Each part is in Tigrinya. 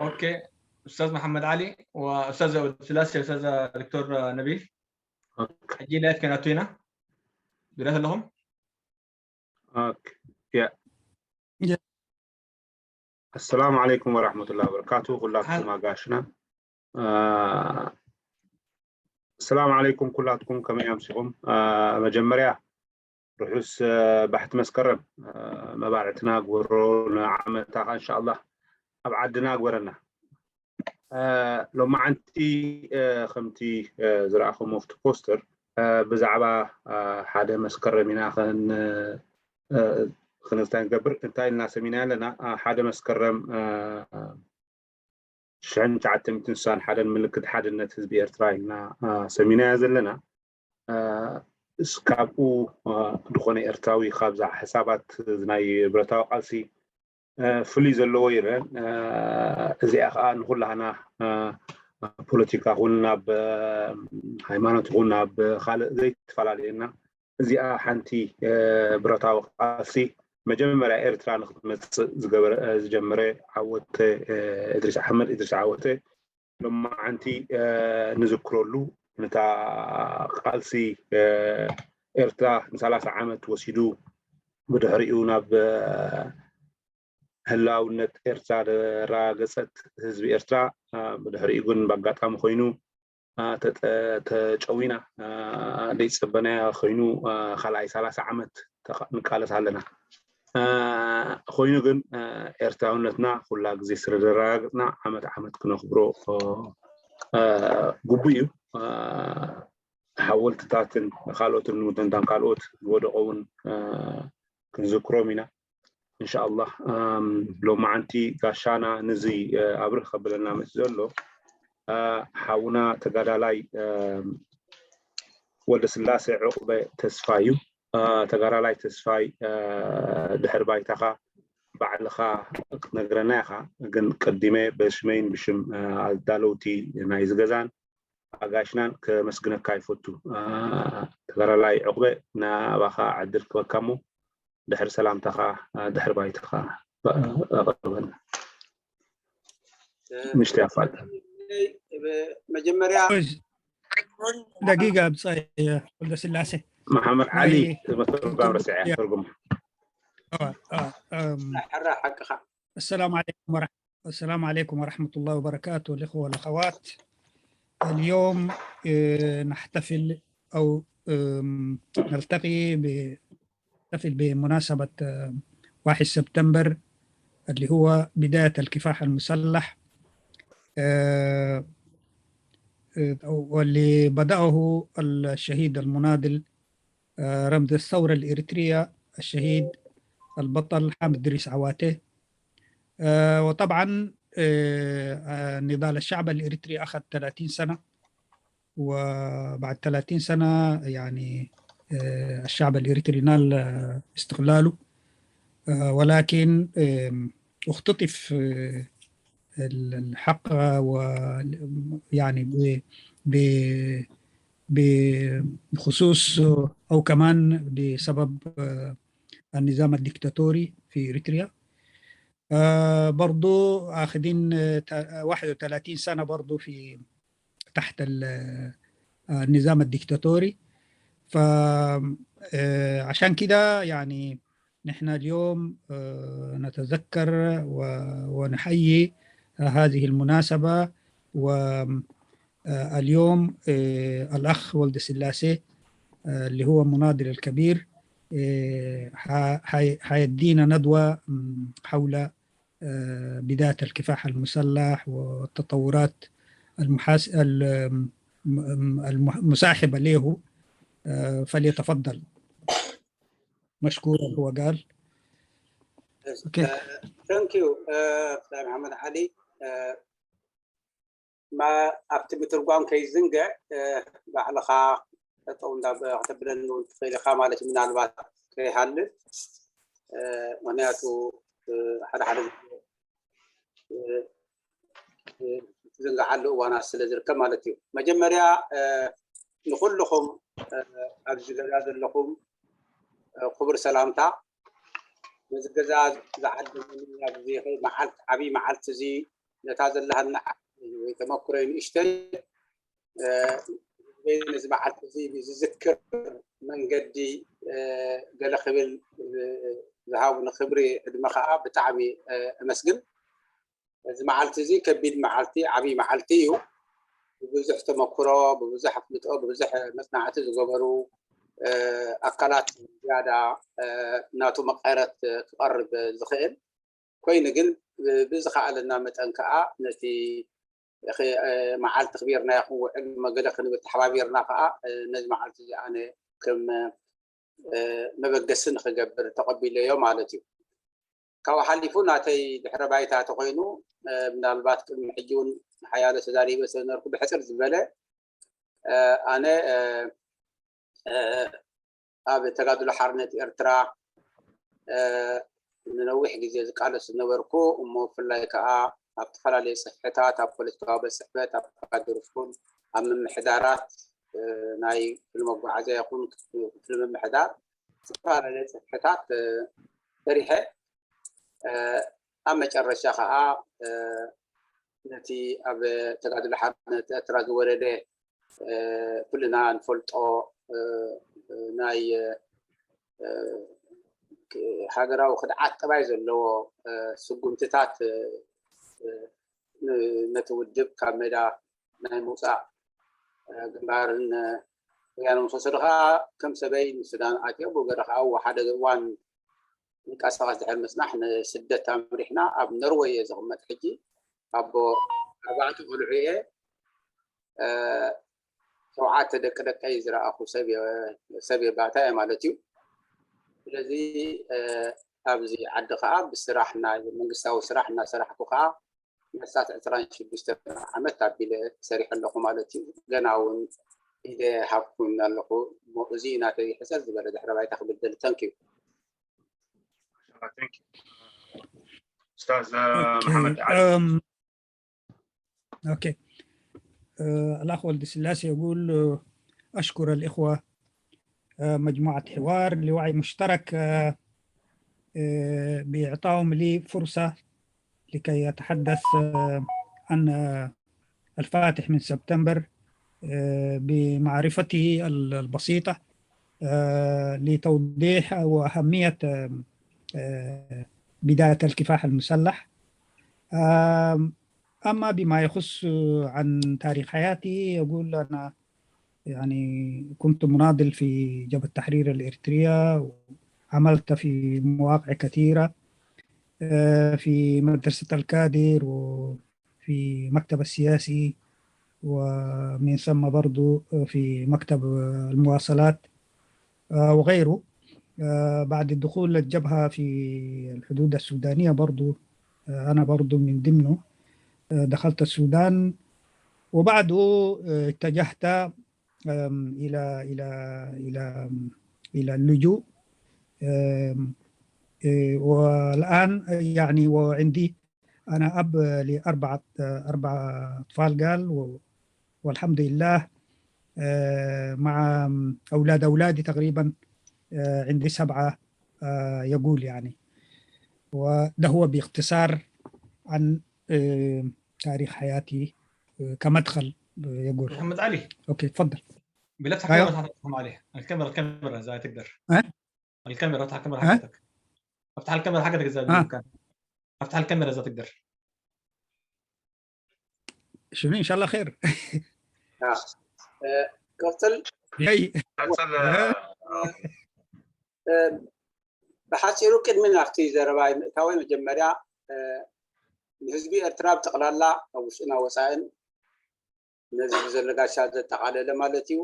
ኦኬ፣ ኡስታዝ መሓመድ ዓሊ ወኡስታዝ ስላሴ፣ ኡስታዝ ዶክተር ነቢል፣ ሕጂ ላይፍ ከናቱ ኢና። ዙርያት ኣለኹም? ኦኬ፣ ያ። ያ። ኣሰላሙ ዓለይኩም ወራህመቱላሂ ወበረካቱ። ኩላትኩም ኣጋሽና። ኣሰላሙ ዓለይኩም ኩላትኩም፣ ከመይ ኣምሲኹም? መጀመርያ ርሑስ ባሕቲ መስከረም መባርዕትና ግበሮ፣ ንዓመታ ኸዓ እንሻኣላህ ኣብ ዓድና ግበረና። ሎማዓንቲ ከምቲ ዝረኣኹም ኣብቲ ፖስተር ብዛዕባ ሓደ መስከረም ኢና ክንዝታይ ንገብር። እንታይ ኢልና ሰሚና ኣለና? ሓደ መስከረም ሽሕን ትሽዓተ ሚእትን ስሳን ሓደን ምልክት ሓድነት ህዝቢ ኤርትራ ኢልና ሰሚናያ ዘለና። እስካብኡ ዝኾነ ኤርትራዊ ካብዛ ሕሳባት ናይ ብረታዊ ቃልሲ ፍልይ ዘለዎ ይረን። እዚኣ ከዓ ንኩላህና ፖለቲካ ኹን ናብ ሃይማኖት ኹን ናብ ካልእ ዘይተፈላለየና፣ እዚኣ ሓንቲ ብረታዊ ቃልሲ መጀመርያ ኤርትራ ንክትመፅእ ዝገበረ ዝጀመረ ዓወተ እድሪስ ኣሕመድ እድሪስ ዓወተ ሎማዓንቲ ንዝክረሉ፣ ነታ ቃልሲ ኤርትራ ንሰላሳ ዓመት ወሲዱ ብድሕሪኡ ናብ ህላውነት ኤርትራ ዘረጋገፀት ህዝቢ ኤርትራ፣ ብድሕሪኡ ግን ብኣጋጣሚ ኮይኑ ተጨዊና ዘይፀበናያ ኮይኑ ካልኣይ ሰላሳ ዓመት ንቃለስ ኣለና። ኮይኑ ግን ኤርትራውነትና ኩላ ግዜ ስለዘረጋግፅና ዓመት ዓመት ክነኽብሮ ግቡእ እዩ። ሓወልትታትን ካልኦትን ንውተንታን ካልኦት ዝወደቆ እውን ክንዝክሮም ኢና። እንሻኣላህ ሎማዓንቲ ጋሻና ንዚ ኣብርህ ከብለና መፅእ ዘሎ ሓውና ተጋዳላይ ወልደስላሴ ዑቕበ ተስፋይ እዩ። ተጋዳላይ ተስፋይ ድሕሪ ባይታኻ ባዕልኻ ክትነግረና ኢኻ፣ ግን ቀዲመ ብሽመይን ብሽም ኣዳለውቲ ናይ ዝገዛን ኣጋይሽናን ከመስግነካ ይፈቱ። ተጋዳላይ ዑቕበ ናባኻ ዕድል ክበካ እሞ ድሕሪ ሰላምታኻ ድሕሪ ባይታኻ ኣቕርበልና። ምሽቲ ኣፋል መጀመርያ ደጊጋ ብጻይ ወልደስላሴ መሓመድ ዓሊ መተርጓም ረስዐ ተርጉም ሕራ ሓቅኻ السلام عليكم ورحمة السلام عليكم ورحمة الله وبركاته الإخوة والأخوات. اليوم نحتفل أو نلتقي نحتفل بمناسبة واحد سبتمبر اللي هو بداية الكفاح المسلح واللي بدأه الشهيد المناضل رمز الثورة الإريترية الشهيد البطل حامد دريس عواتي. وطبعا نضال الشعب الإريتري أخذ ثلاثين سنة، وبعد ثلاثين سنة يعني الشعب الإريتري نال استقلاله، ولكن اختطف الحق و يعني بخصوص أو كمان بسبب النظام الدكتاتوري في إريتريا. برضو أخذين واحد وثلاثين سنة برضو في تحت النظام الدكتاتوري. فعشان كده يعني نحن اليوم نتذكر ونحيي هذه المناسبة. واليوم الأخ ولد سلاسي اللي هو مناضل الكبير حيدينا ندوة حول بداية الكفاح المسلح والتطورات المحاس... المصاحبة له. فليتفضل مشكورا هو قال. Okay. Thank you. Mhamed Ali. ማ ኣብቲ ምትርጓም ከይዝንገዕ ባዕልኻ ጠጠው እንዳ ከተብለኒ እውን ትኽእል ኢኻ ማለት እዩ። ምናልባት ከይሃልፍ ምክንያቱ ሓደ ሓደ ዝንግዓሉ እዋናት ስለ ዝርከብ ማለት እዩ። መጀመርያ ንኩልኹም ኣብዚ ገዛ ዘለኹም ክቡር ሰላምታ። ነዚ ገዛ ዝዓደመኒ ኣብዚ መዓልቲ፣ ዓብዪ መዓልቲ እዚ፣ ነታ ዘለሃና ወይ ተመክሮይ ንእሽተይ ነዚ መዓልቲ እዚ ብዝዝክር መንገዲ ገለ ክብል ዝሃቡኒ ክብሪ ዕድመ ከዓ ብጣዕሚ እመስግን። እዚ መዓልቲ እዚ ከቢድ መዓልቲ፣ ዓብዪ መዓልቲ እዩ። ብብዙሕ ተመክሮ፣ ብብዙሕ ኣፍልጦ፣ ብብዙሕ መፅናዕቲ ዝገበሩ ኣካላት ዝያዳ ናቱ መቐረት ክቐርብ ዝኽእል ኮይኑ፣ ግን ብዝኸኣለና መጠን ከዓ ነቲ መዓልቲ ኣኽቢርናዮ ክንውዕል መገለ ክንብል ተሓባቢርና ከዓ ነዚ መዓልቲ እዚ ኣነ ከም መበገሲ ንክገብር ተቐቢለዮ ማለት እዩ። ካብኡ ሓሊፉ ናተይ ድሕረ ባይታ ተኮይኑ፣ ምናልባት ቅድሚ ሕጂ እውን ሓያሎ ተዛሪበ ስለነበርኩ ብሕፅር ዝበለ፣ ኣነ ኣብ ተጋድሎ ሓርነት ኤርትራ ንነዊሕ ግዜ ዝቃለስ ዝነበርኩ፣ እሞ ብፍላይ ከዓ ኣብ ዝተፈላለዩ ፅፍሕታት፣ ኣብ ፖለቲካዊ ቤት ፅሕፈት፣ ኣብ ካድር ስኩል፣ ኣብ ምምሕዳራት፣ ናይ ክፍሊ መጓዓዝያ ይኹን ክፍሊ ምምሕዳር ዝተፈላለዩ ፅፍሕታት ሰሪሐ፣ ኣብ መጨረሻ ከዓ ነቲ ኣብ ተጋድሎ ሓርነት ኤርትራ ዝወረደ ኩልና ንፈልጦ ናይ ሃገራዊ ክድዓት ጠባይ ዘለዎ ስጉምትታት ነቲ ውድብ ካብ ሜዳ ናይ ምውፃእ ግንባርን ወያነ መሰሉ ከዓ ከም ሰበይ ንሱዳን ኣትዮ ብገደ ከዓ ሓደ እዋን ምንቀሳቐስ ድሕር ምፅናሕ ንስደት ኣምሪሕና ኣብ ኖርወይ እየ ዝቕመጥ ሕጂ። ኣቦ ኣርባዕተ ቆልዑ እየ። ሸውዓተ ደቂ ደቀይ ዝረኣኹ ሰብ የባታ እየ ማለት እዩ። ስለዚ ኣብዚ ዓዲ ከዓ ብስራሕ ናይ መንግስታዊ ስራሕ እናሰራሕኩ ከዓ መሳት ዕስራን ሽዱሽተን ዓመት ኣቢለ ሰሪሐ ኣለኹ ማለት እዩ። ገና እውን ኢደ ሃብኩን ኣለኹ። እዚ ናተይ ሕሰር ዝበለ ድሕረ ባይታ ክብል ደሊ። ተንኪዩ። ኡስታዝ መሓመድ ዓሊ። أوكي. الأخ ولد سلاسي يقول: أشكر الإخوة مجموعة حوار لوعي مشترك بإعطائهم لي فرصة لكي أتحدث عن الفاتح من سبتمبر بمعرفتي البسيطة لتوضيح وأهمية بداية الكفاح المسلح. أما بما يخص عن تاريخ حياتي، يقول أنا يعني كنت مناضل في جبهة التحرير الإريترية، وعملت في مواقع كثيرة في مدرسة الكادر وفي مكتب السياسي، ومن ثم برضو في مكتب المواصلات وغيره. بعد الدخول للجبهة في الحدود السودانية برضو، أنا برضو من ضمنه دخلت السودان، وبعده اتجهت إلى إلى إلى إلى اللجوء. والآن يعني وعندي أنا أب لأربعة أربع أطفال قال، والحمد لله مع أولاد أولادي تقريبا عندي سبعة يقول يعني. وده هو باختصار عن تاريخ حياتي كمدخل يقول. محمد علي، أوكي، تفضل. بلفتح أيوة. الكاميرا، محمد علي. الكاميرا، الكاميرا إذا تقدر. أه؟ الكاميرا، افتح الكاميرا حقتك. افتح الكاميرا حقتك إذا أه؟ بإمكان. افتح الكاميرا إذا تقدر. شنو، إن شاء الله خير. آه. آه، قتل هي قتل أه. آه، ብሓፂሩ ቅድሚ ናብቲ ዘረባይ ምእታወይ መጀመርያ ንህዝቢ ኤርትራ ብጠቕላላ ኣብ ውሽጥና ወፃእን ነዚ ዘሎ ጋሻ ዘጠቓለለ ማለት እዩ።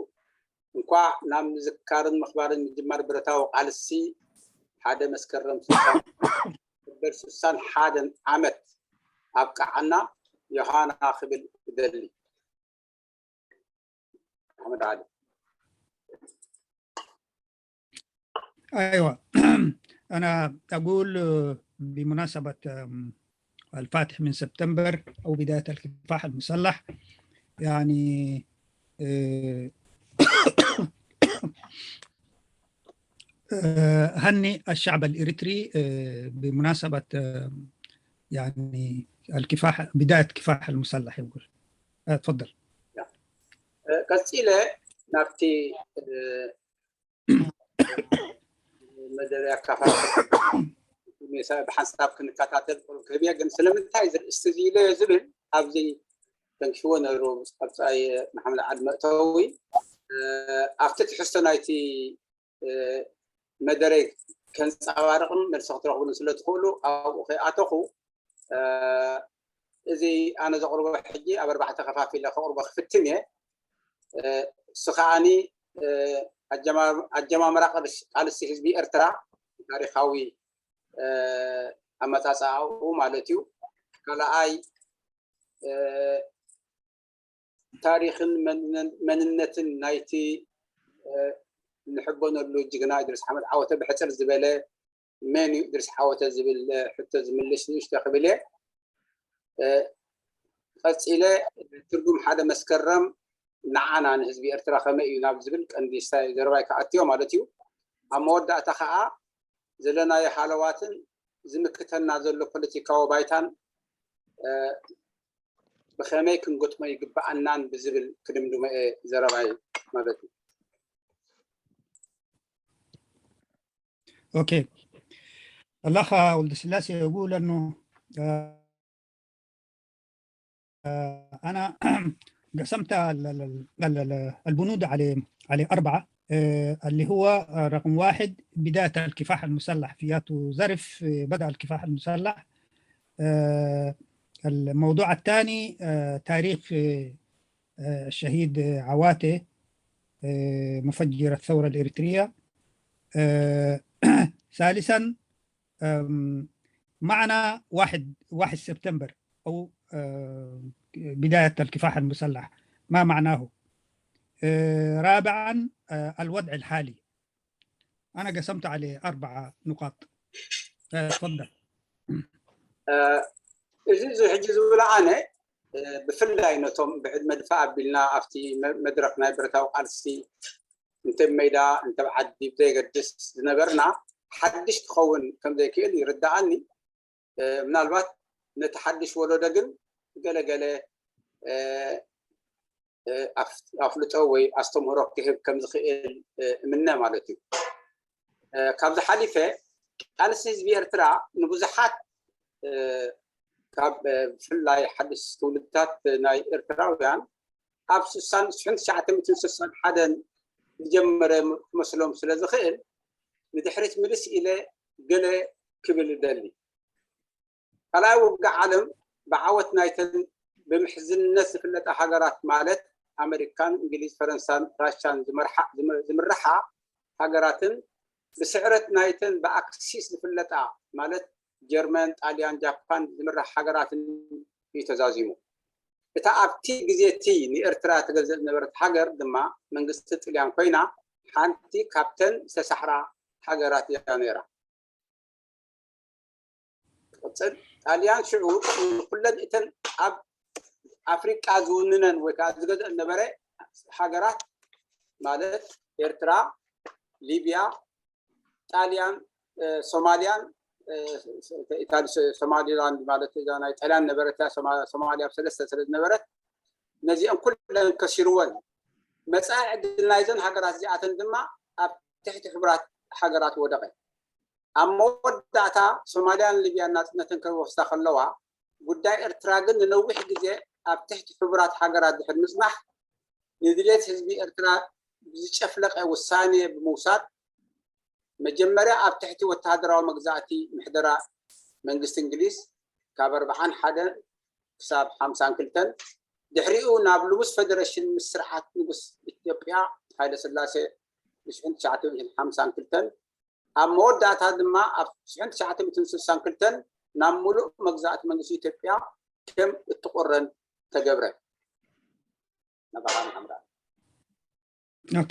እንኳዕ ናብ ምዝካርን ምኽባርን ምጅማር ብረታዊ ቃልሲ ሓደ መስከረም ስልሳን ሓደን ዓመት ኣብቃዓና ዮሃና ክብል እደሊ። ኣሕመድ ዓሊ። أيوة. أنا أقول بمناسبة الفاتح من سبتمبر أو بداية الكفاح المسلح، يعني آه، هني الشعب الإريتري، آه، بمناسبة، آه، يعني الكفاح، بداية كفاح المسلح يقول. آه، تفضل. ቀፂለ ናብቲ መደብ ኣካፋፈል ብሓንሳብ ክንከታተል ክህብ እየ። ግን ስለምንታይ እዚ ርእስቲ እዚ ኢለዮ ዝብል ኣብዚ ተንኪፍዎ ነይሩ። ቀፃይ መሓመድ ዓሊ መእተዊ ኣብቲ ትሕዝቶ ናይቲ መደረይ ከንፀባርቕን መልሲ ክትረኽብሉን ስለ ትኽእሉ ኣብኡ ከይኣተኹ እዚ ኣነ ዘቕርቦ ሕጂ ኣብ ኣርባዕተ ከፋፊለ ከቕርቦ ክፍትን እየ። እሱ ከዓኒ ኣጀማምራ ቃልሲ ህዝቢ ኤርትራ ታሪኻዊ ኣመፃፅኣኡ ማለት እዩ። ካልኣይ ታሪኽን መንነትን ናይቲ ንሕበነሉ ጅግና እድሪስ ሓመድ ዓወተ ብሕፅር ዝበለ መን እዩ እድሪስ ዓወተ ዝብል ሕቶ ዝምልስ ንእሽቶ ክብል እየ። ቀፂለ ትርጉም ሓደ መስከረም ንዓና ንህዝቢ ኤርትራ ከመይ እዩ ናብ ዝብል ቀንዲ ዘረባይ ክኣትዮ ማለት እዩ። ኣብ መወዳእታ ከዓ ዘለናዮ ሃለዋትን ዝምክተና ዘሎ ፖለቲካዊ ባይታን ብኸመይ ክንገጥሞ ይግብኣናን ብዝብል ክድምድሞ እየ ዘረባይ ማለት እዩ። ኦኬ፣ الأخ ولد سلاسي يقول أنه أنا قسمت البنود على على أربعة، اللي هو رقم واحد بداية الكفاح المسلح في ياتو زرف، بدأ الكفاح المسلح. الموضوع الثاني تاريخ الشهيد عواتي مفجر الثورة الإريترية. ثالثا معنى واحد واحد سبتمبر أو بداية الكفاح المسلح، ما معناه؟ رابعا الوضع الحالي. أنا قسمت عليه أربعة نقاط. تفضل. እዚ እዚ ሕጂ ዝብሎ ኣነ ብፍላይ ነቶም ብዕድመ ድፋ ኣቢልና ኣብቲ መድረኽ ናይ ብረታዊ ቃልሲ እንተ ሜዳ እንተ ዓዲ ብዘይገድስ ዝነበርና ሓድሽ ክኸውን ከም ዘይክእል ይርዳኣኒ። ምናልባት ነቲ ሓድሽ ወለዶ ግን ገለገለ ኣፍልጦ ወይ ኣስተምህሮ ክህብ ከም ዝኽእል እምነ ማለት እዩ። ካብዚ ሓሊፈ ቃልሲ ህዝቢ ኤርትራ ንብዙሓት ካብ ብፍላይ ሓድሽ ትውልድታት ናይ ኤርትራውያን ኣብ ሽሕን ትሽዓተ ሚእትን ስሳን ሓደን ዝጀመረ ክመስሎም ስለ ዝኽእል ንድሕሪት ምልስ ኢለ ገለ ክብል እደሊ። ካልኣይ ውግእ ዓለም ብዓወት ናይተን ብምሕዝነት ዝፍለጣ ሃገራት ማለት ኣመሪካን እንግሊዝ፣ ፈረንሳን ራሻን ዝምርሓ ሃገራትን ብስዕረት ናይተን ብኣክሲስ ዝፍለጣ ማለት ጀርመን፣ ጣልያን፣ ጃፓን ዝምራሕ ሃገራትን እዩ ተዛዚሙ። እታ ኣብቲ ግዜ እቲ ንኤርትራ ትገዝእ ዝነበረት ሃገር ድማ መንግስቲ ጥልያን ኮይና ሓንቲ ካብተን ዝተሳሕራ ሃገራት እያ ነይራ። ትቕፅል። ጣልያን ሽዑ ንኩለን እተን ኣብ ኣፍሪቃ ዝውንነን ወይ ከዓ ዝገዝአን ነበረ ሃገራት ማለት ኤርትራ፣ ሊብያ፣ ጣልያን፣ ሶማልያን ሶማሊላንድ ማለት እዛ ናይ ጣልያን ነበረት እያ። ሶማልያ ኣብ ሰለስተ ስለ ዝነበረት ነዚአን ኩለን ከሲርወን። መፃኢ ዕድል ናይዘን ሃገራት እዚኣተን ድማ ኣብ ትሕቲ ሕቡራት ሃገራት ወደቐ። ኣብ መወዳእታ ሶማልያን ሊብያን ናፅነተን ከወስዳ ከለዋ ጉዳይ ኤርትራ ግን ንነዊሕ ግዜ ኣብ ትሕቲ ሕቡራት ሃገራት ድሕር ምፅናሕ ንድሌት ህዝቢ ኤርትራ ብዝጨፍለቐ ውሳኔ ብምውሳድ መጀመርያ ኣብ ትሕቲ ወተሃደራዊ መግዛእቲ ምሕደራ መንግስቲ እንግሊዝ ካብ ኣርብዓን ሓደን ክሳብ ሓምሳን ክልተን ድሕሪኡ ናብ ልሙስ ፈደረሽን ምስ ስርዓት ንጉስ ኢትዮጵያ ሃይለ ስላሴ ብሽሕን ትሽዓተ ሚእትን ሓምሳን ክልተን ኣብ መወዳእታ ድማ ኣብ ሽሕን ትሽዓተ ሚእትን ስሳን ክልተን ናብ ሙሉእ መግዛእቲ መንግስቲ ኢትዮጵያ ከም እትቑረን ተገብረ። ናባኻ ንሓምራ። ኦኬ።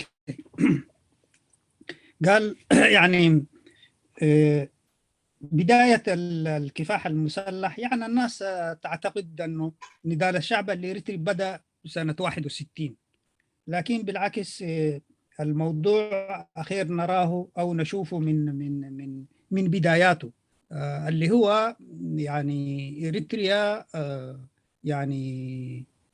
قال يعني بداية الكفاح المسلح، يعني الناس تعتقد أنه نضال الشعب الإريتري بدأ سنة واحد وستين، لكن بالعكس الموضوع أخير نراه أو نشوفه من من من من بداياته، آه، اللي هو يعني إريتريا، آه، يعني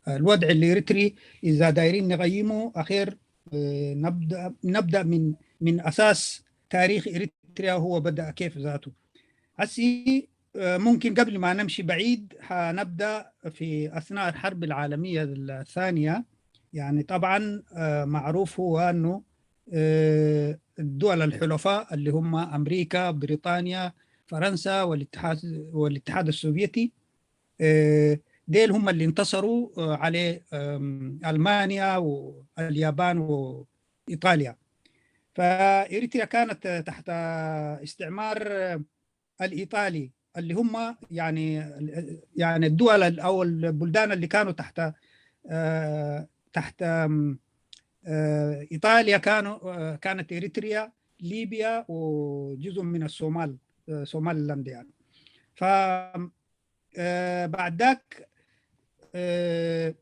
الوضع الإريتري إذا دايرين نقيمه أخير، آه، نبدأ نبدأ من من أساس تاريخ إريتريا، هو بدأ كيف ذاته. هسي، آه، ممكن قبل ما نمشي بعيد حنبدأ في أثناء الحرب العالمية الثانية. يعني طبعا، آه، معروف هو أنه، آه، الدول الحلفاء اللي هم أمريكا، بريطانيا، فرنسا والاتحاد والاتحاد السوفيتي، آه، ديل هم اللي انتصروا، آه، على، آم، ألمانيا واليابان وإيطاليا. فإريتريا كانت تحت استعمار، آه، الإيطالي، اللي هم يعني يعني الدول أو البلدان اللي كانوا تحت، آه، تحت، آم، آه، إيطاليا كانوا، آه، كانت إريتريا، ليبيا، وجزء من الصومال، آه، صوماليلاند يعني. ف آه، بعد ذاك، آه،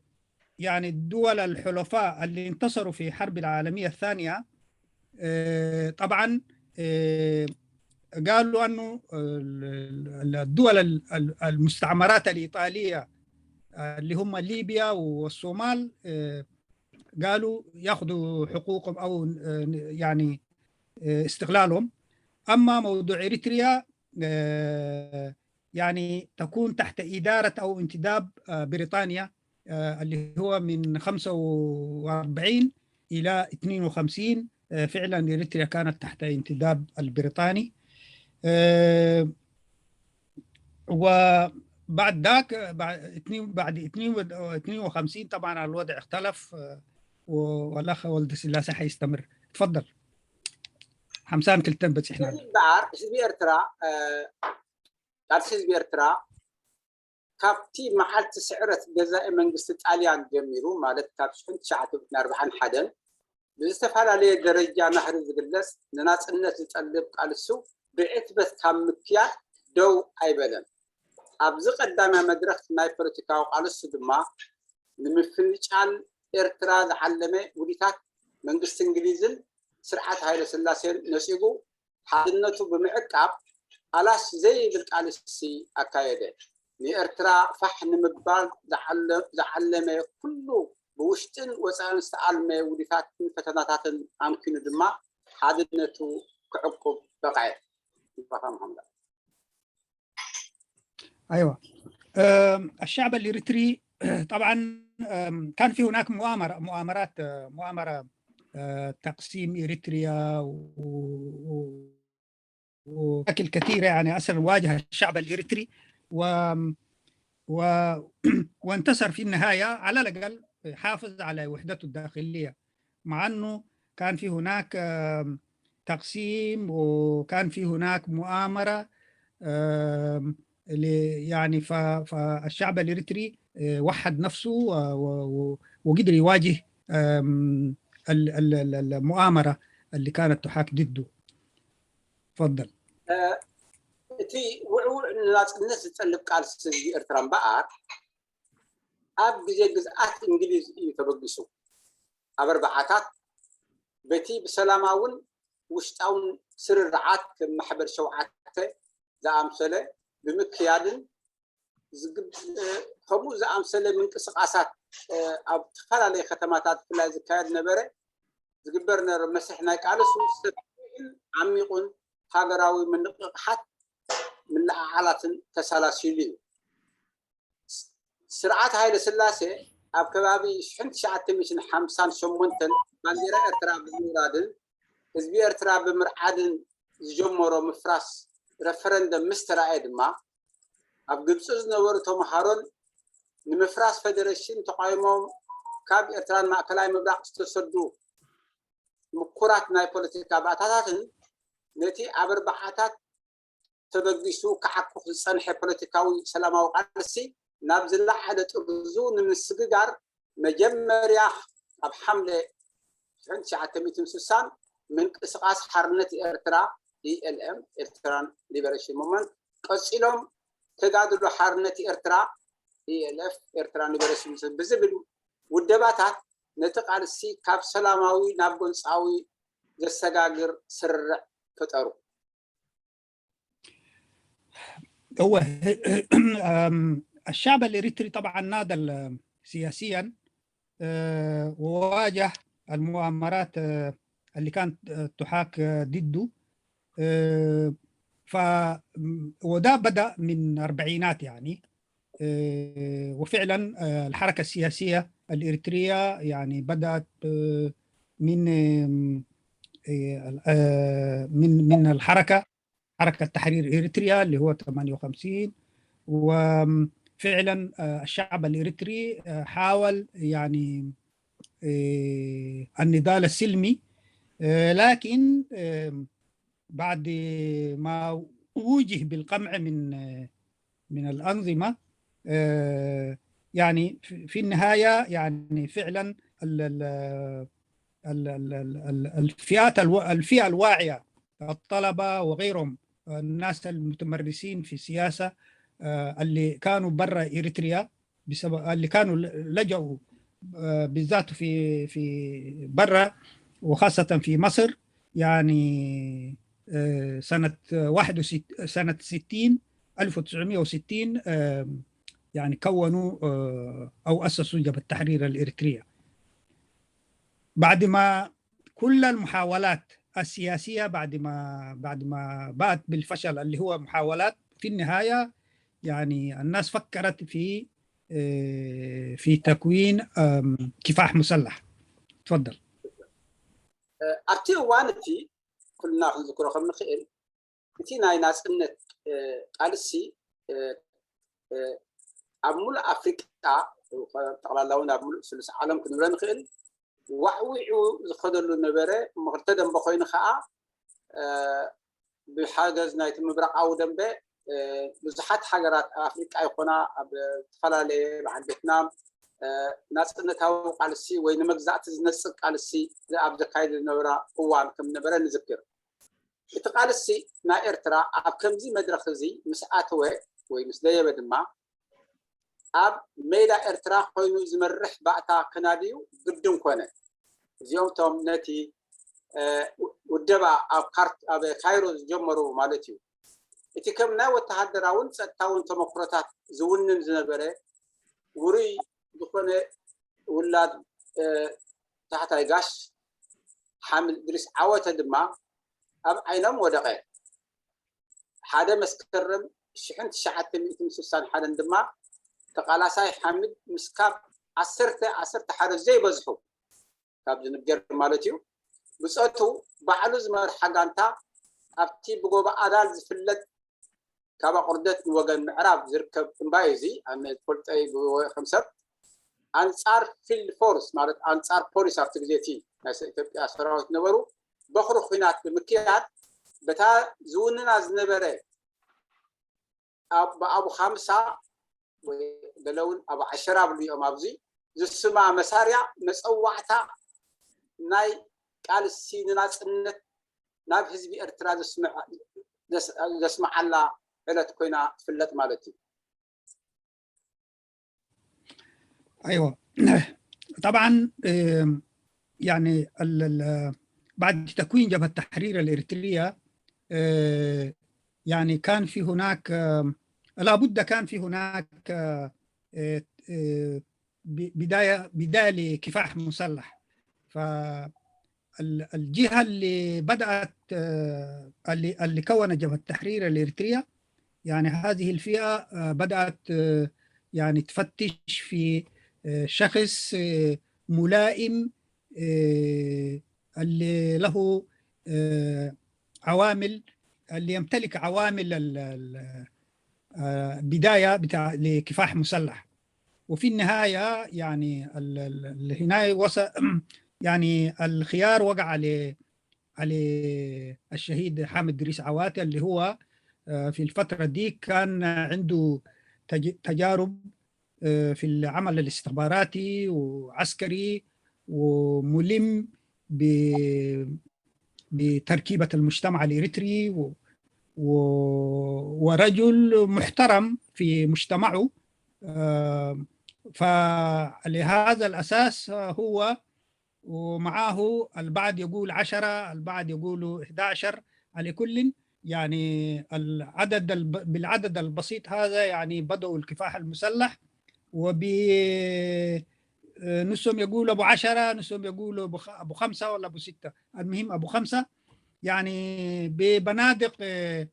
يعني الدول الحلفاء اللي انتصروا في الحرب العالمية الثانية، آه، طبعا، آه، قالوا أنه ال- ال- الدول ال- ال- المستعمرات الإيطالية، آه، اللي هم ليبيا والصومال، آه، قالوا ياخذوا حقوقهم أو، آه، يعني، آه، استقلالهم. أما موضوع إريتريا، آه، يعني تكون تحت إدارة أو انتداب، آه، بريطانيا، آه، اللي هو من خمسة وأربعين إلى اثنين وخمسين. آه، فعلا إريتريا كانت تحت انتداب البريطاني. آه، وبعد ذاك، بعد اثنين بعد اثنين اثنين وخمسين طبعا الوضع اختلف، آه، و- والأخ ولد سلاسة حيستمر. تفضل. ሓምሳን ክልተን በፂሕና። እምበኣር ህዝቢ ኤርትራ፣ እ፣ ቃልሲ ህዝቢ ኤርትራ ካብቲ መዓልቲ ስዕረት ገዛኢ መንግስቲ ጣልያን ጀሚሩ፣ ማለት ካብ ሽሕን ትሽዓተ ሚእትን ኣርባዓን ሓደን ብዝተፈላለየ ደረጃ ናህሪ ዝግለጽ ንናጽነት ዝጠልብ ቃልሱ ብዕትበት ካብ ምክያድ ደው ኣይበለን። ኣብዚ ቀዳማይ መድረኽ ናይ ፖለቲካዊ ቃልሱ ድማ ንምፍንጫል ኤርትራ ዝዓለመ ውዲታት መንግስቲ እንግሊዝን ስርዓት ሃይለ ስላሴን ነጺጉ ሓድነቱ ብምዕቃብ ኣላሽ ዘይብል ቃልሲ ኣካየደ። ንኤርትራ ፋሕ ንምባል ዝዓለ- ዝዓለመ ኩሉ ብውሽጥን ወጻእን ዝተኣልመ ውዲታትን ፈተናታትን ኣምኪኑ ድማ ሓድነቱ ክዕቁብ በቕዐ። ይባኻ መሓመድ። أيوة. أم، الشعب الإريتري طبعا، أم، كان في هناك مؤامرة مؤامرات آه، مؤامرة آه، تقسيم إريتريا و- و- ومشاكل كثيرة يعني أصلا واجه الشعب الإريتري و و وانتصر في النهاية، على الأقل حافظ على وحدته الداخلية، مع أنه كان في هناك آم، تقسيم وكان في هناك مؤامرة، آم، ل- يعني ف- فالشعب الإريتري آه، وحد نفسه و- و- و- وقدر يواجه آم، ال- ال- ال- ال- المؤامرة اللي كانت تحاك ضده. تفضل. እቲ ውዕውዕ ንናጽነት ዝጠልብ ቃልሲ ህዝቢ ኤርትራ እምበኣር ኣብ ግዜ ግዝኣት እንግሊዝ እዩ ተበጊሱ። ኣብ ኣርባዓታት በቲ ብሰላማውን ውሽጣውን ስርርዓት ከም ማሕበር ሸውዓተ ዝኣምሰለ ብምክያድን ዝግብ- ከምኡ ዝኣምሰለ ምንቅስቃሳት ኣብ ዝተፈላለየ ከተማታት ብፍላይ ዝካየድ ነበረ ዝግበር ነረ መስርሕ ናይ ቃልሱ ሰፊሕን ዓሚቑን ሃገራዊ ምንቕቕሓት ምልዕዓላትን ተሳላሲሉ እዩ። ስርዓት ሃይለ ስላሴ ኣብ ከባቢ ሽሕን ትሽዓተ ሚእትን ሓምሳን ሸሞንተን ባንዴራ ኤርትራ ብምውራድን ህዝቢ ኤርትራ ብምርዓድን ዝጀመሮ ምፍራስ ረፈረንደም ምስ ተራእየ ድማ ኣብ ግብፂ ዝነበሩ ተምሃሮን ንምፍራስ ፌደሬሽን ተቃይሞም ካብ ኤርትራን ማእከላይ ምብራቕ ዝተሰዱ ምኩራት ናይ ፖለቲካ ባእታታትን ነቲ ኣብ ኣርባዓታት ተበጊሱ ክዓኩኽ ዝጸንሐ ፖለቲካዊ ሰላማዊ ቃልሲ ናብ ዝለዓለ ጥርዙ ንምስግጋር መጀመርያ ኣብ ሓምለ ሽሕን ትሽዓተ ሚእትን ስሳን ምንቅስቃስ ሓርነት ኤርትራ፣ E L M፣ ኤርትራን ሊበሬሽን ሙቭመንት፣ ቀጺሎም ተጋድሎ ሓርነት ኤርትራ፣ E L F፣ ኤርትራን ሊበሬሽን ሙቭመንት ብዝብል ውደባታት ነቲ ቃልሲ ካብ ሰላማዊ ናብ ጎንፃዊ ዘሰጋግር ስርርዕ ፈጠሩ። هو الشعب الإريتري طبعا ناضل سياسيا وواجه المؤامرات اللي كانت تحاك ضده. ف وده بدأ من أربعينات يعني. وفعلا الحركة السياسية الإريترية يعني بدأت من من من الحركة حركة تحرير إريتريا اللي هو ثمانية وخمسين. وفعلا الشعب الإريتري حاول يعني النضال السلمي، لكن بعد ما وجه بالقمع من من الأنظمة، يعني في النهاية يعني فعلا الفئات الفئة الواعية، الطلبة وغيرهم، الناس المتمرسين في السياسة اللي كانوا برا إريتريا بسبب اللي كانوا لجأوا بالذات في في برا وخاصة في مصر، يعني سنة واحد وستين سنة ستين ألف وتسعمية وستين يعني كونوا أو أسسوا جبهة التحرير الإريترية بعد ما كل المحاولات السياسية بعد ما بعد ما بات بالفشل اللي هو محاولات في النهاية يعني الناس فكرت في في تكوين كفاح مسلح. تفضل. ኣብቲ እዋን እቲ ኩልና ክንዝክሮ ከም ንኽእል እቲ ናይ ናፅነት ቃልሲ ኣብ ሙሉእ ኣፍሪቃ ጠቕላላ እውን ኣብ ሙሉእ ስሉስ ዓለም ክንብሎ ንኽእል ዋዕዊዑ ዝኸደሉ ነበረ። እሞ ክልተ ደንበ ኮይኑ ከዓ ብሓገዝ ናይቲ ምብራቓዊ ደንበ ብዙሓት ሃገራት ኣብ ኣፍሪቃ ይኾና ኣብ ዝተፈላለየ በዓል ቬትናም ናፅነታዊ ቃልሲ ወይ ንመግዛእቲ ዝነፅግ ቃልሲ ኣብ ዘካይድ ዝነበራ እዋን ከም ነበረ ንዝክር። እቲ ቃልሲ ናይ ኤርትራ ኣብ ከምዚ መድረኽ እዚ ምስ ኣተወ ወይ ምስ ደየበ ድማ ኣብ ሜዳ ኤርትራ ኮይኑ ዝመርሕ ባእታ ክናድዩ ግድን ኮነ። እዚኦም ቶም ነቲ ውደባ ኣብ ካይሮ ዝጀመሩ ማለት እዩ። እቲ ከም ናይ ወተሃደራውን ጸጥታውን ተመክሮታት ዝውንን ዝነበረ ውሩይ ዝኾነ ውላድ ታሕታይ ጋሽ ሓምድ እድሪስ ዓወተ ድማ ኣብ ዓይኖም ወደቐ። ሓደ መስከረም ሽሕን ትሽዓተ ሚእትን ስሳን ሓደን ድማ ተቓላሳይ ሓምድ ምስ ካብ ዓሰርተ ዓሰርተ ሓደ ዘይበዝሑ ካብ ዝንገር ማለት እዩ ብፀቱ ባዕሉ ዝመርሓ ጋንታ ኣብቲ ብጎቦ ኣዳል ዝፍለጥ ካብ ኣቑርደት ንወገን ምዕራብ ዝርከብ እምባይ እዚ ኣነ ዝፈልጠይ ከም ሰብ ኣንፃር ፊልድ ፎርስ ማለት ኣንፃር ፖሊስ ኣብቲ ግዜ እቲ ናይ ኢትዮጵያ ሰራዊት ነበሩ በኽሪ ኩናት ብምክያድ በታ ዝውንና ዝነበረ ብኣቡ ሓምሳ ወይ ገለ እውን ኣብ ዓሸራ ብሉ እዮም ኣብዚ ዝስማ መሳርያ መፀዋዕታ ናይ ቃልሲ ንናፅነት ናብ ህዝቢ ኤርትራ ዘስምዓላ ዕለት ኮይና ትፍለጥ ማለት እዩ። أيوة. طبعا يعني بعد تكوين جبهة التحرير الإريترية يعني كان في هناك لابد كان في هناك بداية بداية لكفاح مسلح. فالجهة اللي بدأت اللي اللي كونت جبهة التحرير الإريترية يعني هذه الفئة بدأت يعني تفتش في شخص ملائم اللي له عوامل اللي يمتلك عوامل بداية بتاع لكفاح مسلح. وفي النهاية يعني هنا وصل يعني الخيار وقع على على الشهيد حامد دريس عواتي اللي هو في الفترة دي كان عنده تجارب في العمل الاستخباراتي وعسكري وملم بتركيبة المجتمع الإريتري ورجل محترم في مجتمعه. فلهذا الأساس هو ومعاه البعض يقول عشرة، البعض يقول احدعشر. على كل، يعني العدد الب... بالعدد البسيط هذا يعني بدأوا الكفاح المسلح، وب نصهم يقول أبو عشرة، نصهم يقول أبو خ... أبو خمسة ولا أبو ستة، المهم أبو خمسة، يعني ببنادق آه،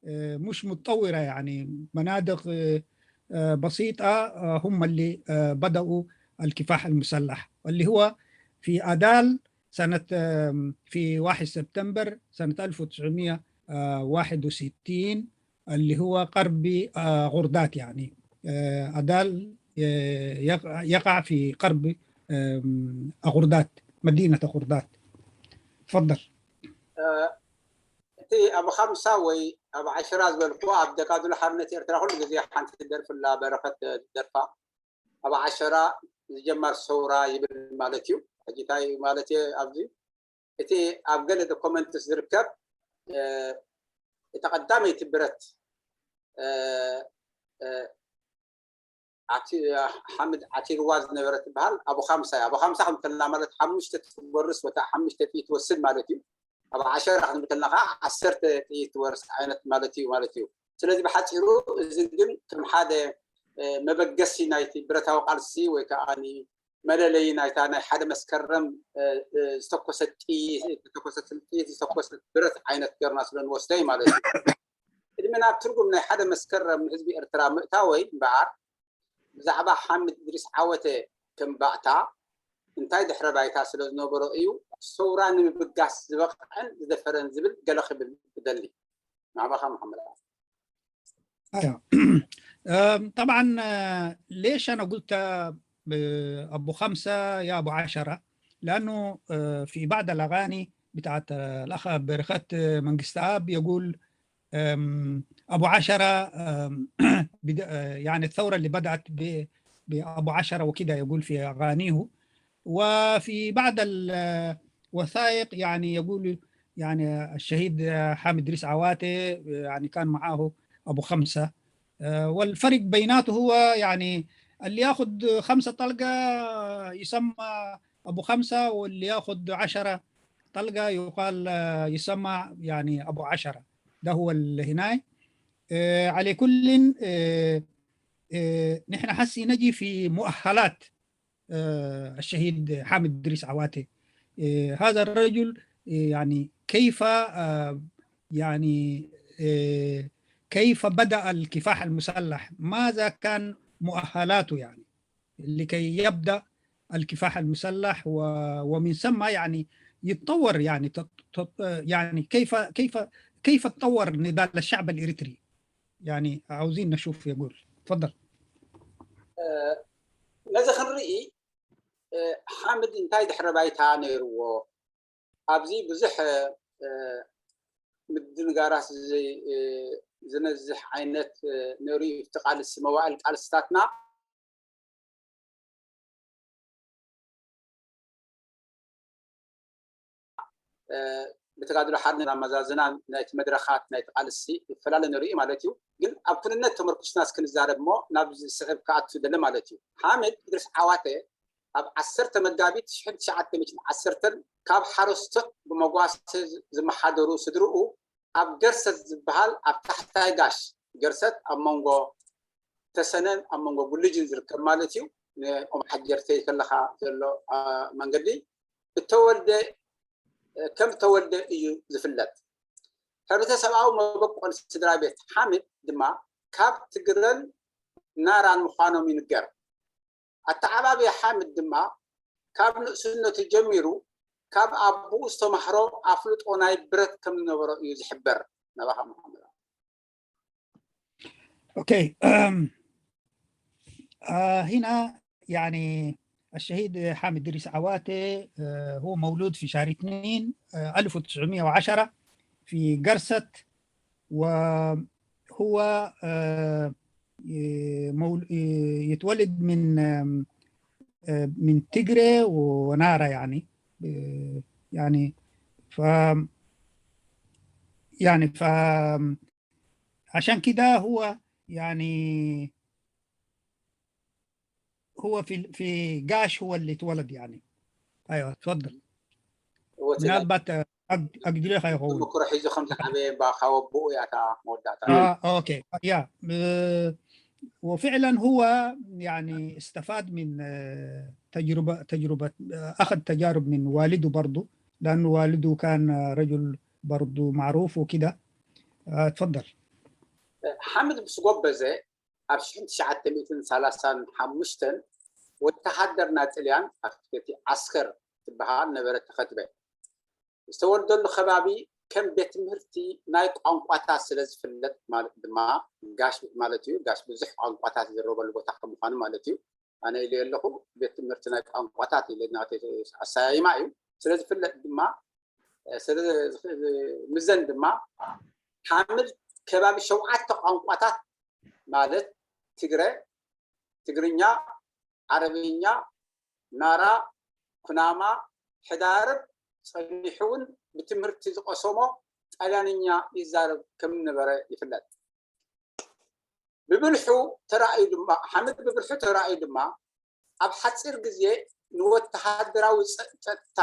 آه، مش متطورة، يعني بنادق آه، آه، بسيطة، آه، هم اللي آه، بدأوا الكفاح المسلح، اللي هو في أدال سنة آم، في واحد سبتمبر سنة ألف وتسعمية وواحد وستين، اللي هو قرب آه، غردات، يعني آه، أدال آه، يقع يقع في قرب آم، أغردات، مدينة أغردات. تفضل. እቲ ኣብ ኻምሳ ወይ ኣብ ዓሸራ ዝበልኩ ኣብ ደቃ ዱል ሓርነት ኤርትራ ኩሉ ግዜ ሓንቲ ደርፊ ኣላ በረኸት ደርፋ ኣብ ዓሸራ ዝጀመር ሰውራ ይብል ማለት እዩ። ሕጂ እንታይ ማለት እየ ኣብዚ እቲ ኣብ ገለ ዶኮመንትስ ዝርከብ እቲ ቀዳመይቲ ብረት ሓምድ ዓቲርዋ ዝነበረ ትበሃል ኣቡ ኻምሳ እዩ። ኣቡ ኻምሳ ክንብል ከለና ማለት ሓሙሽተ ትጎርስ ወይ ከዓ ሓሙሽተ ጥይት ትወስድ ማለት እዩ። ኣብ ዓሸራ ክንብል ከለና ከዓ ዓሰርተ ጥይት ትወርስ ዓይነት ማለት እዩ ማለት እዩ። ስለዚ ብሓፂሩ እዚ ግን ከም ሓደ መበገሲ ናይቲ ብረታዊ ቃልሲ ወይ ከዓ መለለይ ናይታ ናይ ሓደ መስከረም ዝተኮሰት ጥይት ዝተኮሰት ጥይት ዝተኮሰት ብረት ዓይነት ገርና ስለ ንወስዶ እዩ ማለት እዩ። ቅድሚ ናብ ትርጉም ናይ ሓደ መስከረም ህዝቢ ኤርትራ ምእታወይ እምበኣር ብዛዕባ ሓምድ እድሪስ ዓወተ ከም ባእታ እንታይ ድሕረ ባይታ ስለ ዝነበሮ እዩ ሰውራ ንምብጋስ ዝበቕዐን ዝደፈረን ዝብል ገለ ክብል እደሊ። ናባኻ መሓመድ። طبعا ليش أنا قلت أبو خمسة يا أبو عشرة؟ لأنه في بعض الأغاني بتاعت الأخ برخت منقستاب يقول أبو عشرة يعني الثورة اللي بدأت بأبو عشرة وكده يقول في أغانيه. وفي بعض الوثائق يعني يقول يعني الشهيد حامد إدريس عواتي يعني كان معاه أبو خمسة. والفرق بيناته هو يعني اللي ياخذ خمسة طلقة يسمى أبو خمسة، واللي ياخذ عشرة طلقة يقال يسمى يعني أبو عشرة. ده هو اللي هناي. على كل، نحن حسي نجي في مؤهلات الشهيد حامد إدريس عواتي. هذا الرجل يعني كيف يعني كيف بدأ الكفاح المسلح؟ ماذا كان مؤهلاته يعني لكي يبدأ الكفاح المسلح؟ ومن ثم يعني يتطور يعني يعني كيف كيف كيف تطور نضال الشعب الإريتري؟ يعني عاوزين نشوف يقول. تفضل. ነዚ ክንርኢ ሓምድ እንታይ ድሕረ ባይታ ነይርዎ ኣብዚ ብዙሕ ምድንጋራት ዝነዝሕ ዓይነት ነይሩ እዩ። እቲ ቃልሲ መዋእል ቃልስታትና ብተጋድሎ ሓርነት ኣመዛዝና ናይቲ መድረኻት ናይቲ ቃልሲ ይፈላለ ነይሩ እዩ ማለት እዩ። ግን ኣብ ኩንነት ተመርኩስና እስክንዛረብ እሞ ናብ ዝስዕብ ክኣቱ ደለ ማለት እዩ። ሓምድ እድሪስ ዓዋተ ኣብ ዓሰርተ መጋቢት ሽሕን ትሽዓተ ሚእትን ዓሰርተን ካብ ሓረስቶት ብመጓሰ ዝመሓደሩ ስድርኡ ኣብ ገርሰት ዝበሃል ኣብ ታሕታይ ጋሽ ገርሰት ኣብ መንጎ ተሰነን ኣብ መንጎ ጉልጅን ዝርከብ ማለት እዩ። ንኦም ሓጀርተይ ከለኻ ዘሎ መንገዲ እተወልደ ከም ተወልደ እዩ ዝፍለጥ። ሕብረተሰብኣዊ መበቆል ስድራ ቤት ሓምድ ድማ ካብ ትግረን ናራን ምዃኖም ይንገር። ኣተዓባብያ ሓምድ ድማ ካብ ንእስነቱ ጀሚሩ ካብ ኣቦኡ ዝተማህሮ ኣፍልጦ ናይ ብረት ከም ዝነበሮ እዩ ዝሕበር። ናባኻ መሓመድ። أوكي. آه هنا يعني الشهيد حامد إدريس عواتي آه هو مولود في شهر اثنين آه ألف وتسعمية وعشرة في قرست، وهو آه يتولد من من تجري ونارا يعني يعني ف يعني ف عشان كده هو يعني هو في في قاش هو اللي اتولد يعني. ايوه، تفضل. ወቲ ምናልባት ኣግ- ኣግዲለካ ይኸውን። ተመክሮ ሒዙ ከም ዝዓበየ እባ ካብ ኣቦኡ እያ እታ መወዳእታ። آه، أوكي. يا، آه، وفعلا هو يعني استفاد من، آه، تجربة، تجربة، آه، أخذ تجارب من والده برضو، لأنه والده كان، آه، رجل برضو معروف وكده. آه، تفضل. ሓምድ ምስ ጎበዘ ኣብ ሽሕን ትሽዓተ ሚእትን ሰላሳን ሓሙሽተን ወተሃደር ናይ ጥልያን ኣብቲ ዓስከር ትበሃል ነበረት ተኸትበ። ዝተወልደሉ ከባቢ ከም ቤት ትምህርቲ ናይ ቋንቋታት ስለ ዝፍለጥ ማለት ድማ ጋሽ ማለት እዩ። ጋሽ ብዙሕ ቋንቋታት ዝዝረበሉ ቦታ ከም ምዃኑ ማለት እዩ። ኣነ ኢለ ኣለኹ ቤት ትምህርቲ ናይ ቋንቋታት ኢለ ናተይ ኣሰያይማ እዩ። ስለ ዝፍለጥ ድማ ስለ ምዘን ድማ ሓምድ ከባቢ ሸውዓተ ቋንቋታት ማለት ትግረ፣ ትግርኛ፣ ዓረብኛ፣ ናራ፣ ኩናማ፣ ሕዳርብ ጸኒሑ እውን ብትምህርቲ ዝቐሰሞ ጣልያንኛ ይዛረብ ከም ነበረ ይፍለጥ። ብብልሑ ተራእዩ ድማ ሓምድ ብብልሑ ተራእዩ ድማ ኣብ ሓፂር ግዜ ንወተሃደራዊ ፀጥታ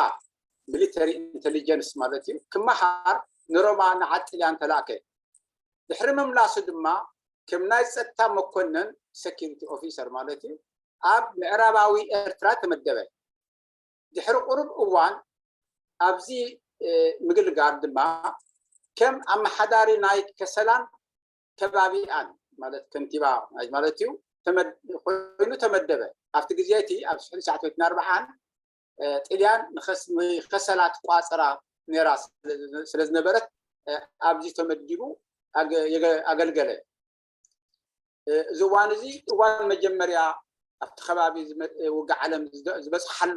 ሚሊተሪ ኢንቴሊጀንስ ማለት እዩ ክመሃር ንሮማ ንዓድ ጥልያን ተላእከ። ድሕሪ ምምላሱ ድማ ከም ናይ ፀጥታ መኮነን ሴኪሪቲ ኦፊሰር ማለት እዩ ኣብ ምዕራባዊ ኤርትራ ተመደበ። ድሕሪ ቁሩብ እዋን ኣብዚ ምግልጋል ድማ ከም ኣመሓዳሪ ናይ ከሰላን ከባቢኣን ማለት ከንቲባ ማለት እዩ ኮይኑ ተመደበ። ኣብቲ ግዜ እቲ ኣብ ሽሕን ትሽዓተ ሚእትን ኣርብዓን ጥልያን ንኸሰላ ትቋፀራ ነይራ ስለ ዝነበረት ኣብዚ ተመዲቡ ኣገልገለ። እዚ እዋን እዚ እዋን መጀመርያ ኣብቲ ከባቢ ውግእ ዓለም ዝበፅሓሉ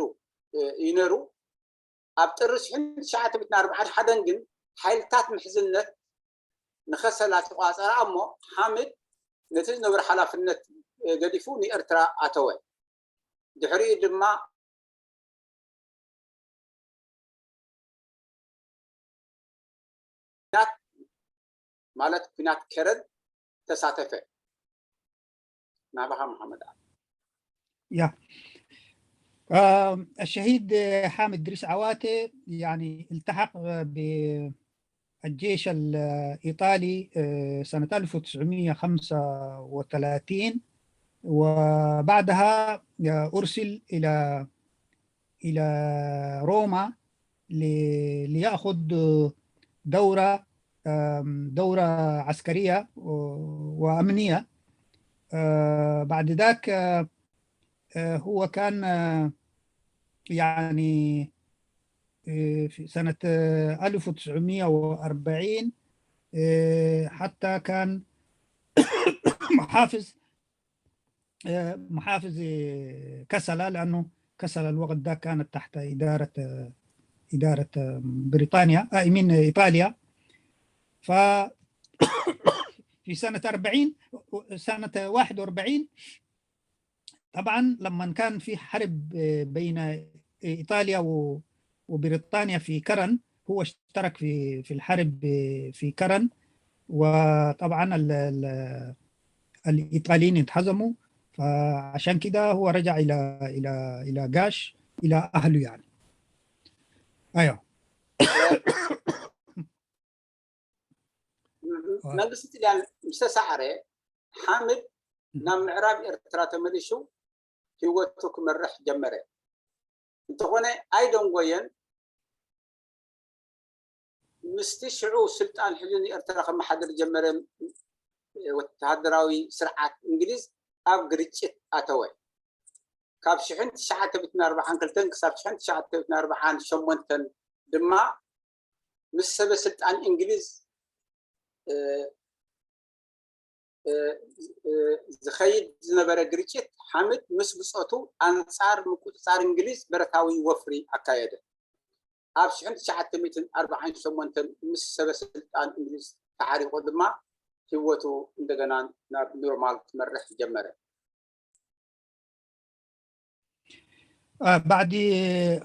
እዩ ነይሩ። ኣብ ጥሪ ሽሕን ትሽዓተ ሚእትን ኣርብዓን ሓደን ግን ሓይልታት ምሕዝነት ንኸሰላ ተቋፀራ እሞ ሓምድ ነቲ ዝነበረ ሓላፍነት ገዲፉ ንኤርትራ ኣተወ። ድሕሪኡ ድማ ኩናት ማለት ኩናት ከረን ተሳተፈ። ናባኻ መሓመድ ዓሊ። يا آه، الشهيد حامد دريس عواتي يعني التحق بالجيش الإيطالي آه، سنة ألف وتسعمية وخمسة وثلاثين، وبعدها آه، أرسل إلى إلى روما ل- ليأخذ دورة آم، دورة عسكرية و- وأمنية. آه، بعد ذاك آه، آه، هو كان آه، يعني آه، في سنة آه، ألف وتسعمية وأربعين آه، حتى كان محافظ آه، محافظ آه، كسلا، لأنه كسلا الوقت ده كانت تحت إدارة آه، إدارة آه، بريطانيا آه، من إيطاليا. ف في سنة أربعين، سنة واحد وأربعين، طبعا لما كان في حرب آه، بين إيطاليا و- وبريطانيا في كرن، هو اشترك في في الحرب آه، في كرن، وطبعا ال- ال- الإيطاليين انهزموا، فعشان كده هو رجع إلى إلى إلى قاش، إلى أهله يعني. أيوه. መንግስቲ ጥልያን ምስ ተሳዕረ ሓምድ ናብ ምዕራብ ኤርትራ ተመሊሱ ህይወቱ ክመርሕ ጀመረ። እንተኾነ ኣይደንጎየን። ምስቲ ሽዑ ስልጣን ሒዙ ንኤርትራ ከመሓድር ጀመረ ወተሃደራዊ ስርዓት እንግሊዝ ኣብ ግርጭት ኣተወ። ካብ ሽሕን ትሽዓተ ሚእትን ኣርብዓን ክልተን ክሳብ ሽሕን ትሽዓተ ሚእትን ኣርብዓን ሸሞንተን ድማ ምስ ሰበ ስልጣን እንግሊዝ ዝኸይድ ዝነበረ ግርጭት ሓምድ ምስ ብፆቱ ኣንፃር ምቁፅፃር እንግሊዝ ብረታዊ ወፍሪ ኣካየደ። ኣብ ሽሕን ትሽዓተ ሚእትን ኣርብዓን ሸሞንተን ምስ ሰበ ስልጣን እንግሊዝ ተዓሪቑ ድማ ህይወቱ እንደገና ናብ ኖርማል ክመርሕ ጀመረ። آه، بعد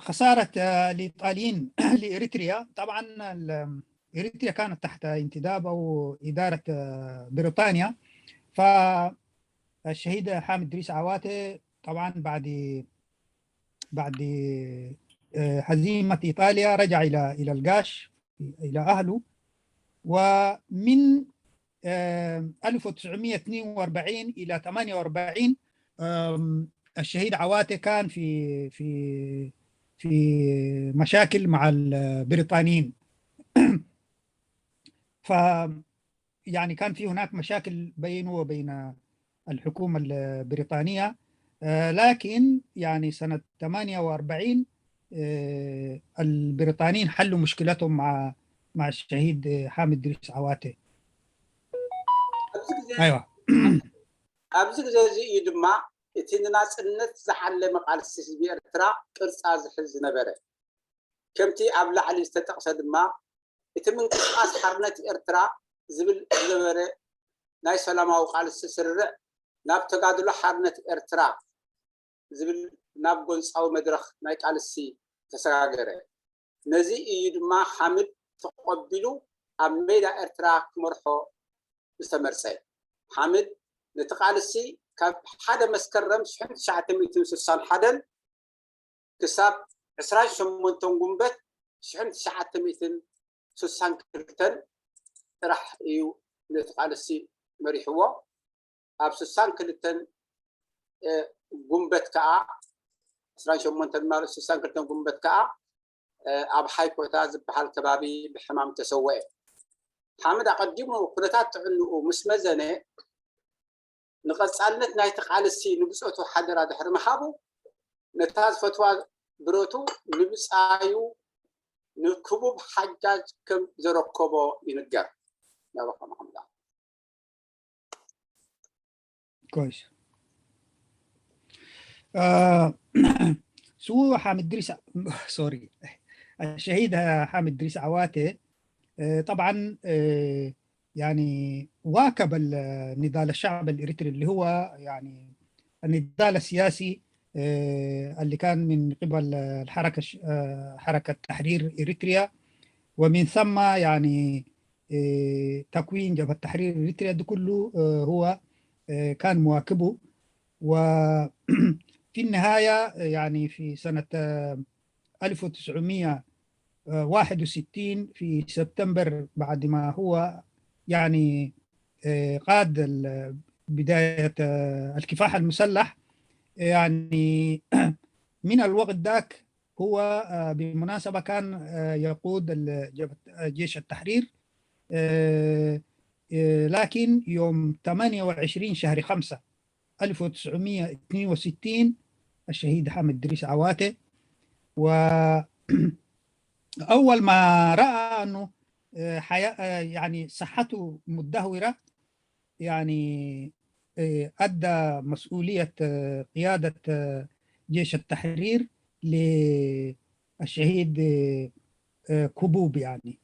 خسارة آه، الإيطاليين لإريتريا، طبعا ال- إريتريا كانت تحت انتداب أو إدارة آه، بريطانيا. فالشهيد حامد إدريس عواتي طبعا بعد بعد هزيمة إيطاليا رجع إلى إلى الجاش، إلى أهله. ومن ألف وتسعمية واثنين وأربعين إلى ثمانية وأربعين الشهيد عواتي كان في في في مشاكل مع البريطانيين. ف يعني كان في هناك مشاكل بينه وبين الحكومة البريطانية، لكن يعني سنة ثمانية وأربعين البريطانيين حلوا مشكلتهم مع مع الشهيد حامد دريس عواتي. أيوة. ኣብዚ ግዜ እዚ እዩ ድማ እቲ ንናጽነት ዝዓለመ ቃልሲ ህዝቢ ኤርትራ ቅርጻ ዝሕዝ ዝነበረ። ከምቲ ኣብ ላዕሊ ዝተጠቕሰ ድማ እቲ ምንቅስቃስ ሓርነት ኤርትራ ዝብል ዝነበረ ናይ ሰላማዊ ቃልሲ ስርርዕ ናብ ተጋድሎ ሓርነት ኤርትራ ዝብል ናብ ጎንጻዊ መድረኽ ናይ ቃልሲ ተሰጋገረ። ነዚ እዩ ድማ ሓምድ ተቐቢሉ ኣብ ሜዳ ኤርትራ ክመርሖ ዝተመርጸ። ሓምድ ነቲ ቃልሲ ካብ ሓደ መስከረም ሽሕን ትሽዓተ ሚእትን ስሳን ሓደን ክሳብ ዕስራን ሸሞንተን ጉንበት ሽሕን ትሽዓተ ሚእትን ስሳን ክልተን ጥራሕ እዩ ነቲ ቃልሲ መሪሕዎ። ኣብ ስሳን ክልተን ጉንበት ከዓ ዕስራን ሸሞንተን ማለት ስሳን ክልተን ጉንበት ከዓ ኣብ ሓይኮታ ዝበሃል ከባቢ ብሕማም ተሰወአ። ሓምድ ኣቐዲሙ ኩነታት ጥዕንኡ ምስ መዘነ ንቐጻልነት ናይቲ ቃልሲ ንብጾቱ ሓደራ ድሕሪ ምሃቡ ነታ ዝፈትዋ ብረቱ ንብጻዩ ንክቡብ ሓጃጅ ከም ዘረከቦ ይንገር። ናባኻ መሓመድ። كويس. آه، سو حامد دريس، سوري، الشهيد حامد دريس عواتي، آه، طبعا، آه، يعني واكب النضال الشعب الإريتري اللي هو يعني النضال السياسي، آه، اللي كان من قبل الحركة، آه، حركة تحرير إريتريا، ومن ثم يعني تكوين جبهة تحرير إريتريا ده كله هو كان مواكبه. وفي النهاية يعني في سنة ألف وتسعمية واحد وستين في سبتمبر، بعد ما هو يعني قاد بداية الكفاح المسلح، يعني من الوقت ذاك هو بالمناسبة كان يقود جيش التحرير، لكن يوم ثمانية وعشرين شهر خمسة ألف وتسعمية واثنين وستين الشهيد حامد دريس عواتي، وأول ما رأى أنه حياة يعني صحته مدهورة، يعني أدى مسؤولية قيادة جيش التحرير للشهيد كبوب يعني.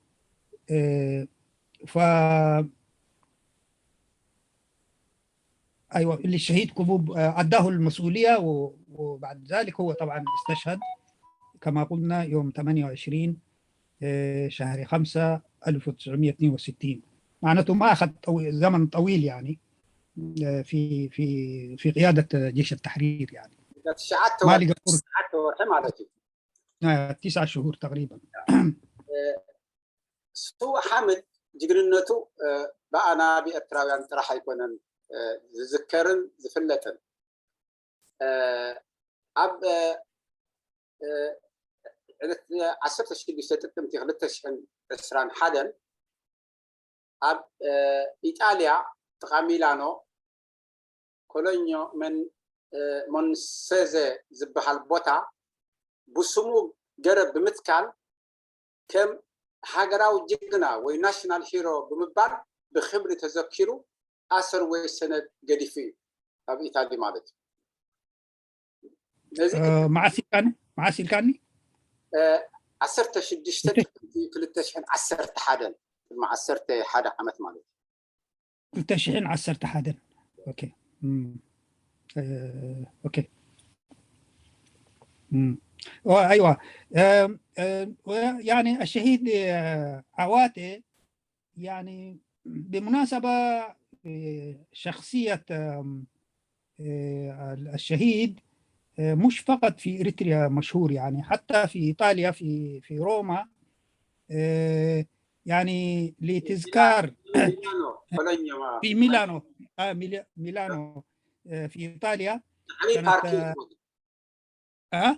ف أيوة، للشهيد كبوب أداه المسؤولية، وبعد ذلك هو طبعا استشهد كما قلنا يوم ثمانية وعشرين شهر خمسة ألف وتسعمية واثنين وستين. معناته ما أخذ زمن طويل يعني في في في قيادة جيش التحرير يعني. ما لقى فرصة. تسعة شهور تقريبا. سو حامد ጅግንነቱ ብኣና ብኤርትራውያን ጥራሕ ኣይኮነን ዝዝከርን ዝፍለጥን። ኣብ ዕለት ዓሰርተ ሽዱሽተ ጥቅምቲ ክልተ ሽሕን ዕስራን ሓደን ኣብ ኢጣልያ ጥቓ ሚላኖ ኮሎኞ ሞንሴዘ ዝበሃል ቦታ ብስሙ ገረብ ብምትካል ከም ሃገራዊ ጅግና ወይ ናሽናል ሂሮ ብምባል ብክብሪ ተዘኪሩ ኣሰር ወይ ሰነድ ገዲፉ እዩ ኣብ ኢታሊ ማለት እዩ። ነዚ መዓስ ኢልካኒ? መዓስ ኢልካኒ? ዓሰርተ ሽዱሽተ ጥቅምቲ ክልተ ሽሕን ዓሰርተ ሓደን፣ ቅድሚ ዓሰርተ ሓደ ዓመት ማለት እዩ። ክልተ ሽሕን ዓሰርተ ሓደን። ኦኬ። ኦኬ። أيوة. يعني الشهيد عواتي يعني بالمناسبة شخصية الشهيد آه، مش فقط في إريتريا مشهور، يعني حتى في إيطاليا، في في روما، آه، يعني لتذكار ሚላኖ ኮሎኛ في ميلانو، آه، ميلا- ميلانو، آه، في إيطاليا. ዓብይ كانت، ፓርክ آه، آه؟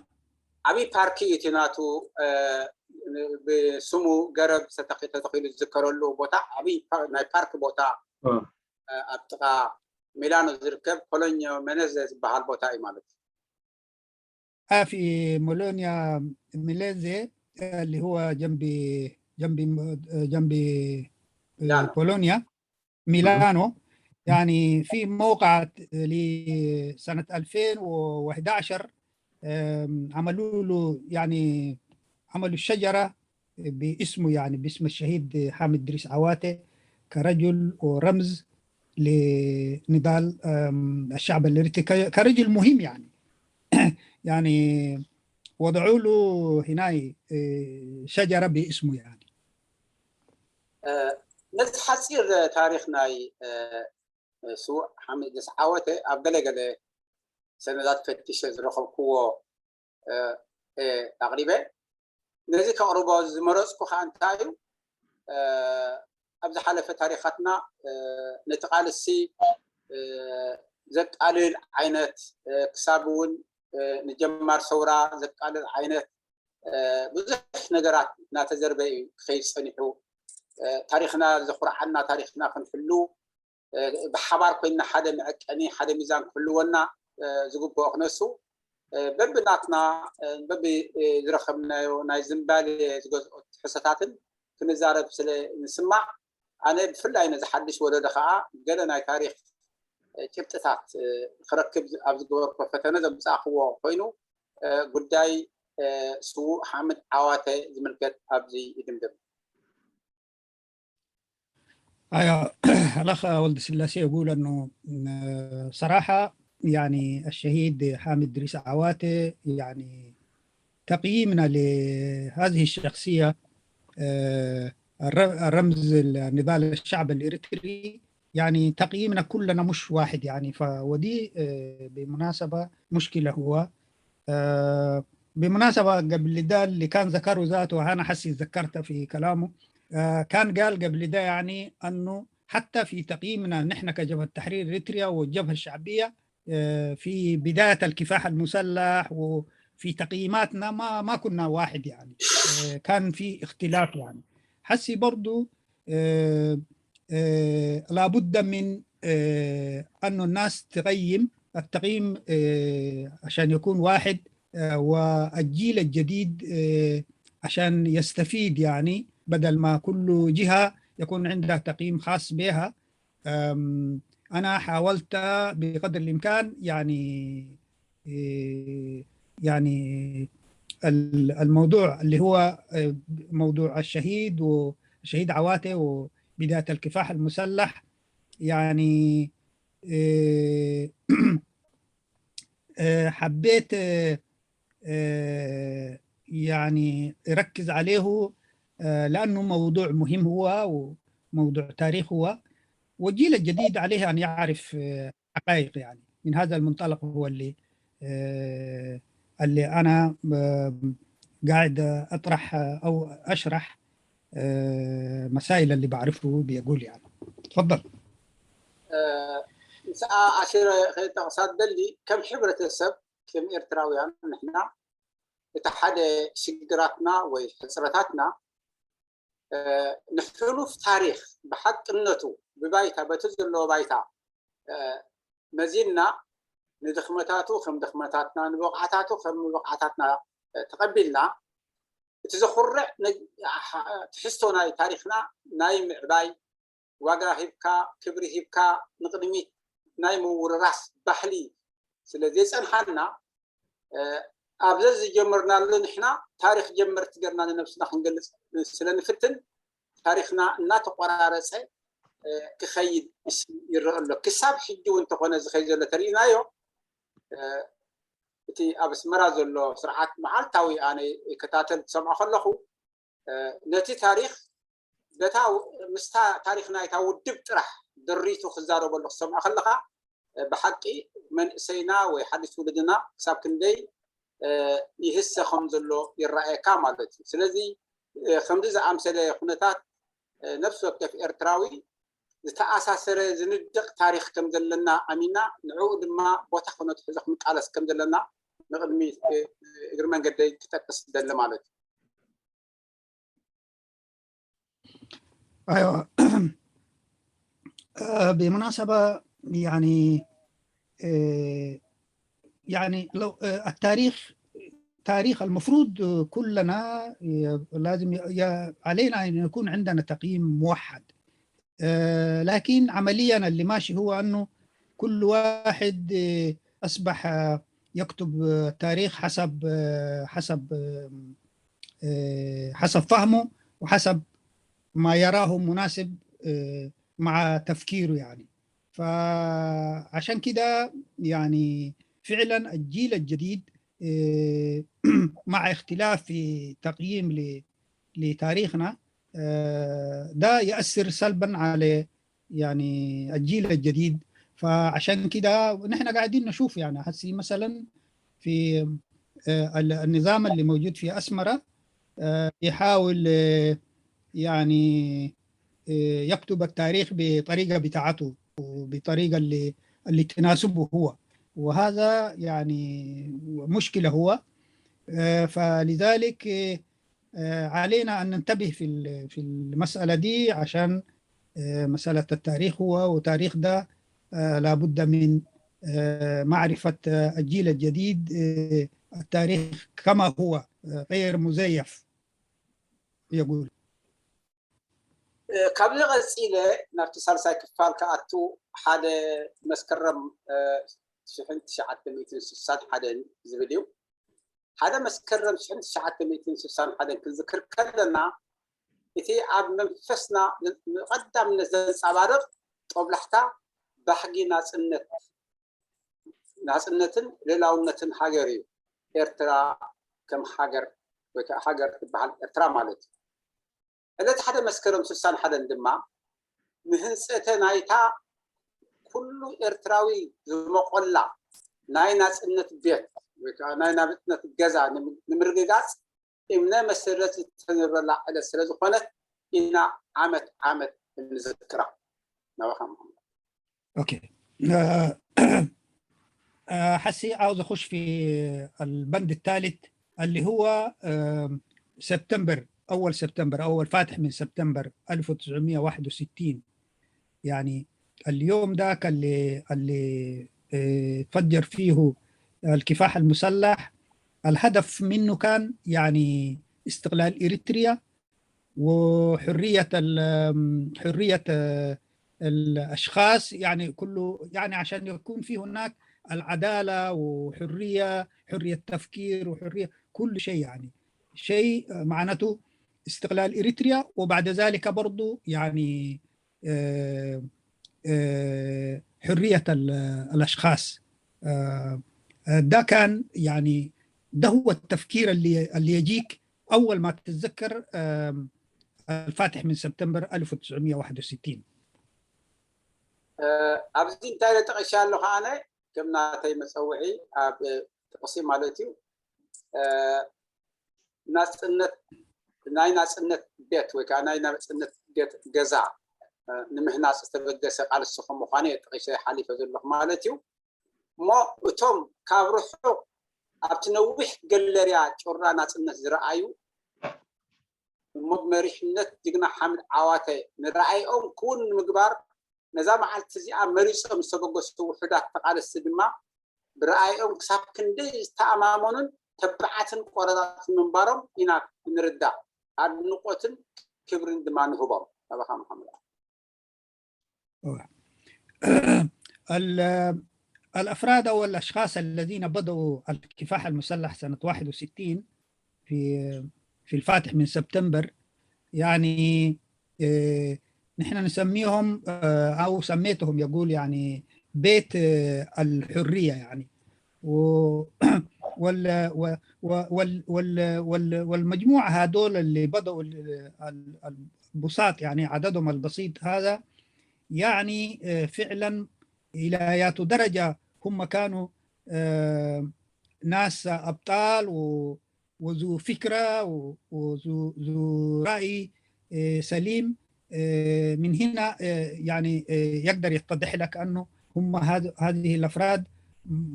ዓብይ ፓርክ እዩ እቲ ናቱ። ብስሙ ገረብ ተተኺሉ ዝዝከረሉ ቦታ፣ ዓብይ ናይ ፓርክ ቦታ ኣብ ጥቓ ሚላኖ ዝርከብ ኮሎኛ መነዘ ዝበሃል ቦታ እዩ ማለት እዩ። آه، في مولونيا ميليزي، آه، اللي هو جنب جنب جنب ميلانو. بولونيا، ميلانو. يعني في موقع لسنة ألفين وحداشر، آم، عملوا له، يعني عملوا الشجرة باسمه، يعني باسم الشهيد حامد إدريس عواتي، كرجل ورمز لنضال، آم، الشعب الإريتري، ك- كرجل مهم يعني. يعني وضعوا له هناي، آه، شجرة باسمه يعني. ነዚ ሓፂር ታሪክ ናይ ስዉእ ሓሚድ ዝዓወተ ኣብ ገለገለ ሰነዳት ፈቲሸ ዝረኸብክዎ ኣቕሪበ። ነዚ ከቕርቦ ዝመረፅኩ ከዓ እንታይ እዩ፣ ኣብ ዝሓለፈ ታሪካትና ነቲ ቃልሲ ዘቃልል ዓይነት፣ ክሳብ እውን ንጀማር ሰውራ ዘቃልል ዓይነት ብዙሕ ነገራት እናተዘርበ እዩ ክኸይድ ፀኒሑ። ታሪክና ዘኩርዓና ታሪክና ክንሕሉ፣ ብሓባር ኮይና ሓደ መዐቀኒ ሓደ ሚዛን ክህልወና ዝግብኦ ክነሱ፣ በብናትና በብ ዝረኸብናዮ ናይ ዝንባሌ ዝገዝኦ ትሕዝቶታትን ክንዛረብ ስለ ንስማዕ፣ ኣነ ብፍላይ ነዚ ሓድሽ ወለዶ ከዓ ገለ ናይ ታሪክ ጭብጥታት ክረክብ ኣብ ዝገበርኩ ፈተነ ዘምፃእክዎ ኮይኑ፣ ጉዳይ ስዉእ ሓምድ ዓዋተ ዝምልከት ኣብዚ ይድምድም። أيوة، الأخ ولد سلاسي يقول أنه، آه، صراحة يعني الشهيد حامد إدريس عواتي، يعني تقييمنا لهذه الشخصية، آه، الر- الرمز النضال الشعب الإريتري، يعني تقييمنا كلنا مش واحد يعني. ف ودي، آه، بمناسبة مشكلة هو، آه، بمناسبة قبل ده اللي كان ذكره ذاته، أنا حسي ذكرت في كلامه، آه، كان قال قبل ده يعني أنه حتى في تقييمنا نحن كجبهة تحرير إريتريا والجبهة الشعبية، آه، في بداية الكفاح المسلح وفي تقييماتنا ما ما كنا واحد يعني. آه، كان في اختلاف يعني. حسي برضو، آه، آه، لابد من، آه، أنه الناس تقيم، التقييم، آه، عشان يكون واحد، آه، والجيل الجديد، آه، عشان يستفيد يعني، بدل ما كل جهة يكون عندها تقييم خاص بها. أم، أنا حاولت بقدر الإمكان يعني، إيه، يعني ال- الموضوع اللي هو، آه، موضوع الشهيد والشهيد عواتي وبداية الكفاح المسلح، يعني، إيه، آه، حبيت، آه، آه، يعني يركز عليه، آه، لأنه موضوع مهم هو وموضوع تاريخ هو، والجيل الجديد عليه أن يعرف، آه، حقائق يعني. من هذا المنطلق هو اللي، آه، اللي أنا، آه، قاعد أطرح أو أشرح، آه، مسائل اللي بعرفه بيقول يعني. تفضل. ምስኣ ኣሲረ ከይጠቕሳ ደሊ ከም ሕብረተሰብ ከም ኤርትራውያን ንሕና እቲ ሓደ ሽግራትና ወይ ሕፅረታትና ንሕሉፍ ታሪክ ብሓቅነቱ ብባይታ በቲ ዘለዎ ባይታ መዚንና ንድኽመታቱ ከም ድኽመታትና ንብቕዓታቱ ከም ብቕዓታትና ተቐቢልና እቲ ዘኹርዕ ትሕዝቶ ናይ ታሪክና ናይ ምዕባይ ዋጋ ሂብካ ክብሪ ሂብካ ንቕድሚት ናይ ምውርራስ ባህሊ ስለ ዘይፀንሓና ኣብ ዘዝጀመርናሉ ንሕና ታሪክ ጀመርቲ ገርና ንነብስና ክንገልፅ ስለ ንፍትን ታሪክና እናተቆራረፀ ክኸይድ ይረአ ኣሎ። ክሳብ ሕጂ እውን እንተኾነ ዝኸይ ዘሎ ተሪኢናዮ እቲ ኣብ ኣስመራ ዘሎ ስርዓት መዓልታዊ ኣነ ይከታተል ክሰምዖ ከለኹ ነቲ ታሪክ በታ ምስታ ታሪክ ናይታ ውድብ ጥራሕ ድሪቱ ክዛረበሉ ክሰምዖ ከለካ ብሓቂ መንእሰይና ወይ ሓድሽ ትውልድና ክሳብ ክንደይ ይህሰ ከም ዘሎ ይረኣየካ ማለት እዩ። ስለዚ ከምዚ ዝኣምሰለ ኩነታት ነፍሲ ወከፍ ኤርትራዊ ዝተኣሳሰረ ዝንድቕ ታሪኽ ከም ዘለና ኣሚና ንዕኡ ድማ ቦታ ክነትሕዞ ክንቃለስ ከም ዘለና ንቕድሚ እግሪ መንገደይ ክጠቅስ ደሊ ማለት እዩ። ايوه بمناسبة يعني يعني لو التاريخ تاريخ المفروض كلنا لازم علينا ان يكون عندنا تقييم موحد لكن عمليا اللي ماشي هو انه كل واحد اصبح يكتب التاريخ حسب حسب حسب فهمه وحسب ما يراه مناسب مع تفكيره يعني. فعشان كده يعني فعلا الجيل الجديد مع اختلاف في تقييم لتاريخنا ده يأثر سلبا على يعني الجيل الجديد. فعشان كده نحن قاعدين نشوف يعني هسي مثلا في النظام اللي موجود في أسمرة يحاول يعني يكتب التاريخ بطريقة بتاعته وبطريقة اللي اللي تناسبه هو. وهذا يعني مشكلة هو. فلذلك علينا أن ننتبه في في المسألة دي عشان مسألة التاريخ هو وتاريخ ده لابد من معرفة الجيل الجديد التاريخ كما هو غير مزيف يقول. ካብዚ ቀፂለ ናብቲ ሳልሳይ ክፋል ክኣቱ ሓደ መስከረም ሽሕን ትሽዓተ ሚእትን ስሳን ሓደን ዝብል እዩ። ሓደ መስከረም ሽሕን ትሽዓተ ሚእትን ስሳን ሓደን ክንዝክር ከለና እቲ ኣብ መንፈስና ንቐዳምነት ዘንፀባርቕ ጦብላሕታ ባህጊ ናፅነት ናፅነትን ልእላውነትን ሃገር እዩ። ኤርትራ ከም ሃገር ወይ ከዓ ሃገር ትበሃል ኤርትራ ማለት እዩ። ዕለት ሓደ መስከረም ስሳን ሓደን ድማ ንህንፀተ ናይታ ኩሉ ኤርትራዊ ዝመቆላ ናይ ናፅነት ቤት ወይ ከዓ ናይ ናፅነት ገዛ ንምርግጋፅ እምነ መሰረት ዝተነብረላ ዕለት ስለዝኾነት ኢና ዓመት ዓመት እንዝክራ። ናባኻ መሓመድ። اوكي حسي عاوز اخش في البند الثالث اللي هو سبتمبر، اول سبتمبر، اول فاتح من سبتمبر ألف وتسعمية وواحد وستين. يعني اليوم ذاك اللي اللي تفجر فيه الكفاح المسلح، الهدف منه كان يعني استقلال اريتريا وحريه حريه الاشخاص، يعني كله يعني عشان يكون في هناك العداله وحريه، حريه تفكير وحريه كل شيء، يعني شيء معناته استقلال اريتريا، وبعد ذلك برضو يعني حريه الاشخاص. ده كان يعني ده هو التفكير اللي اللي يجيك اول ما تتذكر الفاتح من سبتمبر ألف وتسعمية وواحد وستين. ኣብዚ እንታይ ጠቐሻ ኣለኹ ኣነ ከም ናተይ መፀውዒ ኣብ ጥቕሲ ማለት እዩ። ናፅነት ናይ ናፅነት ቤት ወይ ከዓ ናይ ናፅነት ቤት ገዛ ንምህናፅ ዝተበገሰ ቃልሲ ከም ምዃኑ ጠቂሰ ሓሊፈ ዘለኹ ማለት እዩ። እሞ እቶም ካብ ርሑቕ ኣብቲ ነዊሕ ገለርያ ጩራ ናፅነት ዝረኣዩ እሞ ብመሪሕነት ጅግና ሓምድ ዓዋተ ንረኣይኦም ክውን ንምግባር ነዛ መዓልቲ እዚኣ መሪፆም ዝተበገሱ ውሑዳት ተቓለስቲ ድማ ብረኣይኦም ክሳብ ክንደይ ዝተኣማመኑን ተባዓትን ቆራፃትን ምንባሮም ኢና ንርዳእ። ኣድንቆትን ክብርን ድማ ንህቦም። ናባኻ መሓመድ። الأفراد أو الأشخاص الذين بدأوا الكفاح المسلح سنة واحد وستين في في الفاتح من سبتمبر، يعني نحن نسميهم أو سميتهم يقول يعني بيت الحرية يعني. و وال وال وال وال والمجموعة هذول اللي بدأوا البساط، يعني عددهم البسيط هذا، يعني فعلا إلى ياتو درجة هم كانوا آه، ناس أبطال و- وذو فكرة و- وذو ذو رأي آه، سليم. آه، من هنا آه، يعني آه، يقدر يتضح لك أنه هم هذ- هذه الأفراد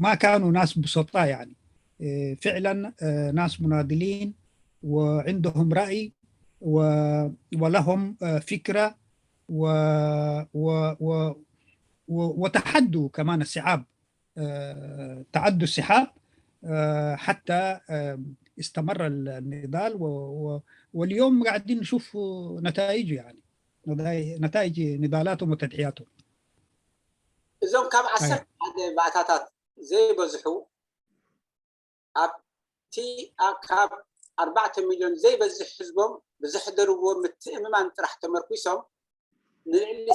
ما كانوا ناس بسطاء، يعني آه، فعلا آه، ناس مناضلين وعندهم رأي و- ولهم آه، فكرة و- و- و- و- وتحدوا كمان الصعاب، آه، تعدوا السحاب آه، حتى آه، استمر النضال و- و- واليوم قاعدين نشوف نتائجه، يعني نتائج نضالاتهم وتضحياتهم. እዞም ካብ أيوة. ዓሰርተ ሓደ ባእታታት ዘይበዝሑ ኣብቲ ካብ ኣርባዕተ ሚልዮን ዘይበዝሕ ህዝቦም ብዘሕደርዎ ምትእምማን ጥራሕ ተመርኩሶም ንልዕሊ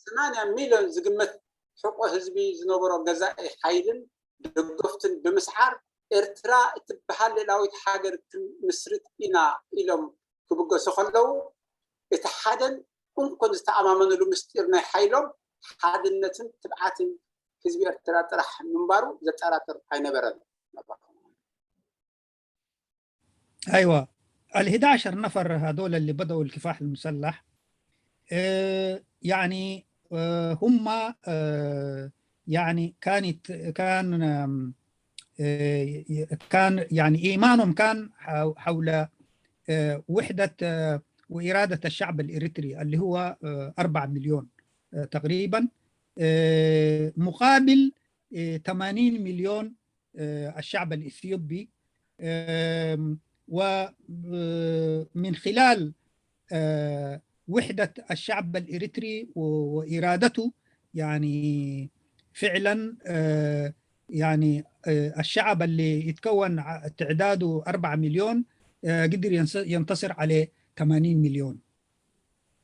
ሰማንያ ሚልዮን ዝግመት ሕቆ ህዝቢ ዝነበሮ ገዛኢ ሓይልን ደገፍቱን ብምስዓር ኤርትራ እትበሃል ልእላዊት ሃገር ክንምስርት ኢና ኢሎም ክብገሱ ከለዉ እቲ ሓደን እንኮን ዝተኣማመንሉ ምስጢር ናይ ሓይሎም ሓድነትን ትብዓትን ህዝቢ ኤርትራ ጥራሕ ምንባሩ ዘጠራጥር ኣይነበረን። أيوة، ال احدعش نفر هذول اللي بدأوا الكفاح المسلح آه، يعني آه، هم آه، يعني كان يت- كان آم، آه، كان يعني إيمانهم كان حو- حول آه، وحدة آه، وإرادة الشعب الإريتري اللي هو آه، أربعة مليون آه، تقريبا آه، مقابل آه، ثمانين مليون آه، الشعب الإثيوبي آم، و- آه، من خلال آه، وحدة الشعب الإريتري و- وإرادته يعني فعلا آه، يعني آه، الشعب اللي يتكون ع- تعداده أربعة مليون آه، قدر ينص- ينتصر على ثمانين مليون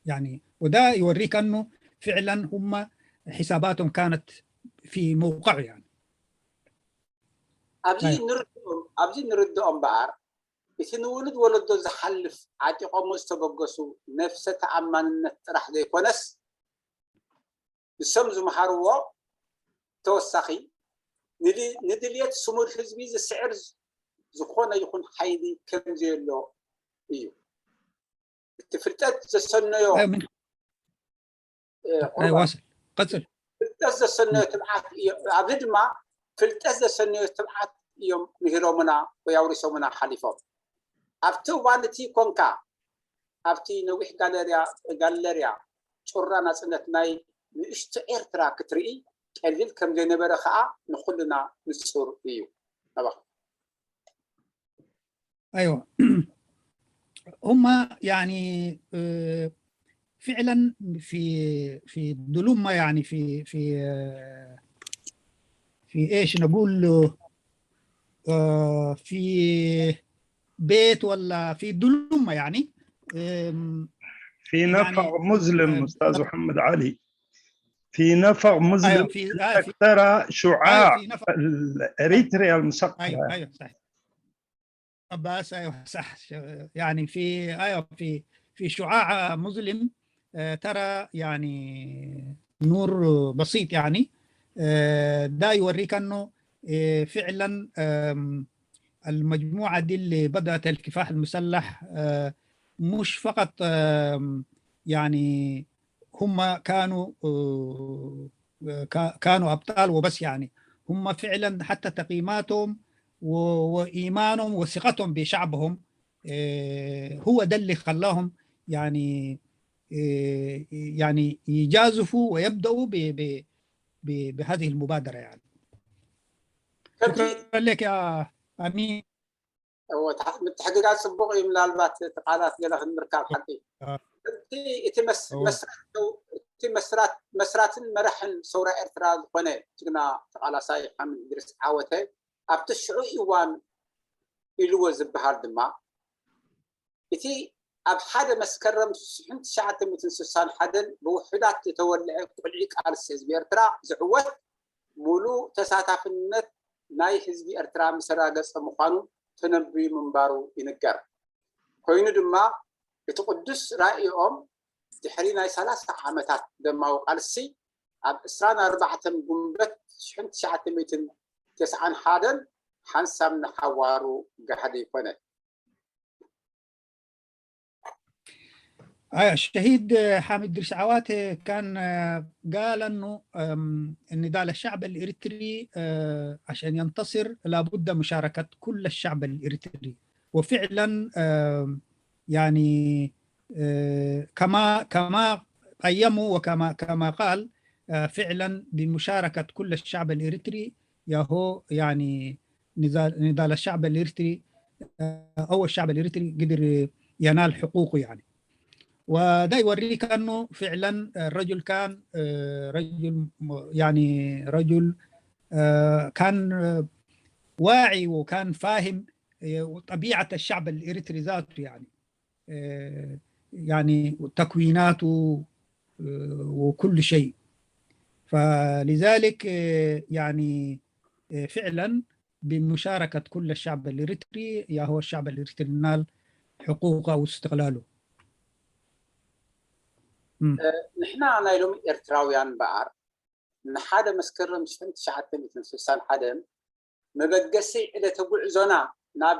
يعني وده يوريك أنه فعلا هم حساباتهم كانت في موقع يعني ኣብዚ أيوة. ንርድኦም ኣብዚ ንርድኦም እምበኣር እቲ ንውሉድ ወለዶ ዝሓልፍ ዓጢቖሞ ዝተበገሱ ነፍሰ ተኣማንነት ጥራሕ ዘይኮነስ ንሶም ዝመሃርዎ ተወሳኺ ንድ- ንድልየት ስሙር ህዝቢ ዝስዕር ዝኾነ ይኹን ሓይሊ ከም ዘየሎ እዩ። እቲ ፍልጠት ዘሰነዮ أيوة، من እ፣ أيوة، واصل. قتل. ፍልጠት ዘሰነዮ ትብዓት እዮም። ኣብዚ ድማ ፍልጠት ዘሰነዮ ትብዓት እዮም ምሂሮምና ወይ ኣውሪሶምና ሓሊፎም። ኣብቲ እዋን እቲ ኮንካ ኣብቲ ነዊሕ ጋለርያ ጋለርያ ጩራ ናጽነት ናይ ንእሽቶ ኤርትራ ክትርኢ ቀሊል ከም ዘይነበረ ከኣ ንኹልና ንጹር እዩ። ኣባኻ ايوه هم يعني آه، فعلا في في دلومة يعني في في آه، في ايش نقول له آه، في بيت ولا في دلومة يعني آم، في يعني نفق مظلم آه، استاذ محمد علي. في نفق مظلم ايوه في آه في ترى ايوه شعاع في نفق الاريتريا المسقره. ايوه ايوه صحيح عباس ايوه صح ش- يعني في ايوه في في شعاع مظلم آه، ترى يعني نور بسيط يعني آه، ده يوريك انه آه، فعلا آم، المجموعة دي اللي بدأت الكفاح المسلح آه، مش فقط آم، يعني هم كانوا آه، كا- كانوا أبطال وبس يعني هم فعلا حتى تقييماتهم و- وإيمانهم وثقتهم بشعبهم آه، هو ده اللي خلاهم يعني آه، يعني يجازفوا ويبدأوا ب- ب- ب- بهذه المبادرة يعني. ከምዚ شكرا لك يا أمين. እወ፣ ምትሕግጋዝ ጽቡቕ እዩ። ምናልባት እቲ ቃላት ገለ ክንምርካብ ሓቂ آه، እቲ እቲ መስ- هو መስራት እቲ መስራት መስራትን መራሕን ሰውራ ኤርትራ ዝኾነ ጅግና ተቓላሳይ ሓምድ እድሪስ ዓወተ ኣብቲ ሽዑ እዋን ኢልዎ ዝበሃል ድማ እቲ ኣብ ሓደ መስከረም ሽሕን ትሽዓተ ሚእትን ስሳን ሓደን ብውሑዳት ዝተወልዐ ቁልዒ ቃልሲ ህዝቢ ኤርትራ ዝዕወት ሙሉእ ተሳታፍነት ናይ ህዝቢ ኤርትራ ምስ ኣረጋገጸ ምዃኑ ተነብዩ ምንባሩ ይንገር። ኮይኑ ድማ እቲ ቅዱስ ራእይኦም ድሕሪ ናይ ሰላሳ ዓመታት ደማዊ ቃልሲ ኣብ ዕስራን ኣርባዕተን ጉንበት ሽሕን ትሽዓተ ሚእትን ተስዓን ሓደን ሓንሳብ ንሓዋሩ ጋህዲ ኮነ። آه، الشهيد حامد دريس عواتي كان، آه، قال أنه، آم، النداء للشعب الإريتري، آه، عشان ينتصر لابد مشاركة كل الشعب الإريتري. وفعلا، آم، يعني، آه، كما، كما قيموا وكما، كما قال، آه، فعلا بمشاركة كل الشعب الإريتري ياهو، يعني، نضال، نضال الشعب الإريتري، آه، أو الشعب الإريتري قدر ينال حقوقه، يعني. وده يوريك أنه فعلا الرجل كان، آه، رجل م-، يعني، رجل، آه، كان، آه، واعي وكان فاهم، آه، طبيعة الشعب الإريتري ذاته، يعني، آه، يعني، تكويناته، آه، وكل شيء. فلذلك، آه، يعني، آه، فعلا بمشاركة كل الشعب الإريتري ياهو الشعب الإريتري نال حقوقه واستقلاله. ንሕና ናይ ሎሚ ኤርትራውያን እምበኣር፣ ንሓደ መስከረም ሽሕን ትሽዓተ ሚእትን ስሳን ሓደን መበገሲ ዕለተ ጉዕዞና ናብ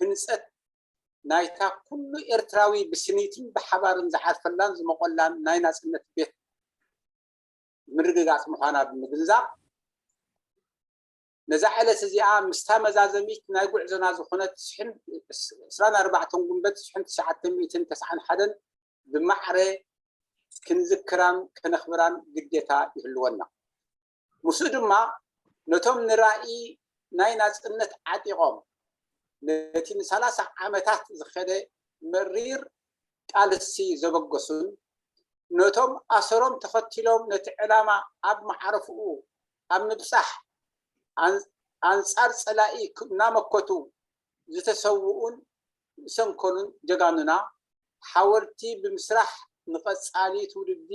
ህንጸት ናይታ ኩሉ ኤርትራዊ ብስኒትን ብሓባርን ዝዓርፈላን ዝመቖላን ናይ ናጽነት ቤት ምርግጋጽ ምዃና ብምግንዛብ፣ ነዛ ዕለት እዚኣ ምስታ መዛዘሚት ናይ ጉዕዞና ዝኾነት ሽሕን፣ ዕስራን ኣርባዕተን ጉንበት ሽሕን ትሽዓተ ሚእትን ተስዓን ሓደን ብማዕረ ክንዝክራን ከነኽብራን ግዴታ ይህልወና። ምስኡ ድማ ነቶም ንራእይ ናይ ናጽነት ዓጢቖም ነቲ ንሰላሳ ዓመታት ዝኸደ መሪር ቃልሲ ዘበገሱን ነቶም ኣሰሮም ተኸቲሎም ነቲ ዕላማ ኣብ መዓረፍኡ ኣብ ምብጻሕ ኣን-፣ ኣንጻር ጸላኢ ክ-፣ እናመከቱ ዝተሰውኡን ዝሰንከሉን ጀጋኑና ሓወልቲ ብምስራሕ ንቐጻሊ ትውልዲ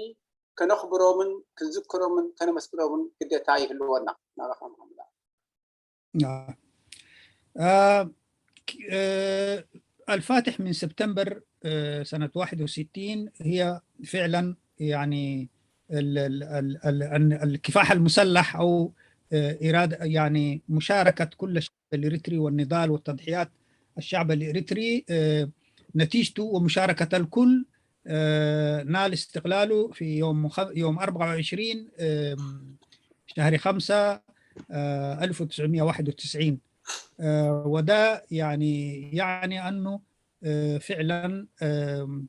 ከነኽብሮምን ክንዝክሮምን ከነመስግኖምን ግዴታ ይህልወና። ናባኻ መሓመድ። آه. آه، ك-، آه، الفاتح من سبتمبر، آه، سنة واحد وستين هي فعلا، يعني، ال-، ال-، ال-، ال-، أن الكفاح المسلح أو، آه، إرادة، يعني، مشاركة كل الشعب الإريتري والنضال والتضحيات الشعب الإريتري، آه، نتيجته ومشاركة الكل، آه، نال استقلاله في يوم خ-، يوم أربعة وعشرين، آم، شهر خمسة، آه، ألف وتسعمية وواحد وتسعين. آه، وده يعني، يعني أنه، آه، فعلا، آم،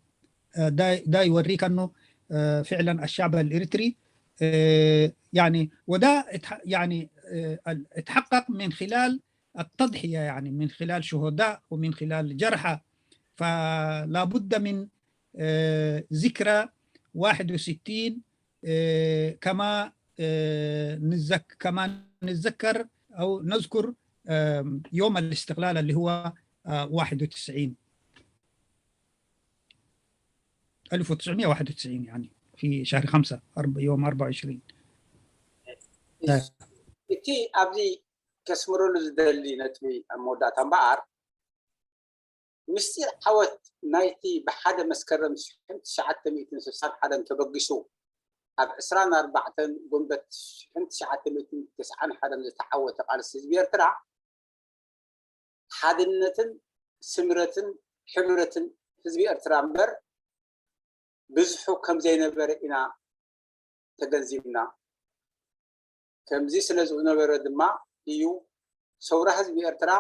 آه، ده، ده يوريك أنه، آه، فعلا الشعب الإريتري، آه، يعني، وده اتح-، يعني، آه، ال-، اتحقق من خلال التضحية، يعني، من خلال شهداء ومن خلال جرحى. فلا بد من، آه، ذكرى واحد وستين، آه، كما، آه، نتذك-، كما نتذكر أو نذكر، آم، يوم الاستقلال اللي هو، آه، واحد وتسعين، ألف وتسعمية وواحد وتسعين، يعني، في شهر خمسة، أرب-، يوم أربعة وعشرين. آه. እቲ ኣብዚ ከስምረሉ ዝደሊ ነጥቢ ኣብ መወዳእታ እምበኣር፣ ምስጢር ዓወት ናይቲ ብሓደ መስከረም ሽሕን ትሽዓተ ሚእትን ስሳን ሓደን ተበጊሱ ኣብ ዕስራን ኣርባዕተን ጉንበት ሽሕን ትሽዓተ ሚእትን ተስዓን ሓደን ዝተዓወተ ቃልሲ ህዝቢ ኤርትራ፣ ሓድነትን ስምረትን ሕብረትን ህዝቢ ኤርትራ እምበር ብዝሑ ከም ዘይነበረ ኢና ተገንዚብና። ከምዚ ስለ ዝነበረ ድማ እዩ ሰውራ ህዝቢ ኤርትራ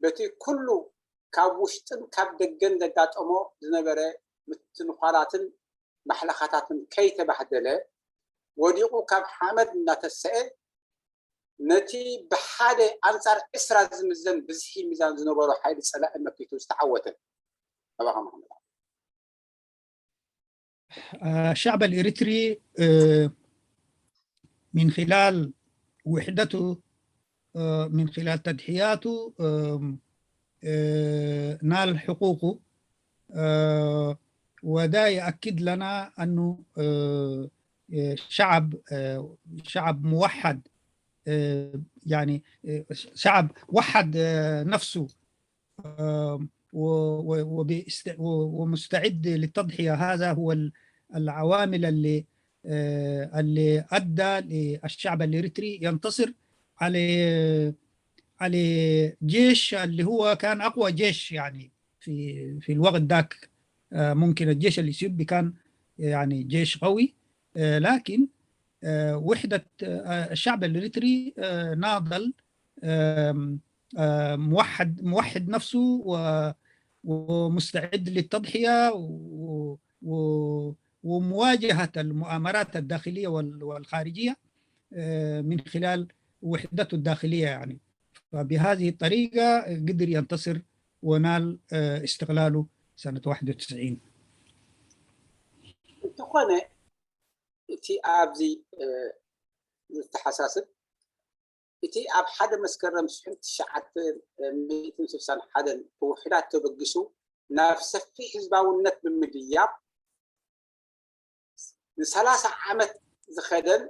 በቲ ኩሉ ካብ ውሽጥን ካብ ደገን ዘጋጠሞ ዝነበረ ምትንዃላትን ማሕለኻታትን ከይተባህደለ፣ ወዲቑ ካብ ሓመድ እናተሰኤ፣ ነቲ ብሓደ ኣንጻር ዕስራ ዝምዘን ብዝሒ ሚዛን ዝነበሮ ሓይሊ ጸላኢ መኪቱ ዝተዓወተ። ኣባኻ መሓመድ። آه، الشعب الإريتري، آه، من خلال وحدته، آه، من خلال تضحياته، آم، آه، نال حقوقه. آه، وده يأكد لنا أنه، آه، آه، شعب، آه، شعب موحد، آه، يعني، آه، شعب وحد، آه، نفسه، آه، و-، و-، وبيست-، و-، ومستعد للتضحية. هذا هو ال-، العوامل اللي، آه، اللي أدى للشعب الإريتري ينتصر على على جيش اللي هو كان أقوى جيش، يعني، في في الوقت ذاك. آه، ممكن الجيش الإثيوبي كان، يعني، جيش قوي، آه، لكن، آه، وحدة، آه، الشعب الإريتري، آه، ناضل، آم، آه، موحد موحد نفسه و- ومستعد للتضحية و- و- ومواجهة المؤامرات الداخلية وال- والخارجية، آه، من خلال وحدته الداخلية، يعني. فبهذه الطريقة قدر ينتصر ونال، آه، استقلاله سنة واحد وتسعين. እንተኾነ እቲ ኣብዚ ዝተሓሳስብ እቲ ኣብ ሓደ መስከረም ሽሕን ትሽዓተ ሚእትን ስሳን ሓደን ብውሕዳት ተበጊሱ ናብ ሰፊሕ ህዝባውነት ብምድያብ ንሰላሳ ዓመት ዝኸደን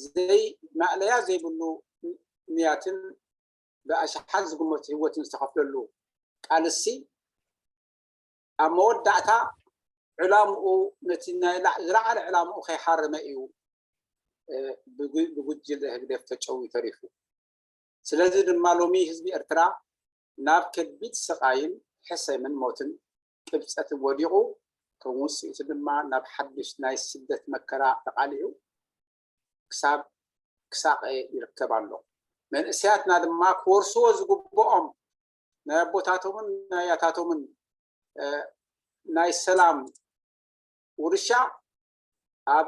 ዘይማእለያ ዘይብሉ ንያትን ብኣሽሓት ዝግመቱ ህይወትን ዝተኸፍለሉ ቃልሲ ኣብ መወዳእታ ዕላምኡ ነቲ ናይ ላ- ዝለዓለ ዕላምኡ ከይሓረመ እዩ ብጉጅለ ህግደፍ ተጨውዩ ተሪፉ። ስለዚ ድማ ሎሚ ህዝቢ ኤርትራ ናብ ከቢድ ስቓይን ሕሰምን ሞትን ቅብፀትን ወዲቑ፣ ከም ውፅኢቱ ድማ ናብ ሓድሽ ናይ ስደት መከራ ተቓሊዑ ክሳብ ክሳቐ ይርከብ ኣሎ። መንእሰያትና ድማ ክወርስዎ ዝግብኦም ናይ ኣቦታቶምን ናይ ኣያታቶምን ናይ ሰላም ውርሻ ኣብ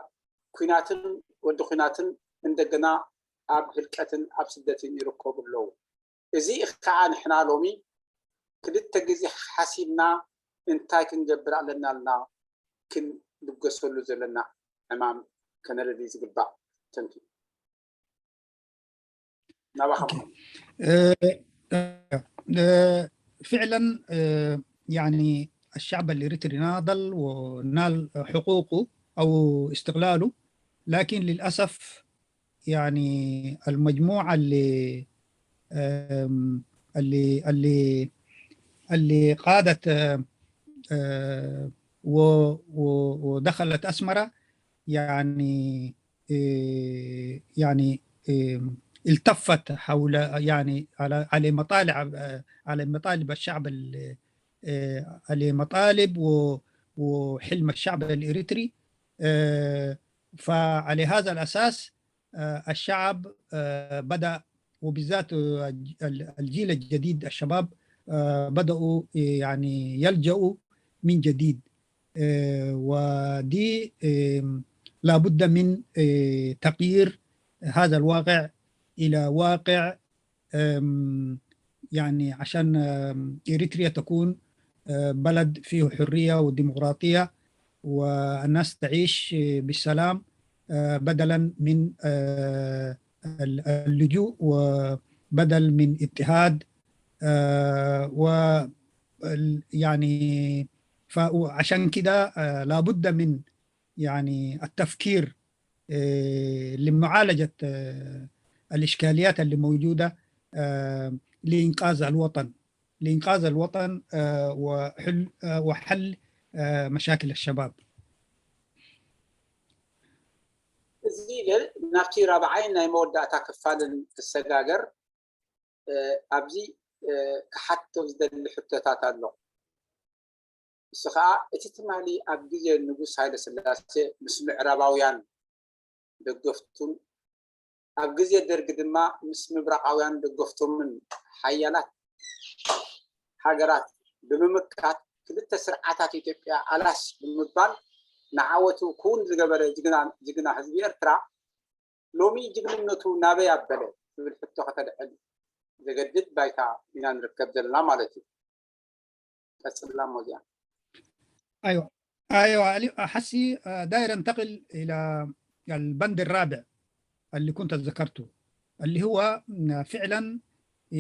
ኲናትን ወዲ ኲናትን እንደገና ኣብ ህልቀትን ኣብ ስደትን ይርከቡ ኣለዉ። እዚ ከዓ ንሕና ሎሚ ክልተ ግዜ ሓሲብና እንታይ ክንገብር ኣለና ኢልና ክንብገሰሉ ዘለና ዕማም ከነለሊ ዝግባእ ተንኪ ናባኻ ኦኬ። እ፣ እ፣ እ፣ فعلا، እ፣ يعني الشعب الإريتري ناضل ونال حقوقه أو استقلاله، لكن للأسف يعني المجموعة اللي، أم، اللي اللي اللي قادت، آه، آه، و- و- ودخلت أسمرة، يعني، إيه، يعني، إيه، التفت حول، يعني، على على مطالع، آه، على مطالب الشعب ال- آه، على مطالب و- وحلم الشعب الإريتري. آه، فعلى هذا الأساس، آه، الشعب، آه، بدأ، وبالذات، آه، ال- الجيل الجديد، الشباب، آه، بدأوا، يعني، يلجأوا من جديد. آه، ودي، آم، لابد من، آه، تغيير هذا الواقع إلى واقع، آم، يعني، عشان، آم، إريتريا تكون، آه، بلد فيه حرية وديمقراطية، والناس تعيش بالسلام، آه، بدلا من، آه، ال- اللجوء وبدل من اضطهاد، آه، و ال- يعني، فعشان كده، آه، لابد من، يعني، التفكير، آه، لمعالجة، آه، الإشكاليات اللي موجودة، آه، لإنقاذ الوطن، لإنقاذ الوطن، آه، وحل، آه، وحل، آه، مشاكل الشباب. እዚ ኢለ ናብቲ ራብዓይ ናይ መወዳእታ ክፋልን ክሰጋገር፣ እ፣ ኣብዚ፣ እ፣ ክሓቶ ዝደሊ ሕቶታት ኣሎ። እሱ ከዓ እቲ ትማሊ ኣብ ግዜ ንጉስ ሃይለ ስላሴ ምስ ምዕራባውያን ደገፍቱን ኣብ ግዜ ደርግ ድማ ምስ ምብራቓውያን ደገፍቶምን ሓያላት ሃገራት ብምምካት ክልተ ስርዓታት ኢትዮጵያ ኣላሽ ብምባል ንዓወቱ ክውን ዝገበረ ጅግና ጅግና ህዝቢ ኤርትራ ሎሚ ጅግንነቱ ናበይ ኣበለ ዝብል ሕቶ ከተልዕል ዘገድድ ባይታ ኢና ንርከብ ዘለና ማለት እዩ። ቀጽላ ሞዚያ ايوه، ايوه، علي- حسي، آه، داير انتقل الى البند الرابع اللي كنت ذكرته، اللي هو فعلا،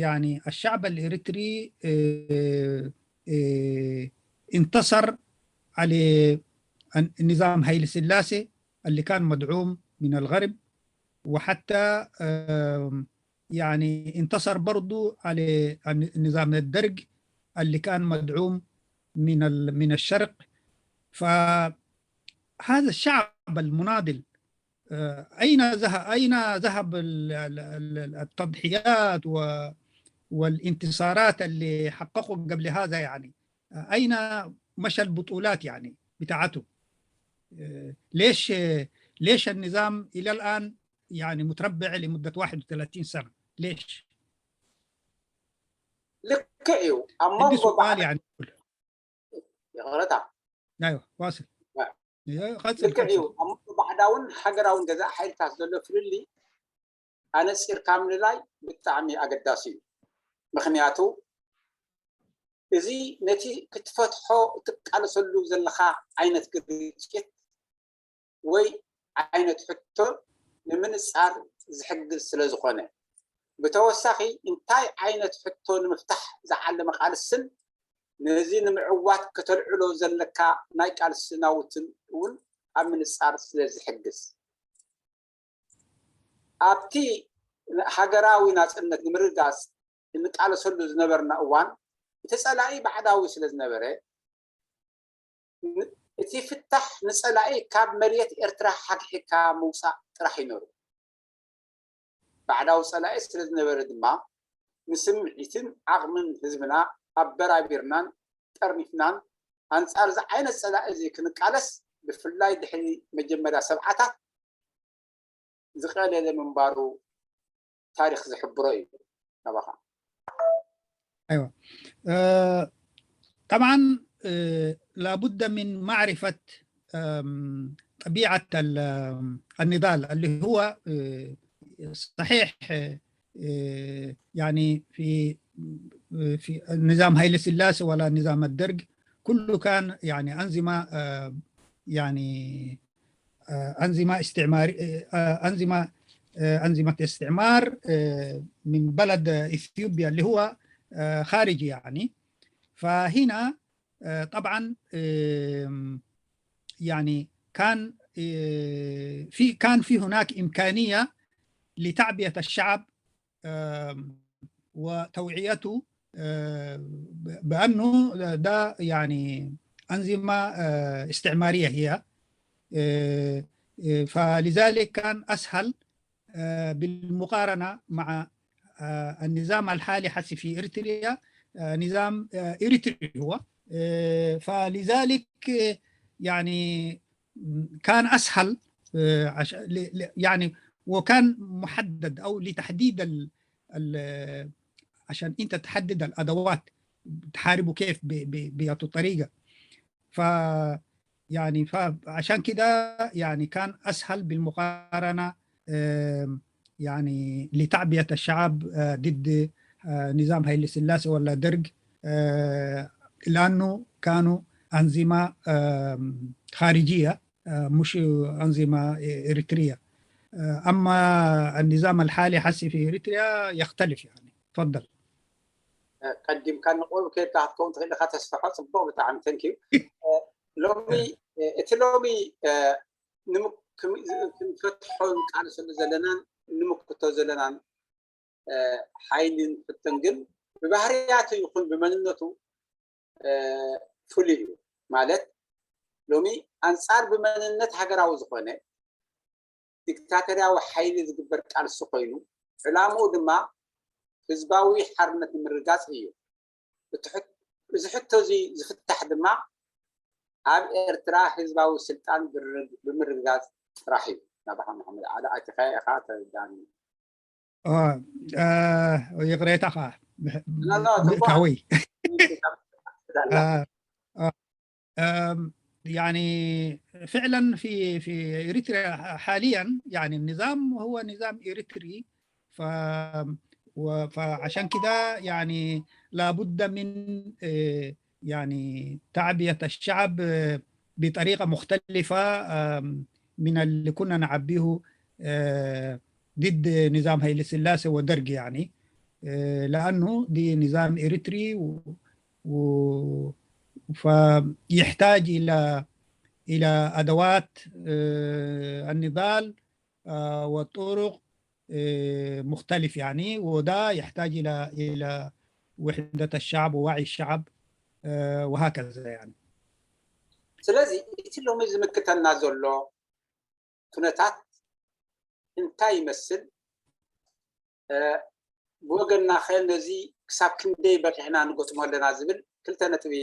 يعني، الشعب الاريتري، آه، آه، انتصر على النظام هايل سلاسي اللي كان مدعوم من الغرب، وحتى، آم، يعني، انتصر برضو على النظام الدرق اللي كان مدعوم من ال- من الشرق. ف هذا الشعب المناضل، آه، أين ذهب، أين ذهب ال-، ال-، ال-، التضحيات و-، والانتصارات اللي حققوا قبل هذا؟ يعني، آه، أين مشى البطولات، يعني، بتاعته؟ آه، ليش، آه، ليش النظام إلى الآن، يعني، متربع لمدة واحد وثلاثين سنة؟ ليش؟ ልክዕ እዩ ኣብ عندي መንጎ سؤال، يعني. ይቕረታ أيوة، واصل. لا. يا، قصر، ልክዕ እዩ قصر. ኣብ መንጎ ባዕዳውን ሃገራውን ገዛእ ሓይልታት ዘሎ ፍልልይ ኣነፂርካ ምልላይ ብጣዕሚ ኣገዳሲ እዩ። ምክንያቱ እዚ ነቲ ክትፈትሖ እትቃለሰሉ ዘለካ ዓይነት ግጭት ወይ ዓይነት ሕቶ ንምንፃር ዝሕግዝ ስለ ዝኾነ፣ ብተወሳኺ እንታይ ዓይነት ሕቶ ንምፍታሕ ዝዓለመ ቃልስን ነዚ ንምዕዋት ከተልዕሎ ዘለካ ናይ ቃልሲ ናውትን እውን ኣብ ምንፃር ስለ ዝሕግዝ፣ ኣብቲ ሃገራዊ ናፅነት ንምርግጋፅ እንቃለሰሉ ዝነበርና እዋን፣ እቲ ፀላኢ ባዕዳዊ ስለ ዝነበረ፣ ን-፣ እቲ ፍታሕ ንፀላኢ ካብ መሬት ኤርትራ ሓግሒግካ ምውፃእ ጥራሕ እዩ ነሩ። ባዕዳዊ ፀላኢ ስለ ዝነበረ ድማ፣ ንስምዒትን ዓቕምን ህዝብና ኣበራቢርናን ጠርኒፍናን ኣንፃር እዚ ዓይነት ፀላኢ እዚ ክንቃለስ፣ ብፍላይ ድሕሪ መጀመርያ ሰብዓታት ዝቐለለ ምንባሩ ታሪኽ ዝሕብሮ እዩ። ናባኻ። أيوة. آه، طبعًا، آه، لابد من معرفة، آم، طبيعة ال-، آم، النضال اللي هو، آه، صحيح، آه، يعني في، في نظام هايلي سلاسي ولا نظام الدرق، كله كان يعني أنظمة، آه، يعني، آه، أنظمة استعمار، آه، أنظمة، آه، أنظمة استعمار، آه، من بلد، آه، إثيوبيا اللي هو، آه، خارجي يعني. فهنا، آه، طبعًا، آم، يعني كان، آه، في، كان في هناك إمكانية لتعبئة الشعب، آم، وتوعيته، آه، ب-، بأنه ده يعني أنظمة، آه، استعمارية هي. آه، آه، فلذلك كان أسهل، آه، بالمقارنة مع، آه، النظام الحالي حسي في إريتريا، آه، نظام، آه، إريتري هو. آه، فلذلك، آه، يعني كان أسهل، آه، عش-، ل-، ل-، يعني وكان محدد أو لتحديد ال-، ال-، عشان أنت تحدد الأدوات تحاربه كيف ب-، ب-، بأي طريقة. ف-، يعني فعشان كده يعني كان أسهل بالمقارنة، آم، يعني لتعبئة الشعب، آه، ضد، آه، نظام هايلي سلاسي ولا درق، آه، لأنه كانوا أنظمة، آم، خارجية، آه، مش أنظمة إريترية. آه، أما النظام الحالي حسي في إريتريا يختلف يعني. تفضل. ቀዲምካ ንቑሩብ ከይድካ ክትከውን ትኽእል ኢኻ። ተስፋሖ፣ ፅቡቕ፣ ብጣዕሚ thank you። ሎሚ እቲ ሎሚ ክንፈትሖ ንቃለሰሉ ዘለናን ንምክቶ ዘለናን ሓይልን ፍትን ግን ብባህርያቱ ይኹን ብመንነቱ ፍሉይ እዩ። ማለት ሎሚ ኣንፃር ብመንነት ሃገራዊ ዝኾነ ዲክታተርያዊ ሓይሊ ዝግበር ቃልሲ ኮይኑ፣ ዕላምኡ ድማ ህዝባዊ ሓርነት ንምርጋፅ እዩ። እቲ ሕት-፣ እዚ ሕቶ እዚ ዝፍታሕ ድማ ኣብ ኤርትራ ህዝባዊ ስልጣን ብር-፣ ብምርግጋፅ ጥራሕ እዩ። ናባኻ መሓመድ ዓሊ ኣቲኻዮ ኢኻ፣ ተረዳኒ። اه، آه، يقريتها خا لا، لا، مئتاوي. آه، آه. آم، يعني فعلا في، في إريتريا حاليا، يعني النظام هو نظام إريتري. ف-، و-، فعشان كده يعني لابد من، آه، يعني تعبية الشعب، آه، بطريقة مختلفة، آم، من اللي كنا نعبيه، آه، ضد نظام هيلي سلاسي ودرق يعني. آه، لأنه دي نظام إريتري و-، و-، فيحتاج إلى، إلى أدوات، آه، النضال، آه، وطرق، آه، مختلف يعني، وده يحتاج إلى، إلى وحدة الشعب ووعي الشعب، آه، وهكذا يعني. ስለዚ እቲ ሎሚ ዝምክተና ዘሎ ኩነታት እንታይ ይመስል? ብወገንናኸ ነዚ ክሳብ ክንደይ በቂዕና ንገጥሞ ኣለና ዝብል ክልተ ነጥቢ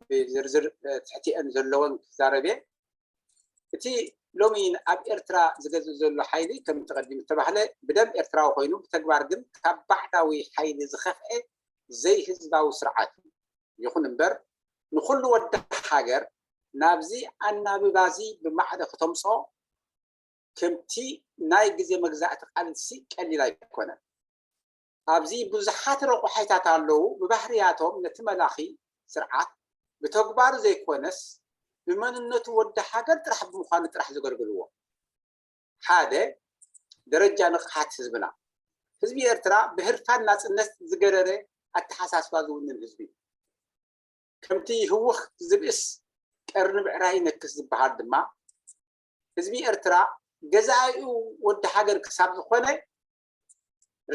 ብዝርዝር ትሕቲአን ዘለወን ክዛረብ እየ። እቲ ሎሚ ኣብ ኤርትራ ዝገዝእ ዘሎ ሓይሊ ከም ተቐዲሙ ዝተባህለ ብደም ኤርትራዊ ኮይኑ ብተግባር ግን ካብ ባዕዳዊ ሓይሊ ዝኸፍአ ዘይህዝባዊ ስርዓት እዩ። ይኹን እምበር ንኹሉ ወዲ ሃገር ናብዚ ኣናብባዚ ብማዕረ ክተምፅኦ ከምቲ ናይ ግዜ መግዛእቲ ቃልሲ ቀሊል ኣይኮነን። ኣብዚ ብዙሓት ረቑሓይታት ኣለዉ፣ ብባህርያቶም ነቲ መላኺ ስርዓት ብተግባሩ ዘይኮነስ ብመንነቱ ወዲ ሃገር ጥራሕ ብምዃኑ ጥራሕ ዘገልግልዎ። ሓደ፣ ደረጃ ንቕሓት ህዝብና። ህዝቢ ኤርትራ ብህርፋን ናጽነት ዝገረረ ኣተሓሳስባ ዝውንን ህዝቢ እዩ። ከምቲ ህውኽ ዝብእስ ቀርኒ ብዕራይ ይነክስ ዝበሃል ድማ ህዝቢ ኤርትራ ገዛኢኡ ወዲ ሃገር ክሳብ ዝኾነ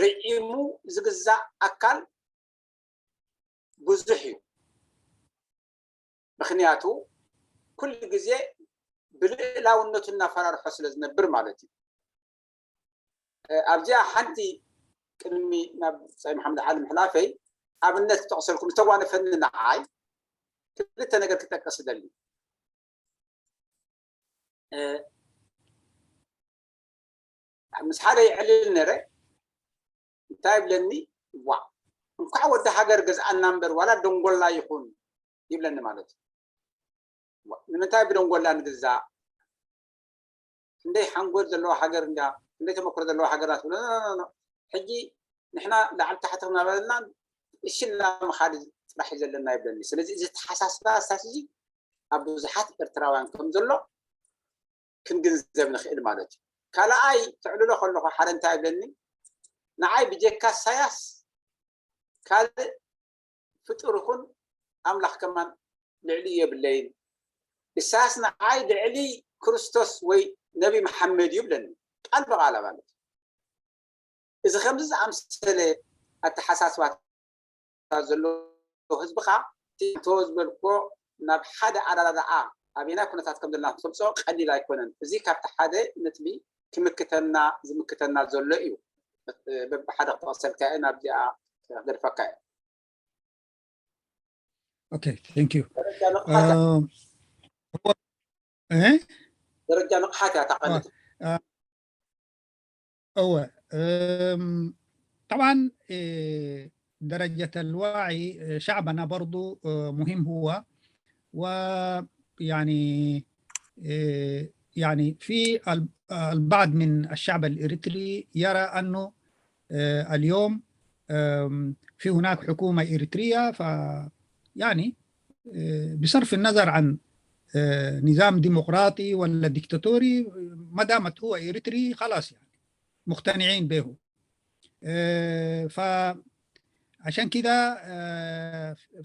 ርዒሙ ዝግዛእ ኣካል ብዙሕ እዩ። ምኽንያቱ ኩሉ ግዜ ብልእላውነቱ እናፈራርሖ ስለ ዝነብር ማለት እዩ። ኣብዚኣ ሓንቲ ቅድሚ ናብ ብጻይ መሓመድ ዓሊ ምሕላፈይ ኣብነት ክጠቕሰልኩም ዝተጓነፈኒ ንዓይ ክልተ ነገር ክጠቅስ እደሊ። ምስ ሓደ ይዕልል ነረ እንታይ ይብለኒ፣ ዋ እንኳዕ ወዲ ሃገር ገዝኣና እምበር ዋላ ደንጎላ ይኹን ይብለኒ ማለት እዩ። ንምንታይ ብደንጎላ ንግዛእ? ክንደይ ሓንጎል ዘለዋ ሃገር እንዳ ክንደይ ተመክሮ ዘለዋ ሃገር ናት ብሎ ሕጂ ንሕና ላዕሊ ታሕቲ ክናበልና እሽላ ምኻድ ጥራሕ እዩ ዘለና ይብለኒ። ስለዚ እዚ ተሓሳስባ ሳስ እዚ ኣብ ብዙሓት ኤርትራውያን ከም ዘሎ ክንግንዘብ ንኽእል ማለት እዩ። ካልኣይ ተዕልሎ ከለኹ ሓደ እንታይ ይብለኒ፣ ንዓይ ብጀካ ሳያስ ካልእ ፍጡር ይኹን ኣምላኽ ከማን ልዕሊ የብለይን። ኢሳያስ ንዓይ ልዕሊ ክርስቶስ ወይ ነቢ መሓመድ እዩ ብለኒ ቃል ብቃል ማለት እዩ። እዚ ከምዚ ዝኣምሰለ ኣተሓሳስባ ዘለዎ ህዝብኻ ትንቶ ዝበልኮ ናብ ሓደ ኣዳዳኣ ኣበና ኩነታት ከም ዘለና ክትምፅኦ ቀሊል ኣይኮነን። እዚ ካብቲ ሓደ ነጥቢ ክምክተና ዝምክተና ዘሎ እዩ። በብሓደ ክጠቕሰልካ እየ ናብዚኣ ክገድፈካ እየ። Okay, thank you. ደረጃ ንቕሓት እያ ታቐንት እወ። طبعا درجة الوعي شعبنا برضو مهم هو، ويعني يعني في البعض من الشعب الإريتري يرى أنه اليوم في هناك حكومة إريترية، ف يعني بصرف النظر عن نظام ديمقراطي ولا ديكتاتوري، ما دامت هو إريتري خلاص يعني مقتنعين به. فعشان كده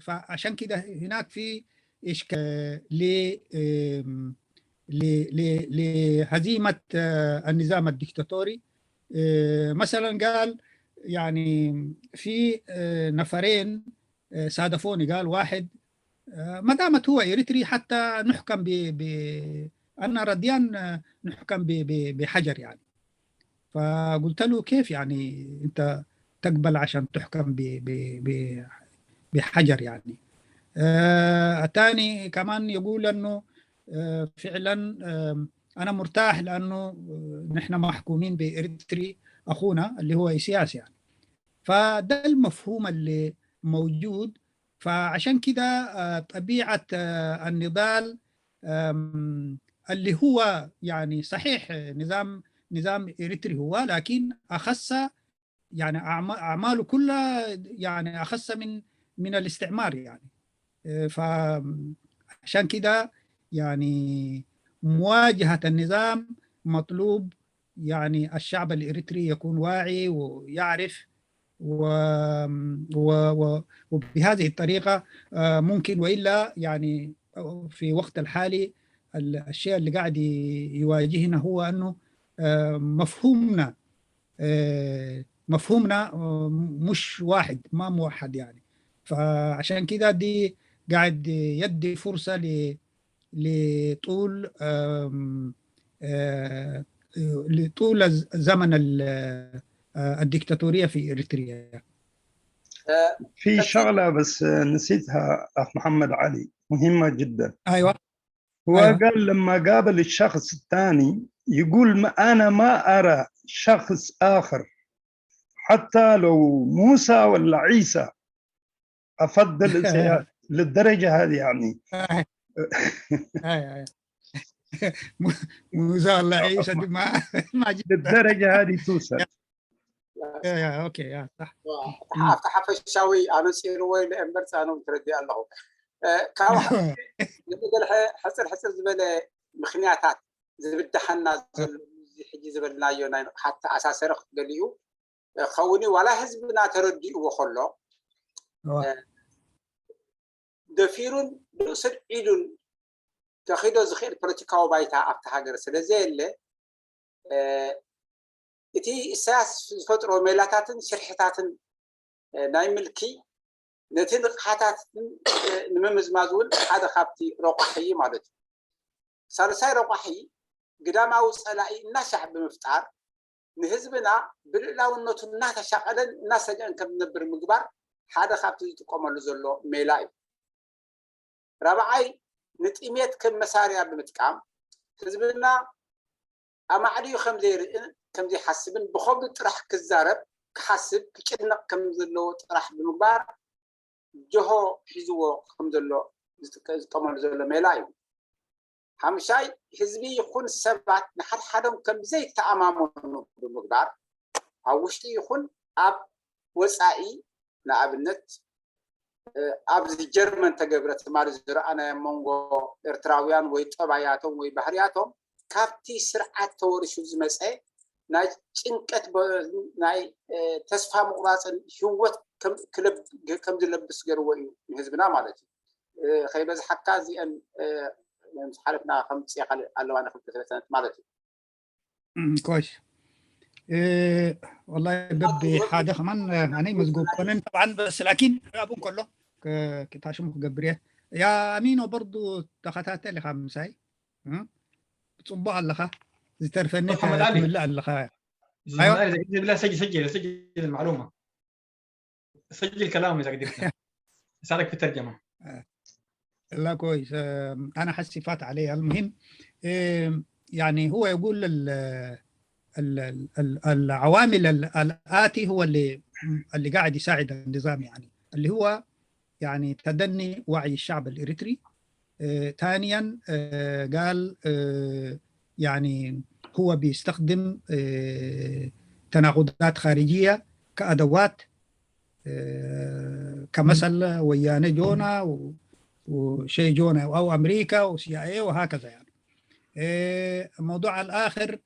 فعشان كده هناك في إشكال ل لهزيمة النظام الديكتاتوري. مثلا قال يعني في نفرين صادفوني، قال واحد ما دامت هو إريتري حتى نحكم ب أنا رضيان نحكم بحجر يعني. فقلت له كيف يعني أنت تقبل عشان تحكم بحجر يعني؟ الثاني كمان يقول أنه فعلا أنا مرتاح لأنه نحن محكومين بإريتري أخونا اللي هو إسياس يعني. فده المفهوم اللي موجود. فعشان كده طبيعة النضال اللي هو يعني صحيح نظام نظام إريتري هو، لكن أخس يعني أعماله كلها يعني أخس من من الاستعمار يعني. فعشان كده يعني مواجهة النظام مطلوب، يعني الشعب الإريتري يكون واعي ويعرف و... و... و... وبهذه الطريقة ممكن، وإلا يعني في وقت الحالي الشيء اللي قاعد يواجهنا هو أنه مفهومنا مفهومنا مش واحد، ما موحد يعني. فعشان كده دي قاعد يدي فرصة ل لطول، آم، آه، لطول الز- زمن ال- آه، الديكتاتورية في إريتريا. في شغلة بس نسيتها أخ محمد علي، مهمة جدا. أيوة. هو أيوة. قال لما قابل الشخص الثاني يقول: "ما أنا ما أرى شخص آخر، حتى لو موسى ولا عيسى أفضل." للدرجة هذه يعني. آه، آه، آه. م- موسى ولا عيسى دي ما ما جبت. للدرجة هذه توصل. يا، يا، أوكي، يا، صح. ኣብቲ ሓፈሻዊ ኣነፂርዎ ኢለ እምበር ፃኖም ትረዲ ኣለኹ። ካብ ገለ ሕፅር ሕፅር ዝበለ ምኽንያታት ዝብድሓና ዘሎ እዚ ሕጂ ዝበልናዮ ናይ ንቕሓት ተኣሳሰረ ክትገሊኡ ክኸውን እዩ። ዋላ ህዝብና ተረዲእዎ ከሎ እዋ። ደፊሩን ርእሱን ኢሉን ከኺዶ ዝኽእል ፖለቲካዊ ባይታ ኣብቲ ሃገር ስለ ዘየለ፣ እቲ ኢሳያስ ዝፈጥሮ ሜላታትን ሽርሕታትን ናይ ምልኪ ነቲ ንቕሓታትን ንምምዝማዝ እውን ሓደ ካብቲ ረቋሒ እዩ ማለት እዩ። ሳልሳይ ረቋሒ ግዳማዊ ጸላኢ እናሻዕ ብምፍጣር ንህዝብና ብልእላውነቱ እናተሻቐለን እናሰግአን ከም ዝነብር ምግባር ሓደ ካብቲ ዝጥቀመሉ ዘሎ ሜላ እዩ። ራብዓይ ንጥሜት ከም መሳርያ ብምጥቃም ህዝብና ኣማዕድዩ ከም ዘይርእን ከም ዘይሓስብን ብኸብዱ ጥራሕ ክዛረብ ክሓስብ ክጭነቕ ከም ዘለዎ ጥራሕ ብምግባር ጆሆ ሒዝዎ ከም ዘሎ ዝጥቀ- ዝጥቀመሉ ዘሎ ሜላ እዩ። ሓምሻይ ህዝቢ ይኹን ሰባት ንሓድሓዶም ከም ዘይተኣማመኑ ብምግባር ኣብ ውሽጢ ይኹን ኣብ ወፃኢ ንኣብነት ኣብዚ ጀርመን ተገብረ ትማሊ ዝረኣናዮ መንጎ ኤርትራውያን ወይ ጠባያቶም ወይ ባህርያቶም ካብቲ ስርዓት ተወሪሱ ዝመፀ ናይ ጭንቀት ናይ ተስፋ ምቑራፅን ህወት ከም ዝለብስ ገርዎ እዩ ንህዝብና ማለት እዩ። ከይበዝሓካ እዚአን ምስ ሓለፍና ከምፅእ ካልእ ኣለዋ ንክልተ ሰለስተ ማለት እዩ። كويس. والله በቢ ሓደ ከማን ኣነ መዝጎብ ኮነን طبعا بس لكن ኣብን ከሎ ክታሽሙ ክገብር እየ። يا أمينو برضو ተኸታተል ኢኻ ምሳይ ብፅቡቅ ኣለኻ ዝተርፈኒ ትምልእ ኣለኻ። ዝብላ ሰጅል ሰጅል المعلومة سجل كلامي إذا قدرت. أسألك في الترجمة. لا كويس. أنا حسي فات علي. المهم يعني هو يقول العوامل الآتي هو اللي اللي قاعد يساعد النظام يعني اللي هو يعني تدني وعي الشعب الإريتري. ثانيا قال يعني هو بيستخدم تناقضات خارجية كأدوات كمثل ويانا جونا وشي جونا أو أمريكا و CIA وهكذا يعني. الموضوع الآخر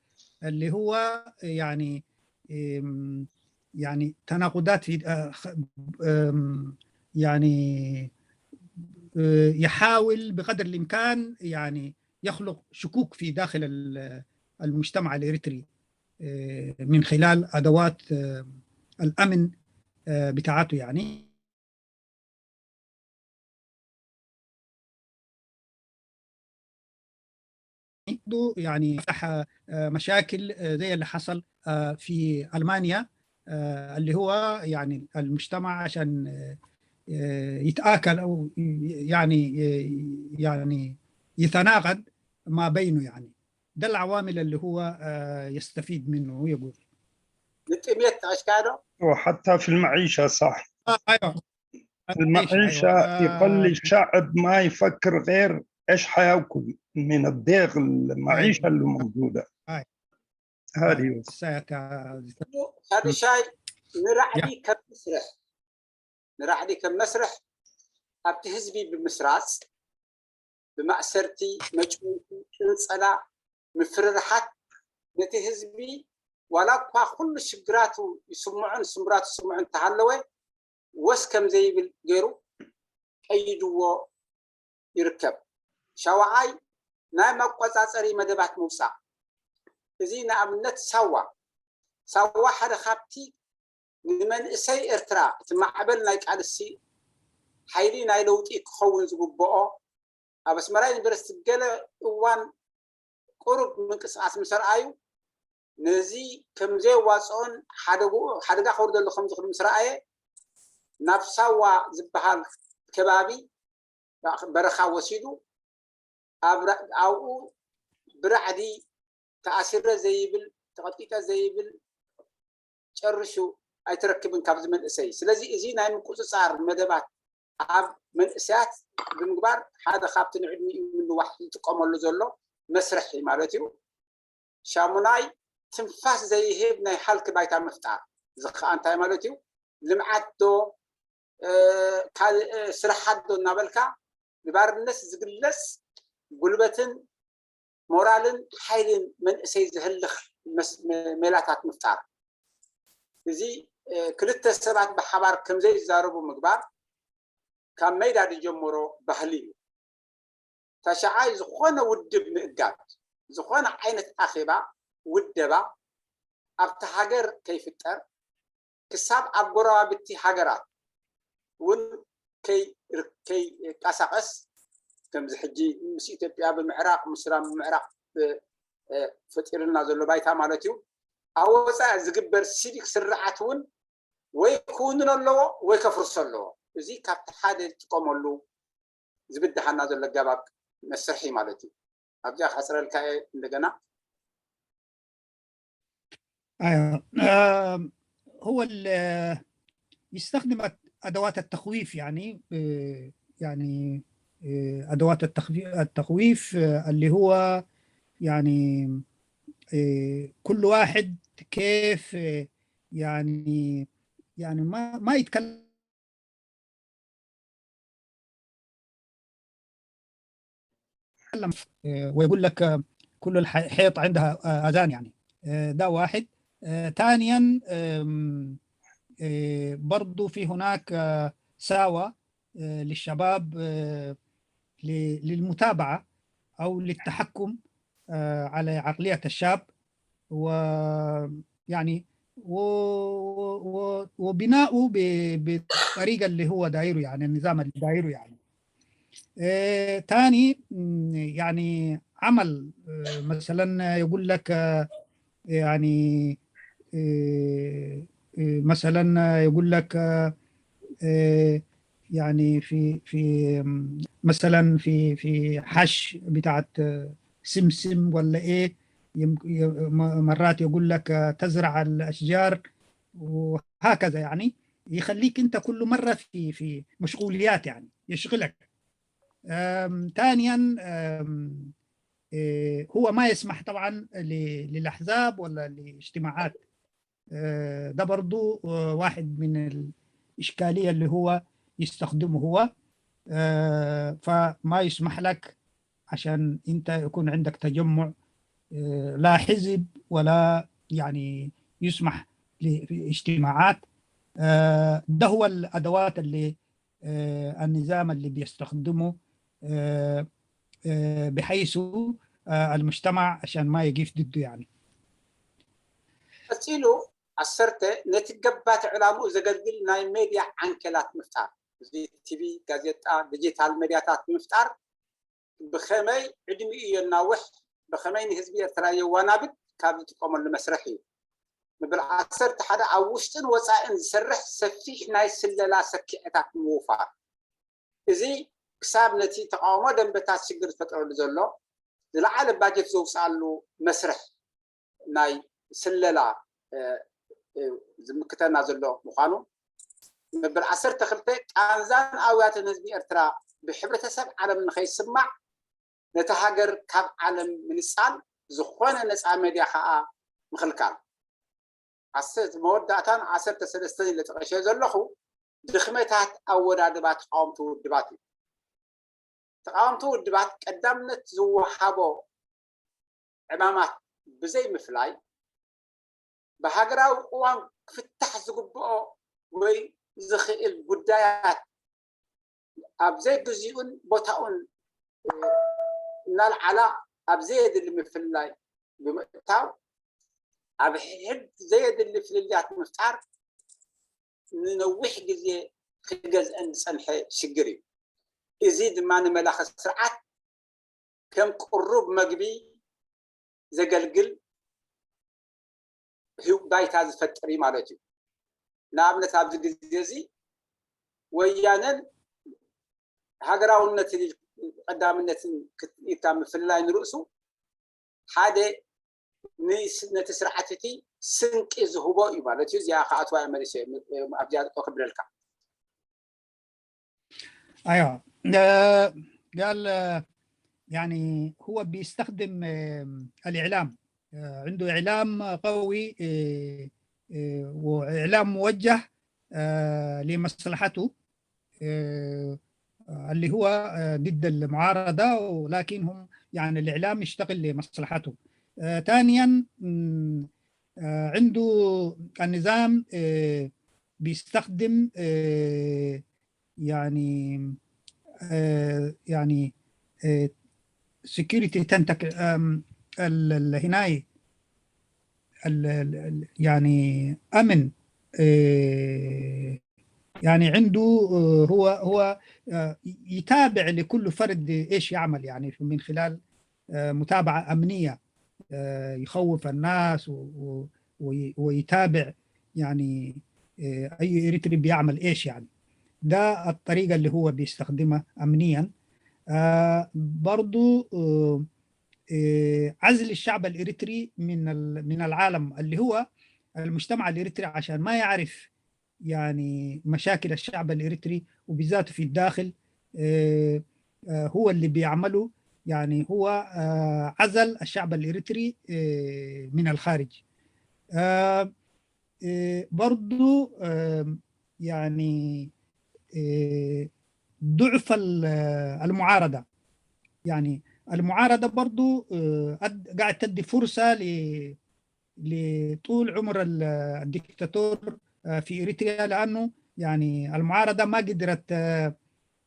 اللي هو يعني يعني تناقضات في يعني يحاول بقدر الإمكان يعني يخلق شكوك في داخل المجتمع الإريتري من خلال أدوات الأمن بتاعته يعني يعني فتح مشاكل زي اللي حصل في ألمانيا اللي هو يعني المجتمع عشان يتآكل أو يعني يعني يتناقض ما بينه يعني ده العوامل اللي هو يستفيد منه يقول للتنمية أشكاله وحتى في المعيشة صح. آه أيوة. المعيشة يخلي الشعب ما يفكر غير ايش حياكل من الضيق المعيشة اللي موجودة. هذه ሳድሻይ ንራዕዲ ከም መስርሕ ንራዕዲ ከም መስርሕ ኣብቲ ህዝቢ ብምስራፅ ብማእሰርቲ መጭወይቲ ቅንፀላ ምፍርርሓት ነቲ ህዝቢ ዋላ እኳ ኩሉ ሽግራቱ ይስምዖን ስምራቱ ይስምዖ እንተሃለወ ወስ ከም ዘይብል ገይሩ ቀይድዎ ይርከብ። ሻውዓይ ናይ መቆፃፀሪ መደባት ምውፃእ። እዚ ንኣብነት ሳዋ ሳዋ ሓደ ካብቲ ንመንእሰይ ኤርትራ እቲ ማዕበል ናይ ቃልሲ ሓይሊ ናይ ለውጢ ክኸውን ዝግብኦ ኣብ ኣስመራ ዩኒቨርሲቲ ገለ እዋን ቁሩብ ምንቅስቃስ ምስ ረኣዩ፣ ነዚ ከም ዘየዋፅኦን ሓደጋ ከውርደሉ ከም ዝኽእል ምስ ረኣየ፣ ናብ ሳዋ ዝበሃል ከባቢ በረኻ ወሲዱ ኣብኡ ብራዕዲ ተኣሲረ ዘይብል፣ ተቐጥቂጠ ዘይብል ጨርሹ ኣይትረክብን ካብዚ መንእሰይ። ስለዚ እዚ ናይ ምቁፅፃር መደባት ኣብ መንእሰያት ብምግባር ሓደ ካብቲ ንዕድሚኡ ምንዋሕ ዝጥቀመሉ ዘሎ መስርሕ እዩ ማለት እዩ። ሻሙናይ ትንፋስ ዘይህብ ናይ ሃልኪ ባይታ ምፍጣር። እዚ ከዓ እንታይ ማለት እዩ? ልምዓት ዶ ካልእ ስራሓት ዶ እናበልካ ብባርነት ዝግለፅ ጉልበትን ሞራልን ሓይልን መንእሰይ ዘህልኽ ሜላታት ምፍጣር። እዚ ክልተ ሰባት ብሓባር ከምዘይዛረቡ ምግባር ካብ መይዳ ዝጀመሮ ባህሊ እዩ። ተሽዓይ ዝኾነ ውድብ ምእጋድ፣ ዝኾነ ዓይነት ኣኼባ፣ ውደባ ኣብቲ ሃገር ከይፍጠር ክሳብ ኣብ ጎረባብቲ ሃገራት እውን ከይንቀሳቐስ፣ ከምዚ ሕጂ ምስ ኢትዮጵያ ብምዕራቕ፣ ምስ ሱዳን ብምዕራቕ ፈጢርና ዘሎ ባይታ ማለት እዩ። ኣብ ወፃኢ ዝግበር ሲቪክ ስርዓት እውን ወይ ክውንኖ ኣለዎ ወይ ከፍርሶ ኣለዎ። እዚ ካብቲ ሓደ ዝጥቀመሉ ዝብድሃና ዘሎ ኣገባብ መስርሒ ማለት እዩ። ኣብዚኣ ክሕፅረልካ እየ እንደገና። أيوة. آم، هو ال- يستخدم أد- أدوات التخويف، يعني، آه، يعني، آه، أدوات التخوي- التخويف، آه، اللي هو، يعني، آه، كل واحد كيف، آه، يعني، يعني ما ما يتكلم يتكلم، آه، ويقول لك، آه، كل الحيط عندها، آه، أذان، يعني. آه، ده واحد. آه، ثانيا، آم، آه، برضو في هناك، آه، ساوى، آه، للشباب، آه، ل- للمتابعة أو للتحكم، آه، على عقلية الشاب، و يعني و- و- وبناؤه ب- بالطريقة اللي هو دايره، يعني النظام اللي دايره، يعني. آه، تاني، م، يعني عمل، آه، مثلا يقول لك، آه، يعني، آه، آه، مثلا يقول لك، آه، آه، يعني في في م، مثلا في في حش بتاعت، آه، سمسم ولا ايه، يم- ي- م- مرات يقول لك، آه، تزرع الاشجار وهكذا، يعني يخليك انت كل مره في في مشغوليات، يعني يشغلك. آم، ثانيا، آم، إيه، هو ما يسمح طبعا ل- للاحزاب ولا لاجتماعات. آه، ده برضو، آه، واحد من الاشكاليه اللي هو يستخدمه هو. آه، فما يسمح لك عشان انت يكون عندك تجمع، آه، لا حزب ولا يعني يسمح لاجتماعات. آه، ده هو الادوات اللي، آه، النظام اللي بيستخدمه، آه، آه، بحيث، آه، المجتمع عشان ما يقف ضده، يعني. ቀፂሉ ዓሰርተ ነቲ ገባቲ ዕላምኡ ዘገልግል ናይ ሜድያ ዓንኬላት ምፍጣር፣ እዚ ቲቪ፣ ጋዜጣ፣ ዲጂታል ሜድያታት ብምፍጣር ብኸመይ ዕድሚኡ የናውሕ፣ ብኸመይ ንህዝቢ ኤርትራ የዋናብድ ካብ ዝጥቀመሉ መስርሕ እዩ። መበል ዓሰርተ ሓደ ኣብ ውሽጥን ወፃእን ዝሰርሕ ሰፊሕ ናይ ስለላ ሰኪዐታት ምውፋር፣ እዚ ክሳብ ነቲ ተቃውሞ ደንበታት ሽግር ዝፈጥረሉ ዘሎ ዝለዓለ ባጀት ዘውፅኣሉ መስርሕ ናይ ስለላ ዝምክተና ዘሎ ምዃኑ፣ መበል ዓሰርተ ክልተ ቃንዛን ኣውያትን ህዝቢ ኤርትራ ብሕብረተሰብ ዓለም ንኸይስማዕ ነቲ ሃገር ካብ ዓለም ምንፃል፣ ዝኾነ ነፃ ሜድያ ከዓ ምኽልካል። መወዳእታን ዓሰርተ ሰለስተን ኢለ ጠቐሸ ዘለኹ ድኽመታት ኣወዳድባ ተቃወምቲ ውድባት እዩ። ተቃወምቲ ውድባት ቀዳምነት ዝወሃቦ ዕማማት ብዘይ ምፍላይ ብሃገራዊ ቅዋም ክፍታሕ ዝግብኦ ወይ ዝኽእል ጉዳያት ኣብ ዘይግዚኡን ቦታኡን እናልዓላ ኣብ ዘየድሊ ምፍልላይ ብምእታው ኣብ ሕድ ዘየድሊ ፍልልያት ምፍጣር ንነዊሕ ግዜ ክገዝአን ዝፀንሐ ሽግር እዩ። እዚ ድማ ንመላኸ ስርዓት ከም ቅሩብ መግቢ ዘገልግል ህው-፣ ባይታ ዝፈጥር እዩ ማለት እዩ። ንኣብነት ኣብዚ ግዜ እዚ ወያነን ሃገራውነትን ኢል-፣ ቀዳምነትን ክት-፣ ኢልካ ምፍልላይ ንርእሱ ሓደ ንስ-፣ ነቲ ስርዓት እቲ ስንቂ ዝህቦ እዩ ማለት እዩ። እዚኣ ከኣትዋ እየ መሊሰ ኣብዚኣ ክብለልካ። ايوه آه، قال آه، يعني هو بيستخدم آه، الاعلام آه، عنده اعلام قوي آه، آه، واعلام موجه آه، لمصلحته آه، آه، اللي هو آه، ضد المعارضة، ولكن هم يعني الإعلام يشتغل لمصلحته. آه، ثانيا مم، آه، عنده النظام آه، بيستخدم آه، يعني آه، يعني security تنتك هناي يعني أمن آه، يعني عنده آه، هو هو آه، يتابع لكل فرد ايش يعمل يعني من خلال آه، متابعة أمنية آه، يخوف الناس و- و- وي- ويتابع يعني آه، أي إريتري بيعمل إيش يعني. ده الطريقة اللي هو بيستخدمها أمنيا. آه، برضو آه، آه، عزل الشعب الإريتري من ال- من العالم اللي هو المجتمع الإريتري عشان ما يعرف يعني مشاكل الشعب الإريتري وبالذات في الداخل آه، آه، هو اللي بيعمله يعني هو آه، عزل الشعب الإريتري آه، من الخارج آه، آه، برضو آه، يعني آه، ضعف ال- آه، المعارضة يعني المعارضة برضو آه، أد- قاعد تدي فرصة ل- لطول عمر ال- الدكتاتور آه، في إريتريا لأنه يعني المعارضة ما قدرت آه،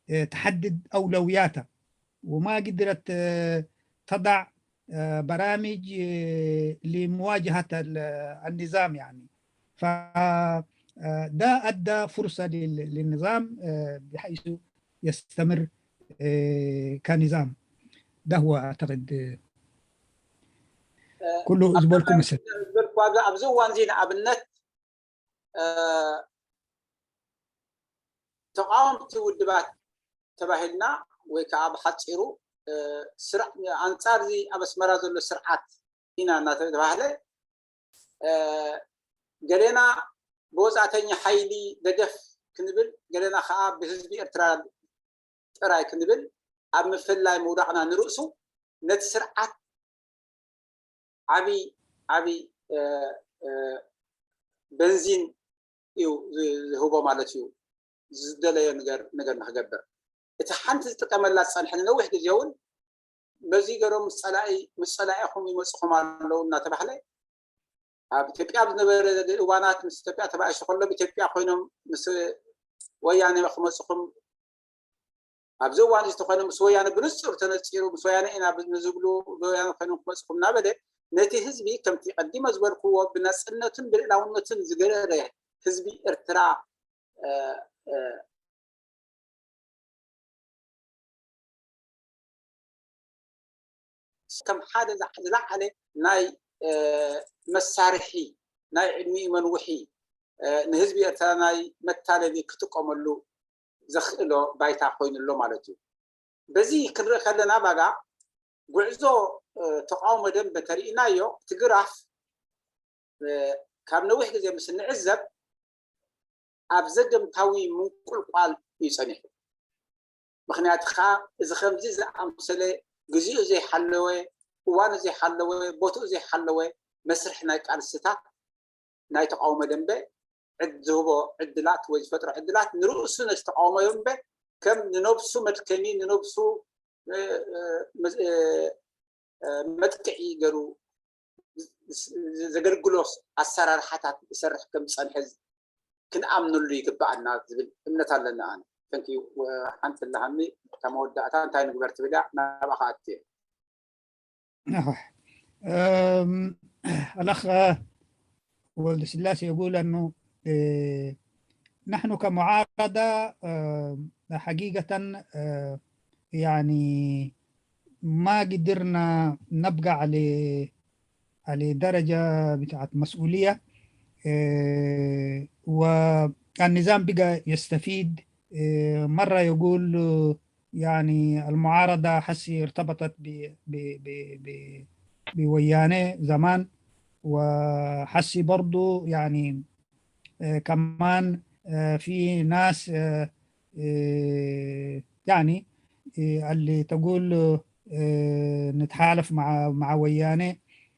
آه، تحدد أولوياتها وما قدرت آه، تضع آه، برامج آه، لمواجهة ال- آه، النظام يعني فده أدى فرصة لل- للنظام آه، بحيث يستمر آه، كنظام ده هو أعتقد آه، كله أسبوع لكم مثل ዝበልኩ ኣብዚ ኣብዚ እዋን እዚ ንኣብነት እ፣ ተቃወምቲ ውድባት ተባሂልና ወይ ከዓ ብሓፂሩ እ፣ ስርዕ- ኣንፃር እዚ ኣብ ኣስመራ ዘሎ ስርዓት ኢና እናተባህለ እ፣ ገሌና ብወፃእተኛ ሓይሊ ደገፍ ክንብል ገሌና ከዓ ብህዝቢ ኤርትራ ጥራይ ክንብል ኣብ ምፍልላይ ምውዳቕና ንርእሱ ነቲ ስርዓት ዓቢ ዓቢ በንዚን እዩ ዝህቦ ማለት እዩ። ዝደለዮ ነገር ነገር ንክገብር እቲ ሓንቲ ዝጥቀመላ ዝፀንሐ ንነዊሕ ግዜ እውን በዚ ገሮም ምስ ፀላኢ ምስ ፀላኢኹም ይመፅኹም ኣለዉ እናተባህለ ኣብ ኢትዮጵያ ኣብ ዝነበረ እዋናት ምስ ኢትዮጵያ ተባኢሱ ከሎ ኢትዮጵያ ኮይኖም ምስ ወያነ ክመፅኹም ኣብዚ እዋን እዚ ተኾነ ምስ ወያነ ብንጹር ተነጺሩ ምስ ወያነ ኢና ንዝብሉ ብወያነ ኮይኖም ክመጽኹም እናበለ ነቲ ህዝቢ ከምቲ ቀዲመ ዝበልክዎ ብናጽነቱን ብልእላውነቱን ዝገረረ ህዝቢ ኤርትራ ከም ሓደ ዝለዓለ ናይ መሳርሒ ናይ ዕድሚኡ መንውሒ ንህዝቢ ኤርትራ ናይ መታለሊ ክጥቀመሉ ዘኽእሎ ባይታ ኮይኑሎ ማለት እዩ። በዚ ክንርኢ ከለና ባጋ ጉዕዞ ተቃውሞ ደንበ ተሪኢናዮ እቲ ግራፍ ካብ ነዊሕ ግዜ ምስ እንዕዘብ ኣብ ዘገምታዊ ምንቁልቋል እዩ ጸኒሑ። ምኽንያቱ ከዓ እዚ ከምዚ ዝኣምሰለ ግዚኡ ዘይሓለወ እዋኑ ዘይሓለወ ቦትኡ ዘይሓለወ መስርሕ ናይ ቃልስታት ናይ ተቃውሞ ደንበ ዝህቦ ዕድላት ወይ ዝፈጥሮ ዕድላት ንርእሱ ነቲ ተቃውሞ ደንበ ከም ንነብሱ መድከሚ ንነብሱ መጥቅዒ ገሩ ዘገልግሎ ኣሰራርሓታት ይሰርሕ ከም ዝፀንሐ ክንኣምነሉ ይግበኣና ዝብል እምነት ኣለና ኣነ። ተንኪዩ ሓንቲ ኣለሃኒ እታ መወዳእታ እንታይ ንግበር ትብል እያ ናባኻ ኣትየ الأخ ولد سلاسي يقول أنه نحن كمعارضة حقيقة يعني ما قدرنا نبقى على على درجة بتاعت مسؤولية. آه، والنظام بقى يستفيد. آه، مرة يقول، آه، يعني المعارضة حسي ارتبطت ب ب ب ب بويانة زمان، وحسي برضو يعني آه، كمان آه، في ناس آه، آه، يعني آه، اللي تقول آه، نتحالف مع مع ويانة،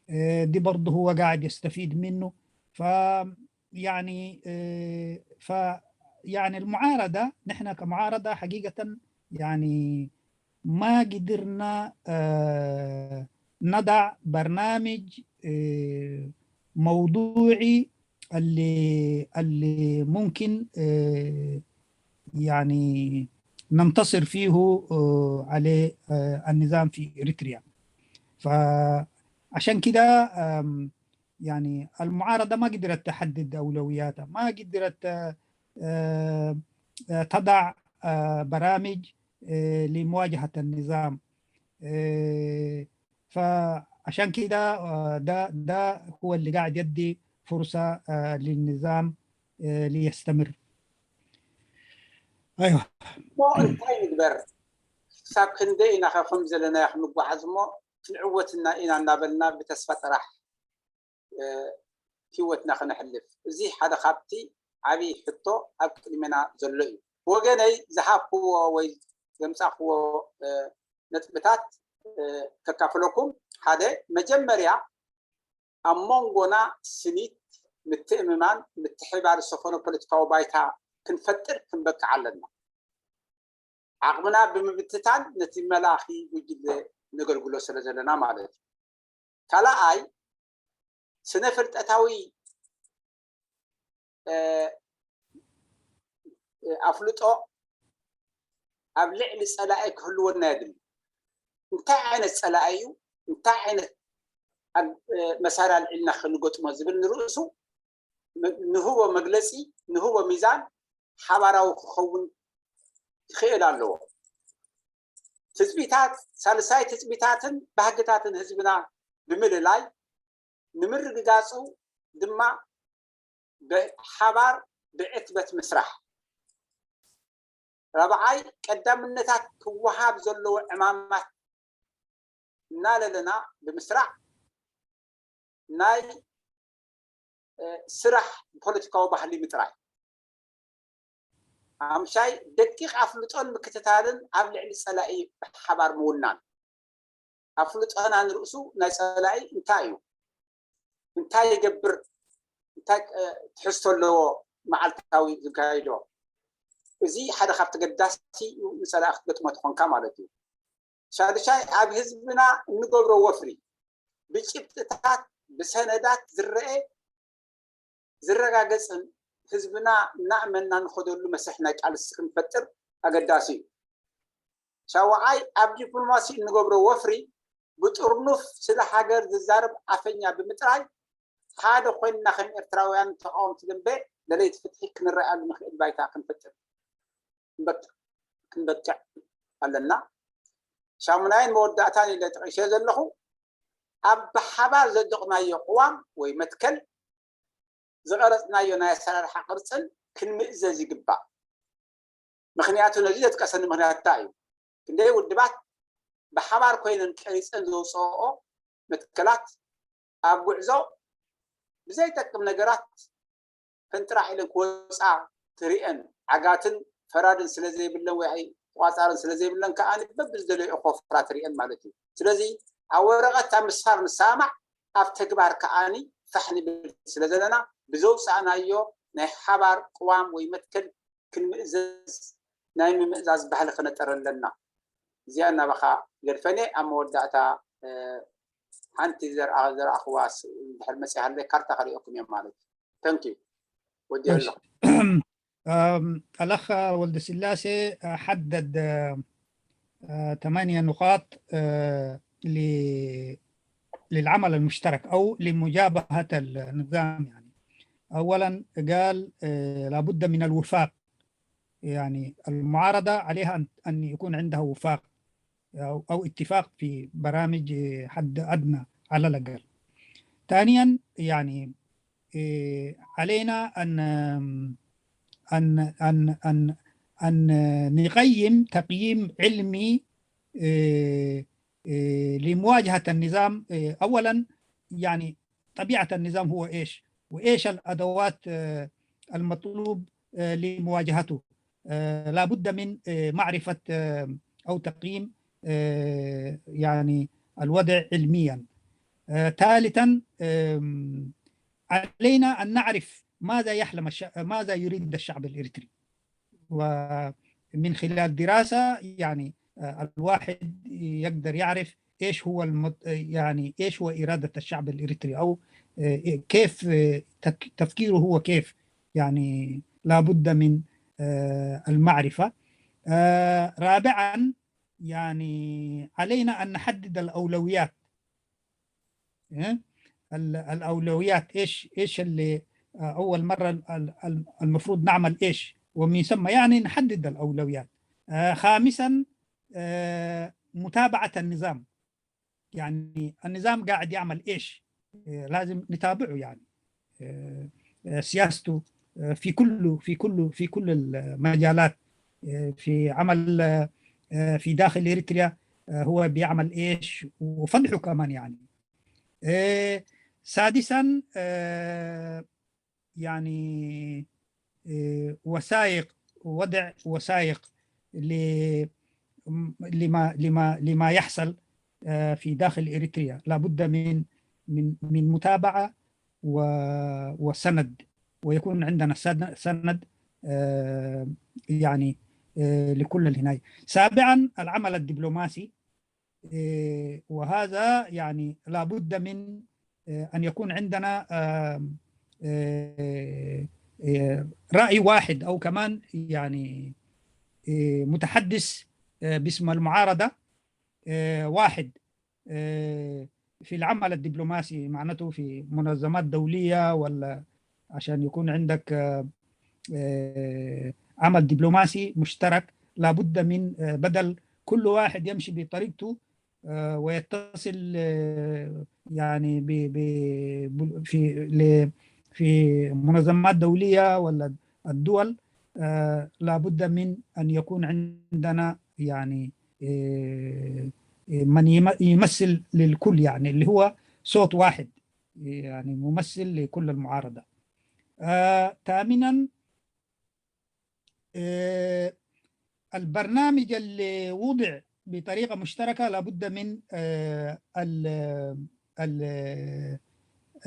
آه، دي برضه هو قاعد يستفيد منه. ف يعني آه، ف يعني المعارضة، نحن كمعارضة حقيقة يعني ما قدرنا آه، نضع برنامج آه، موضوعي اللي اللي ممكن آه، يعني ننتصر فيه آه، على آه، النظام في إريتريا. فعشان كده آم، يعني المعارضة ما قدرت تحدد أولوياتها، ما قدرت آه، آه، آه، تضع آه، برامج آه، لمواجهة النظام. آه، فعشان كده آه، ده ده هو اللي قاعد يدي فرصة آه، للنظام آه، ليستمر. أيوة. እሞ እንታይ ንግበር? ክሳብ ክንደይ ኢና ከ ከም ዘለናዮ ክንጓዓዝ እሞ ክንዕወትና ኢና እናበልና ብተስፋ ጥራሕ እ፣ ህይወትና ከነሕልፍ? እዚ ሓደ ካብቲ ዓብዪ ሕቶ ኣብ ቅድሜና ዘሎ እዩ። ብወገነይ ዝሃብክዎ ወይ ዘምጻእክዎ እ፣ ነጥብታት እ፣ ከካፍለኩም። ሓደ፣ መጀመርያ ኣብ መንጎና ስኒት፣ ምትእምማን፣ ምትሕብባር ዝሰፈኖ ፖለቲካዊ ባይታ ክንፈጥር ክንበቅዕ ኣለና። ዓቕምና ብምብትታን ነቲ መላኺ ጉጅለ ነገልግሎ ስለ ዘለና ማለት እዩ። ካልኣይ፣ ስነ ፍልጠታዊ እ፣ እ፣ ኣፍልጦ ኣብ ልዕሊ ጸላኢ ክህልወና የድሊ። እንታይ ዓይነት ጸላኢ እዩ? እንታይ ዓይነት ኣብ፣ እ፣ መሳርያ ኣልዒልና ክንገጥሞ ዝብል ንርእሱ ም-፣ ንህቦ መግለጺ፣ ንህቦ ሚዛን ሓባራዊ ክኸውን ክኽእል ኣለዎ። ትጽቢታት፣ ሳልሳይ ትጽቢታትን ባህግታትን ህዝብና ብምልላይ፣ ንምርግጋጹ ድማ ብሓባር ብዕትበት ምስራሕ። ራብዓይ፣ ቀዳምነታት ክወሃብ ዘለዎ ዕማማት እናለለና ብምስራዕ ናይ እ፣ ስራሕ ፖለቲካዊ ባህሊ ምጥራይ። ሓምሻይ፣ ደቂቕ ኣፍልጦን ምክትታልን ኣብ ልዕሊ ጸላኢ ብሓባር ምውናን። ኣፍልጦና ንርእሱ ናይ ጸላኢ እንታይ እዩ? እንታይ ይገብር? እንታይ እ፣ ትሕዝቶ ኣለዎ? መዓልታዊ ዝካይዶ እዚ ሓደ ካብቲ ገዳሲ እዩ። ንጸላኢ ክትገጥሞ ተኾንካ ማለት እዩ። ሻድሻይ፣ ኣብ ህዝብና እንገብሮ ወፍሪ ብጭብጥታት ብሰነዳት ዝረአ ዝረጋገጽን ህዝብና እናእመንና ንኸደሉ መስርሕ ናይ ቃልሲ ክንፈጥር ኣገዳሲ እዩ። ሻውዓይ፣ ኣብ ዲፕሎማሲ እንገብሮ ወፍሪ ብጥርኑፍ ስለ ሃገር ዝዛረብ ኣፈኛ ብምጥራይ ሓደ ኮይንና ከም ኤርትራውያን ተቃወምቲ ደንበ ደለይቲ ፍትሒ ክንረኣሉ ንኽእል ባይታ ክንፈጥር ክንበቅዕ ኣለና። ሻሙናይን መወዳእታን ኢለ ጠቒሰ ዘለኹ ኣብ ብሓባር ዘደቕናዮ ቅዋም ወይ መትከል ዝቐረጽናዮ ናይ ኣሰራርሓ ቅርጽን ክንምእዘዝ ይግባእ። ምኽንያቱ ነዚ ዘጥቀሰኒ ምኽንያት እንታይ እዩ? ክንደይ ውድባት ብሓባር ኮይነን ቀሪጸን ዘውፅኦኦ መትከላት ኣብ ጉዕዞ ብዘይጠቅም ነገራት ፍንጥራሕ ኢለን ክወፃ ትሪኤን ዓጋትን ፈራድን ስለ ዘይብለን ወይ ተቋፃርን ስለ ዘይብለን ከዓ በብዝደለዮ ኮፍራ ትሪኤን ማለት እዩ። ስለዚ ኣብ ወረቐት ኣብ ምስፋር ንሰማማዕ ኣብ ተግባር ከዓኒ ፋሕ ንብል ስለ ዘለና ብዘውፃእናዮ ናይ ሓባር ቅዋም ወይ መትከል ክንምእዘዝ ናይ ምምእዛዝ ባህሊ ክነጠር ኣለና። እዚኣ እናባኻ ገድፈኔ ኣብ መወዳእታ ሓንቲ ዘርኣኽዋ ድሕር መፅእ ሃለ ካርታ ከሪኦኩም እዮም ማለት እዩ። ተንኪዩ ወዲ ኣለኹ። الأخ ولد سلاسي حدد ثمانية نقاط للعمل المشترك أو لمجابهة النظام. يعني أولا قال لابد من الوفاق، يعني المعارضة عليها أن يكون عندها وفاق أو, أو اتفاق في برامج حد أدنى على الأقل. ثانيا، يعني إيه، علينا أن أن أن أن أن نقيم تقييم علمي إيه، إيه، لمواجهة النظام. إيه، أولا، يعني طبيعة النظام هو إيش، وإيش الأدوات آه، المطلوب آه، لمواجهته. آه، لا بد من آه، معرفة آه، أو تقييم آه، يعني الوضع علميا. آه، ثالثا، آم، علينا أن نعرف ماذا يحلم الش... ماذا يريد الشعب الإريتري، ومن خلال دراسة يعني آه، الواحد يقدر يعرف إيش هو المد... يعني إيش هو إرادة الشعب الإريتري، أو آه، كيف آه، تك... تفكيره هو كيف. يعني لا بد من آه، المعرفة. آه، رابعا، يعني علينا أن نحدد الأولويات. إيه؟ ال- الأولويات، إيش إيش اللي آه، أول مرة ال- ال- ال- المفروض نعمل إيش، ومن ثم يعني نحدد الأولويات. آه، خامسا، آه، متابعة النظام، يعني النظام قاعد يعمل إيش، آه، لازم نتابعه يعني. آه، آه، سياسته آه، في كل في كل في كل المجالات، آه، في عمل آه، آه، في داخل إريتريا آه، هو بيعمل إيش، وفضحه كمان يعني. آه، سادسا، آه، يعني آه، وثائق، وضع وثائق ل- لما لما لما يحصل آه، في داخل إريتريا. لابد من من من متابعة و- وسند، ويكون عندنا سن- سند آه، يعني آه، لكل الهناية. سابعا، العمل الدبلوماسي، آه، وهذا يعني لابد من آه، أن يكون عندنا آه، آه، آه، رأي واحد، أو كمان يعني آه، متحدث آه، باسم المعارضة آه، واحد آه، في العمل الدبلوماسي، معناته في منظمات دولية، ولا عشان يكون عندك آه، آه، عمل دبلوماسي مشترك، لابد من آه، بدل كل واحد يمشي بطريقته آه، ويتصل آه، يعني ب- ب- ب- في ل- في منظمات دولية ولا الدول، آه، لابد من أن يكون عندنا يعني آه، آه، من يم- يمثل للكل، يعني اللي هو صوت واحد، يعني ممثل لكل المعارضة. آه، ثامنا، آه، البرنامج اللي وضع بطريقة مشتركة لابد من آه، ال ال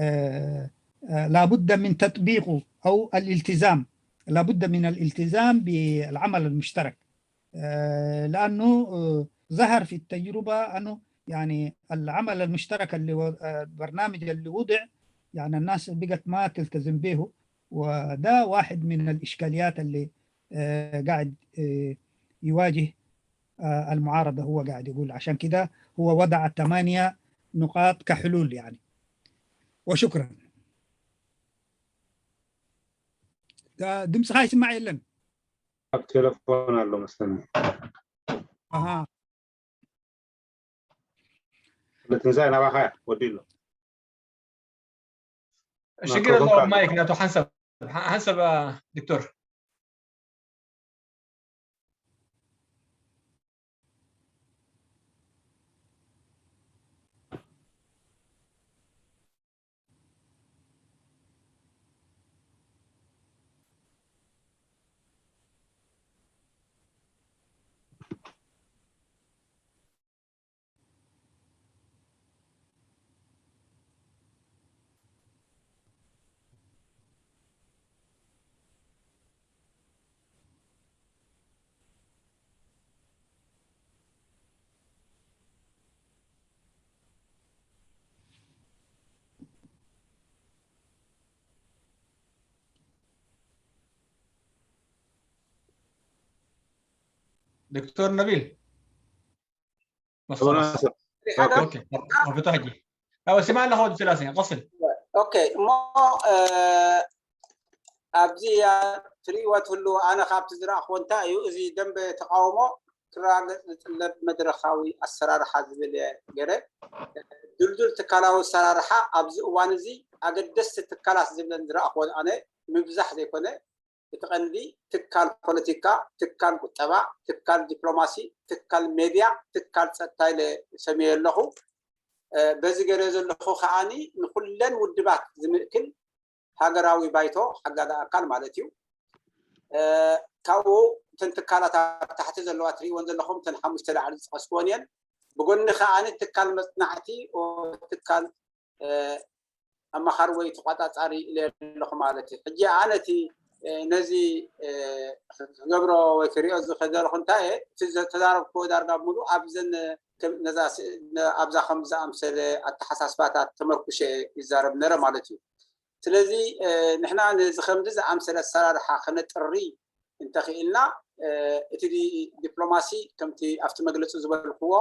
آه، آه، لابد من تطبيقه أو الالتزام، لابد من الالتزام بالعمل المشترك. آه، لأنه آه، ظهر في التجربة أنه يعني العمل المشترك اللي و- آه، البرنامج اللي وضع يعني الناس بقت ما تلتزم به، وده واحد من الإشكاليات اللي آه، قاعد آه، يواجه آه، المعارضة. هو قاعد يقول عشان كده هو وضع ثمانية نقاط كحلول يعني. وشكرا. ده دمس خايس معي لن. ኣብ ቴሌፎን ኣሎ መስለኒ። أها. ለትንሳኤ ናባኻ ወዲሎ። ሽግር ኣለዎ። ማይክ ናቱ ሓንሳብ ሓንሳብ ዶክተር። دكتور نبيل. ዶክተር ናስር። ኦኬ፣ ወፍታሕ ጂ። ኣዎ፣ ስማዕ ኣለኻ ወዲ ስላሴ፣ ቀስል። ኦኬ፣ እሞ ኣብዚ ትርእይዎ ትህልዉ፣ ኣነ ካብቲ ዝረኣኽዎ እንታይ እዩ፣ እዚ ደንበ ተቃውሞ ክረጋገፅ ዝጥለብ መድረኻዊ ኣሰራርሓ ዝብል እየ ገይረ። ድልዱል ትካላዊ ኣሰራርሓ ኣብዚ እዋን እዚ ኣገደስቲ ትካላት ዝብለን ዝረኣኽወን ኣነ ምብዛሕ ዘይኮነ እቲ ቀንዲ ትካል ፖለቲካ፣ ትካል ቁጠባ፣ ትካል ዲፕሎማሲ፣ ትካል ሜድያ፣ ትካል ፀጥታ ኢለ ሰምየ ኣለኹ። በዚ ገለ ዘለኹ ከዓኒ ንኩለን ውድባት ዝምእክል ሃገራዊ ባይቶ ሓጋዚ ኣካል ማለት እዩ። ካብኡ እተን ትካላት ኣብ ታሕቲ ዘለዋ ትሪእዎን ዘለኹም እተን ሓሙሽተ ላዕሊ ዝጠቐስክዎን እየን። ብጎኒ ከዓኒ ትካል መፅናዕቲ ትካል ኣማኻሪ ወይ ተቋፃፃሪ ኢለ ኣለኹ ማለት እዩ። ሕጂ ኣነ እቲ ነዚ ክገብሮ ወይ ክሪኦ ዝኽእል ዘለኹ እንታይ እየ፣ እቲ ዝተዛረብክዎ ዳርጋ ሙሉ ኣብዘን ኣብዛ ከም ዝኣምሰለ ኣተሓሳስባታት ተመርኩሸ ይዛረብ ነረ ማለት እዩ። ስለዚ ንሕና ነዚ ከምዚ ዝኣምሰለ ኣሰራርሓ ከነጥሪ እንተኽኢልና እቲ ዲፕሎማሲ ከምቲ ኣብቲ መግለፂ ዝበልክዎ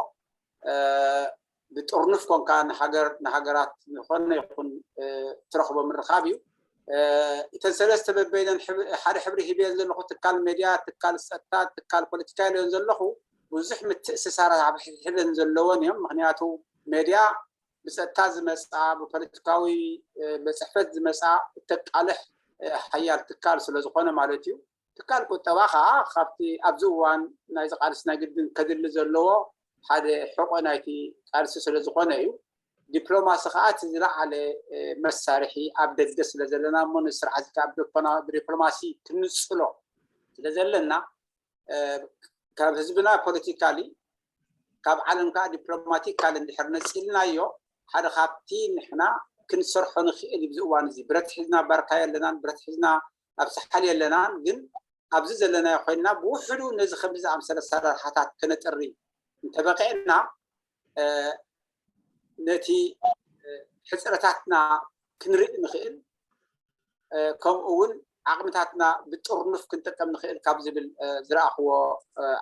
ብጥርኑፍ ኮንካ ንሃገር ንሃገራት ዝኾነ ይኹን ትረኽቦ ምርኻብ እዩ። እተን ሰለስተ በበይነን ሓደ ሕብሪ ሂብየን ዘለኹ ትካል ሜድያ፣ ትካል ፀጥታ፣ ትካል ፖለቲካ ኢለን ዘለኹ ብዙሕ ምትእስሳራት ኣብ ሕድሕደን ዘለወን እዮም። ምክንያቱ ሜድያ ብፀጥታ ዝመፃ ብፖለቲካዊ ብፅሕፈት ዝመፃ እተቃልሕ ሓያል ትካል ስለዝኾነ ማለት እዩ። ትካል ቁጠባ ከዓ ካብቲ ኣብዚ እዋን ናይዚ ቃልሲ ናይ ግድን ከድሊ ዘለዎ ሓደ ሕቆ ናይቲ ቃልሲ ስለዝኾነ እዩ። ዲፕሎማሲ ከዓ እቲ ዝለዓለ መሳርሒ ኣብ ደገ ስለዘለና እሞ ንስርዓት ካብ ዲፕሎማሲ ክንፅሎ ስለዘለና ካብ ህዝብና ፖለቲካሊ ካብ ዓለም ከዓ ዲፕሎማቲካሊ እንድሕር ነፂልናዮ ሓደ ካብቲ ንሕና ክንሰርሖ ንኽእል እዩ። ኣብዚ እዋን እዚ ብረት ሒዝና ባርካ የለናን፣ ብረት ሒዝና ኣብ ሳሕል የለናን። ግን ኣብዚ ዘለናዮ ኮይንና ብውሕዱ ነዚ ከምዚ ዝኣምሰለ ኣሰራርሓታት ከነጥሪ እንተበቂዕና ነቲ ሕፅረታትና ክንርኢ ንኽእል፣ ከምኡ እውን ዓቕምታትና ብጥርኑፍ ክንጥቀም ንኽእል ካብ ዝብል ዝረኣኽዎ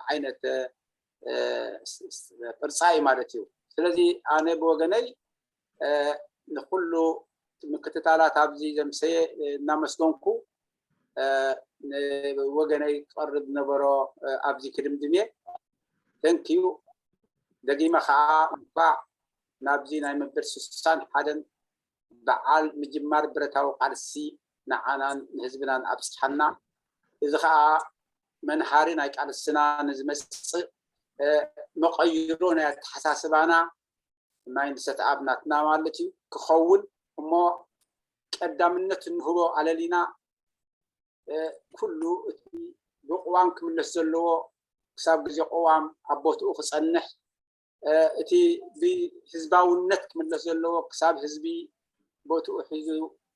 ዓይነት ቅርፃ እዩ ማለት እዩ። ስለዚ ኣነ ብወገነይ ንኩሉ ምክትታላት ኣብዚ ዘምሰየ እናመስገንኩ ንወገነይ ክቐርብ ዝነበሮ ኣብዚ ክድምድም እየ። ተንክዩ። ደጊመ ከዓ እንኳዕ ናብዚ ናይ መበል ስሳን ሓደን በዓል ምጅማር ብረታዊ ቃልሲ ንዓናን ንህዝብናን ኣብፅሓና። እዚ ከዓ መንሃሪ ናይ ቃልስና ንዝመፅእ መቐይሮ ናይ ኣተሓሳስባና ማይንድሰት ኣብ ናትና ማለት እዩ ክኸውን እሞ ቀዳምነት እንህቦ ኣለሊና ኩሉ እቲ ብቅዋም ክምለስ ዘለዎ ክሳብ ግዜ ቅዋም ኣብ ቦትኡ ክፀንሕ እቲ ብህዝባውነት ክምለስ ዘለዎ ክሳብ ህዝቢ ቦትኡ ሒዙ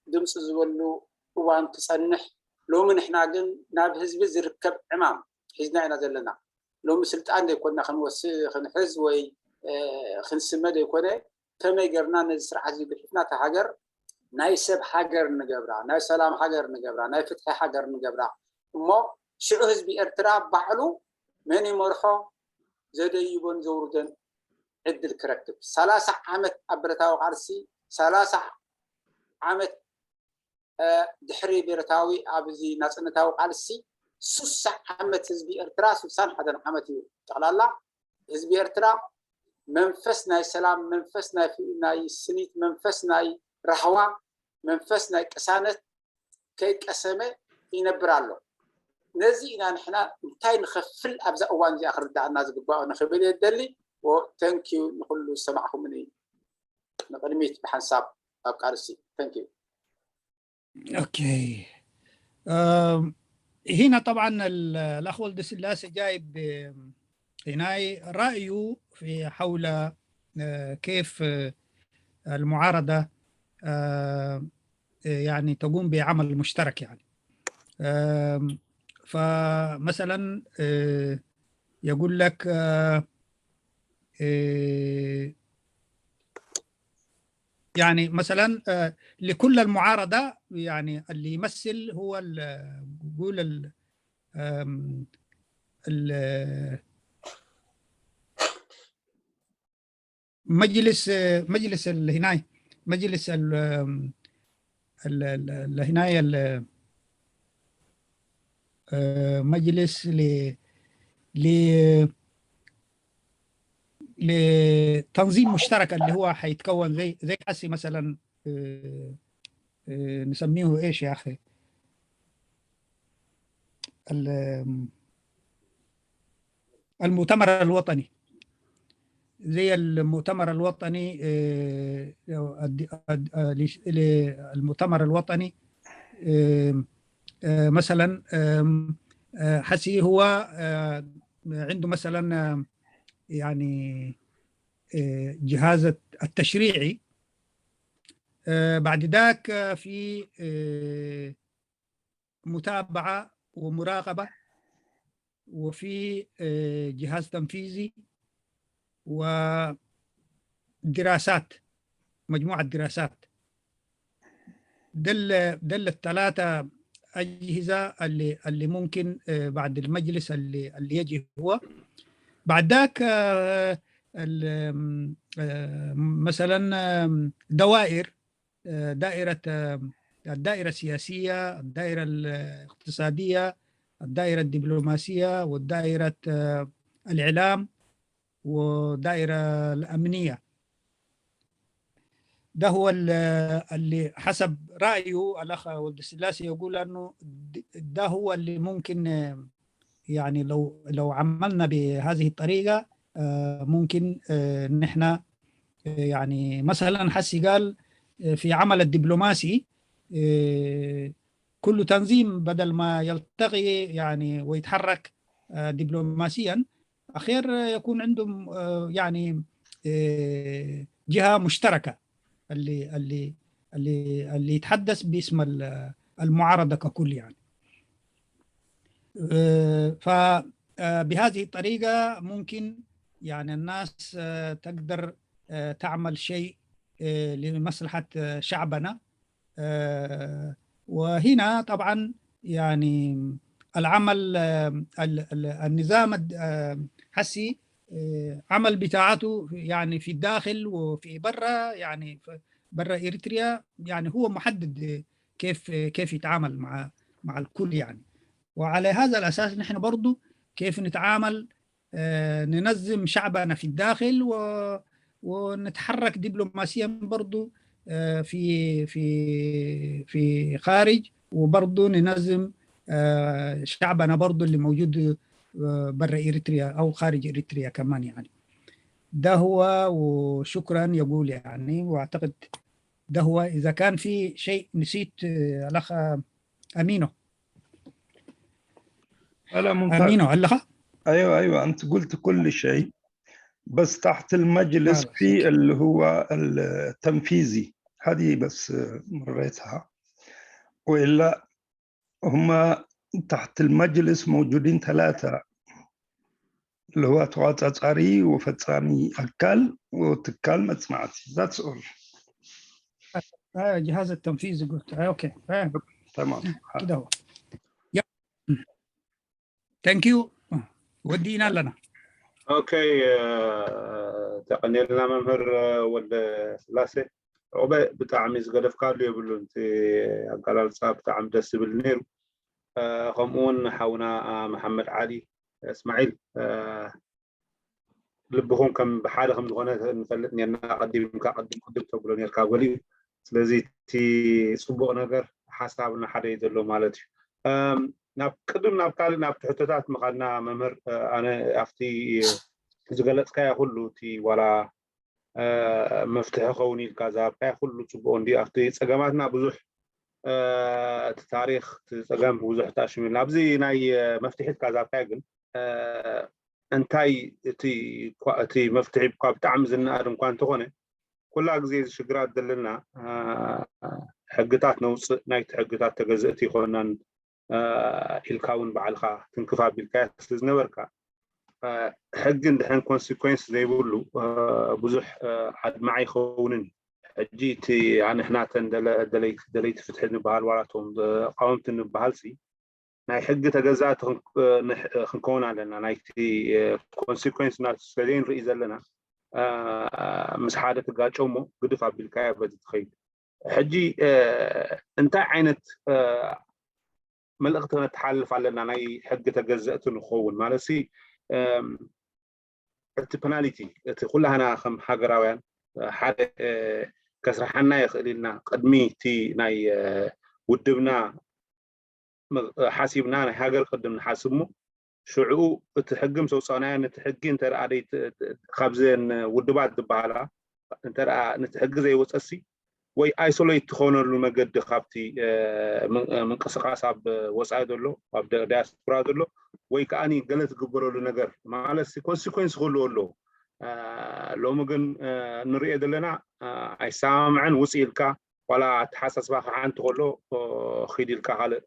ድምፂ ዝበሉ እዋን ክፀንሕ። ሎሚ ንሕና ግን ናብ ህዝቢ ዝርከብ ዕማም ሒዝና ኢና ዘለና። ሎሚ ስልጣን ዘይኮንና ክንወስድ ክንሕዝ ወይ ክንስመ ዘይኮነ ከመይ ጌርና ነዚ ስርዓት እዚ ግሒፍና እታ ሃገር ናይ ሰብ ሃገር ንገብራ፣ ናይ ሰላም ሃገር ንገብራ፣ ናይ ፍትሒ ሃገር ንገብራ እሞ ሽዑ ህዝቢ ኤርትራ ባዕሉ መን ይመርሖ ዘደይቦን ዘውርዶን ዕድል ክረክብ። ሰላሳ ዓመት ኣብ ብረታዊ ቃልሲ፣ ሰላሳ ዓመት ድሕሪ ብረታዊ ኣብዚ ናፅነታዊ ቃልሲ ሱሳ ዓመት ህዝቢ ኤርትራ፣ ሱሳን ሓደን ዓመት እዩ ጠቕላላ ህዝቢ ኤርትራ መንፈስ ናይ ሰላም፣ መንፈስ ናይ ስኒት፣ መንፈስ ናይ ራህዋ፣ መንፈስ ናይ ቅሳነት ከይቀሰመ ይነብር ኣሎ። ነዚ ኢና ንሕና እንታይ ንኸፍል ኣብዛ እዋን እዚኣ ክርዳእና ዝግባኦ ንኽብል እየ ዝደሊ። ተንኪዩ ንኩሉ ዝሰማዕኩምኒ ንቅድሚት ብሓንሳብ ኣብ ቃልሲ ተንኪዩ። اوكي أم، هنا طبعا ال- الاخ ولد سلاسه جايب آم، هنا رايه في حول آه، كيف آه، المعارضه آه، يعني تقوم بعمل مشترك يعني آم، فمثلا آه، يقول لك آه، آه، يعني مثلا آه، لكل المعارضه يعني اللي يمثل هو ال- قول ال- آم، ال- مجلس آه، مجلس ال- هناي مجلس ال- آم، ال- ال- ال- هناي ال- آه، مجلس ل ل لتنظيم مشترك اللي هو حيتكون زي زي حسي مثلا، آه، آه، نسميه ايش يا اخي؟ ال- المؤتمر الوطني، زي المؤتمر الوطني، آه، الد- الد- آه، لش- ل- المؤتمر الوطني، آم، آه، مثلا، آم، آه، حسي هو، آه، عنده مثلا، آم، يعني، آه، جهاز التشريعي. آه، بعد ذاك، آه، في، آه، متابعة ومراقبة، وفي، آه، جهاز تنفيذي، ودراسات، مجموعة دراسات. ده ال- ده الثلاثة أجهزة اللي اللي ممكن، آه، بعد المجلس اللي اللي يجي هو. بعد ذاك، آه، ال- آم، آه، مثلا، آم، دوائر، آه، دائرة، آه، الدائرة السياسية، الدائرة الاقتصادية، الدائرة الدبلوماسية، والدائرة، آه، الإعلام، والدائرة الأمنية. ده هو ال- اللي حسب رأيه الأخ ولد السلاسي يقول أنه د- ده هو اللي ممكن، آه، يعني لو لو عملنا بهذه الطريقة، آه، ممكن، آه، نحن، آه، يعني مثلا حسي قال، آه، في عمل الدبلوماسي، آه، كل تنظيم بدل ما يلتقي يعني ويتحرك، آه، دبلوماسيا، أخير يكون عندهم، آه، يعني، آه، جهة مشتركة اللي اللي اللي اللي يتحدث باسم ال- المعارضة ككل يعني. آه، ف آه، بهذه الطريقة ممكن يعني الناس، آه، تقدر، آه، تعمل شيء، آه، لمصلحة، آه، شعبنا. آه، وهنا طبعا يعني العمل، آه، ال- ال- النظام الد- آه، حسي، آه، عمل بتاعته يعني في الداخل وفي برا، يعني ف- برا إريتريا، يعني هو محدد كيف كيف يتعامل مع مع الكل يعني. وعلى هذا الأساس نحن برضو كيف نتعامل، آه، ننظم شعبنا في الداخل و ونتحرك دبلوماسيا برضو، آه، في في في خارج، وبرضو ننظم، آه، شعبنا برضو اللي موجود، آه، برا إريتريا أو خارج إريتريا كمان يعني. ده هو، وشكرا يقول يعني. وأعتقد ده هو. إذا كان في شيء نسيت، آه، الأخ أمينو. لا، ممتاز. أمينو، الأخ؟ ايوه، ايوه، انت قلت كل شيء، بس تحت المجلس خلاص، في أوكي. اللي هو التنفيذي، هذه بس مريتها. والا هم تحت المجلس موجودين ثلاثه، اللي هو ተቋጻጻሪ ወፈጻሚ ኣካል ወትካል መጽናዕቲ። That's all. آه، جهاز التنفيذي قلت. آه، أوكي. آه، تمام. كده هو. يا. Thank you. ودينا لنا. Okay. ተቐኒልና መምህር ወልደ ስላሴ። ዑበ ብጣዕሚ ዝገደፍካሉ የብሉን። እቲ ኣገላልፃ ብጣዕሚ ደስ ዝብል ነይሩ። ከምኡ እውን ሓውና መሓመድ ዓሊ እስማዒል ልብኹም ከም ብሓደ ከም ዝኾነ ንፈልጥ ነርና። ቀዲምካ ቅድም ቅድም ተብሎ ነርካ ገሊኡ። ስለዚ እቲ ፅቡቕ ነገር ሓሳብና ሓደ እዩ ዘሎ ማለት እዩ። ናብ ቅድም ናብ ካልእ ናብ ትሕቶታት ምኻድና መምህር፣ ኣነ ኣብቲ ዝገለፅካዮ ኩሉ እቲ ዋላ መፍትሒ ኸውን ኢልካ ዝሃብካዮ ኩሉ ፅቡቕ እንዲ ኣብቲ ፀገማትና ብዙሕ እቲ ታሪክ እቲ ፀገም ብዙሕ ተኣሽሙ ኢልና ኣብዚ ናይ መፍትሒ ኢልካ ዝሃብካዮ ግን እንታይ እቲ እቲ መፍትሒ እኳ ብጣዕሚ ዝነኣድ እንኳ እንተኾነ ኩላ ግዜ እዚ ሽግራት ዘለና ሕግታት ነውፅእ ናይቲ ሕግታት ተገዘእቲ ይኮናን ኢልካ እውን ባዕልካ ትንክፍ ኣቢልካ ስለ ዝነበርካ ሕጊ እንድሕን ኮንሲኮንስ ዘይብሉ ብዙሕ ኣድማዒ ይኸውንን። ሕጂ እቲ ኣንሕናተን ደለይቲ ፍትሒ ንበሃል ዋላቶም ተቃወምቲ ንበሃል ሲ ናይ ሕጊ ተገዛእቲ ክንከውን ኣለና። ናይቲ ኮንሲኮንስ ናቱ ስለዘይ ንርኢ ዘለና ምስ ሓደ ትጋጨው እሞ ግድፍ ኣቢልካዮ በዚ ትኸይድ። ሕጂ እንታይ ዓይነት መልእኽቲ ክነተሓልፍ ኣለና? ናይ ሕጊ ተገዘእቲ ንኸውን ማለት ሲ እቲ ፐናሊቲ እቲ ኩላህና ከም ሃገራውያን ሓደ ከስርሓና ይኽእል ኢልና ቅድሚ እቲ ናይ ውድብና ሓሲብና ናይ ሃገር ቅድም ንሓስብ እሞ ሽዑ እቲ ሕጊ ምስ ኣውፃእናዮ ነቲ ሕጊ እንተ ካብዘን ውድባት ዝበሃላ እንተ ነቲ ሕጊ ዘይወፀሲ ወይ ኣይሶሌት ትኾነሉ መገዲ ካብቲ ምንቅስቃስ ኣብ ወፃኢ ዘሎ ኣብ ዲያስፖራ ዘሎ ወይ ከዓ ገለ ትግበረሉ ነገር ማለት ኮንሲኮንስ ክህልዎ ኣለዎ። ሎሚ ግን ንሪኦ ዘለና ኣይሰማምዐን ውፅ ኢልካ ዋላ ኣተሓሳስባኻ ሓንቲ ከሎ ኺድ ኢልካ ካልእ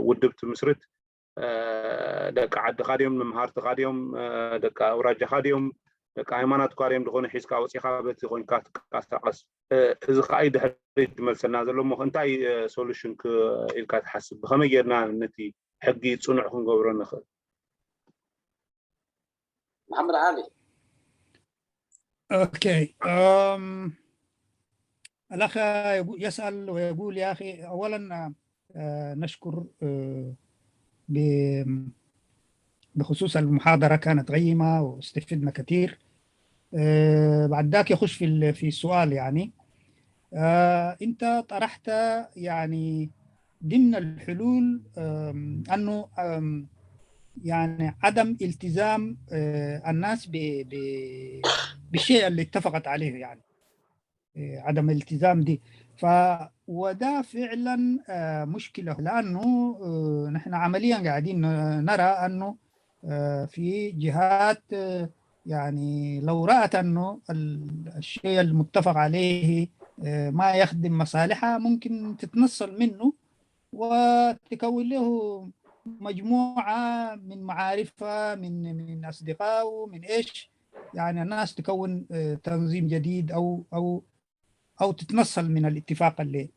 ውድብ ትምስርት ደቂ ዓድኻ ድዮም፣ መምሃርትኻ ድዮም፣ ደቂ ኣውራጃኻ ድዮም፣ ደቂ ሃይማኖትካ ድዮም ዝኾነ ሒዝካ ወፂኻ በቲ ኮይንካ ትንቀሳቐስ። እዚ ከዓ ድሕሪት ዝመልሰና ዘሎ እሞ እንታይ ሶሉሽን ኢልካ ትሓስብ? ብኸመይ ጌርና ነቲ ሕጊ ፅኑዕ ክንገብሮ ንኽእል? መሓመድ ዓሊ أوكي أم الأخ يسأل ويقول يا أخي أولا نشكر بخصوص المحاضرة كانت قيمة واستفدنا كثير بعد ذاك يخش في في السؤال يعني أنت طرحت يعني ضمن الحلول أنه يعني عدم التزام الناس بالشيء اللي اتفقت عليه يعني عدم الالتزام دي ف وده فعلا مشكلة لأنه نحن عمليا قاعدين نرى أنه في جهات يعني لو رأت أنه الشيء المتفق عليه ما يخدم مصالحها ممكن تتنصل منه وتكون له مجموعة من معارفها من من أصدقائه من إيش يعني الناس تكون تنظيم جديد أو أو أو تتنصل من الاتفاق اللي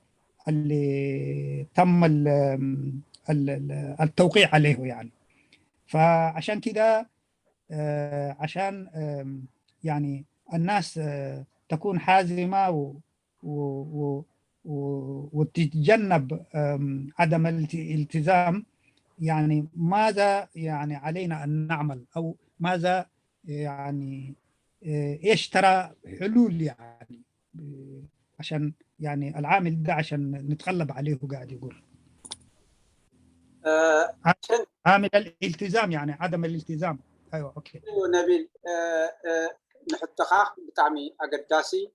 اللي تم التوقيع عليه يعني فعشان كده عشان يعني الناس تكون حازمة و و و وتتجنب عدم الالتزام يعني ماذا يعني علينا أن نعمل أو ماذا يعني إيش ترى حلول يعني عشان يعني العامل ده عشان نتغلب عليه قاعد يقول أه عامل الالتزام يعني عدم الالتزام ايوه اوكي نبيل أه أه نحطها بتعمي اقداسي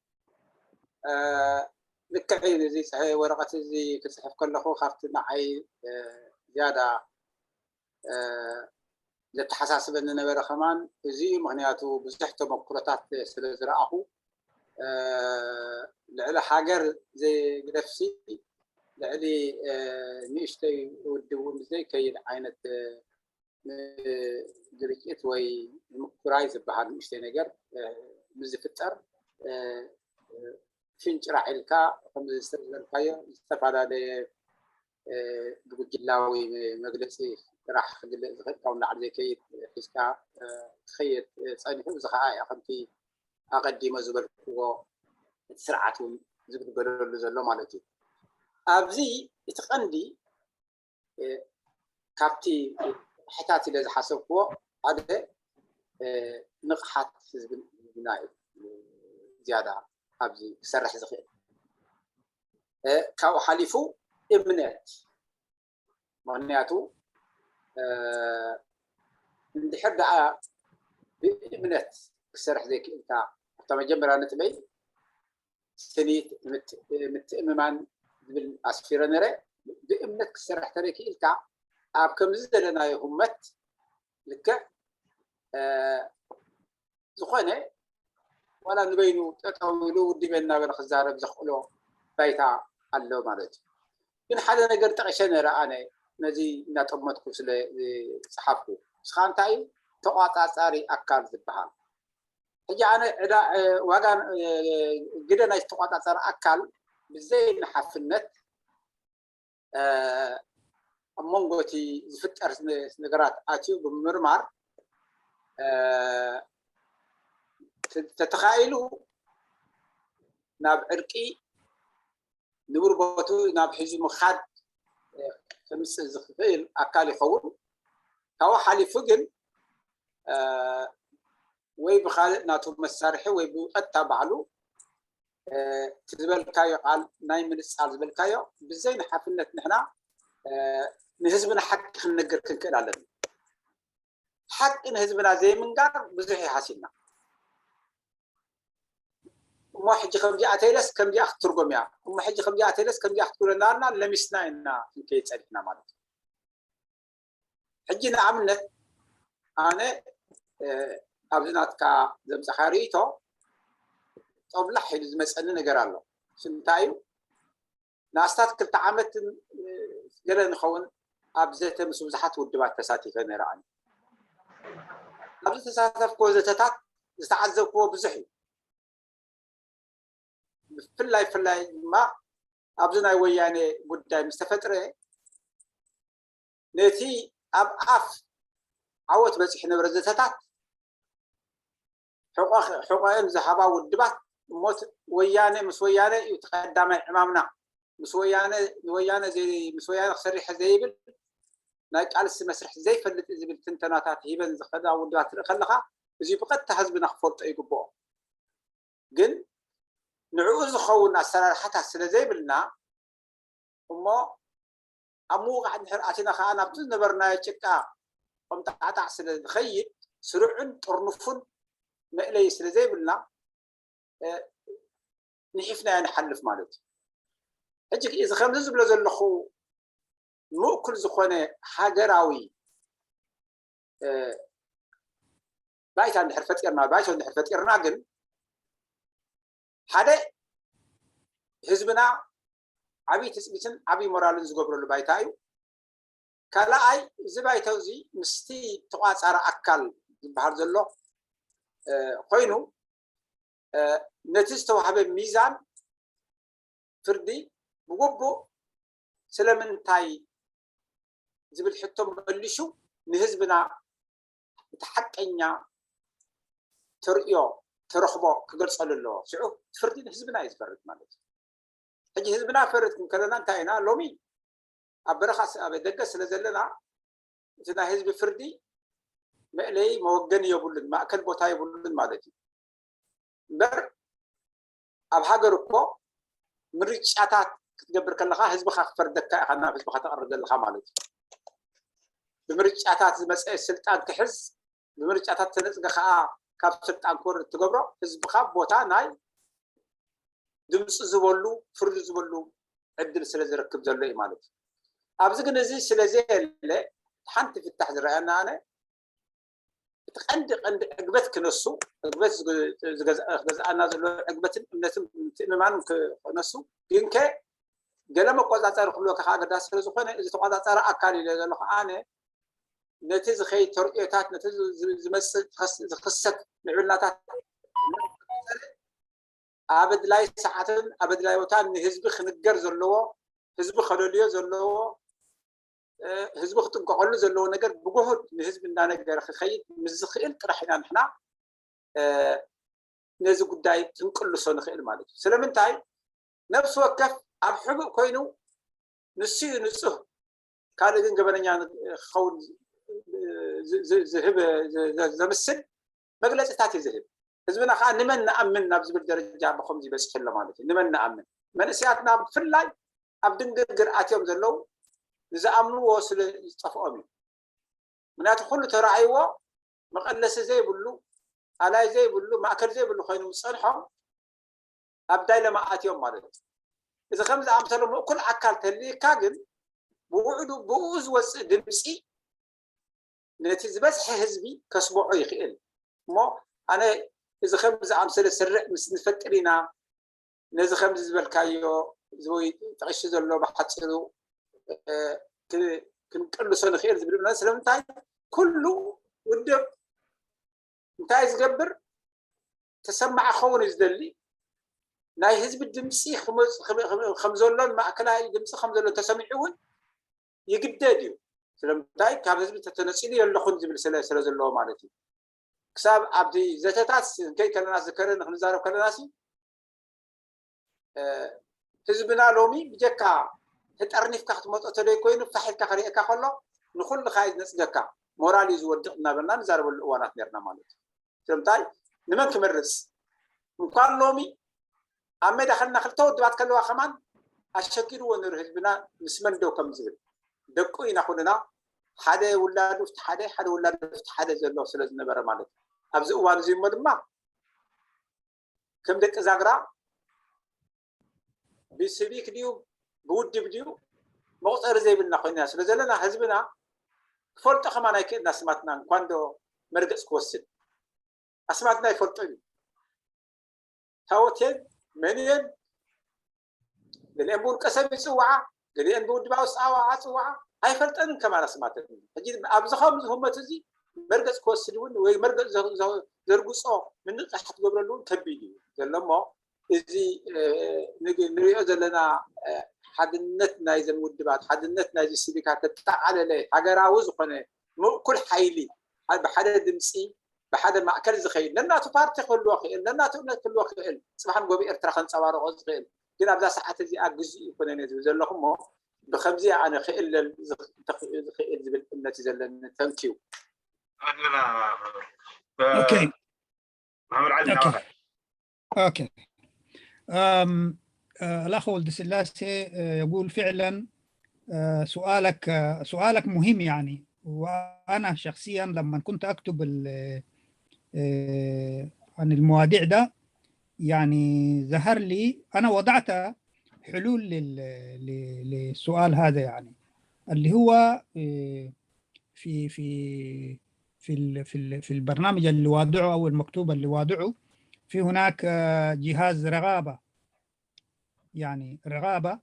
ልክዕ እዩ። እዚ ወረቐት እዚ ክፅሕፍ ከለኹ ካብቲ ንዓይ ዝያዳ ዘተሓሳስበኒ ነበረ ከማን እዚ እዩ። ምክንያቱ ብዙሕ ተመክሮታት ስለ ዝረኣኹ ልዕሊ ሃገር ዘይግደፍሲ ልዕሊ ንእሽተይ ውድብ እውን ዘይከይድ ዓይነት ግርጭት ወይ ምኩራይ ዝበሃል ንእሽተይ ነገር ምስ ዝፍጠር ፍንጭራዕ ኢልካ ከምዚ ዝተበልካዮ ዝተፈላለየ ብጉጅላዊ መግለፂ ጥራሕ ክግለፅ ዝኽእል ካብ ላዕሊ ዘይከይድ ሒዝካ ክኸይድ ፀኒሑ። እዚ ከዓ ከምቲ ኣቐዲመ ዝበልክዎ እቲ ስርዓት እውን ዝግልገለሉ ዘሎ ማለት እዩ። ኣብዚ እቲ ቀንዲ ካብቲ ሕታት ኢለ ዝሓሰብክዎ ሓደ ንቕሓት ህዝብና እዩ ዝያዳ ኣብዚ ክሰርሕ ዝኽእል። ካብኡ ሓሊፉ እምነት፣ ምኽንያቱ እንድሕር ደኣ ብእምነት ክሰርሕ ዘይክእልካ ኣብታ መጀመርያ ነጥበይ ስኒት ምትእምማን ዝብል ኣስፊረ ነረ። ብእምነት ክሰርሕ ተደኪእልካ ኣብ ከምዚ ዘለናዮ ህመት ልክዕ ዝኾነ ዋላ ንበይኑ ጠጠው ኢሉ ውድበ እናበለ ክዛረብ ዘኽእሎ ባይታ ኣሎ ማለት እዩ። ግን ሓደ ነገር ጠቂሸ ነረ ኣነ ነዚ እናጠመትኩ ስለ ዝፀሓፍኩ፣ ንስኻ እንታይ እዩ ተቋፃፃሪ ኣካል ዝበሃል? ሕጂ ኣነ ዕዳ ዋጋ ግደ ናይ ዝተቋፃፀረ ኣካል ብዘይ ንሓፍነት ኣብ መንጎ እቲ ዝፍጠር ነገራት ኣትዩ ብምምርማር ተተኻኢሉ ናብ ዕርቂ ንቡር ቦቱ ናብ ሒዙ ምኻድ ከምፅእ ዝኽእል ኣካል ይኸውን። ካብኡ ሓሊፉ ግን ወይ ብኻልእ ናቱ መሳርሒ ወይ ብቐጥታ ባዕሉ እቲ ዝበልካዮ ቃል ናይ ምንፃር ዝበልካዮ ብዘይ ንሓፍነት ንሕና ንህዝብና ሓቂ ክንነግር ክንክእል ኣለና። ሓቂ ንህዝብና ዘይምንጋር ብዙሕ ይሃሲልና። እሞ ሕጂ ከምዚኣ ተይለስ ከምዚኣ ክትትርጎም እያ፣ እሞ ሕጂ ከምዚኣ ተይለስ ከምዚኣ ክትብለና ኣለና፣ ለሚስና ኢና ክንከይድ ጸኒሕና ማለት እዩ። ሕጂ ንኣብነት ኣነ ኣብዚ ናትካ ዘምፀኻ ርእቶ ጦብላሕ ኢሉ ዝመፀኒ ነገር ኣሎ። እንታይ እዩ? ንኣስታት ክልተ ዓመት ገለ ንኸውን ኣብ ዘተ ምስ ብዙሓት ውድባት ተሳቲፈ ነይረ። ኣነ ኣብዚ ተሳተፍክዎ ዘተታት ዝተዓዘብክዎ ብዙሕ እዩ። ብፍላይ ፍላይ ድማ ኣብዚ ናይ ወያነ ጉዳይ ምስ ተፈጥረ ነቲ ኣብ ኣፍ ዓወት በፂሑ ነበረ ዘተታት ሕቆ- ሕቆኤም ዝሃባ ውድባት እሞ ወያነ ምስ ወያነ እዩ እቲ ቀዳማይ ዕማምና። ምስ ወያነ ንወያነ ዘይ- ምስ ወያነ ክሰርሕ ዘይብል ናይ ቃልሲ መስርሕ ዘይፈልጥ ዝብል ትንተናታት ሂበን ዝኸዳ ውድባት ትርኢ ከለኻ እዚ ብቐጥታ ህዝብና ክፈልጦ ይግብኦ። ግን ንዕኡ ዝኸውን ኣሰራርሓታት ስለ ዘይብልና እሞ ኣብ ምውቃዕ እንድሕር ኣቲና ከዓ ናብቲ ዝነበርናዮ ጭቃ ቆምጣዕጣዕ ስለ ዝኸይድ ስሩዕን ጥርኑፉን መእለይ ስለ ዘይብልና ንሒፍናዮ ንሓልፍ ማለት እዩ። ሕጂ እዚ ከምዚ ዝብሎ ዘለኹ ምእኩል ዝኾነ ሃገራዊ ባይታ እንድሕር ፈጢርና ባይቶ እንድሕር ፈጢርና ግን ሓደ ህዝብና ዓብይ ትፅቢትን ዓብይ ሞራልን ዝገብረሉ ባይታ እዩ። ካልኣይ እዚ ባይቶ እዚ ምስቲ ተቋፃሪ ኣካል ዝበሃል ዘሎ ኮይኑ ነቲ ዝተዋህበ ሚዛን ፍርዲ ብግቡእ ስለምንታይ ዝብል ሕቶ መሊሹ ንህዝብና እቲ ሓቀኛ ተርእዮ ተረኽቦ ክገልፀሉ ኣለዎ። ሽዑ ፍርዲ ንህዝብና እዩ ዝፈርድ ማለት እዩ። ሕጂ ህዝብና ፈርድ ክንከለና እንታይ ኢና ሎሚ ኣብ በረኻ ኣብ ደገ ስለ ዘለና እቲ ናይ ህዝቢ ፍርዲ መእለይ መወገኒ የብሉን፣ ማእከል ቦታ የብሉን ማለት እዩ። እምበር ኣብ ሃገር እኮ ምርጫታት ክትገብር ከለኻ ህዝብኻ ክፈርደካ ኢኻ ናብ ህዝብኻ ተቕርብ ዘለኻ ማለት እዩ። ብምርጫታት ዝመፀ ስልጣን ክሕዝ ብምርጫታት ተነፅገ ከዓ ካብ ስልጣን ክወርድ ትገብሮ ህዝብኻ ቦታ ናይ ድምፂ ዝበሉ ፍርዲ ዝበሉ ዕድል ስለ ዝረክብ ዘሎ እዩ ማለት እዩ። ኣብዚ ግን እዚ ስለ ዘየለ ሓንቲ ፍታሕ ዝረኣየና ኣነ እቲ ቀንዲ ቀንዲ ዕግበት ክነሱ ዕግበት ዝገዝኣና ዘሎ ዕግበትን እምነትን ምትእምማንን ክነሱ ግንከ ገለ መቆፃፀሪ ክህልወካ ከዓ ኣገዳሲ ስለ ዝኾነ እዚ ተቆፃፃሪ ኣካል ኢለ ዘለኹ ኣነ ነቲ ዝኸይድ ተርእዮታት ነቲ ዝመፅእ ዝኽሰት ምዕብልናታት ኣብ ኣድላይ ሰዓትን ኣብ ኣድላይ ቦታን ንህዝቢ ክንገር ዘለዎ ህዝቢ ከለልዮ ዘለዎ ህዝቢ ክጥንቀቀሉ ዘለዎ ነገር ብጉሁድ ንህዝቢ እንዳነገረ ክኸይድ ምስ ዝኽእል ጥራሕ ኢና ንሕና ነዚ ጉዳይ ክንቅልሶ ንኽእል ማለት እዩ። ስለምንታይ ነብሲ ወከፍ ኣብ ሕቡእ ኮይኑ ንሱ እዩ ንፁህ ካልእ ግን ገበነኛ ክኸውን ዝህብ ዘምስል መግለፅታት እዩ ዝህብ። ህዝብና ከዓ ንመን ንኣምን ናብ ዝብል ደረጃ ብከምዚ ይበፅሕ ኣሎ ማለት እዩ። ንመን ንኣምን መንእሰያትና ብፍላይ ኣብ ድንግርግር ኣትዮም ዘለዉ ንዝኣምንዎ ስለ ዝጠፍኦም እዩ። ምክንያቱ ኩሉ ተረኣይዎ መቐለሲ ዘይብሉ ኣላይ ዘይብሉ ማእከል ዘይብሉ ኮይኑ ዝፀንሖም ኣብ ዳይለማ ኣትዮም ማለት እዩ። እዚ ከም ዝኣምሰለ ምእኩል ኣካል ተልይካ ግን ብውዕዱ ብኡ ዝወፅእ ድምፂ ነቲ ዝበዝሐ ህዝቢ ከስምዖ ይኽእል እሞ ኣነ እዚ ከም ዝኣምሰለ ስርዕ ምስ ንፈጥር ኢና ነዚ ከምዚ ዝበልካዮ ዝወይ ጠቂሱ ዘሎ ብሓፂሩ ክንቅልሶ ንኽእል ዝብል ስለምንታይ ኩሉ ውድብ እንታይ ዝገብር ተሰማዕ ክኸውን እዩ ዝደሊ ናይ ህዝቢ ድምፂ ከምዘሎን ማእከላይ ድምፂ ከምዘሎ ተሰሚዑ እውን ይግደድ እዩ ስለምንታይ ካብ ህዝቢ ተተነፂሉ የለኹን ዝብል ስለ ዘለዎ ማለት እዩ ክሳብ ኣብቲ ዘተታት ንከይ ከለና ዝከረ ንክንዛረብ ከለና ህዝብና ሎሚ ብጀካ ተጠርኒፍካ ክትመጦ ተደይ ኮይኑ ፋሕ ኢልካ ክርእየካ ከሎ ንኩልካ እዩ ዝነፅገካ ሞራል እዩ ዝወድቕ እናበልና ንዛረበሉ እዋናት ነርና ማለት እዩ ስለምንታይ ንመን ክመርፅ? እንኳን ሎሚ ኣብ ሜዳ ከለና ክልተ ውድባት ከለዋ ከማን ኣሸጊርዎ ነይሩ ህዝብና፣ ምስ መን ደው ከም ዝብል። ደቁ ኢና ኩልና፣ ሓደ ውላዱ ፍቲ ሓደ፣ ሓደ ውላዱ ፍቲ ሓደ ዘሎ ስለ ዝነበረ ማለት እዩ። ኣብዚ እዋን እዚ እሞ ድማ ከም ደቂ ዛግራ ብሲቪክ ድዩ ብውድብ ድዩ መቁፀሪ ዘይብልና ኮይና ስለ ዘለና፣ ህዝብና ክፈልጦ ከማን ኣይክእልና። ኣስማትና እንኳን ዶ መርገፅ ክወስድ፣ ኣስማትና ይፈልጦ እዩ። ታወቴን መንየን፣ ገሊአን ብውልቀ ሰብ ይፅዋዓ፣ ገሊአን ብውድባዊ ኣፀዋውዓ ፅዋዓ፣ ኣይፈልጠንን ከማን ኣስማተን። ሕጂ ኣብዚ ከምዚ ህመት እዚ መርገፅ ክወስድ እውን ወይ መርገፅ ዘ- ዘ- ዘርግፆ ምንቕቃሕ ክትገብረሉ እውን ከቢድ እዩ ዘሎ እሞ፣ እዚ እ፣ ንግ- ንሪኦ ዘለና እ፣ ሓድነት ናይዘን ውድባት፣ ሓድነት ናይዚ ሲቪካት ተጠቓለለ ሃገራዊ ዝኾነ ምእኩል ሓይሊ፣ ኣ- ብሓደ ድምፂ ብሓደ ማእከል ዝኸይድ፣ ነናቱ ፓርቲ ክህልዎ ክእል፣ ነናቱ እምነት ክህልዎ ክእል፣ ፅባሕ ንጎቢ ኤርትራ ከንፀባርቆ ዝኽእል። ግን ኣብዛ ሰዓት እዚኣ ግዜኡ ይኮነን እየ ዝብል ዘለኹ እሞ፣ ብከምዚ ኣነ ክእለል ዝኽ- ዝኽእል ዝብል እምነት እዩ ዘለኒ። ተንኪዩ። ኣለና ኦኬ መሓመድ ዓሊ ኦኬ ናባኻ። ኦኬ أم آه، الأخ ولد سلاسي آه، يقول فعلا آه، سؤالك آه، سؤالك مهم يعني. وأنا شخصيا لما كنت أكتب ال- آه، عن المواضيع ده يعني ظهر لي، أنا وضعت حلول لل- ل- للسؤال هذا يعني، اللي هو آه، في في في ال- في ال- في البرنامج اللي واضعه أو المكتوب اللي واضعه، في هناك آه، جهاز رقابة، يعني رقابة.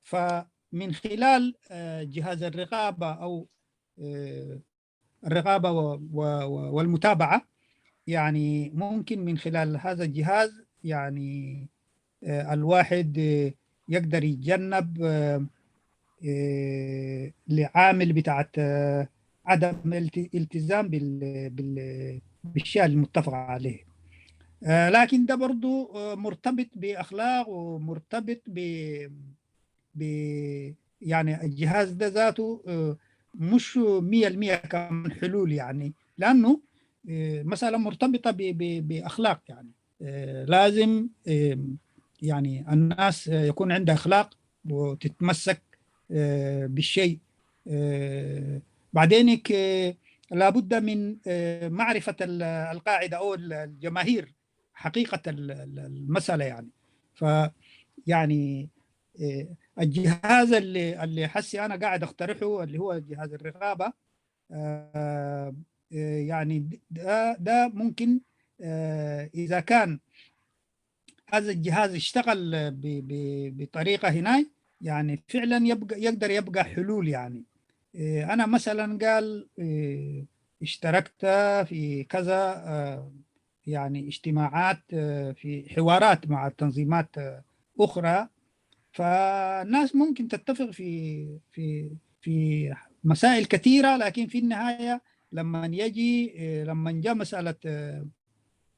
فمن خلال آه، جهاز الرقابة أو آه، الرقابة و- و- و- والمتابعة، يعني ممكن من خلال هذا الجهاز يعني آه، الواحد آه، يقدر يتجنب آه، آه، لعامل بتاعت آه، عدم الت- التزام بال- بال- بالشيء المتفق عليه. آه، لكن ده برضو آه، مرتبط بأخلاق ومرتبط ب ب يعني الجهاز ده ذاته آه، مش مية المية كمان حلول يعني، لأنه آه، مسألة مرتبطة ب- ب- بأخلاق يعني. آه، لازم آه، يعني الناس آه، يكون عندها أخلاق وتتمسك آه، بالشيء. آه، بعدين هيك، آه، لابد من آه، معرفة ال- القاعدة أو ال- الجماهير حقيقة ال- ال- المسألة يعني. ف يعني آه، الجهاز اللي اللي حسي أنا قاعد أقترحه اللي هو جهاز الرقابة، آه، آه، يعني ده ده ممكن آه، إذا كان هذا الجهاز اشتغل ب- ب- بطريقة هناي، يعني فعلا يبقى يقدر يبقى حلول يعني. إيه، أنا مثلا قال إيه، اشتركت في كذا آه، يعني اجتماعات آه، في حوارات مع تنظيمات آه، أخرى، فالناس ممكن تتفق في في في مسائل كثيرة، لكن في النهاية لما يجي إيه، لما جاء مسألة آه،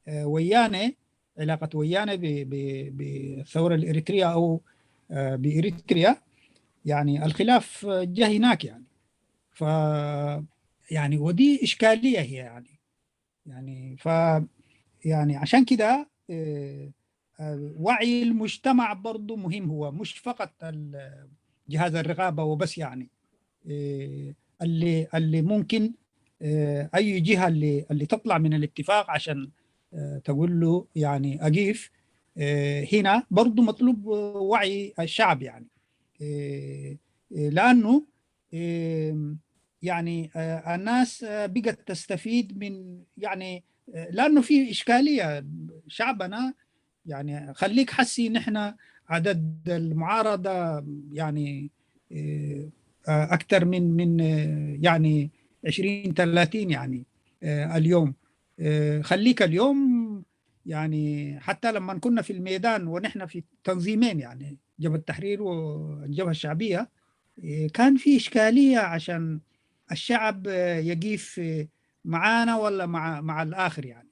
آه، ويانة، علاقة ويانة ب- ب- بالثورة الإريترية أو آه، بإريتريا، يعني الخلاف جاء هناك يعني. ف يعني ودي إشكالية هي يعني. يعني ف يعني عشان كده آه، آه، وعي المجتمع برضو مهم، هو مش فقط ال- جهاز الرقابة وبس يعني. آه، اللي اللي ممكن آه، أي جهة اللي اللي تطلع من الاتفاق عشان آه، تقول له يعني أقيف، آه، هنا برضو مطلوب آه، وعي الشعب يعني. آه، آه، لأنه آم، يعني آه، الناس آه، بقت تستفيد من يعني آه، لأنه في إشكالية شعبنا يعني. خليك حسي نحن عدد المعارضة يعني آه، آه، أكثر من من آه، يعني عشرين ثلاثين يعني آه، اليوم. آه، خليك اليوم يعني حتى لما كنا في الميدان ونحن في تنظيمين يعني جبهة التحرير والجبهة الشعبية، آه، كان في إشكالية عشان الشعب آه، يقيف آه، معانا ولا مع مع الآخر يعني.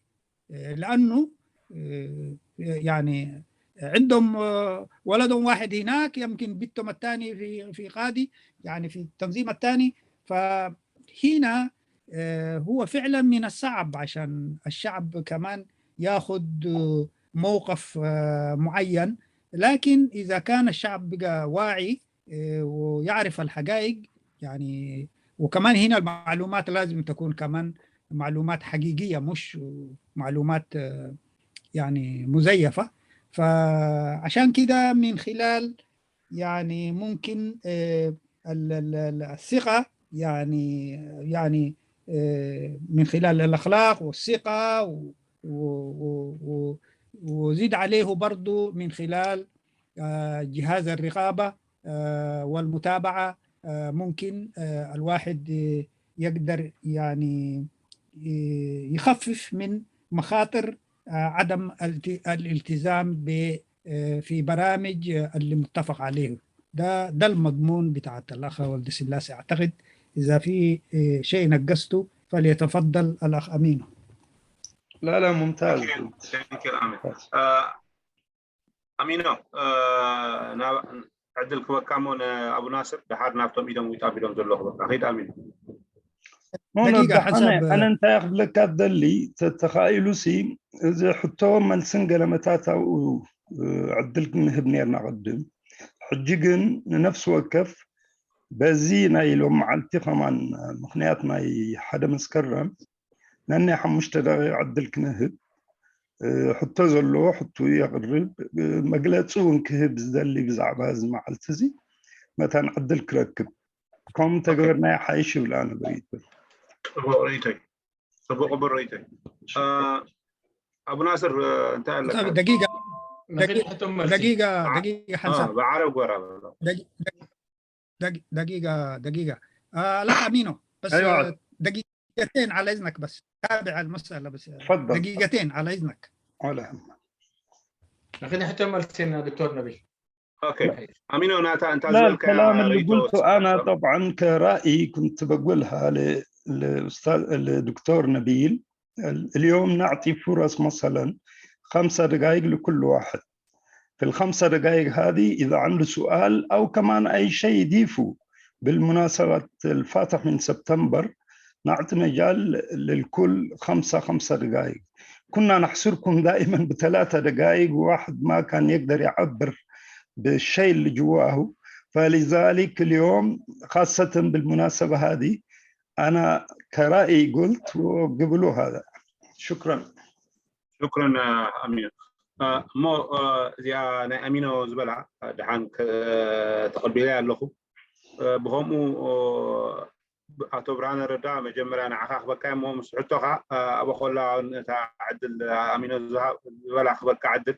آه، لأنه آه، يعني عندهم آه، ولدهم واحد هناك، يمكن بنتهم الثاني في في قادي يعني في التنظيم الثاني. فهنا آه، هو فعلًا من الصعب عشان الشعب كمان ياخد، آه، موقف، آه، معين. لكن إذا كان الشعب بقى واعي، آه، ويعرف الحقائق، يعني، وكمان هنا المعلومات لازم تكون كمان معلومات حقيقية، مش معلومات، آه، يعني، مزيفة. فعشان كده من خلال، يعني، ممكن، آه، ال-، ال-، ال-، الثقة، يعني، يعني، آه، من خلال الأخلاق والثقة و-، و-، و-، و-، وزيد عليه برضو من خلال، آه، جهاز الرقابة، آه، والمتابعة. آه، ممكن، آه، الواحد، آه، يقدر، يعني، آه، يخفف من مخاطر، آه، عدم الت-، الالتزام ب-، آه، في برامج، آه، اللي متفق عليه. ده، ده المضمون بتاعت الأخ ولد سلاسي. أعتقد إذا في، آه، شيء نقصته فليتفضل الأخ أمينو. لا، لا، ممتاز. Thank you, Amin. Uh, Amino, uh, now, ዕድል ክበካ እሞ ንኣቡ ናስር፣ ድሓር ናብቶም ኢዶም ዊጥ ኣቢሎም ዘለዉ ክበካ። ኺድ ኣሚን። ኖ፣ ኖ፣ ደቂቃ ደሓነ፣ ሓንሳብ ኣነ እንታይ ክብለካ ደሊ፣ ተተኻኢሉ ሲ፣ እዚ ሕቶ መልስን ገለ መታታኡ፣ እ፣ ዕድል ክንህብ ነርና ቅድም። ሕጂ ግን ንነፍሲ ወከፍ በዚ ናይ ሎም መዓልቲ ከማን ምኽንያት ናይ ሓደ መስከረም ነናይ ሓሙሽተ ደቂቕ ዕድል ክንህብ፣ እ፣ ሕቶ ዘለዎ ሕቶ የቕርብ፣ እ፣ መግለጺ እውን ክህብ ዝደሊ ብዛዕባ እዚ መዓልቲ እዚ መታን ዕድል ክረክብ። ከምኡ ተገበርናዮ ሓይሽ ይብል ኣነ ብርእይቶ። ጽቡቕ ርእይቶይ። ጽቡቕ ቅቡል ርእይቶይ። እ፣ ኣቡ ናስር፣ እ፣ እንታይ ኣለካ? ደቂቃ نخيل حتى مرسي. ደቂቃ ደቂቃ ሓንሳብ ብዓረብ ጎራ በሎ። ደቂ-፣ ደቂ-፣ ደቂቃ ደቂቃ። آه، الأخ أمينو، بس أيوة. آه، دقيقتين على إذنك، بس تابع المسألة بس. تفضل. دقيقتين على إذنك. ولا هم. نخيل حتى مرسينا دكتور نبيل. ኦኬ። ኣሚኖ፣ ናታ እንታ لا، ዝበልካ الكلام اللي ርእይቶ قلته ወስድ أنا ነበር። طبعا كرأي كنت بقولها ل-، لأستاذ، لدكتور نبيل. ال-، اليوم نعطي فرص، مثلا خمسة دقائق لكل واحد. في الخمسة دقائق هذه إذا عنده سؤال أو كمان أي شيء يضيفه بالمناسبة الفاتح من سبتمبر، نعطي مجال للكل خمسة، خمسة دقائق. كنا نحصركم دائما بثلاثة دقائق، وواحد ما كان يقدر يعبر بالشيء اللي جواه. فلذلك اليوم خاصة بالمناسبة هذه أنا كرأي قلت وقبلوا هذا. شكرا. ሽክረን ኣሚኖ። እሞ እዚኣ ናይ ኣሚኖ ዝበላ ደሓን ተቐቢለያ ኣለኹ። ብኸምኡ ኣቶ ብርሃነ ረዳ መጀመርያ ንዓኻ ክበካ እሞ ምስ ሕቶኻ ኣበኸላ እታ ዕድል ኣሚኖ ዝበላ ክበካ ዕድል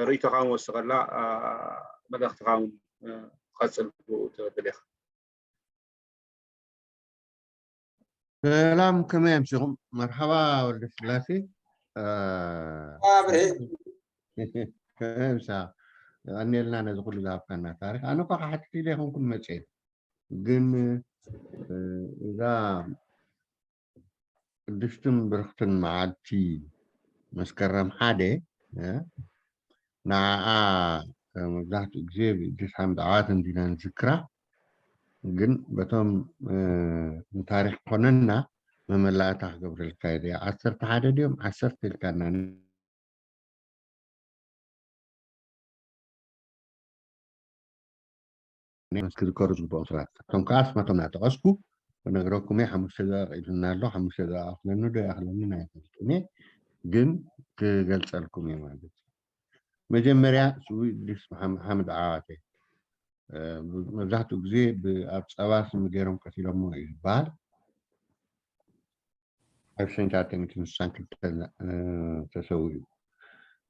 ርእይቶኻ ንወስኸላ መልእኽትኻ እውን ቐፅል ብኡ ትብል ኢኻ። ሰላም ከመይ ኣምሲኹም? መርሓባ ወልደ ስላሴ። ከመይ ምሳ ቀኒልና ነዚ ኩሉ ዝሃብካና ታሪክ። ኣነ እኳ ክሓትት ኢለ ይኹንኩን መፅኤ ግን እዛ ቅድስትን ብርኽትን መዓልቲ መስከረም ሓደ ንዓኣ መብዛሕትኡ ግዜ ብእድሪስ ሓምድ ዓዋተ እንዲና ንዝክራ። ግን በቶም ንታሪክ ኮነና መመላእታ ክገብረልካ ኢለ። ዓሰርተ ሓደ ድዮም ዓሰርተ ኢልካና ክዝከሩ ዝግብኦም ሰባት። እቶም ከዓ ስማቶም እናጠቐስኩ ክነግረኩም እየ። ሓሙሽተ ደቂቕ ኢሉና ኣሎ። ሓሙሽተ ደቂቕ ይኣኽለኒ ዶ ኣይኣኽለንን ኣይፈልጥን እየ፣ ግን ክገልፀልኩም እየ ማለት እዩ። መጀመርያ ስዉእ እድሪስ ሓምድ ዓዋተ መብዛሕትኡ ግዜ ኣብ ፀባ ስሚ ገይሮም ቀቲሎሞ እዩ ዝበሃል። ኣብ ሽሕን ትሽዓተ ሚእትን ስሳን ክልተን ተሰዊኡ።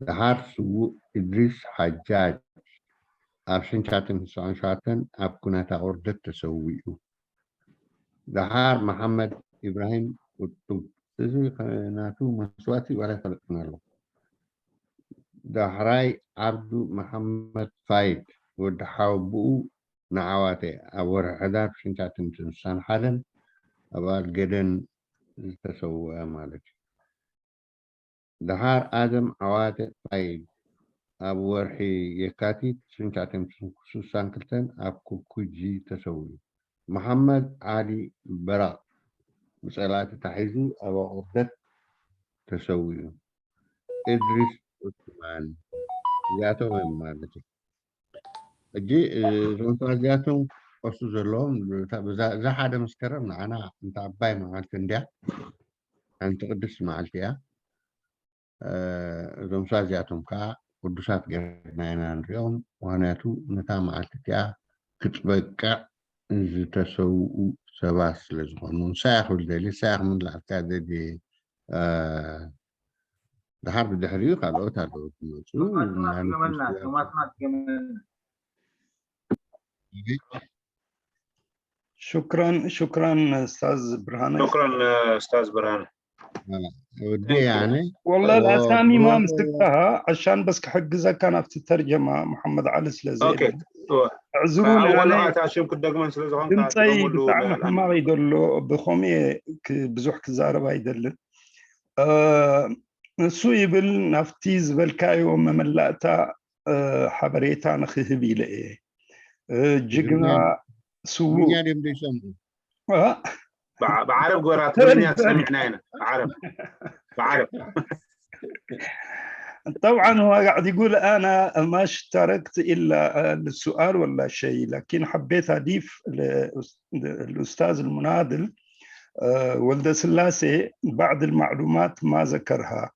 ደሓር ስዉእ እድሪስ ሓጃጅ ኣብ ሽሕን ትሽዓተ ሚእትን ስሳን ሸውዓተን ኣብ ኩናት ኣቑርደት ተሰዊኡ። ደሓር መሓመድ ኢብራሂም ቁጡብ፣ እዚ ናቱ መስዋእቲ ዋላ ኣይፈለጥኩን ኣለኹ። ዳሕራይ ዓብዱ መሓመድ ፋይድ ወዲ ሓወቦኡ ንዓዋተ ኣብ ወርሒ ሕዳር ሽሕን ትሽዓተ ሚእትን ስሳን ሓደን ኣብ ኣልገደን ዝተሰወአ ማለት እዩ። ደሓር ኣደም ዓዋተ ፋይድ ኣብ ወርሒ የካቲት ሽሕን ትሽዓተ ሚእትን ስሳን ክልተን ኣብ ኩኩጂ ተሰዊኡ። መሓመድ ዓሊ በራቕ ብጸላእቲ ተታሒዙ ኣብ ኣቑርደት ተሰዊኡ። እድሪስ ዑስማን እዚኣቶም እዮም ማለት እዩ። ሕጂ እዞም ሰባት እዚኣቶም ክቐሱ ዘለዎም እዛ ሓደ መስከረም ንዓና እንተ ዓባይ መዓልቲ እንድያ፣ ሓንቲ ቅድስቲ መዓልቲ እያ። እዞም ሰባት እዚኣቶም ከዓ ቅዱሳት ጌርና ኢና ንሪኦም። ምክንያቱ ነታ መዓልቲ እቲኣ ክትበቅዕ ዝተሰውኡ ሰባት ስለ ዝኾኑ ንሳ እያ ክብል ደልየ፣ ንሳ እያ ክምልኣልካ ደልየ። ደሓር ብድሕሪኡ ካልኦት ኣለዉ ዝመፁ። شكرا شكرا استاذ برهان. شكرا استاذ برهان. ودي يعني والله الاسامي ما مسكتها عشان بس كحجزك كان في الترجمه محمد علي سلازي. اوكي. اعذروني اول انا اتاشم كدغمن سلازي ድምፀይ ብጣዕሚ ሕማቕ እዩ ዘሎ። ብኸምኡ ብዙሕ ክዛረብ ኣይደልን። እሱ ይብል ናብቲ ዝበልካዮ መመላእታ ሓበሬታ ንክህብ ኢለ እየ። ጅግና ስዉእ ትግርኛ ድዮም ዘይሰምዑ? ብዓረብ ጎራ ትግርኛ ሰሚዕና ኢና። ብዓረብ ብዓረብ طبعا هو قاعد يقول انا ما اشتركت الا للسؤال ولا شيء، لكن حبيت اضيف للاستاذ المناضل ولد سلاسي بعض المعلومات ما ذكرها،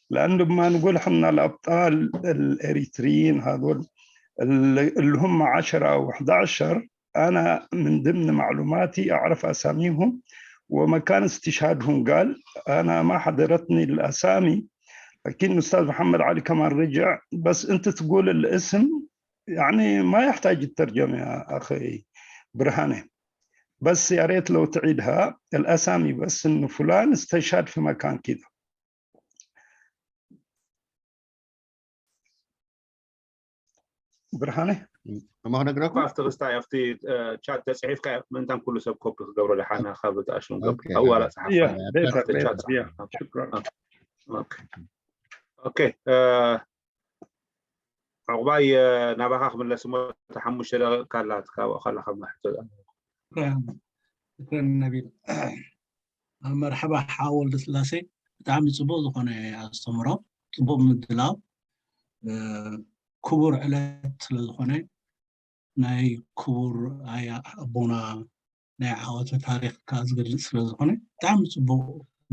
لانه ما نقول احنا الابطال الاريتريين هذول اللي هم عشرة او احدعشر، انا من ضمن معلوماتي اعرف اساميهم ومكان استشهادهم. قال انا ما حضرتني الاسامي، لكن الاستاذ محمد علي كمان رجع. بس انت تقول الاسم، يعني ما يحتاج الترجمه يا اخي برهانه. بس يا ريت لو تعيدها الاسامي، بس انه فلان استشهد في مكان كذا. برهانه ما نقرأكم؟ ኣብቲ ክስታይ ኣብቲ ቻት ተፅሒፍካ ምእንታን ኩሉ ሰብ ኮፒ ክገብሮ ደሓና ካብ ተኣሽሙ ኦኬ። ኣዋላ ፀሓፍ يا ቻት بيتر ቻት بيتر يا شكرا. ኦኬ ኦኬ እ፣ ዕቑባይ እ፣ ናባኻ ክምለስ እሞ እታ ሓሙሽተ ደቂቕ ካላት ካብኡ ከለኻ ማሕቶ شكرا شكرا نبيل. መርሓባ ሓወ ወልደ ስላሴ፣ ብጣዕሚ ፅቡቅ ዝኾነ ኣስተምሮ፣ ፅቡቅ ምድላው። እ፣ ክቡር ዕለት ስለ ዝኾነ ናይ ክቡር ኣያ ኣቦና ናይ ዓወተ ታሪክ ከዓ ዝገልፅ ስለ ዝኾነ ብጣዕሚ ፅቡቅ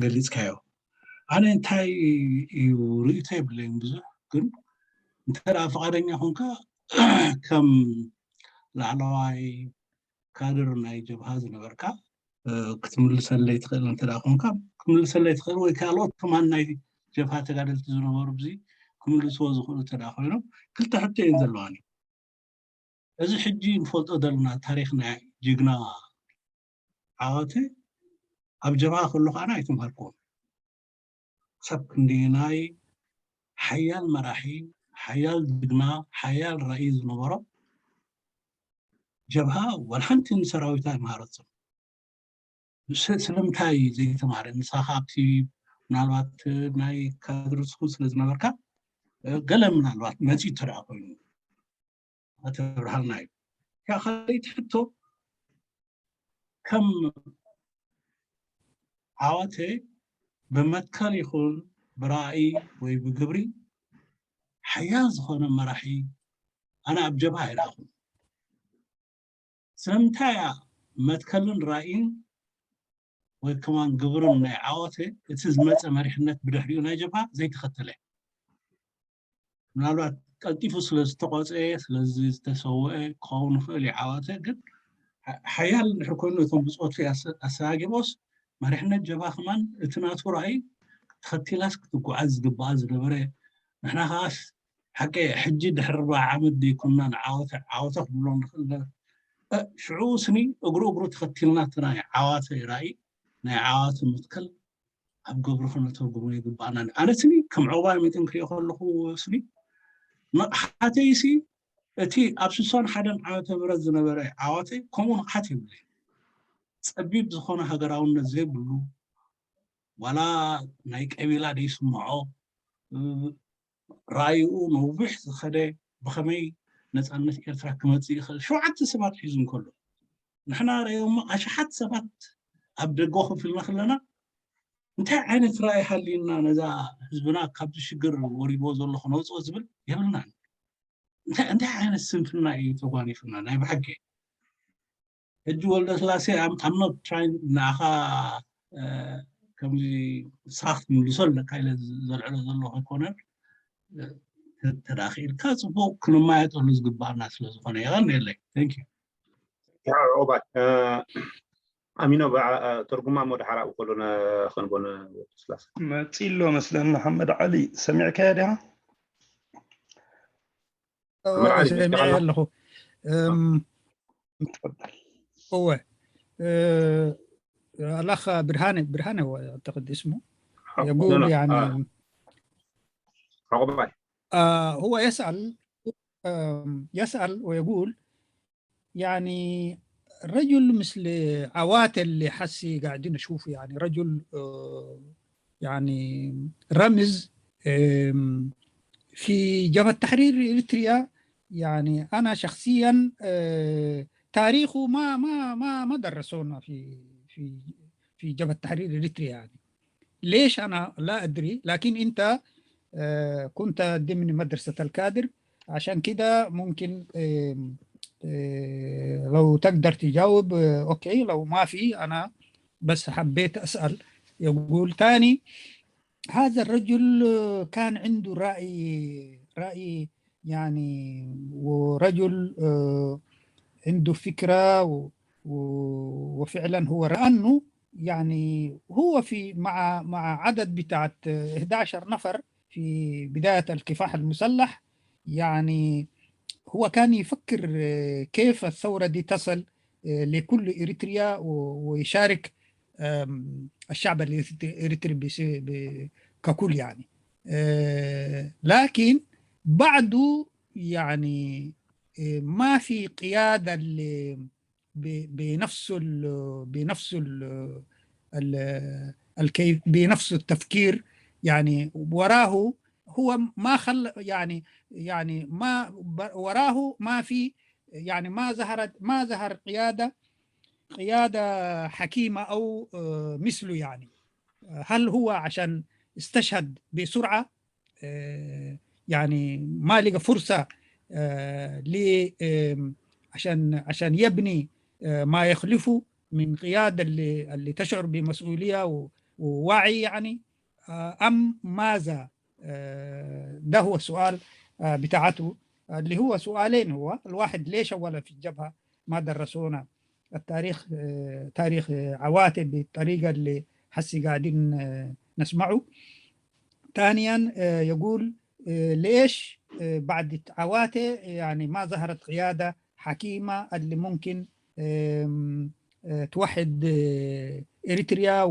ገሊፅካዮ። ኣነ እንታይ እዩ ርእይቶ የብለይን ብዙሕ፣ ግን እንተ ደኣ ፍቓደኛ ኮንካ ከም ላዕለዋይ ካድር ናይ ጀብሃ ዝነበርካ እ፣ ክትምልሰለይ ትኽእል እንተ ደኣ ኮንካ፣ ክትምልሰለይ ትኽእል ወይ ካልኦት ከማን ናይ ጀብሃ ተጋደልቲ ዝነበሩ ብዚ ክምልስዎ ዝኽእሉ እንተ ደኣ ኮይኖም፣ ክልተ ሕቶ እየን ዘለዋኒ። እዚ ሕጂ ንፈልጦ ዘለና ታሪክ ናይ ጅግና ዓወተ ኣብ ጀብሃ ከሎ ከዓና ኣይተምሃርክዎን። ክሳብ ክንደየናይ ሓያል መራሒ፣ ሓያል ጅግና፣ ሓያል ራእይ ዝነበሮ ጀብሃ ዋላ ሓንቲ ንሰራዊታ ኣይመሃረቶም። ስ- ስለምንታይ ዘይተማሃረ? ንስኻ ኣብቲ ምናልባት ናይ ካድር ስኩል ስለ ዝነበርካ እ፣ ገለ ምናልባት መፂኡ እንተ ደኣ ኮይኑ ኣተብርሃልና እዩ። እታ ካልኣይቲ ሕቶ ከም ዓወተ ብመትከል ይኹን ብራእይ ወይ ብግብሪ ሓያል ዝኾነ መራሒ ኣነ ኣብ ጀብሃ ኣይረኣኹን። ስለምንታይ እያ መትከልን ራእይን ወይ ከማን ግብርን ናይ ዓወተ እቲ ዝመፀ መሪሕነት ብድሕሪኡ ናይ ጀብሃ ዘይተኸተለ? ምናልባት ቀልጢፉ ስለ ዝተቆፀየ ስለዚ ዝተሰወአ ክኸውን ይኽእል እዩ ዓወተ፣ ግን ሓ- ሓያል እንድሕር ኮይኑ እቶም ብፆቱ ኣሰ- ኣሰጋጊሮስ መሪሕነት ጀብሃ ከማን እቲ ናቱ ራእይ ተኸቲላስ ክትጓዓዝ ዝግባኣ ዝነበረ ንሕና ከዓስ ሓቂ ሕጂ ድሕሪ ኣርባዓ ዓመት ደይኮንና ንዓወተ ዓወተ ክንብሎ ንኽእል ነበረ። እ፣ ሽዑ ስኒ እግሩ እግሩ ተኸቲልና እቲ ናይ ዓዋተ ራእይ ናይ ዓዋተ መትከል ኣብ ግብሪ ክነተርጉሞ ይግባኣና። ኣነ ስኒ ከም ዕቑባይ መጠን ክሪኦ ከለኹ ስኒ ንቕሓተይሲ እቲ ኣብ ስሳን ሓደን ዓመተ ምህረት ዝነበረ ዓዋተ ከምኡ ንቕሓት የብለይ። ፀቢብ ዝኾነ ሃገራውነት ዘይብሉ ዋላ ናይ ቀቢላ ደይስምዖ እ፣ ራእይኡ ነዊሕ ዝኸደ ብኸመይ ነፃነት ኤርትራ ክመፅእ ይኽእል ሸውዓተ ሰባት ሒዙ እንከሎ ንሕና ረእዮሞ ኣሽሓት ሰባት ኣብ ደገ ኮፍ ኢልና ከለና እንታይ ዓይነት ራእይ ሃልዩና ነዛ ህዝብና ካብዚ ሽግር ወሪድዎ ዘሎ ክነውፅኦ ዝብል የብልናን። እንታይ ዓይነት ስንፍና እዩ ተጓኒፉና ናይ ብሓቂ? ሕጂ ወልደ ስላሴ ኣምኖት ትራይ ንኣኻ ከምዚ ሳክት ምልሶ ኣለካ ኢለ ዘልዕሎ ዘለኹ ኣይኮነን። ተዳኺልካ ፅቡቅ ክንማየጠሉ ዝግባኣና ስለዝኾነ የቐንየለይ። ዑባይ ኣሚኖ ትርጉማ ሞ ድሓር ኣብኡ ከሎ ከንቦ ንወዲ ስላሴ መፂሎ መስለን መሓመድ ዓሊ ሰሚዕካዮ ዲኻ? ሰሚዐ ኣለኹ። እወ ኣላኻ ብርሃነ ብርሃነ ተቅዲ ስሙ የጉል ዑባይ هو يسأل يسأل ويقول يعني رجل مثل عواتل اللي حسي قاعدين نشوفه يعني رجل يعني رمز في جبهة تحرير إريتريا يعني أنا شخصيا تاريخه ما ما ما ما درسونا في في في جبهة تحرير إريتريا يعني ليش أنا لا أدري لكن أنت كنت ضمن مدرسة الكادر عشان كده ممكن لو تقدر تجاوب أوكي لو ما في أنا بس حبيت أسأل يقول تاني هذا الرجل كان عنده رأي رأي يعني ورجل عنده فكرة وفعلا هو لأنه يعني هو في مع مع عدد بتاعت احدعش نفر في بداية الكفاح المسلح يعني هو كان يفكر كيف الثورة دي تصل لكل إريتريا ويشارك الشعب الإريتري ككل يعني لكن بعده يعني ما في قيادة بنفس ال بنفس ال الكيف بنفس التفكير يعني وراه هو ما خل يعني يعني ما وراه ما في يعني ما ظهرت ما ظهر قياده قياده حكيمه او مثله يعني هل هو عشان استشهد بسرعه يعني ما لقى فرصه ل عشان عشان يبني ما يخلفه من قياده اللي اللي تشعر بمسؤوليه ووعي يعني ام ماذا ده هو السؤال بتاعته اللي هو سؤالين هو الواحد ليش اولا في الجبهه ما درسونا التاريخ تاريخ عواته بالطريقه اللي حسي قاعدين نسمعه ثانيا يقول ليش بعد عواته يعني ما ظهرت قياده حكيمه اللي ممكن توحد اريتريا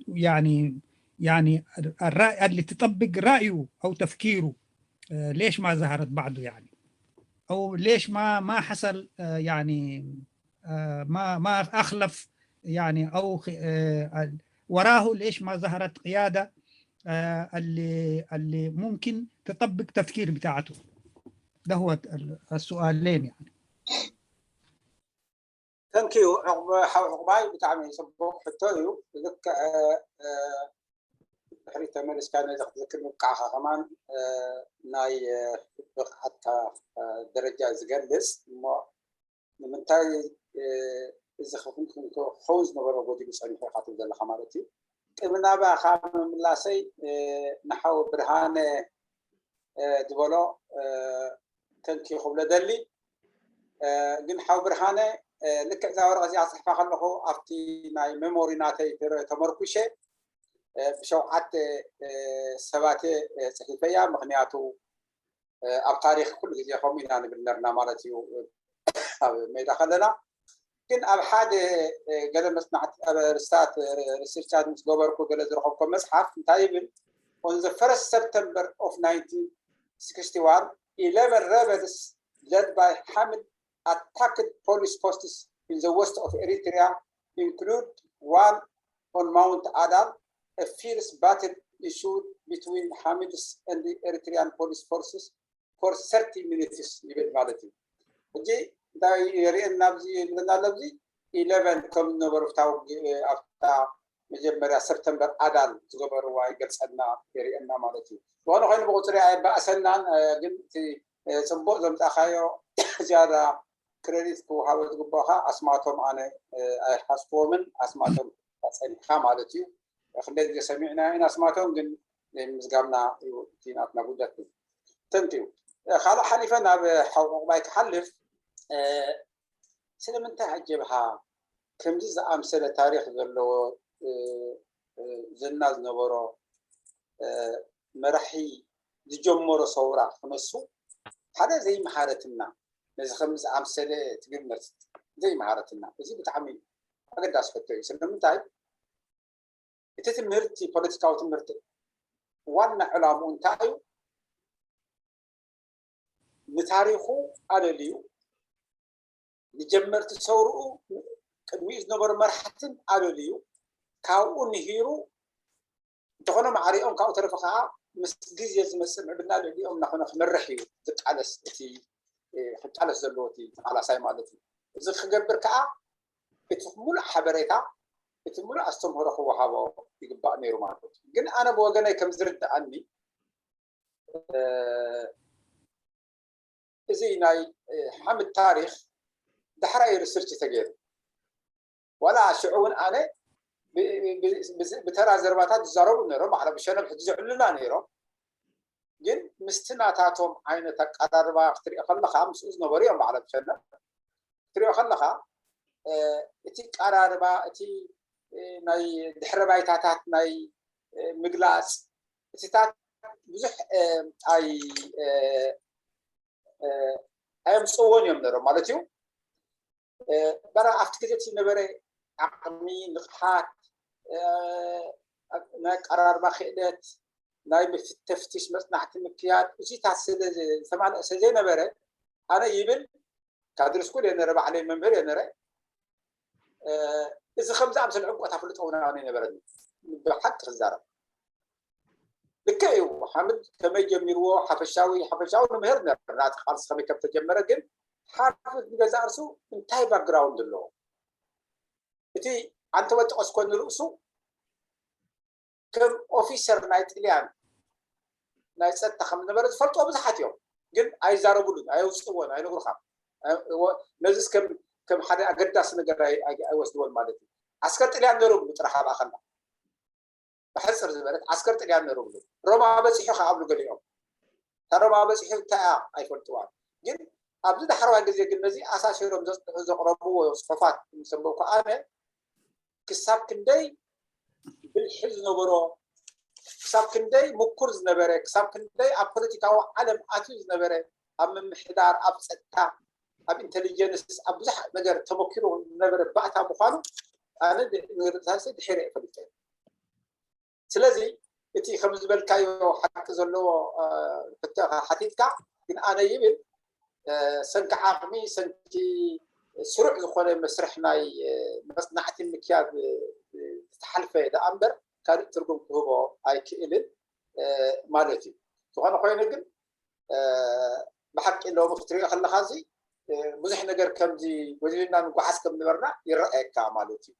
ويعني يعني الراي اللي تطبق رايه او تفكيره ليش ما ظهرت بعده يعني او ليش ما ما حصل يعني ما ما اخلف يعني او وراه ليش ما ظهرت قياده اللي اللي ممكن تطبق تفكير بتاعته ده هو السؤالين يعني Thank you ሓው ዕቑባይ ብጣዕሚ ፅቡቕ ሕቶ እዩ። ልክዕ ድሕሪት ተመሊስካ ነዚ ክትዝክር ምብቃዕካ ከማን ናይ ብቕዓትካ ደረጃ ዝገልፅ እሞ ንምንታይ እዚ ክኸውን ዝነበሮ ጎዲሉ ፀኒሑ ኢኻ ትብል ዘለኻ ማለት እዩ። ቅድሚ ናባኻ ምምላሰይ ንሓው ብርሃነ ዝበሎ ተንኪ ክብሎ ደሊ ግን ሓው ብርሃነ ልክዕ እዛ ወረቐት እዚኣ ፅሕፋ ከለኹ ኣብቲ ናይ ሜሞሪ ናተይ ተመርኩሸ ብሸውዓተ ሰባት ፅሒፈያ ምክንያቱ ኣብ ታሪክ ኩሉ ግዜ ከምኡ ኢና ንብል ነርና ማለት እዩ ኣብ ሜዳ ከለና ግን ኣብ ሓደ ገለ መፅናዕቲ ኣብ ርሳት ሪሰርቻት ምስ ገበርኩ ገለ ዝረኸብኮ መፅሓፍ እንታይ ይብል on the first September of nineteen sixty-one eleven rebels led by Hamid attacked police posts in the west of Eritrea include one on Mount Adal a fierce battle ensued between Hamid's and the Eritrean police forces for thirty minutes ይብል ማለት እዩ። ሕጂ እንታይ የርእየና ኣብዚ ይብለና ኣሎ ኣብዚ ኢለቨን ከም ዝነበሩ ኣብታ ውግ- ኣብታ መጀመርያ ሰፕተምበር ኣዳል ዝገበርዋ ይገልፀልና የርእየና ማለት እዩ። ዝኾነ ኮይኑ ብቁፅሪ ኣይባእሰናን፣ እ፣ ግን እቲ እ፣ ፅቡቅ ዘምፃእካዮ ዝያዳ ክሬዲት ክወሃቦ ዝግባኦካ ኣስማቶም ኣነ እ፣ ኣይሓዝክዎምን ኣስማቶም ጸኒሕካ ማለት እዩ። ክንደይ ግዜ ሰሚዕና ኢና ኣስማቶም ግን ምዝጋብና እዩ እቲ ናትና ጉዳት እዩ። ተንትዩ ካልእ ሓሊፈ ናብ ሓው ዕቑባይ ክሓልፍ እ፣ ስለምንታይ ኣጀብሃ ከምዚ ዝኣምሰለ ታሪክ ዘለዎ እ፣ እ፣ ዝና ዝነበሮ እ፣ መራሒ ዝጀመሮ ሰውራ ክነሱ ሓደ ዘይመሃረትና ነዚ ከም ዝኣምሰለ ትግርነት ዘይመሃረትና እዚ ብጣዕሚ ኣገዳሲ ሕቶ እዩ። ስለምንታይ እቲ ትምህርቲ ፖለቲካዊ ትምህርቲ ዋና ዕላምኡ እንታይ እዩ? ንታሪኹ ኣለልዩ ንጀመርቲ ሰውርኡ ቅድሚኡ ዝነበሩ መራሕትን ኣለልዩ ካብኡ ንሂሩ እንተኾነ ማዕሪኦም ካብኡ ተረፈ ከዓ ምስ ግዜ ዝመፅእ ምዕብልና ልዕሊኦም እናኾነ ክመርሕ እዩ ዝቃለስ እቲ እ፣ ክቃለስ ዘለዎ እቲ ተቃላሳይ ማለት እዩ። እዚ ክገብር ከዓ እቲ ሙሉእ ሓበሬታ እቲ ሙሉእ ኣስተምህሮ ክወሃቦ ይግባእ ነይሩ ማለት እዩ። ግን ኣነ ብወገነይ ከም ዝርድኣኒ እ፣ እዚ ናይ እ፣ ሓምድ ታሪክ ዳሕራይ ሪሰርች ተገይሩ ዋላ ሽዑ እውን ኣነ ብ- ብ- ብ- ብተራ ዘረባታት ዝዛረቡ ነይሮም። ማዕረ ብሸነብ ሕጂ ዝዕሉና ነይሮም። ግን ምስቲ ናታቶም ዓይነት ኣቀራርባ ክትሪኦ ከለካ ምስኡ ዝነበሩ እዮም ባዕሎም ሸነብ ክትሪኦ ከለካ እ፣ እቲ ቀራርባ እቲ እ፣ ናይ ድሕረ ባይታታት ናይ እ፣ ምግላፅ እቲታት ብዙሕ እ፣ ኣይ እ፣ እ፣ ኣየምፅእዎን እዮም ነይሮም ማለት እዩ። በራ ኣብቲ ግዜ እቲ ነበረ ዓቕሚ ንቕሓት ናይ ኣቀራርባ ክእለት ናይ ምፍተፍትሽ መፅናዕቲ ምክያድ እዚታት ስለ ዝተማልአ ስለ ዘይነበረ ኣነ ይብል ካድሪ ስኩል የነረ ባዕለይ መምህር የነረ እዚ ከም ዝኣምሰለ ዕምቆት ኣፍልጦ እውን ኣይነበረኒ ብሓቂ ክዛረብ ልክዕ እዩ ሓምድ ከመይ ጀሚርዎ ሓፈሻዊ ሓፈሻዊ ንምህር ነርና እቲ ቃልሲ ከመይ ከም ተጀመረ ግን ሓርፊት ንገዛእ ርሱ እንታይ ባክግራውንድ ኣለዎ እቲ ኣንተ ወጥቆስ ኮ ንርእሱ ከም ኦፊሰር ናይ ጥልያን ናይ ፀጥታ ከም ዝነበረ ዝፈልጥዎ ብዙሓት እዮም ግን ኣይዛረቡሉን ኣየውፅእዎን ኣይነግሩኻን ነዚስ ከም ሓደ ኣገዳሲ ነገር ኣይወስድዎን ማለት እዩ ኣስከር ጥልያን ነሩ ብጥራሕ ኣብኣ ከላ ብሕፅር ዝበለት ዓስከር ጥልያን ነሩ ብሉ ሮማ በፂሑ ከኣብሉ ገሊኦም እታ ሮማ በፂሑ እንታይ እያ ኣይፈልጥዋን ግን ኣብዚ ዳሕረዋይ ግዜ ግን ነዚ ኣሳሲሮም ዘፅንሑ ዘቕረብዎ ፅሑፋት ምስ ኣንበብኩ ኣነ ክሳብ ክንደይ ብልሒ ዝነበሮ ክሳብ ክንደይ ምኩር ዝነበረ ክሳብ ክንደይ ኣብ ፖለቲካዊ ዓለም ኣትዩ ዝነበረ ኣብ ምምሕዳር ኣብ ፀጥታ ኣብ ኢንቴሊጀንስ ኣብ ብዙሕ ነገር ተመኪሩ ዝነበረ ባእታ ምዃኑ ኣነ ንርእሳይ ድሒረ እፈልጠ ስለዚ እቲ ከም ዝበልካዮ ሓቂ ዘለዎ ሕቶኻ ሓቲትካ ግን ኣነ ይብል ሰንኪ ዓቕሚ ሰንኪ ስሩዕ ዝኾነ መስርሕ ናይ መፅናዕቲ ምክያድ ዝተሓልፈ ደኣ እምበር ካልእ ትርጉም ክህቦ ኣይክእልን ማለት እዩ ዝኾነ ኮይኑ ግን ብሓቂ ሎሚ ክትሪኦ ከለኻ እዚ ብዙሕ ነገር ከምዚ ጎዲልና ንጓዓዝ ከም ነበርና ይረኣየካ ማለት እዩ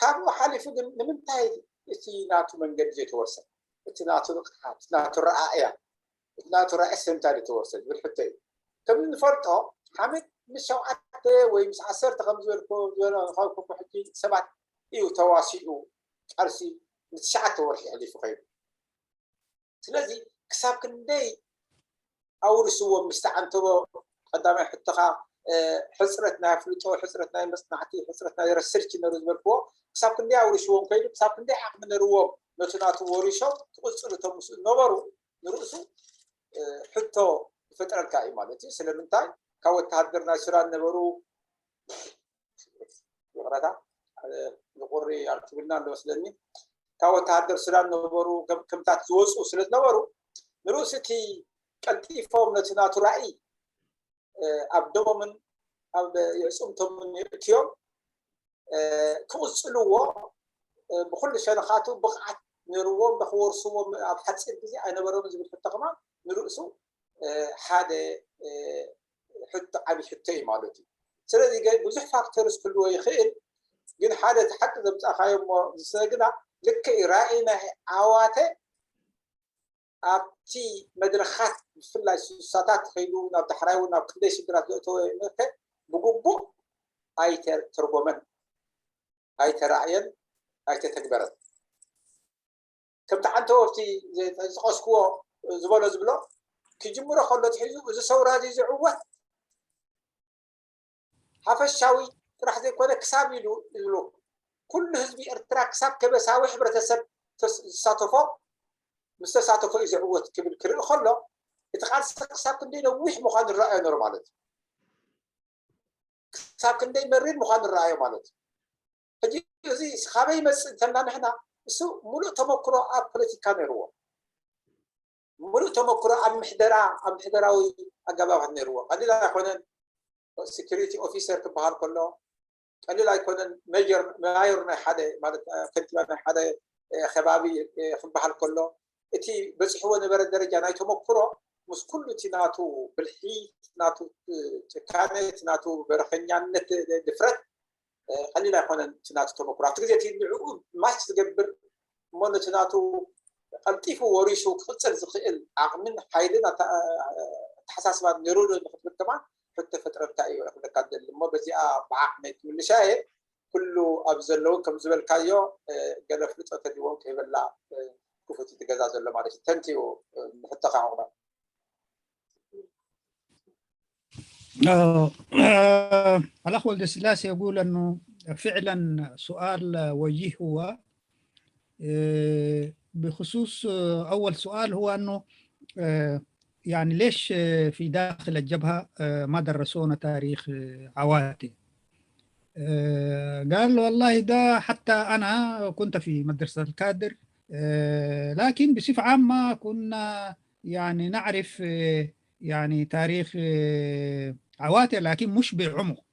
ካብኡ ሓሊፉ ግን ንምንታይ እቲ ናቱ መንገዲ ዘይተወርሰ እቲ ናቱ ንቕሓት ናቱ ረኣእያ እቲ ናቱ ረኣይ ሰምታ ዘይተወርሰ ዝብል ሕቶ እዩ ከም ንፈልጦ ሓመድ ምስ ሸውዓተ ወይ ምስ ዓሰርተ ከም ዝበልኮ ዝበልኮ ሕጂ ሰባት እዩ ተዋሲኡ ቃልሲ ንትሽዓተ ወርሒ ሕሊፉ ከይዱ ስለዚ ክሳብ ክንደይ ኣውርስዎም ምስቲ ዓንተቦ ቀዳማይ ሕቶኻ ሕፅረት ናይ ኣፍልጦ ሕፅረት ናይ መፅናዕቲ ሕፅረት ናይ ረሰርች ነሩ ዝበልክዎ ክሳብ ክንደይ ኣውርስዎም ከይዱ ክሳብ ክንደይ ዓቕሚ ነርዎም ነቲ ናቱ ወሪሶም ክቕፅሉ እቶም ምስኡ ዝነበሩ ንርእሱ ሕቶ ይፈጥረልካ እዩ ማለት እዩ ስለምንታይ ካብ ወተሃደር ናይ ሱዳን ነበሩ ይቕረታ ንቁሪ ኣርትብልና ኣለመስለኒ ካብ ወተሃደር ሱዳን ነበሩ ከምታት ዝወፁ ስለ ዝነበሩ ንርእሱ እቲ ቀልጢፎም ነቲ ናቱ ራእይ ኣብ ደሞምን ኣብ የዕፅምቶምን የእትዮም ክቕፅልዎ ብኩሉ ሸነኻቱ ብቕዓት ነርዎም ክወርስዎም ኣብ ሓፂር ግዜ ኣይነበሮም ዝብል ሕቶ ከማ ንርእሱ ሓደ ሕቶ ዓብይ ሕቶ እዩ ማለት እዩ ስለዚ ብዙሕ ፋክተርስ ክህልዎ ይኽእል ግን ሓደ እቲ ሓቂ ዘምጻእካዮ እሞ ዝስነ ግና ልክዕ እዩ። ራእይ ናይ ዓዋተ ኣብቲ መድረኻት ብፍላይ ሱሳታት ተኸይዱ ናብ ዳሕራይ እውን ናብ ክንደይ ሽግራት ዘእተወ ምእከ ብግቡእ ኣይተተርጎመን፣ ኣይተራእየን፣ ኣይተተግበረን። ከምቲ ዓንተወፍቲ ዝጠቀስክዎ ዝበሎ ዝብሎ ክጅምሮ ከሎ ትሒዙ እዚ ሰውራ እዚ ዝዕወት ሓፈሻዊ ጥራሕ ዘይኮነ ክሳብ ኢሉ ዝብሎ ኩሉ ህዝቢ ኤርትራ ክሳብ ከበሳዊ ሕብረተሰብ ተስ- ዝሳተፎ ምስ ተሳተፎ እዩ ዝዕወት ክብል ክርኢ ከሎ እቲ ቃልሲ ክሳብ ክንደይ ነዊሕ ምዃኑ ይረኣዮ ነሩ ማለት እዩ። ክሳብ ክንደይ መሪር ምዃኑ ይረኣዮ ማለት እዩ። ሕጂ እዚ ካበይ ይመፅእ እንተልና ንሕና እሱ ሙሉእ ተመክሮ ኣብ ፖለቲካ ነይርዎ፣ ሙሉእ ተመክሮ ኣብ ምሕደራ ኣብ ምሕደራዊ ኣገባባት ነይርዎ። ቀሊል ኣይኮነን። ሴኩሪቲ ኦፊሰር ክበሃል ከሎ ቀሊል ኣይኮነን። ሜጀር ማዮር ናይ ሓደ ማለት ከንቲባ ናይ ሓደ ከባቢ ክበሃል ከሎ እቲ በፂሕዎ ነበረ ደረጃ ናይ ተመክሮ ምስ ኩሉ እቲ ናቱ ብልሒ ናቱ ጭካነ ናቱ በረኸኛነት ድፍረት ቀሊል ኣይኮነን። እቲ ናቱ ተመክሮ ኣብቲ ግዜ እቲ ንዕኡ ማች ዝገብር እሞ ነቲ ናቱ ቀልጢፉ ወሪሱ ክቕፅል ዝኽእል ዓቕምን ሓይልን ኣተሓሳስባን ነይሩ ዶ ንክትብል ከማን ሕቶ ፈጥረልካ እዩ ክብለካ ደሊ እሞ በዚኣ ብዓቕመይ ክምልሻ እየ። ኩሉ ኣብ ዘለውን ከም ዝበልካዮ ገለ ፍልጦ ተድዎም ከይበላ ክፉት እቲ ገዛ ዘሎ ማለት እዩ። ተንትዩ ንሕቶኻ ምቕባል الأخ ولد السلاسي يقول أنه فعلا سؤال وجيه هو بخصوص أول سؤال هو أنه يعني ليش في داخل الجبهة ما درسونا تاريخ عواتي؟ قال والله ده حتى أنا كنت في مدرسة الكادر، لكن بصفة عامة كنا يعني نعرف يعني تاريخ عواتي لكن مش بعمق،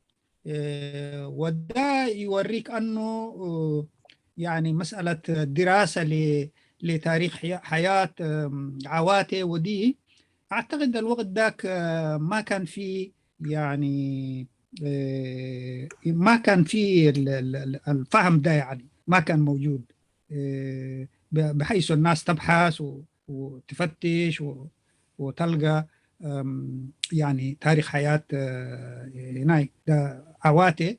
وده يوريك أنه يعني مسألة دراسة لتاريخ حياة عواتي ودي أعتقد الوقت ذاك ما كان في يعني ما كان في الفهم ده يعني ما كان موجود بحيث الناس تبحث وتفتش وتلقى يعني تاريخ حياة هناي ده عواتي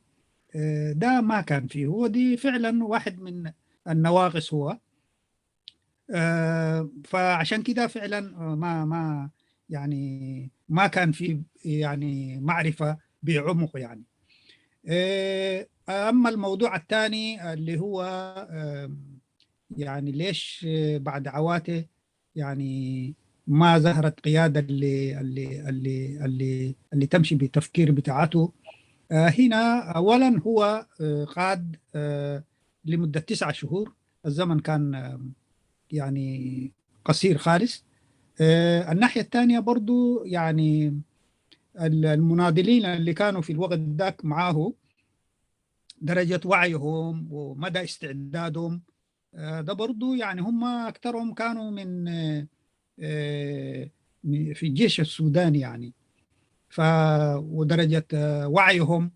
ده ما كان فيه. هو دي فعلا واحد من النواقص هو فعشان كده فعلا ما ما يعني ما كان في يعني معرفة بعمق يعني. أما الموضوع الثاني اللي هو يعني ليش بعد عواتي يعني ما ظهرت قيادة اللي اللي اللي اللي, اللي تمشي بالتفكير بتاعته. هنا أولا هو قاد لمدة تسعة شهور، الزمن كان يعني قصير خالص. الناحية الثانية برضو يعني المناضلين اللي كانوا في الوقت ذاك معاه درجة وعيهم ومدى استعدادهم ده برضو يعني هم أكثرهم كانوا من في الجيش السوداني يعني ف ودرجة وعيهم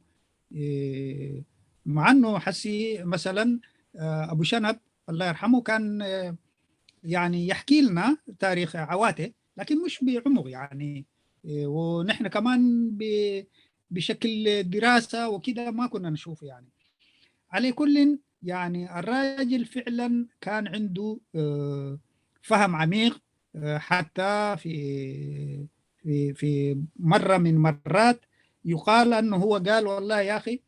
مع أنه حسي مثلا أبو شنب الله يرحمه كان يعني يحكي لنا تاريخ عواته لكن مش بعمق يعني ونحن كمان بشكل دراسة وكده ما كنا نشوف يعني. على كل يعني الراجل فعلا كان عنده فهم عميق حتى في في في مرة من مرات يقال أنه هو قال والله يا أخي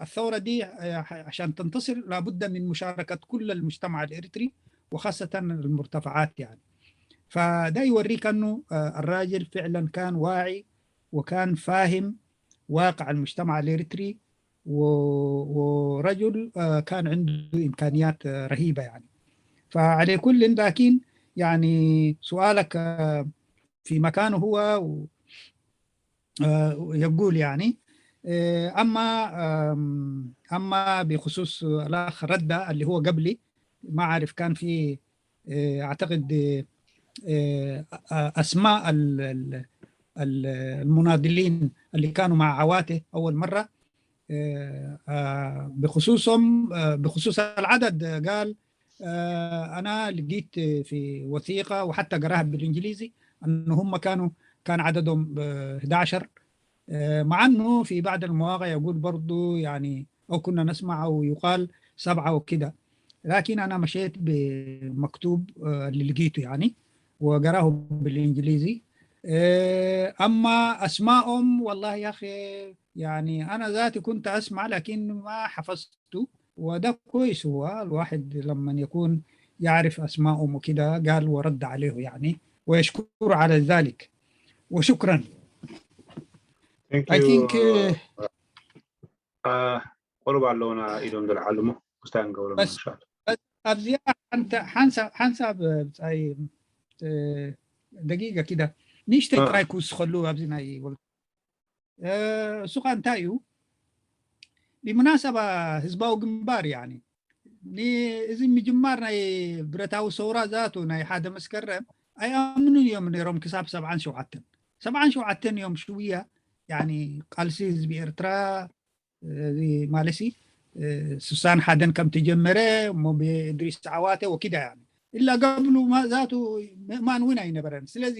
الثورة دي عشان تنتصر لابد من مشاركة كل المجتمع الإريتري وخاصة المرتفعات يعني. فده يوريك أنه الراجل فعلا كان واعي وكان فاهم واقع المجتمع الإريتري ورجل كان عنده إمكانيات رهيبة يعني. فعلى كل لكن يعني سؤالك في مكانه هو يقول يعني أما أما بخصوص الأخ ردة اللي هو قبلي ما عارف كان في أعتقد أسماء المناضلين اللي كانوا مع عواته أول مرة آه، آه، بخصوصهم، آه، بخصوص العدد، آه، قال، آه، أنا لقيت في وثيقة وحتى قراها بالإنجليزي أن هم كانوا، كان عددهم، آه، احدعشر. آه، مع أنه في بعض المواقع يقول برضو، يعني، أو كنا نسمع أو يقال سبعة وكده، لكن أنا مشيت بمكتوب، آه، اللي لقيته، يعني، وقراه بالإنجليزي. آه، أما أسمائهم، والله يا أخي، يعني، أنا ذاتي كنت أسمع، لكن ما حفظته. وده كويس، هو الواحد لما يكون يعرف أسمائهم وكده، قال ورد عليه، يعني، ويشكر على ذلك. وشكرا. Thank I you. think, uh, Uh, ቁሩብ ኣለውና ኢዶም ዝለዓሉ እሞ ክስታይ ንገብሮም በስ- ኢንሻኣላ። በስ ኣብዚኣ ሓንተ- ሓንሳብ ሓንሳብ ብጻይ ደቂቀ ኪዳ ንእሽተይ እ። ጥራይ ክውስኸሉ ኣብዚ ናይ ወል- እ፣ እሱ ኸኣ እንታይ እዩ? ብመናሰባ ህዝባዊ ግንባር፣ ያኒ፣ ንእዚ ምጅማር ናይ ብረታዊ ሰውራ ዛቱ ናይ ሓደ መስከረም ኣይኣምኑን እዮም ነይሮም ክሳብ ሰብዓን ሸውዓተን። ሰብዓን ሸውዓተን እዮም ሽውያ፣ ያኒ፣ ቃልሲ ህዝቢ ኤርትራ፣ እዚ ማለሲ ስሳን ሓደን ከም ተጀመረ እሞ ብእድሪስ ዓዋተ ወኪዳ፣ ያኒ፣ እላ ገብሉ ማ- ዛቱ ምእማን እውን ኣይነበረን። ስለዚ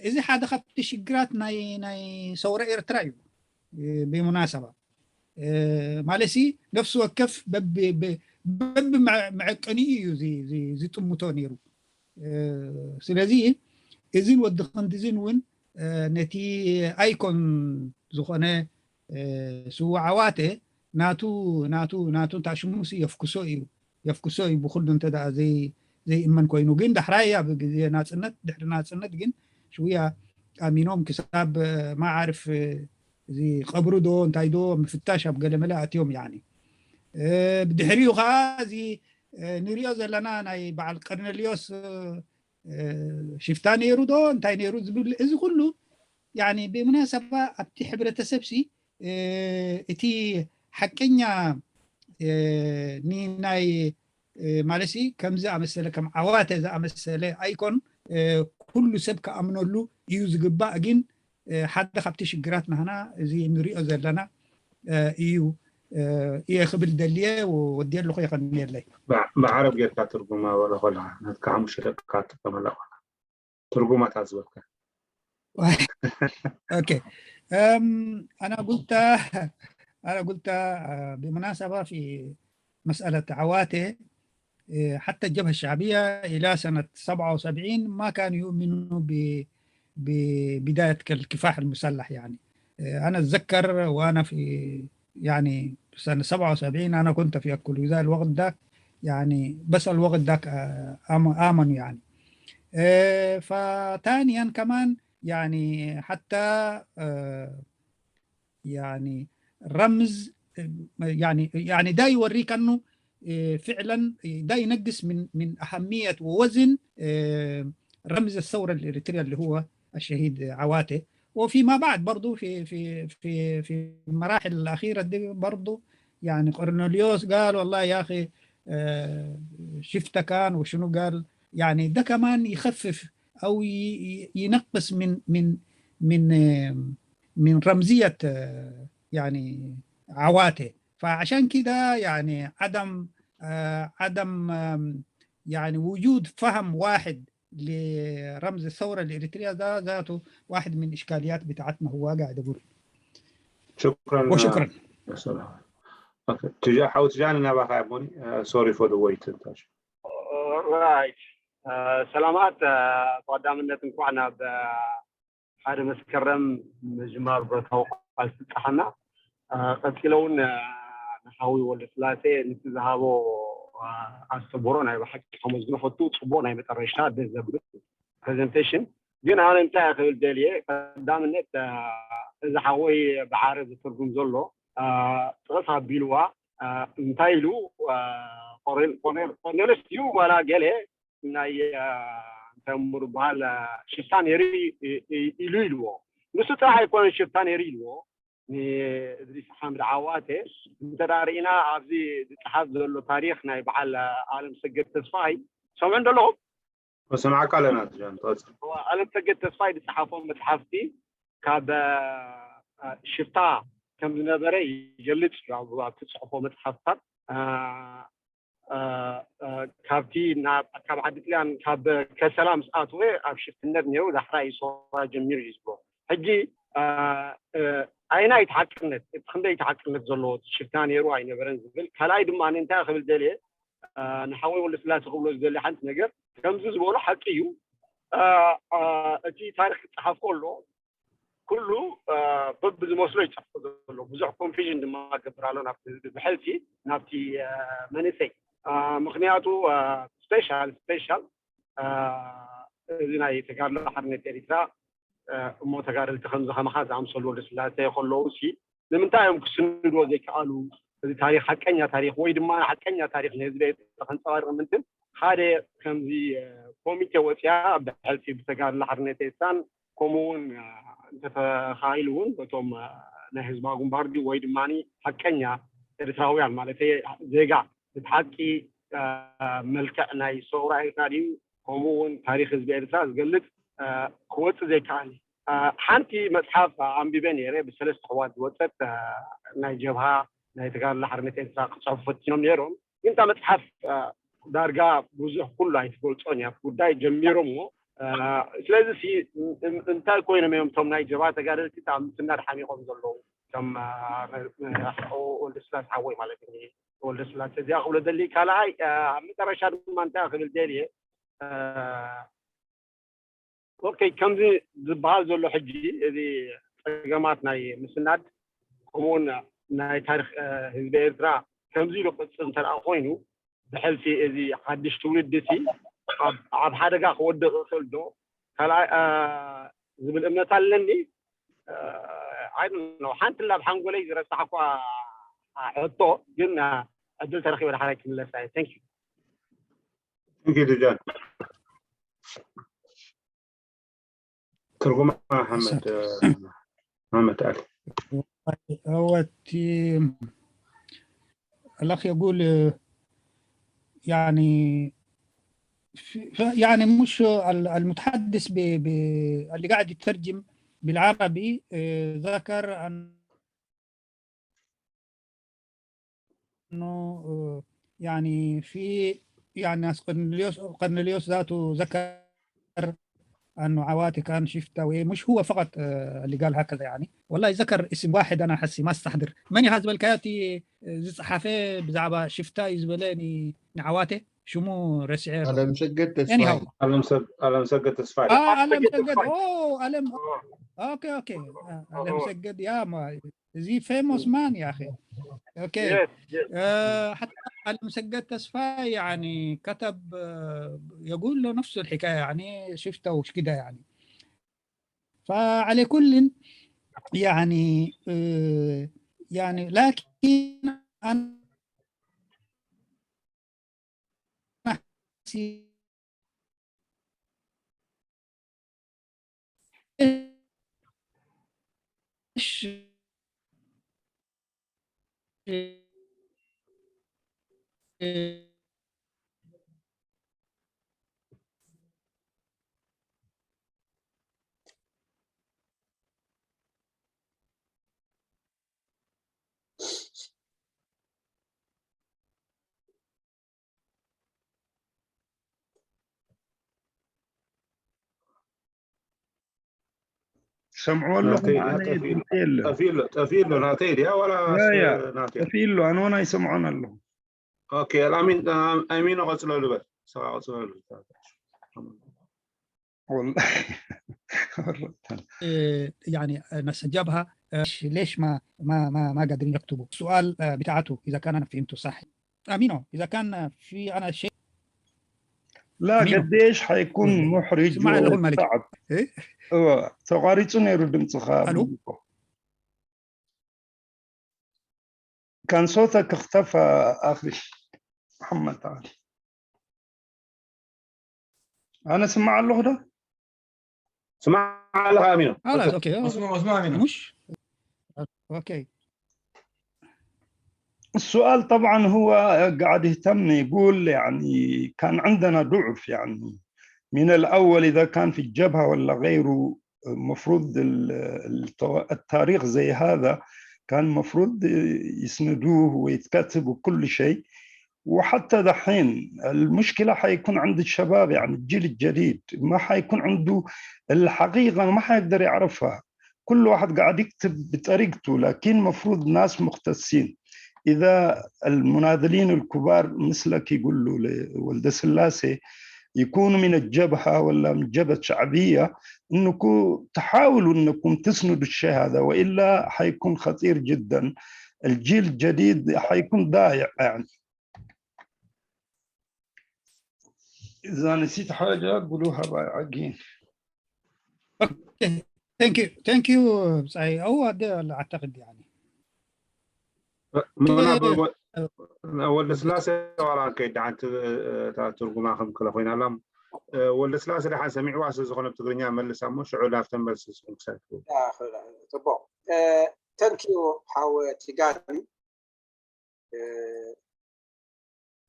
እዚ ሓደ ካብቲ ሽግራት ናይ ናይ ሰውራ ኤርትራ እዩ። ብሙናሰባ ማለሲ ነፍሲ ወከፍ በቢ በቢ መዐቀኒኡ እዩ ዝጥምቶ ነይሩ። ስለዚ እዚን ወዲ ክንድዝን እውን ነቲ ኣይኮን ዝኾነ ስውእ ዓዋተ ናቱ ናቱ ናቱ እንታይ ሽሙስ የፍክሶ እዩ የፍክሶ እዩ ብኩሉ እንተ ደኣ ዘይ ዘይእመን ኮይኑ። ግን ዳሕራይ ኣብ ግዜ ናጽነት ድሕሪ ናጽነት ግን ሽውያ ኣሚኖም ክሳብ ማዓርፍ እዚ ቀብሩ ዶ እንታይ ዶ ምፍታሽ ኣብ ገለመለ ኣትዮም። ያኒ ብድሕሪኡ ከዓ እዚ ንሪኦ ዘለና ናይ በዓል ቀርነልዮስ ሽፍታ ነይሩ ዶ እንታይ ነይሩ ዝብል እዚ ኩሉ ያኒ ብሙናሰባ ኣብቲ ሕብረተሰብ ሲ እቲ ሓቀኛ ንናይ ማለት ሲ ከምዚ ኣመሰለ ከም ዓዋተ ዝኣመሰለ ኣይኮን ኩሉ ሰብ ክኣምነሉ እዩ ዝግባእ። ግን ሓደ ካብቲ ሽግራት ናህና እዚ ንሪኦ ዘለና እዩ እየ ክብል ደልየ ወዲ ኣለኹ። የቐንየለይ። ብዓረብ ጌርካ ትርጉማ ወላ ኮላ ናትካ ሓሙሽተ ደቂቃ ትጥቀመላ ኮላ ትርጉማ ታዝበልካ። ኦኬ። ኣና ጉልታ ኣና ጉልታ ብሙናሰባ ፊ መስኣለት ዓዋተ حتى الجبهة الشعبية إلى سنة سبعة وسبعين ما كانوا يؤمنوا ببداية الكفاح المسلح. يعني أنا أتذكر وأنا في يعني سنة سبعة وسبعين أنا كنت في الكليزا الوقت ذاك. يعني بس الوقت ذاك آمنوا يعني. فثانيا كمان يعني حتى يعني رمز يعني يعني ده يوريك أنه فعلا ده ينقص من من أهمية ووزن رمز الثورة الإريترية اللي هو الشهيد عواتي. وفيما بعد برضو في في في في المراحل الأخيرة دي برضو يعني قرنليوس قال والله يا أخي شفته كان وشنو قال. يعني ده كمان يخفف أو ينقص من من من من رمزية يعني عواتي. فعشان كده يعني عدم عدم يعني وجود فهم واحد لرمز الثورة الإريترية ده ذاته واحد من إشكاليات بتاعتنا هو قاعد أقول. شكرا. وشكرا. ሓው ትጃኒ ናባኻ። ሞኒ sorry for the wait። ሰላማት ብቐዳምነት እንኳዕ ናብ ሓደ መስከረም ምጅማር ብረታዊ ቃልሲ በጻሓና። ቀጺለ እውን ንሓዊ ወልደስላሴ ንቲ ዝሃቦ ኣስተምህሮ ናይ ብሓቂ ከመስግኖ ፈቱ። ጽቡቕ ናይ መጠረሽታ ደስ ዘብል presentation። ግን ኣነ እንታይ ክብል ደልየ ቀዳምነት እዚ ሓወይ ብዓረብ ዝትርጉም ዘሎ ጥቕስ ኣቢልዋ እንታይ ኢሉ ቆርኔለስ ድዩ ዋላ ገለ ናይ እንታይ እሞ ዝበሃል ሽፍታ ነይሩ ኢሉ ኢልዎ። ንሱ ጥራሕ ኣይኮነን ሽፍታ ነይሩ ኢልዎ። ንእድሪስ ሓምድ ዓዋተ እንተ ርኢና ኣብዚ ዝፀሓፍ ዘሎ ታሪክ ናይ በዓል ኣለም ሰገድ ተስፋይ ሰምዑ እንደለኹም ሰምዓካ ኣለና። ኣለም ሰገድ ተስፋይ ዝፀሓፎም መፅሓፍቲ ካብ ሽፍታ ከም ዝነበረ ይገልጽ እዩ ኣብቲ ጽሑፎ መጽሓፍታት። ካብቲ ካብ ዓዲ ጥልያን ካብ ከሰላ ምስ ኣትወ ኣብ ሽፍትነት ነይሩ፣ ዳሕራይ ሶራ ጀሚሩ እዩ ዝብሎ። ሕጂ ኣይናይ ተሓቅነት እቲ ክንደይ ተሓቅነት ዘለዎ ሽፍታ ነይሩ ኣይነበረን ዝብል፣ ካልኣይ ድማ እንታይ ክብል ደልየ ንሓወይ ወልደስላሴ ክብሎ ዝደሊ ሓንቲ ነገር፣ ከምዚ ዝበሎ ሓቂ እዩ። እቲ ታሪክ ክፀሓፍ ከሎ ኩሉ በብዝመስሎ ይፀፍፎ ዘሎ፣ ብዙሕ ኮንፊዥን ድማ ገብር ኣሎ ናብቲ ህዝቢ ብሕልፊ ናብቲ መንእሰይ። ምክንያቱ ስፔሻል ስፔሻል እዚ ናይ ተጋድሎ ሓርነት ኤሪትራ እሞ ተጋደልቲ ከምዚ ከማኻ ዝኣምሰሉ ወልደስላሴ ከለዉ ሲ ንምንታይ እዮም ክስንድዎ ዘይከኣሉ? እዚ ታሪክ ሓቀኛ ታሪክ ወይ ድማ ሓቀኛ ታሪክ ንህዝቢ ኤርትራ ከንፀባርቅ ምንትን ሓደ ከምዚ ኮሚቴ ወፅያ ብሕልፊ ብተጋድሎ ሓርነት ኤርትራን ከምኡ እውን እንተተኻኢሉ እውን በቶም ናይ ህዝባዊ ግንባር ድዩ ወይ ድማ ሓቀኛ ኤርትራውያን ማለት ዜጋ እቲ ሓቂ መልክዕ ናይ ሰውራ ኤርትራ ድዩ ከምኡ እውን ታሪክ ህዝቢ ኤርትራ ዝገልፅ ክወፅእ ዘይከኣል እዩ። ሓንቲ መፅሓፍ ኣንቢበ ነይረ ብሰለስተ ኣሕዋት ዝወፀት ናይ ጀብሃ ናይ ተጋድሎ ሓርነት ኤርትራ ክፅሕፉ ፈቲኖም ነይሮም። ግን እታ መፅሓፍ ዳርጋ ብዙሕ ኩሉ ኣይትገልፆን እያ ጉዳይ ጀሚሮምዎ። ስለዚ ሲ እንታይ ኮይኖም እዮም እቶም ናይ ጀብሃ ተጋደልቲ እታ ምስናድ ሓሚቖም ዘለዉ እቶም ወልደስላሴ ሓወይ ማለት እዩ። ወልደስላሴ እዚኣ ክብሎ ደሊ ካልኣይ ኣብ መጨረሻ ድማ እንታይ ክብል ደልየ ኦኬ ከምዚ ዝበሃል ዘሎ ሕጂ እዚ ፀገማት ናይ ምስናድ ከምኡውን ናይ ታሪክ ህዝቢ ኤርትራ ከምዚ ኢሉ ቅፅል እንተ ኮይኑ ብሕልፊ እዚ ሓድሽ ትውልዲ ሲ ኣብ ሓደጋ ክወድቕ ይኽእል ዶ ካልኣይ ዝብል እምነት ኣለኒ። ሓንቲ ላብ ሓንጎለይ ዝረሳሕኳ ሕቶ ግን ዕድል ተረኪበ ሓራይ ክምለሳ እየ። Thank you. Thank you, Dujan. ትርጉማ ሓመድ ሓመድ ኣሊ هو التي الأخ يقول يعني يعني مش المتحدث ب... ب... اللي قاعد يترجم بالعربي ذكر أن انه يعني في يعني قرنليوس قرنليوس ذاته ذكر انه عواتي كان شفته ومش هو فقط اللي قال هكذا يعني والله ذكر اسم واحد انا حسي ما استحضر من هذا الكياتي ዝፀሓፈ ብዛዕባ ሽፍታ እዩ ዝበለ ንዓዋተ ሽሙ ረሲዐ ኣለምሰገድ Anyhow. ተስፋይ ኣለምሰገድ ተስፋይ ኣለምሰገድ ኣለምሰገድ ያ እዚ famous man يا اخي okay حتى علم سجد تسفاي يعني كتب يقول له نفس الحكايه يعني شفته وش كده يعني فعلى كل يعني يعني لكن انا ሰምዕዎ ኣለኹ ኣነ ድምፂ የለን ጠፊሉ ጠፊሉ ናተይ ድያ ዋላ ያ፣ ያ። ናተይ ጠፊሉ ኣነ እውን ኣይሰምዖን ኣለኹ ኦኬ ኣሚን ኣሚኖ ቀፅለሉ በል ሰባ ቀፅለሉ ወላሂ يعني ناس الجبهة ليش ما ما ما ما قادرين يكتبوا السؤال بتاعته اذا كان انا فهمته صح امينو اذا كان في انا شيء لا قديش حيكون محرج سمع لهم مالك صعب ايوه ተቋሪፁ ነይሩ ድምፅኻ الو كان صوتك اختفى اخي محمد علي انا اسمع له ده ስማዕ ኣለኻ ኣሚኖ خلاص اوكي اسمع اسمع منه مش اوكي السؤال طبعا هو قاعد يهتم يقول يعني كان عندنا ضعف يعني من الأول إذا كان في الجبهة ولا غيره مفروض التاريخ زي هذا كان مفروض يسندوه ويتكاتفوا كل شيء. وحتى دحين المشكلة حيكون عند الشباب، يعني الجيل الجديد ما حيكون عنده الحقيقة، ما حيقدر يعرفها. كل واحد قاعد يكتب بطريقته، لكن مفروض ناس مختصين. إذا المناضلين الكبار مثلك يقولوا لولد سلاسي يكونوا من الجبهة ولا من جبهة شعبية، إنكم تحاولوا إنكم تسندوا الشيء هذا، وإلا حيكون خطير جدًا. الجيل الجديد حيكون ضايع يعني. إذا نسيت حاجة قولوها بقى عجين. Okay. Thank you. Thank you. ብጻይ። أو هذا أعتقد يعني. ምናልባት ወልደ ስላሴ ዋላ ከይድ ሓንቲ እታ ትርጉማ ከም ክለ ኮይና ኣላ። ወልደ ስላሴ ደሓን ሰሚዕዋ ስለ ዝኾነ ብትግርኛ መልሳ እሞ ሽዑ ናብተን መልሲ ንስኹም ክሳብ ትህቡ። ጽቡቕ። Thank you ሓወ ቲጋኒ።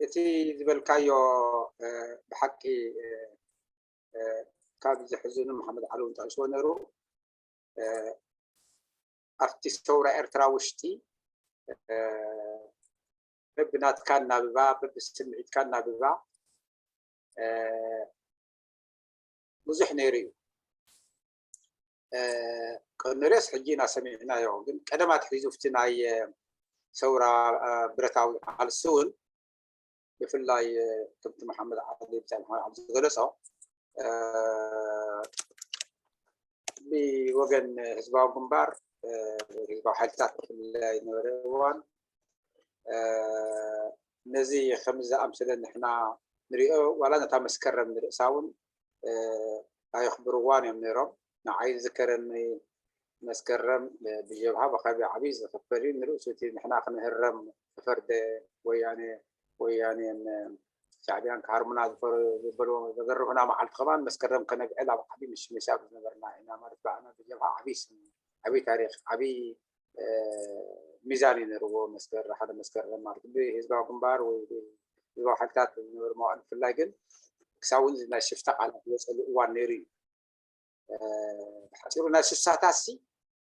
እቲ ዝበልካዮ ብሓቂ ካብ ዘሕዝኑ መሓመድ ዓሊ እውን ጠቂስዎ ነይሩ። ኣብቲ ሰውራ ኤርትራ ውሽጢ በብናትካ እናብባ በብስምዒትካ እናብባ ብዙሕ ነይሩ እዩ። ቀነሬስ ሕጂ ኢና ሰሚዕናዮ፣ ግን ቀደም ኣትሒዙ ኣብቲ ናይ ሰውራ ብረታዊ ቃልሲ እውን ብፍላይ ከምቲ መሓመድ ዓሊ ብጻይ መሓመድ ዓሊ ዝገለጾ ብወገን ህዝባዊ ግንባር ህዝባዊ ሓይልታት ብፍላይ ነበረ እዋን ነዚ ከም ዝኣምሰለ ንሕና ንሪኦ ዋላ ነታ መስከረም ንርእሳ እውን ኣየኽብርዋን እዮም ነይሮም። ንዓይ ዝከረኒ መስከረም ብጀብሃ ብኸቢ ዓብዪ ዝኽበር እዩ። ንርእሱ እቲ ንሕና ክንህረም ተፈርደ ወያነ ወያኔን ሻዕቢያን ክሃርሙና ዝበልዎ ዘገርሁና መዓልቲ ከማን መስከረም ከነብዕል ኣብ ዓብዪ ምሽምሻ ዝነበርና ኢና ማለት ብኣና ብጀብሃ ዓብዪ ስም ዓብዪ ታሪኽ ዓብዪ ሚዛን እዩ ነርዎ መስከረ ሓደ መስከረም ማለት ብህዝባዊ ግንባር ወይ ህዝባዊ ሓይልታት ዝነበሩ መዋእል ብፍላይ ግን ክሳብ እውን ናይ ሽፍታ ቃላት ዝወፀሉ እዋን ነይሩ እዩ። ብሓፂሩ ናይ ስሳታት ሲ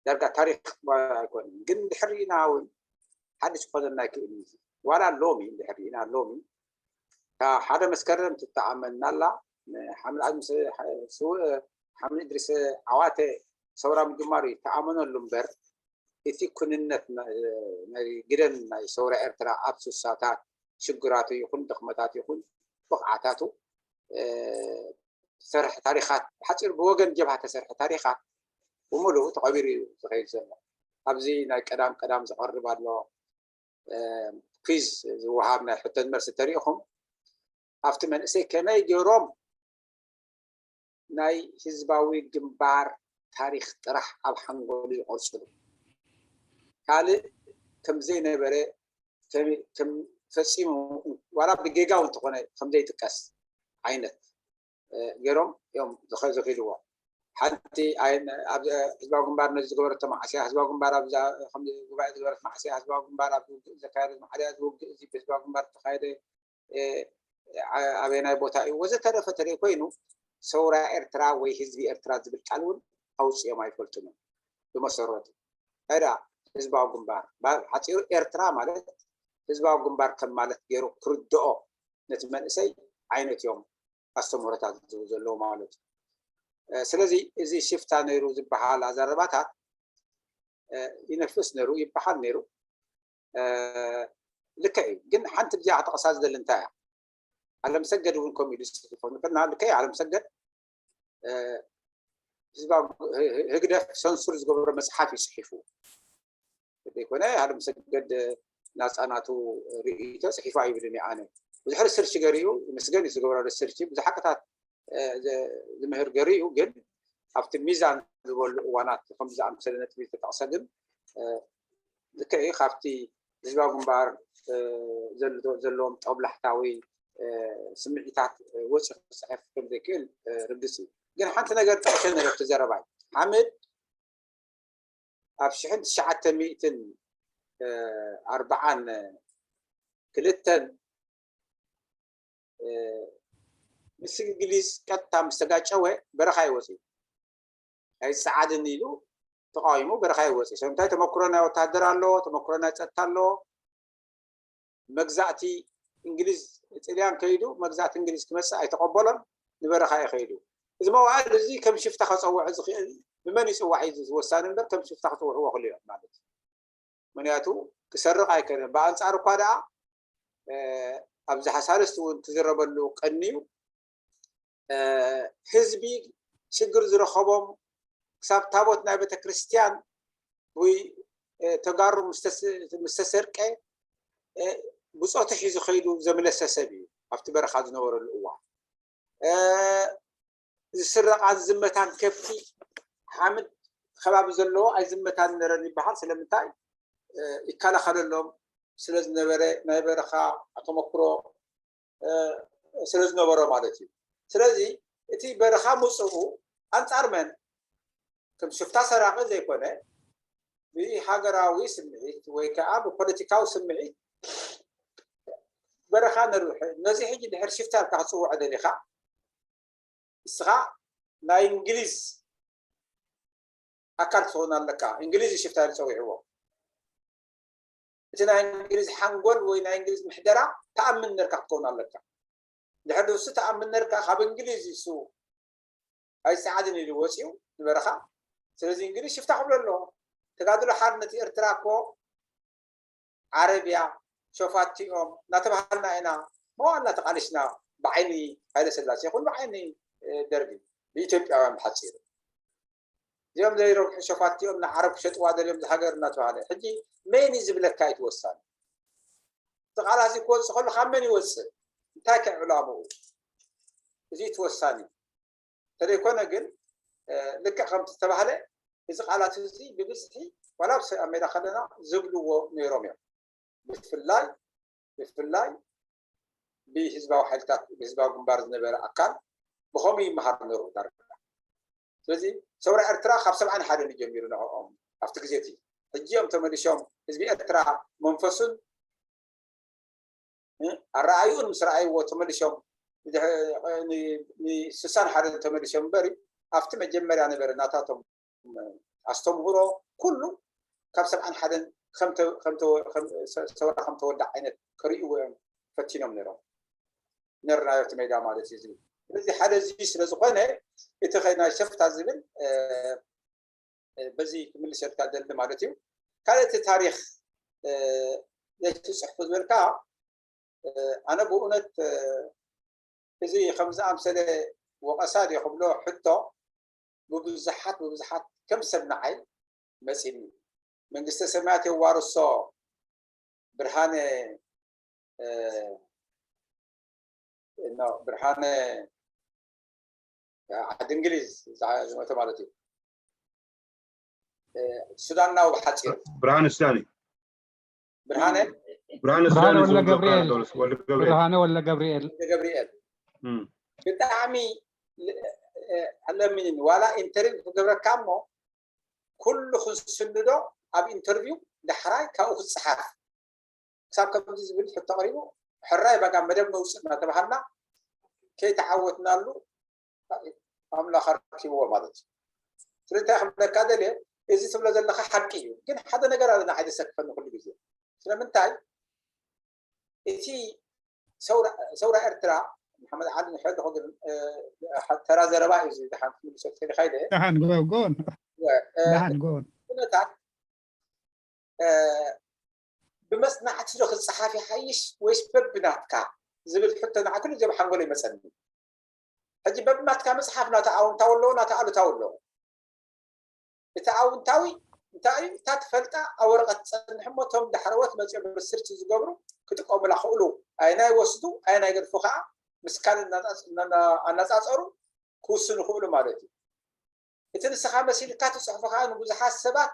ዳርጋ ታሪክ ኣይኮነን ግን ድሕሪና እውን ሓድሽ ክኾነና ይክእል እዩ። ዋላ ሎሚ ድሕሪና ሎሚ ሓደ መስከረም ትተኣመና ኣላ ሓምድ እድሪስ ዓዋተ ሰውራ ምጅማሩ ይተኣመነሉ እምበር እቲ ኩንነት ናይ ግደን ናይ ሰውራ ኤርትራ ኣብ ስሳታት ሽግራቱ ይኹን ድኽመታት ይኹን ብቕዓታቱ ዝሰርሐ ታሪኻት ብሓፂሩ ብወገን ጀብሃ ተሰርሐ ታሪኻት ብምሉኡ ተቐቢሩ እዩ ዝኸይድ ዘሎ። ኣብዚ ናይ ቀዳም ቀዳም ዝቐርብ ኣሎ quiz ዝወሃብ ናይ ሕቶን መልሲ ተሪኢኹም ኣብቲ መንእሰይ ከመይ ገይሮም ናይ ህዝባዊ ግንባር ታሪኽ ጥራሕ ኣብ ሓንጎሉ ይቐርፅሉ ካልእ ከምዘይነበረ ፈፂሙ ዋላ ብጌጋ እውን እንተኾነ ከምዘይጥቀስ ዓይነት ገይሮም እዮም ዘኺድዎ። ሓንቲ ህዝባዊ ግንባር ነዚ ዝገበረቶ መዓስ እያ፣ ህዝባዊ ግንባር ጉባኤ ዝገበረት መዓስ እያ፣ ህዝባዊ ግንባር ኣብዚ ውግእ ዘካየደት መዓስ እያ፣ እዚ ውግእ እዚ ብህዝባዊ ግንባር ዝተኻየደ ኣበየናይ ቦታ እዩ ወዘተረፈ ተደይ ኮይኑ ሰውራ ኤርትራ ወይ ህዝቢ ኤርትራ ዝብል ቃል እውን ኣውፅኦም ኣይፈልጡን እዮም። ብመሰረቱ ታይዳ ህዝባዊ ግንባር ሓፂሩ ኤርትራ ማለት ህዝባዊ ግንባር ከም ማለት ገይሩ ክርድኦ ነቲ መንእሰይ ዓይነት እዮም ኣስተምህሮታት ዝህቡ ዘለዉ ማለት እዩ። ስለዚ እዚ ሽፍታ ነይሩ ዝበሃል ኣዘረባታት ይነፍስ ነይሩ ይበሃል ነይሩ ልክዕ እዩ። ግን ሓንቲ ብዚኣ ክጠቕሳ ዝደሊ እንታይ እያ ኣለምሰገድ እውን ከምኡ ኢሉ ዝፅሕፎ ንክልና ልክዕ ኣለምሰገድ ህዝባዊ ህግደፍ ሰንሱር ዝገበሮ መፅሓፍ እዩ ፅሒፉ ዘይኮነ ኣለምሰገድ ናፃ ናቱ ርእይቶ ፅሒፉ ኣይብልን እየ ኣነ ብዙሕ ሪሰርች ገሪኡ ይመስገን እዩ ዝገብሮ ሪሰርች ብዙሕ ሓቅታት ዝምህር ገሪኡ ግን ኣብቲ ሚዛን ዝበሉ እዋናት ከም ዝኣምሰለ ነጥቢ ዝተጠቕሰ ግን ልክዕ እዩ ካብቲ ህዝባዊ ግንባር ዘለዎም ጠብላሕታዊ ስምዒታት ወፂ ክፅሕፍ ከም ዘይክእል ርግፅ እዩ ግን ሓንቲ ነገር ጠቕሸ ነረብቲ ዘረባይ ሓምድ ኣብ ሽሕን ትሽዓተ ሚእትን ኣርባዓን ክልተን ምስ እንግሊዝ ቀጥታ ምስ ተጋጨወ በረኻ ይወፅኡ ኣይፀዓድን ኢሉ ተቃዊሙ በረኻ ይወፅእ። ስለምንታይ? ተመክሮ ናይ ወታደር ኣለዎ፣ ተመክሮ ናይ ፀጥታ ኣለዎ። መግዛእቲ እንግሊዝ፣ ጥልያን ከይዱ መግዛእቲ እንግሊዝ ክመፅእ ኣይተቐበሎን፣ ንበረኻ እዩ ከይዱ። እዚ መዋእል እዚ ከም ሽፍታ ከፀውዖ ዝኽእል ብመን ይፅዋዕ እዩ ዝወሳኒ እምበር ከም ሽፍታ ክፅውዕዎ ክልኦም ማለት እዩ። ምክንያቱ ክሰርቕ ኣይከነን። ብኣንፃር እኳ ደኣ ኣብዚ ሓሳልስቲ እውን ትዝረበሉ ቀንዩ ህዝቢ ሽግር ዝረኸቦም ክሳብ ታቦት ናይ ቤተክርስትያን ወይ ተጋሩ ምስ ተሰርቀ ብፆቱ ሒዙ ከይዱ ዘምለሰ ሰብ እዩ ኣብቲ በረኻ ዝነበረሉ እዋን። ዝስረቓን ዝመታን ከብቲ ሓምድ ከባቢ ዘለዎ ኣይዝመታን ነረን ይበሃል። ስለምንታይ? ይከላኸለሎም ስለዝነበረ ናይ በረኻ ተመክሮ ስለዝነበሮ ማለት እዩ። ስለዚ እቲ በረኻ ምፅኡ ኣንፃር መን? ከም ሽፍታ ሰራቂ ዘይኮነ ብሃገራዊ ስምዒት ወይ ከዓ ብፖለቲካዊ ስምዒት በረኻ ነርብሐ። ነዚ ሕጂ ድሕር ሽፍታ ኢልካ ክፅውዖ ደሊኻ ንስኻ ናይ እንግሊዝ ኣካል ክትኸውን ኣለካ። እንግሊዝ እዩ ሽፍታ ኢሉ ፀዊዕዎ። እቲ ናይ እንግሊዝ ሓንጎል ወይ ናይ እንግሊዝ ምሕደራ ተኣምን ነርካ ክትከውን ኣለካ። ድሕር ንሱ ተኣምን ነርካ ካብ እንግሊዝ እሱ ኣይፀዓድን ኢሉ ወፂኡ ንበረኻ። ስለዚ እንግሊዝ ሽፍታ ክብሎ ኣለዎ። ተጋድሎ ሓርነት ኤርትራ እኮ ዓረብያ ሸፋቲኦም እናተባሃልና ኢና መዋእልና ተቃሊስና ብዓይኒ ሃይለ ስላሴ ይኹን ብዓይኒ ደርጊ ብኢትዮጵያውያን ብሓፂሩ እዚኦም ዘይረብሑ ሸፋቲኦም ንዓረብ ክሸጥዋ ደልዮም ዝሃገር እናተባሃለ ሕጂ መን እዩ ዝብለካ እዩ ትወሳኒ እቲ ቃላት እዚ ክወፅእ ከሎ ካብ መን ይወፅእ እንታይ ከ ዕላምኡ እዚ ትወሳኒ ተደይኮነ ግን ልክዕ ከምቲ ዝተባህለ እዚ ቃላት እዚ ብብዝሒ ዋላ ኣብ ሜዳ ከለና ዝብልዎ ነይሮም እዮም ብፍላይ ብፍላይ ብህዝባዊ ሓይልታት ብህዝባዊ ግንባር ዝነበረ ኣካል ብኸምኡ ይመሃር ነሩ ዳርጋ ስለዚ ሰውራ ኤርትራ ካብ ሰብዓን ሓደን ጀሚሩ ንዕኦም ኣብቲ ግዜ እቲ ሕጂ እዮም ተመሊሶም ህዝቢ ኤርትራ መንፈሱን ኣረኣዩኡን ምስ ረኣይዎ ተመሊሶም ንስሳን ሓደን ተመሊሶም እምበር ኣብቲ መጀመርያ ነበረ ናታቶም ኣስተምህሮ ኩሉ ካብ ሰብዓን ሓደን ሰውራ ከም ተወዳእ ዓይነት ክርእይዎ እዮም ፈቲኖም ነይሮም ነርናዮ እቲ ሜዳ ማለት እዩ ዝብል ስለዚ ሓደ እዚ ስለ ዝኾነ እቲ ናይ ሸፍታ ዝብል በዚ ክምልሰልካ ደሊ ማለት እዩ ካልእ እቲ ታሪኽ ለይቲ ፅሕፉ ዝበልካ ኣነ ብእውነት እዚ ከም ዝኣምሰለ ወቐሳ ድዮ ክብሎ ሕቶ ብብዙሓት ብብዙሓት ከም ሰብ ንዓይ መፂኒ መንግስተ ሰማያት የዋርሶ ብርሃነ ብርሃነ ዓዲ እንግሊዝ ዝሞተ ማለት እዩ ሱዳናዊ ብሓፂሩ ብርሃነ ሱዳን እዩ ብርሃነ ብርሃነ ብርሃነ ሱዳን ወልደ ገብርኤል ካርሎስ ወልደ ገብርኤል ብርሃነ ወለገብርኤል ገብርኤል ብጣዕሚ ኣለምንን ዋላ ኢንተርቪው ክገብረካ እሞ ኩሉ ክንስንዶ ኣብ ኢንተርቪው ዳሕራይ ካብኡ ክፀሓፍ ክሳብ ከምዚ ዝብል ሕቶ ቀሪቡ ሕራይ በጋ መደብ ነውፅእ እናተባሃልና ከይተዓወትናሉ ኣምላኽ ኣርኪብዎ ማለት እዩ ስለምንታይ ክብለካ ደልየ እዚ ትብሎ ዘለካ ሓቂ እዩ ግን ሓደ ነገር ኣለና ዓይደሰክፈኒ ኩሉ ግዜ ስለምንታይ እቲ ሰውራ ኤርትራ መሓመድ ዓሊ ንሕልኹ ግን ተራ ዘረባ እዩ ዝሓንቲ ምልሰት ከሊካ ኢለ ደሓን ጎን ደሓን ጎን ኩነታት ብመፅናዕቲ ዶ ክፀሓፍ ይሓይሽ ወይስ በብናትካ ዝብል ሕቶ ንዓ ኩሉ ግዜ ብሓንጎሎ ይመፀኒ ሕጂ በብናትካ መፅሓፍ ናተ ኣውንታዊ ኣለዎ ናተ ኣሉታዊ ኣለዎ እቲ ኣውንታዊ እንታይ እዩ እታ ትፈልጣ ኣብ ወረቀት ትፀንሕ እሞ እቶም ዳሕረወት መፅኦም ሪስርች ዝገብሩ ክጥቀሙላ ክእሉ ኣየናይ ወስዱ ኣየናይ ገድፉ ከዓ ምስ ካልእ ኣናፃፀሩ ክውስኑ ክእሉ ማለት እዩ እቲ ንስኻ መሲልካ ትፅሕፎ ከዓ ንብዙሓት ሰባት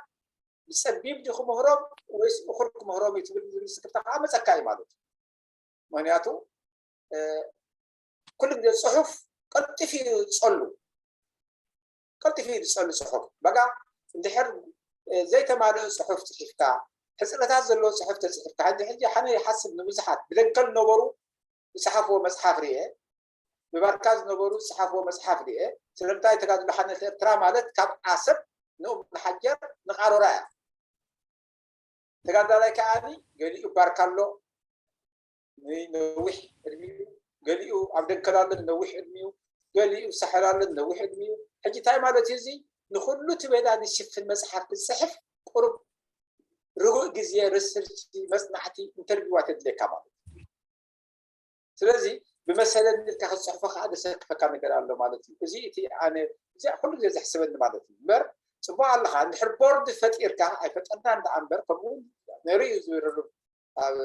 ብፀቢብ ድዩ ክምህሮም ወይስ እኹል ክምህሮም እዩ ትብል ዝብል ስክፍታ ከዓ መፀካ እዩ ማለት እዩ ምክንያቱ ኩሉ ግዜ ፅሑፍ ቀልጢፉ እዩ ዝፀሉ ቀልጢፉ እዩ ዝፀሉ ፅሑፍ በጋ እንድሕር ዘይተማልኦ ፅሑፍ ፅሒፍካ ሕፅረታት ዘለዎ ፅሑፍ ተፅሒፍካ ሕጂ ሕጂ ሓነ ይሓስብ ንብዙሓት ብደንከል ነበሩ ዝፀሓፍዎ መፅሓፍ ርኤ ብባርካ ዝነበሩ ዝፀሓፍዎ መፅሓፍ ርኤ ስለምንታይ ተጋድሎ ሓነት ኤርትራ ማለት ካብ ዓሰብ ንኡም ንሓጀር ንቓሮራ እያ። ተጋዳላይ ከዓኒ ገሊኡ ባርካ ኣሎ፣ ነዊሕ ዕድሚኡ፣ ገሊኡ ኣብ ደንከላለን ነዊሕ ዕድሚኡ፣ ገሊኡ ሳሕላለን ነዊሕ ዕድሚኡ። ሕጂ እንታይ ማለት እዩ እዚ? ንኹሉ እቲ ሜዳ ዝሽፍን መጽሓፍ ክጽሕፍ ቁሩብ ርጉእ ግዜ፣ ሪሰርች፣ መጽናዕቲ፣ ኢንተርቪዋት የድልየካ ማለት እዩ። ስለዚ ብመሰለኒ ኢልካ ክትጽሕፎ ከዓ ዘሰክፈካ ነገር ኣሎ ማለት እዩ። እዚ እቲ ኣነ እዚኣ ኩሉ ግዜ ዘሕስበኒ ማለት እዩ። እምበር ጽቡቕ ኣለኻ፣ እንድሕር ቦርድ ፈጢርካ፣ ኣይፈጠርና እንዳ እምበር ከምኡ እውን ነይሩ እዩ ዝርርብ ኣብ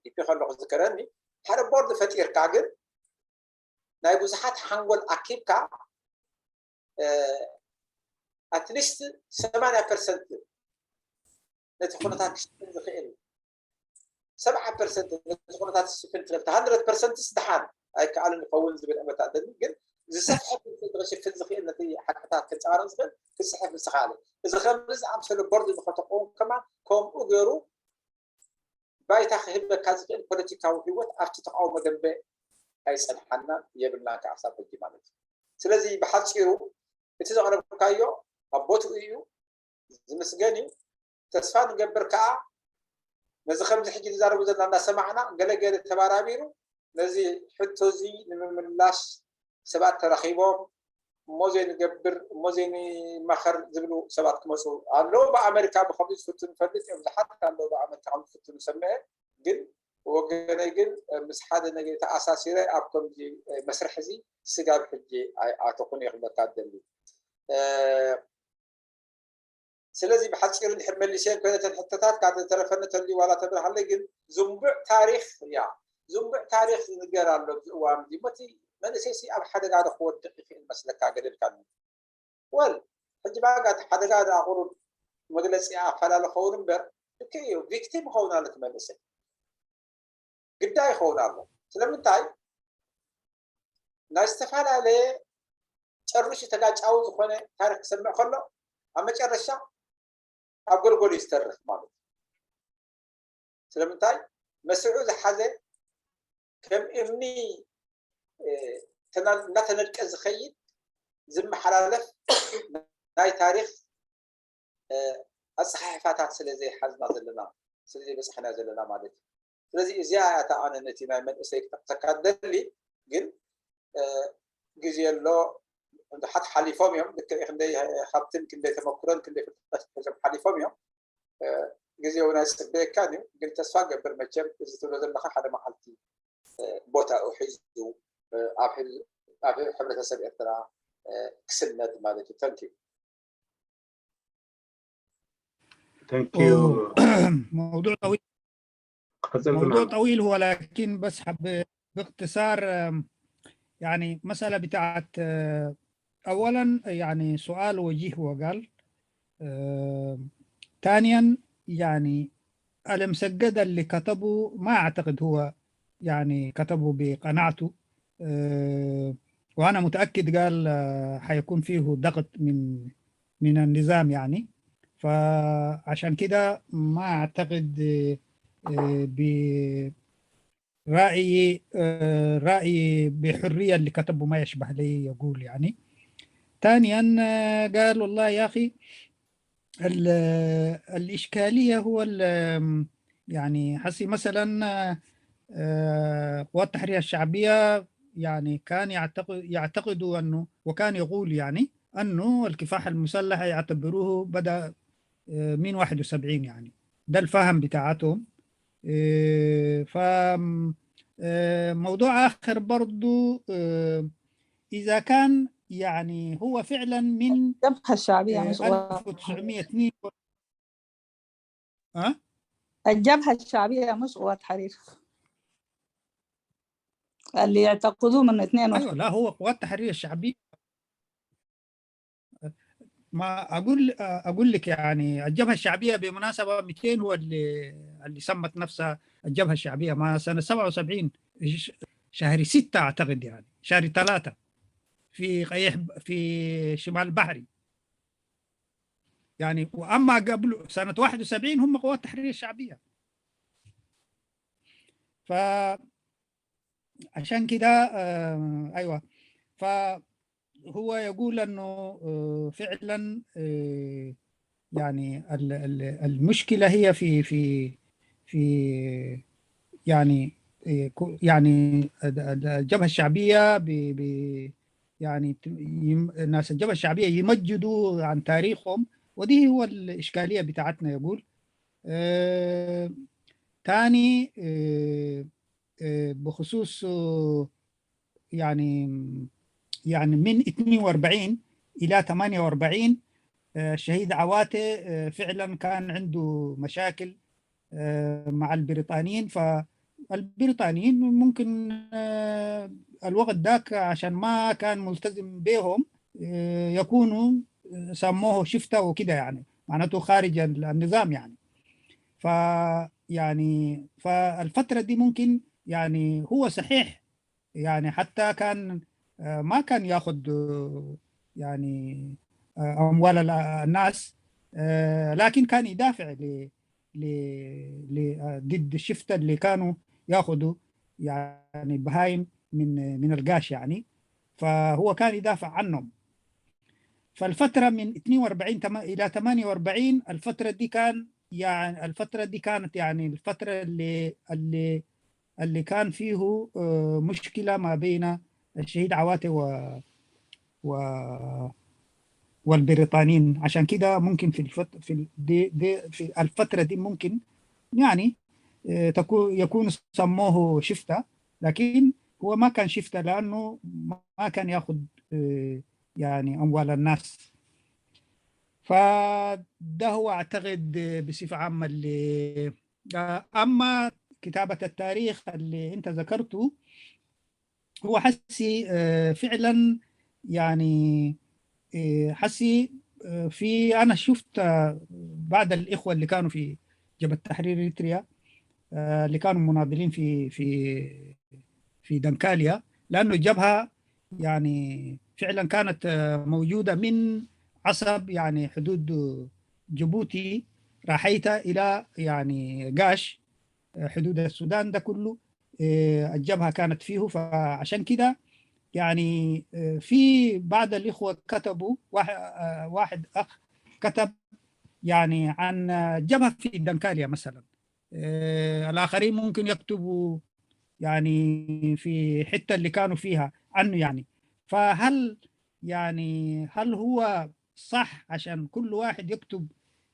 ኢፒ ከለኹ ዝከረኒ ሓደ ቦርድ ፈጢርካ ግን ናይ ብዙሓት ሓንጎል ኣኪብካ ኣትሊስት ሰማንያ ፐርሰንት ነቲ ኩነታት ክሽፍን ዝኽእል ሰብዓ ፐርሰንት ነቲ ኩነታት ክሽፍን ትኽእል ሃንድረድ ፐርሰንትስ ደሓን ኣይከኣልን ይኸውን ዝብል እመት ኣለኒ። ግን ዝሰፍሐ ፐርሰንት ክሽፍን ዝኽእል ነቲ ሓቅታት ክንፀባረቕ ዝኽእል ክፅሕፍ ምስ ኸኣለ እዚ ከምዚ ዝኣምሰለ ቦርድ ንኸተቆም ከማን ከምኡ ገይሩ ባይታ ክህበካ ዝኽእል ፖለቲካዊ ህይወት ኣብቲ ተቃውሞ ደንበ ኣይጸንሓናን የብልናን ከዓ ክሳብ ሕጂ ማለት እዩ። ስለዚ ብሓጺሩ እቲ ዘቕረብካዮ ኣብ ቦትኡ እዩ፣ ዝምስገን እዩ። ተስፋ ንገብር ከዓ ነዚ ከምዚ ሕጂ ዝዛረቡ ዘለና እናሰማዕና ገለገለ ተባራቢሩ ነዚ ሕቶ እዚ ንምምላሽ ሰባት ተረኺቦም እሞ ዘይንገብር እሞ ዘይንማኸር ዝብሉ ሰባት ክመፁ ኣለዉ። ብኣመሪካ ብከምዚ ዝፍትኑ ፈልጥ እዮም። ብዙሓት ኣለዉ ብኣመሪካ ከም ዝፍትኑ ሰምዐ። ግን ወገነይ ግን ምስ ሓደ ነገር ተኣሳሲረ ኣብ ከምዚ መስርሕ እዚ ስጋብ ሕጂ ኣይኣተኹን እየ ክብለካ ደሊ። ስለዚ ብሓፂሩ እንድሕር መሊሰ ኮይነ ተን ሕቶታት ካብ ዝተረፈኒ ተልዩ ዋላ ተብርሃለይ ግን ዝንቡዕ ታሪክ እያ። ዝንቡዕ ታሪክ ዝንገር ኣሎ ኣብዚ እዋን እዚ ሞቲ መንእሰይሲ ኣብ ሓደጋ ዶ ክወድቅ ይኽእል መስለካ ገደልካ ወል ሕጂ ባጋ እቲ ሓደጋ ዳ ቁሩብ መግለፂ ኣፈላለ ኸውን እምበር ልክ እዩ ቪክቲም ይኸውን ኣሎ እቲ መንእሰይ ግዳይ ይኸውን ኣሎ ስለምንታይ ናይ ዝተፈላለየ ጨርሹ ተጋጫዊ ዝኾነ ታሪክ ክሰምዕ ከሎ ኣብ መጨረሻ ኣብ ጎልጎል እዩ ዝተርፍ ማለት እዩ ስለምንታይ መስርዑ ዝሓዘ ከም እምኒ እናተነድቀ ዝኸይድ ዝመሓላለፍ ናይ ታሪክ ኣፀሓሕፋታት ስለ ዘይሓዝና ዘለና ስለ ዘይበፃሕና ዘለና ማለት እዩ ስለዚ እዚኣ እያ ኣነ ነቲ ናይ መንእሰይ ክጠቅሰካ ደሊ ግን ግዜ ኣሎ ሓት ሓሊፎም እዮም ልክዕ ክንደይ ሃብትን ክንደይ ተመክሮን ክንደይ ፍልጠት ሒዞም ሓሊፎም እዮም ግዜ እውን ኣይፅበየካን እዩ ግን ተስፋ ገብር መቸም እዚ ትብሎ ዘለካ ሓደ መዓልቲ ቦታኡ ሒዙ ኣብ ሕብረተሰብ ኤርትራ ክስነድ ማለት እዩ ተንኪዩ Thank you. موضوع طويل قتلت موضوع معنا. طويل هو لكن بس حب باختصار آم، يعني مسألة بتاعت آه، أولا يعني سؤال وجيه وقال آه، ثانيا يعني المسجد اللي كتبه ما أعتقد هو يعني كتبه بقناعته آه، وأنا متأكد قال آه، حيكون فيه ضغط من من النظام يعني فعشان كده ما أعتقد آه، برأيي آه، رأيي بحرية اللي كتبه ما يشبه لي يقول يعني ثانيا آه، قال والله يا أخي ال- الإشكالية هو ال- يعني حسي مثلا آه، قوات التحرير الشعبية يعني كان يعتقد يعتقدوا أنه وكان يقول يعني أنه الكفاح المسلح يعتبروه بدأ آه، من واحد وسبعين يعني ده الفهم بتاعتهم آه، ف آه، موضوع آخر برضو آه، إذا كان يعني هو فعلا من الجبهة الشعبية مش قوات ألف وتسعمية واتنين ها؟ الجبهة الشعبية مش قوات حرير اللي يعتقدوه من اثنين ايوه لا هو قوات تحرير الشعبيه ما اقول اقول لك يعني الجبهه الشعبيه بمناسبه ميتين هو اللي اللي سمت نفسها الجبهه الشعبيه ما سنه سبعة وسبعين ش- شهر ستة اعتقد يعني شهر ثلاثة في قيح في شمال البحري يعني واما قبل سنه واحد وسبعين هم قوات التحرير الشعبيه ف عشان كده آه، ايوه ف هو يقول أنه آه، فعلا آه، يعني ال- ال- المشكلة هي في في في يعني آه، كو- يعني ال- ال- الجبهة الشعبية ب ب- يعني ت- يم- الناس الجبهة الشعبية يمجدوا عن تاريخهم، ودي هو الإشكالية بتاعتنا. يقول آه، تاني آه، آه، بخصوص آه، يعني يعني من اثنين وأربعين إلى ثمانية وأربعين آه، الشهيد عواتي آه، فعلا كان عنده مشاكل آه، مع البريطانيين. فالبريطانيين ممكن آه، الوقت داك عشان ما كان ملتزم بهم آه، يكونوا آه، سموه شفتة وكده، يعني معناته خارج النظام يعني. ف يعني فالفترة دي ممكن يعني هو صحيح يعني حتى كان آه، ما كان ياخد آه، يعني آه، أموال ال- الناس آه، لكن كان يدافع ل ل ل آه، ضد الشفتة اللي كانوا ياخدوا يعني بهايم من من القاش يعني. فهو كان يدافع عنهم. فالفترة من اثنين وأربعين تم- إلى ثمانية وأربعين، الفترة دي كان يعني الفترة دي كانت يعني الفترة اللي اللي اللي كان فيه آه، مشكلة ما بين الشهيد عواتي و و والبريطانيين. عشان كده ممكن في الفت... في ال- دي... دي... في الفترة دي ممكن يعني آه، تكون يكون سموه شفتة، لكن هو ما كان شفتة لأنه ما كان ياخد آه، يعني أموال الناس. فده هو أعتقد بصفة عامة اللي آه، أما كتابة التاريخ اللي أنت ذكرته، هو حسي آه، فعلا يعني آه، حسي آه، في أنا شفت آه، بعض الإخوة اللي كانوا في جبهة تحرير إريتريا آه، اللي كانوا مناضلين في في في دنكاليا، لأنه الجبهة يعني فعلا كانت آه، موجودة من عصب يعني حدود جيبوتي راحيتا إلى يعني قاش آه، حدود السودان ده كله آه، الجبهة كانت فيه. فعشان كده يعني آه، في بعض الإخوة كتبوا، واحد آه، واحد أخ كتب يعني عن آه، جبهة في دنكاليا مثلا. آه، الآخرين ممكن يكتبوا يعني في حتة اللي كانوا فيها عنه يعني. فهل يعني هل هو صح عشان كل واحد يكتب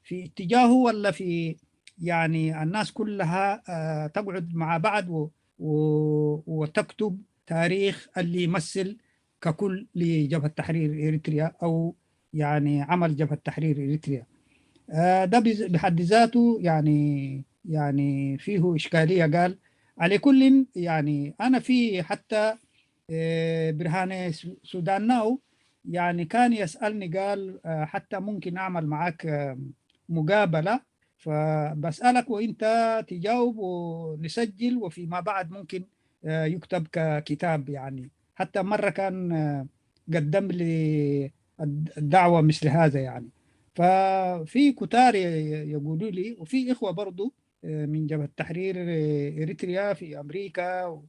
في اتجاهه، ولا في يعني الناس كلها آه، تقعد مع بعض و- و- وتكتب تاريخ اللي يمثل ككل لجبهة تحرير إريتريا أو يعني عمل جبهة تحرير إريتريا؟ آه، ده بز- بحد ذاته يعني يعني فيه إشكالية. قال على كل يعني أنا في حتى آه، برهاني س- سودان ناو يعني كان يسألني قال آه، حتى ممكن أعمل معاك آه، مقابلة، فبسألك وإنت تجاوب ونسجل وفيما بعد ممكن آه، يكتب ككتاب يعني. حتى مرة كان آه، قدم لي الد- الدعوة مثل هذا يعني. ففي كتار ي- يقولوا لي، وفي إخوة برضو آه، من جبهة تحرير آه، إريتريا في أمريكا و-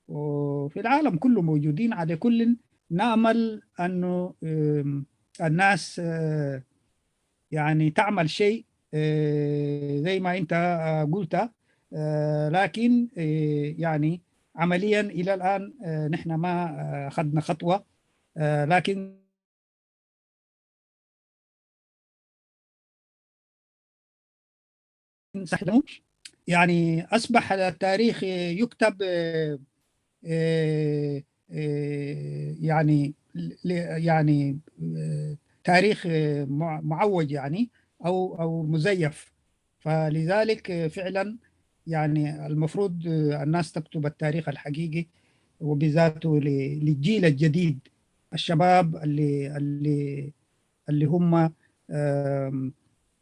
وفي العالم كله موجودين. على كل نأمل أنه آم، الناس آه، يعني تعمل شيء آه، زي ما أنت آه، قلت آه، لكن آه، يعني عمليا إلى الآن آه، نحن ما آه، أخذنا خطوة آه، لكن سحلو يعني أصبح التاريخ يكتب آه، آه، آه، يعني ل- يعني آه، تاريخ آه، مع- معوج يعني أو أو مزيف. فلذلك آه، فعلا يعني المفروض آه، الناس تكتب التاريخ الحقيقي وبذاته ل- للجيل الجديد، الشباب اللي اللي اللي هم آم،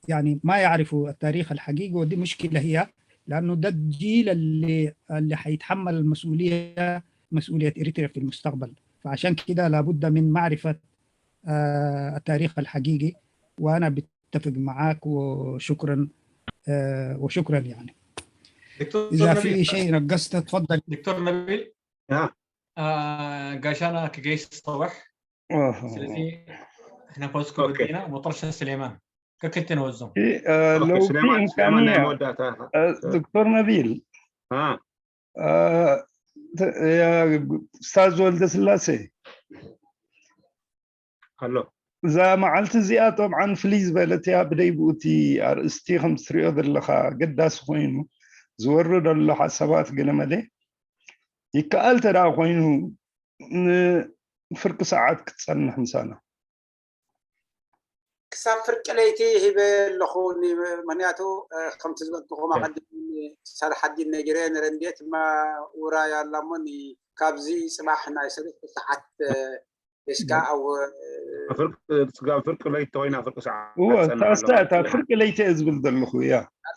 يعني ما يعرفوا التاريخ الحقيقي، ودي مشكلة هي لأنه ده الجيل اللي اللي حيتحمل المسؤولية، مسؤولية إريتريا في المستقبل. فعشان كده لابد من معرفة آه، التاريخ الحقيقي. وأنا بتفق معاك، وشكرا آه، وشكرا يعني. دكتور إذا نبيل، في شيء نقصت تفضل. دكتور نبيل، آه. آه، قاش أنا كقيس صباح. ኣህ። ስለዚ እሕና ፖለቲካ ወዲእና መጠረሻ ስሌማን ከክልተ ንወዞም። እ፣ እ፣ ኦኬ፣ ለውጢ ስሌማን ስሌማን ናይ ኢምካንያ መወዳእታ እ፣ ዶክተር ነቢል አ እ፣ ተ- ያ፣ ኡስታዝ ወልደ ስላሴ ኣሎ እዛ መዓልቲ እዚኣ ጠብዓን ፍልይ ዝበለት እያ። ብደይ ብኡቲ ኣርእስቲ ከም ትሪኦ ዘለኻ ኣገዳሲ ኮይኑ ዝወርድ ኣሎ ሓሳባት ገለመለ ይከኣል ተደኣ ኮይኑ ንፍርቂ ሰዓት ክትጸንሕ ምሳና። ክሳብ ፍርቂ ለይቲ ሂበ ኣለኹ። ኒ- ምክንያቱ እ፣ ከምቲ ዝበልኩኹም ኣቐዲሙ ሳልሓዲን ነጊረ ንረንድየት ማ ውራይ ኣላ እሞ ኒ- ካብዚ ፅባሕ ናይ ሰለስተ ሰዓት እ፣ ሒዝካ ኣብ እ፣ ፍርቂ ስጋ ፍርቂ ለይቲ ኮይና ፍርቂ ሰዓት እወ ትጸንሕ ታስታ ኣለዋ። እታ ፍርቂ ለይቲ እየ ዝብል ዘለኹ እያ።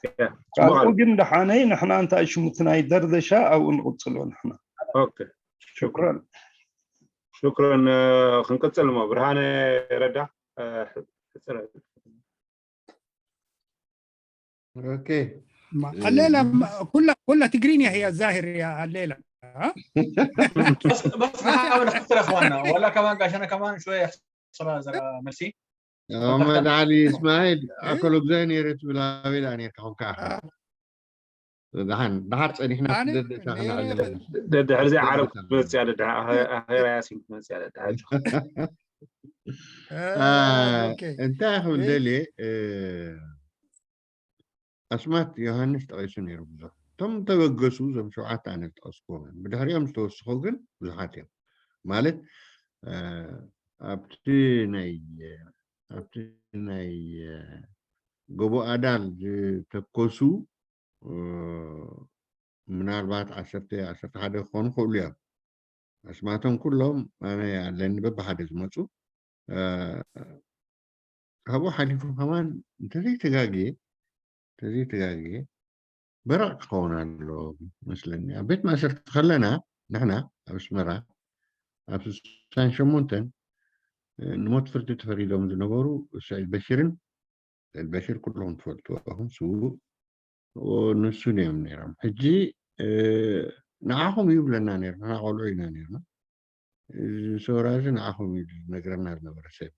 እያ። ካልኡ ጽቡቕ። ግን ደሓነይ ንሕና እንታይ ሽሙቲ ናይ ደርደሻ ኣብኡ ንቕጽሎ ንሕና። ኦኬ። ሽኩራን። ሽኩረን እ፣ ክንቅጽል እሞ ብርሃነ ረዳ እ፣ ሕጽረ- ኦኬ ما- الليلة ما- كلها كلها تقريني هي الظاهر يا الليلة ها؟ بس بس نحاول نختصر يا اخواننا ولا كمان عشان كمان شويه يحصل زرا ميرسي محمد علي اسماعيل اكل بزين يا ريت بلا بلا نير كحوم كاحا دحان دحار صنيحنا أنا- دد شاخنا أنا- على ደድሕር እዚ ዓረብ ክትመፅእ እያ ደድሕር ኣሄራ ያሲን ክትመፅእ እያ ደድሕር آه، اوكي እንታይ ክብል إيه؟ ደልየ እ፣ ኣስማት ዮሃንስ ጠቒሱ ነይሩ ብዙሕ እቶም ተበገሱ እዞም ሸውዓተ ኣነ ዝጠቐስኩዎም እዮም ብድሕሪኦም ዝተወስኹ ግን ብዙሓት እዮም ማለት እ፣ ኣብቲ ናይ ኣብቲ ናይ እ፣ ጎቦ ኣዳል ዝተኮሱ እ፣ ምናልባት ዓሰርተ ዓሰርተ ሓደ ክኾኑ ክእሉ እዮም ኣስማቶም ኩሎም ኣነ ኣለኒ በብሓደ ዝመፁ እ፣ ካብኡ ሓሊፉ ከማን እንተዘይተጋግየ እንተዘይተጋግየ በረቕ ክኸውን ኣሎ መስለኒ ኣብ ቤት ማእሰርቲ ከለና ንሕና ኣብ ኣስመራ ኣብ ስሳን ሸሞንተን እ፣ ንሞት ፍርዲ ተፈሪዶም ዝነበሩ ስዒድ በሽርን ስዒድ በሽር ኩልኹም ትፈልጥዎ ኢኹም ስዉእ ንሱ እዮም ነይሮም ሕጂ እ፣ ንዓኹም ይብለና ነይሩ ንሕና ቆልዑ ኢና ነይርና እዚ ሰውራ እዚ ንዓኹም እዩ ዝነግረና ዝነበረ ሰብ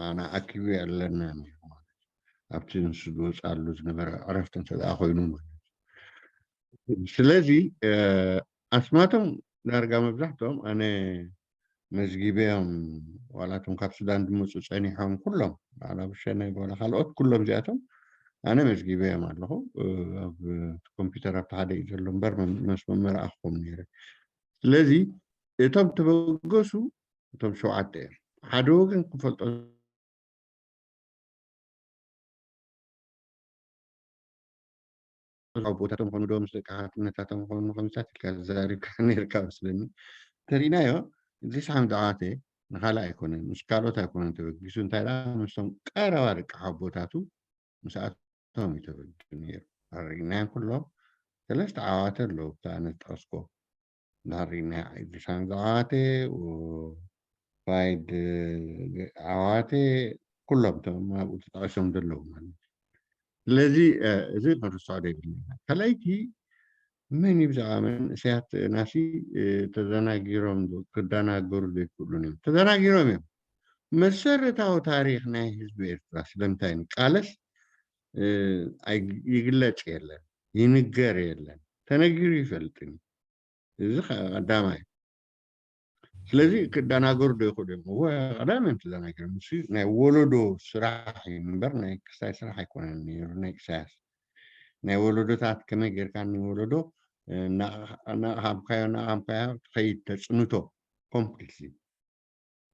ኣና ኣኪቡ ኣለና ነይሩ ማለት ኣብቲ ንሱ ዝወፅኣሉ ዝነበረ ዕረፍቲ እንተ ደኣ ኮይኑ ማለት ስለዚ እ፣ ኣስማቶም ዳርጋ መብዛሕትኦም ኣነ መዝጊበዮም ዋላቶም ካብ ሱዳን ዝመፁ ፀኒሖም ኩሎም ባዕላ ብሸነግ ዋላ ካልኦት ኩሎም እዚኣቶም ኣነ መዝጊበዮም ኣለኹ እ፣ ኣብ ኮምፒውተር ኣብቲ ሓደ እዩ ዘሎ እምበር መም- መስ መመርኣኽኩም ነይረ ስለዚ እቶም ተበገሱ እቶም ሸውዓተ እዮም ሓደ ወገን ክፈልጦ ኣቦታቶም ኾኑ ዶ ምስ ደቂ ሓትነታቶም ኾኑ ከምታት ኢልካ ተዛሪብካ ነርካ መስለኒ ተሪናዮ እዚ ሳሕም ደዓዋተ ንካልእ ኣይኮነን ምስ ካልኦት ኣይኮነን ተበጊሱ እንታይ ደኣ ምስቶም ቀረባ ደቂ ሓቦታቱ ምስኣቶም እዩ ተበጊሱ ነይሩ ኣሪናዮም ኩሎም ሰለስተ ዓዋተ ኣለዉ ብታ ኣነ ዝጠቐስኮ ዳሪና ኢድሪሳን ዝዓዋተ ፋይድ ዓዋተ ኩሎም ቶም ኣብኡ ተጠቂሶም ዘለዉ ማለት እዩ ስለዚ እዚ ክንርስዖ ዘይብልና ኢና ካልኣይቲ መን እዩ ብዛዕባ መንእሰያት ናሲ ተዘናጊሮም ክደናገሩ ዘይክእሉን እዮም ተዘናጊሮም እዮም መሰረታዊ ታሪክ ናይ ህዝቢ ኤርትራ ስለምንታይ ንቃለስ ይግለጽ የለን ይንገር የለን ተነጊሩ ይፈልጥን እዩ እዚ ቀዳማይ ስለዚ ክደናገሩ ዶ ይኽእሉ እዮም እወ ቀዳሚ እዮም ተዘናጊሮም እሱ ናይ ወለዶ ስራሕ እዩ እምበር ናይ ክስታይ ስራሕ ኣይኮነን ነይሩ ናይ ኢሳያስ ናይ ወለዶታት ከመይ ጌርካ ንወለዶ እናቕሃምካዮ እናቕሃምካዮ ትኸይድ ተፅንቶ ኮምፕሊትሊ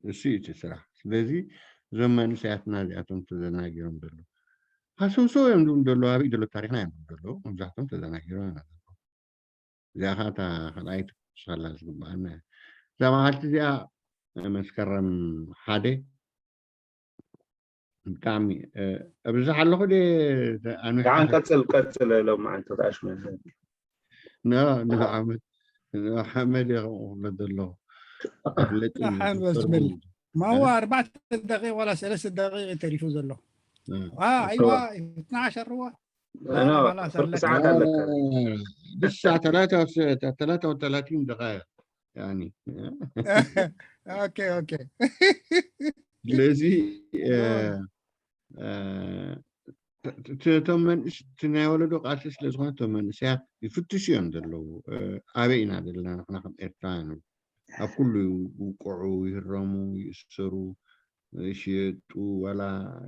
እሱ እዩ እቲ ስራሕ ስለዚ እዞም መንእሰያትና እዚኣቶም ተዘናጊሮም ዘለዉ ሃሰውሰው እዮም ዝብሉ ዘለዉ ኣበይ ዘሎ ታሪክና እዮም ዝብሉ ዘለዉ መብዛሕቶም ተዘናጊሮም እዮም ዘለዉ እዚኣ ከዓ እታ ካልኣይቲ ክስኸላ ዝግበኣና እያ እዛ መዓልቲ እዚኣ መስከረም ሓደ ብጣዕሚ እብዛሕ ኣለኹ ደ ኣነ ደሓን ቀፅል ቀፅል ሎም መዓልቲ ተኣሽመ ንዓመት ንሓመድ እየ ከምኡ ክብለ ዘለኹ ሓን በዝብል ማዋ ኣርባዕተ ደቂቕ ዋላ ሰለስተ ደቂቕ ተሪፉ ዘሎ ኣይዋ ትናዓሸርዋ ፍርቂ ሰዓት ኣለካ ብሳ ተላታ ወተላቲን ደቃይቅ يعني okay, okay. ስለዚ እቶም መንእስ እቲ ናይ ወለዶ ቃልሲ ስለ ዝኾነ እቶም መንእሰያት ይፍትሹ እዮም ዘለዉ። ኣበይ ኢና ዘለና ንሕና ከም ኤርትራውያን? ኣብ ኩሉ ይውቅዑ፣ ይህረሙ፣ ይእሰሩ፣ ይሽየጡ፣ ዋላ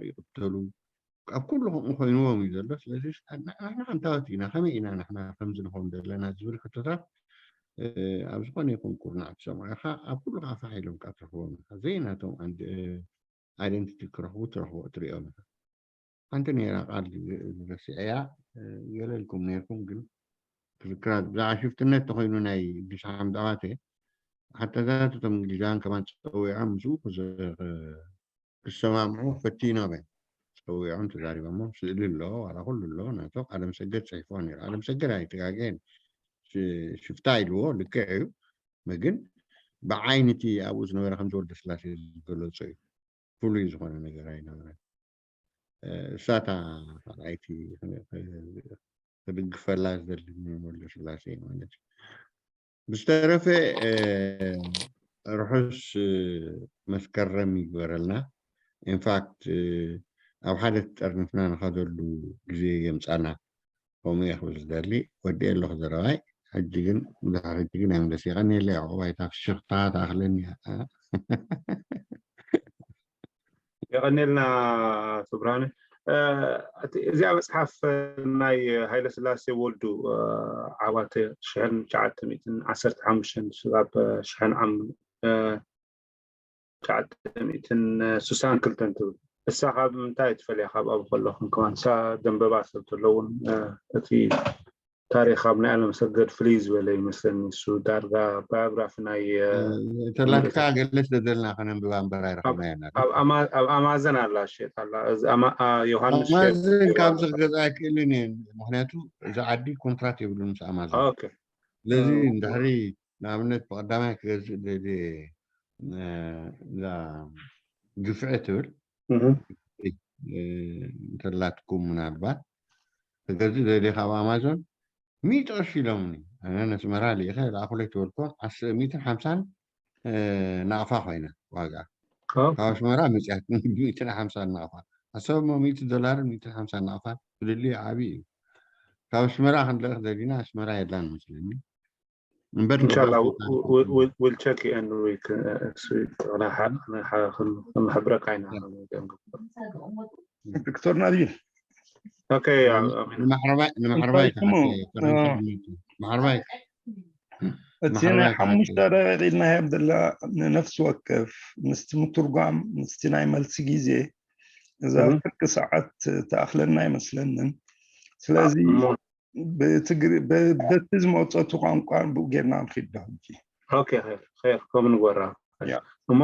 ይቕተሉ። ኣብ ኩሉ ከምኡ ኮይንዎም እዩ ዘሎ። ስለዚ ንሕና ኣንታወት ኢና፣ ከመይ ኢና ንሕና ከምዚ ንኸውን ዘለና ዝብል ሕቶታት ኣብ ዝኾነ ይኹን ኩርናዕ ትሰምዖ ኢኻ። ኣብ ኩሉ ከዓ ፋሕ ኢሎም ከዓ ትረኽቦም ኢኻ። ዘይናቶም identity ክረኽቡ ትረኽቦ ትሪኦም ኢኻ። ሓንቲ ነይራ ቃል ረሲዐያ ገለልኩም ነይርኩም፣ ግን ክዝክራ ብዛዕባ ሽፍትነት ተኾይኑ ናይ ግሻ ሓምዳዋተ ሓታታት እቶም እንግሊዛውያን ከማን ፀዊዖም ምስኡ ክሰማምዑ ፈቲኖም እዮም። ፀዊዖም ተዛሪቦሞ። ስእሊ ኣሎ፣ ዋላ ኩሉ ኣሎ። ናቶ ኣለም ሰገድ ፅሒፎ ነይሩ። ኣለም ሰገድ ኣይተጋገየን። ሽፍታ ኢልዎ ልክዕ እዩ። ግን ብዓይኒ እቲ ኣብኡ ዝነበረ ከም ወልደ ስላሴ ዝገለጾ እዩ። ፍሉይ ዝኾነ ነገር ኣይነበረን። እሳታ ካልኣይቲ ክድግፈላ ዝደሊ ወልደ ስላሴ ማለት እዩ። ብዝተረፈ ርሑስ መስከረም ይግበረልና። ኢንፋክት ኣብ ሓደ ተጠርኒፍና ንኸደሉ ግዜ የምፃና። ከምኡ እየ ክብል ዝደሊ። ወዲኤ ኣለኹ ዘረባይ። ሕጂ ግን ብዙሕ ሕጂ ግን ኣይምለስ። የቐንየለይ። ዕቑባይ እታ ፍሽኽታ ትኣኽለኒ እያ። የቐንየልና። ክቡራነ እዚኣ መፅሓፍ ናይ ሃይለ ስላሴ ወልዱ ዓዋተ ሽሕን ትሽዓተ ሚእትን ዓሰርተ ሓሙሽተን ስጋብ ሽሕን ዓም ትሽዓተ ሚእትን ስሳን ክልተን ትብል። እሳ ካብ ምንታይ ትፈልያ? ካብ ኣብኡ ከለኹም ከማን እሳ ደንበባ ሰብ ተለውን እቲ ታሪኽ ኣብ ናይ ኣለምሰገድ ፍልይ ዝበለ ይመስለኒ። እሱ ዳርጋ ባዮግራፊ ናይ ተላትካ ገለ ስለ ዘለና ከነንብባ እምበር ኣይረኸብናዮ። ኣብ ኣማዘን ኣላ ሸየጥ ኣላ። ዮሃንስ ኣማዘን ካብዚ ክገዛ ኣይክእልን እየ። ምክንያቱ እዚ ዓዲ ኮንትራት የብሉን ምስ ኣማዘን። ስለዚ እንድሕሪ ንኣብነት ብቐዳማይ ክገዝእ ደልየ እዛ ግፍዒ ትብል እንተላትኩም ምናልባት ክገዝእ ደልየ ካብ ኣማዞን ሚእቲ ቅርሺ ኢሎምኒ። ኣነ ነስመራ ልኢኸ ልኣኹለይ ትበልኮ ሚእትን ሓምሳን ናቕፋ ኮይና ዋጋ ካብ ኣስመራ መፅያት ሚእትን ሓምሳን ናቕፋ። ሓሳብ እሞ ሚእቲ ዶላርን ሚእትን ሓምሳን ናቕፋ ፍልልዩ ዓብዪ እዩ። ካብ ኣስመራ ክንልእኽ ደሊና ኣስመራ የላን መስለኒ። እምበር እንሻላ ዊል ቸክ and we can ክንሕብረካ ኢና። ዶክተር ናቢል ኦኬ ንማሕረባይ እቲ ናይ ሓሙሽተ ደቂቕ ኢልና ሄብ ዘላ ንነፍሲ ወከፍ ምስቲ ምትርጓም ምስቲ ናይ መልሲ ግዜ እዛ ፍርቂ ሰዓት ትኣኽለና ኣይመስለንን። ስለዚ በቲ ዝመፀቱ ቋንቋ ብኡ ጌርና ንኺድ ዶ ሕጂ ኦኬ ር ከምኡ ንጎራ እሞ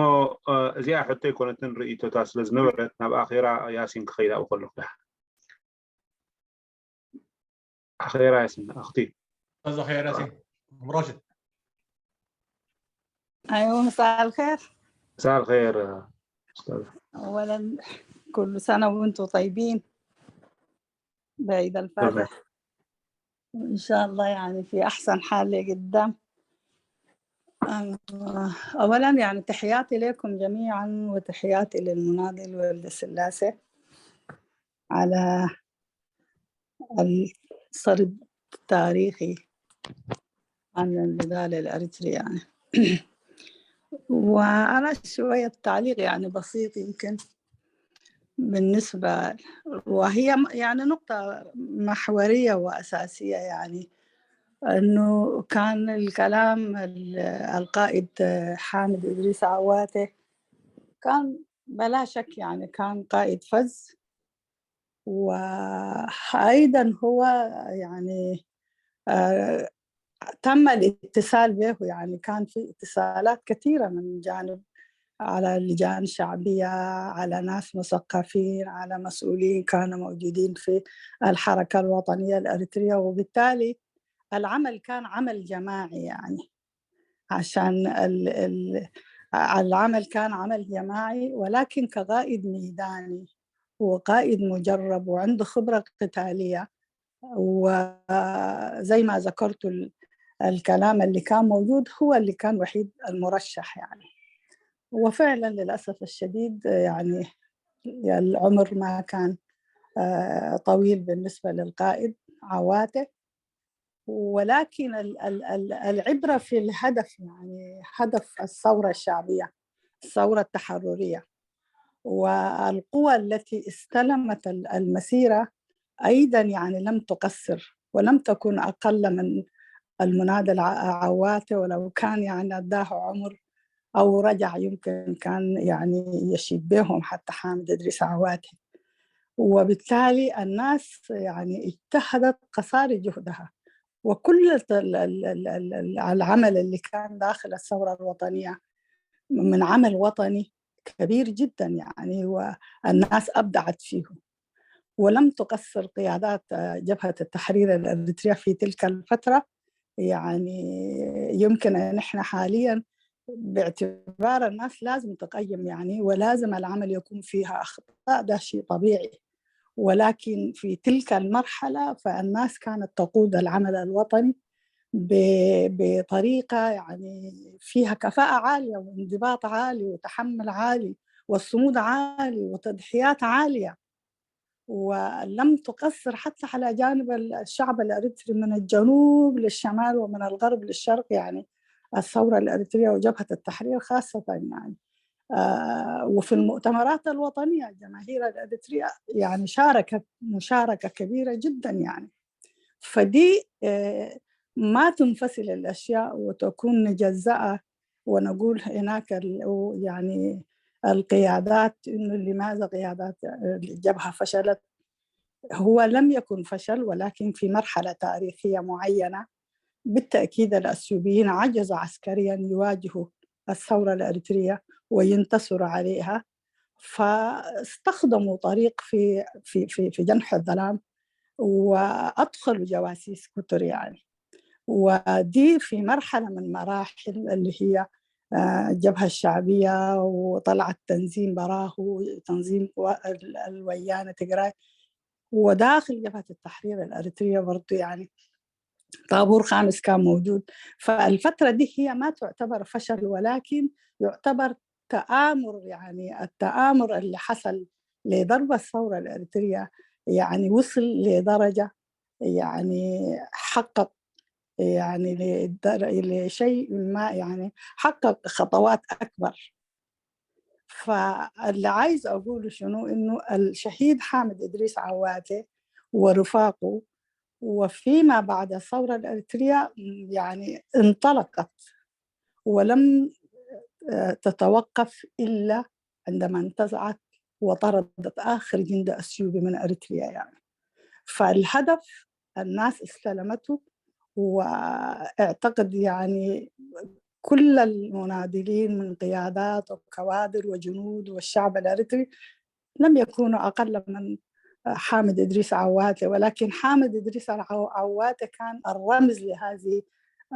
እዚኣ ሕቶ ኣይኮነትን ርእይቶታ ስለ ዝነበረት ናብ ኣኼራ ያሲን ክኸይድ ኣብኡ ከለኹ ዳ ኣኼራ ያሲን ኣኽቲ እዛ ኸይራ ያሲን ምራሽድ أيوة، مساء الخير. مساء الخير. أولا، كل سنة وأنتم طيبين بعيد الفاتح. إن شاء الله يعني في أحسن حال لقدام. أولا يعني تحياتي لكم جميعا وتحياتي للمناضل ولد سلاسة على السرد التاريخي عن النضال الأريتري يعني. وأنا شوية تعليق يعني بسيط يمكن بالنسبة، وهي يعني نقطة محورية وأساسية يعني، إنه كان الكلام القائد حامد إدريس عواته كان بلا شك يعني كان قائد فذ، وأيضا هو يعني تم الاتصال به، يعني كان في اتصالات كثيرة من جانب على لجان شعبية، على ناس مثقفين، على مسؤولين كانوا موجودين في الحركة الوطنية الأريترية، وبالتالي العمل كان عمل جماعي يعني. عشان ال ال العمل كان عمل جماعي، ولكن كقائد ميداني وقائد مجرب وعنده خبرة قتالية، وزي ما ذكرت الكلام اللي كان موجود هو اللي كان وحيد المرشح يعني. وفعلا للأسف الشديد يعني العمر ما كان آه، طويل بالنسبة للقائد عواتي، ولكن العبرة في الهدف، يعني هدف الثورة الشعبية، الثورة التحررية، والقوى التي استلمت المسيرة أيضا يعني لم تقصر ولم تكن أقل من المناضل عواتي، ولو كان يعني أداه عمر أو رجع يمكن كان يعني يشيد بهم حتى حامد إدريس عواتي. وبالتالي الناس يعني اجتهدت قصارى جهدها، وكل العمل اللي كان داخل الثورة الوطنية من عمل وطني كبير جدا يعني، والناس أبدعت فيه. ولم تقصر قيادات جبهة التحرير الأريترية في تلك الفترة. يعني يمكن أن إحنا حاليا باعتبار الناس لازم تقيم يعني، ولازم العمل يكون فيها أخطاء، ده شيء طبيعي، ولكن في تلك المرحلة فالناس كانت تقود العمل الوطني بطريقة يعني فيها كفاءة عالية وانضباط عالي وتحمل عالي والصمود عالي وتضحيات عالية، ولم تقصر حتى على جانب الشعب الأريتري من الجنوب للشمال ومن الغرب للشرق. يعني الثورة الأريترية وجبهة التحرير خاصة يعني آه، وفي المؤتمرات الوطنية الجماهير الأريترية يعني شاركت مشاركة كبيرة جدا يعني. فدي آه، ما تنفصل الأشياء وتكون مجزأة ونقول هناك يعني القيادات إنه لماذا قيادات الجبهة فشلت. هو لم يكن فشل، ولكن في مرحلة تاريخية معينة بالتأكيد الأثيوبيين عجزوا عسكريا يواجهوا الثورة الأريترية وينتصروا عليها، فاستخدموا طريق في في في في جنح الظلام، وأدخلوا جواسيس كتر يعني. ودي في مرحلة من مراحل اللي هي آه، الجبهة الشعبية، وطلع التنظيم براه، تنظيم الويانة تجراي، وداخل جبهة التحرير الأريترية برضو يعني طابور خامس كان موجود. فالفترة دي هي ما تعتبر فشل، ولكن يعتبر تآمر، يعني التآمر اللي حصل لضرب الثورة الأريترية يعني وصل لدرجة يعني حقق يعني لشيء ما، يعني حقق خطوات أكبر. فاللي عايز أقوله شنو؟ إنه الشهيد حامد إدريس عواتي ورفاقه وفيما بعد الثورة الأريترية يعني انطلقت ولم آه، تتوقف إلا عندما انتزعت وطردت آخر جندي أثيوبي من أريتريا يعني. فالهدف الناس استلمته، واعتقد يعني كل المناضلين من قيادات وكوادر وجنود والشعب الأريتري لم يكونوا أقل من حامد إدريس عواتي، ولكن حامد إدريس عواتي كان الرمز لهذه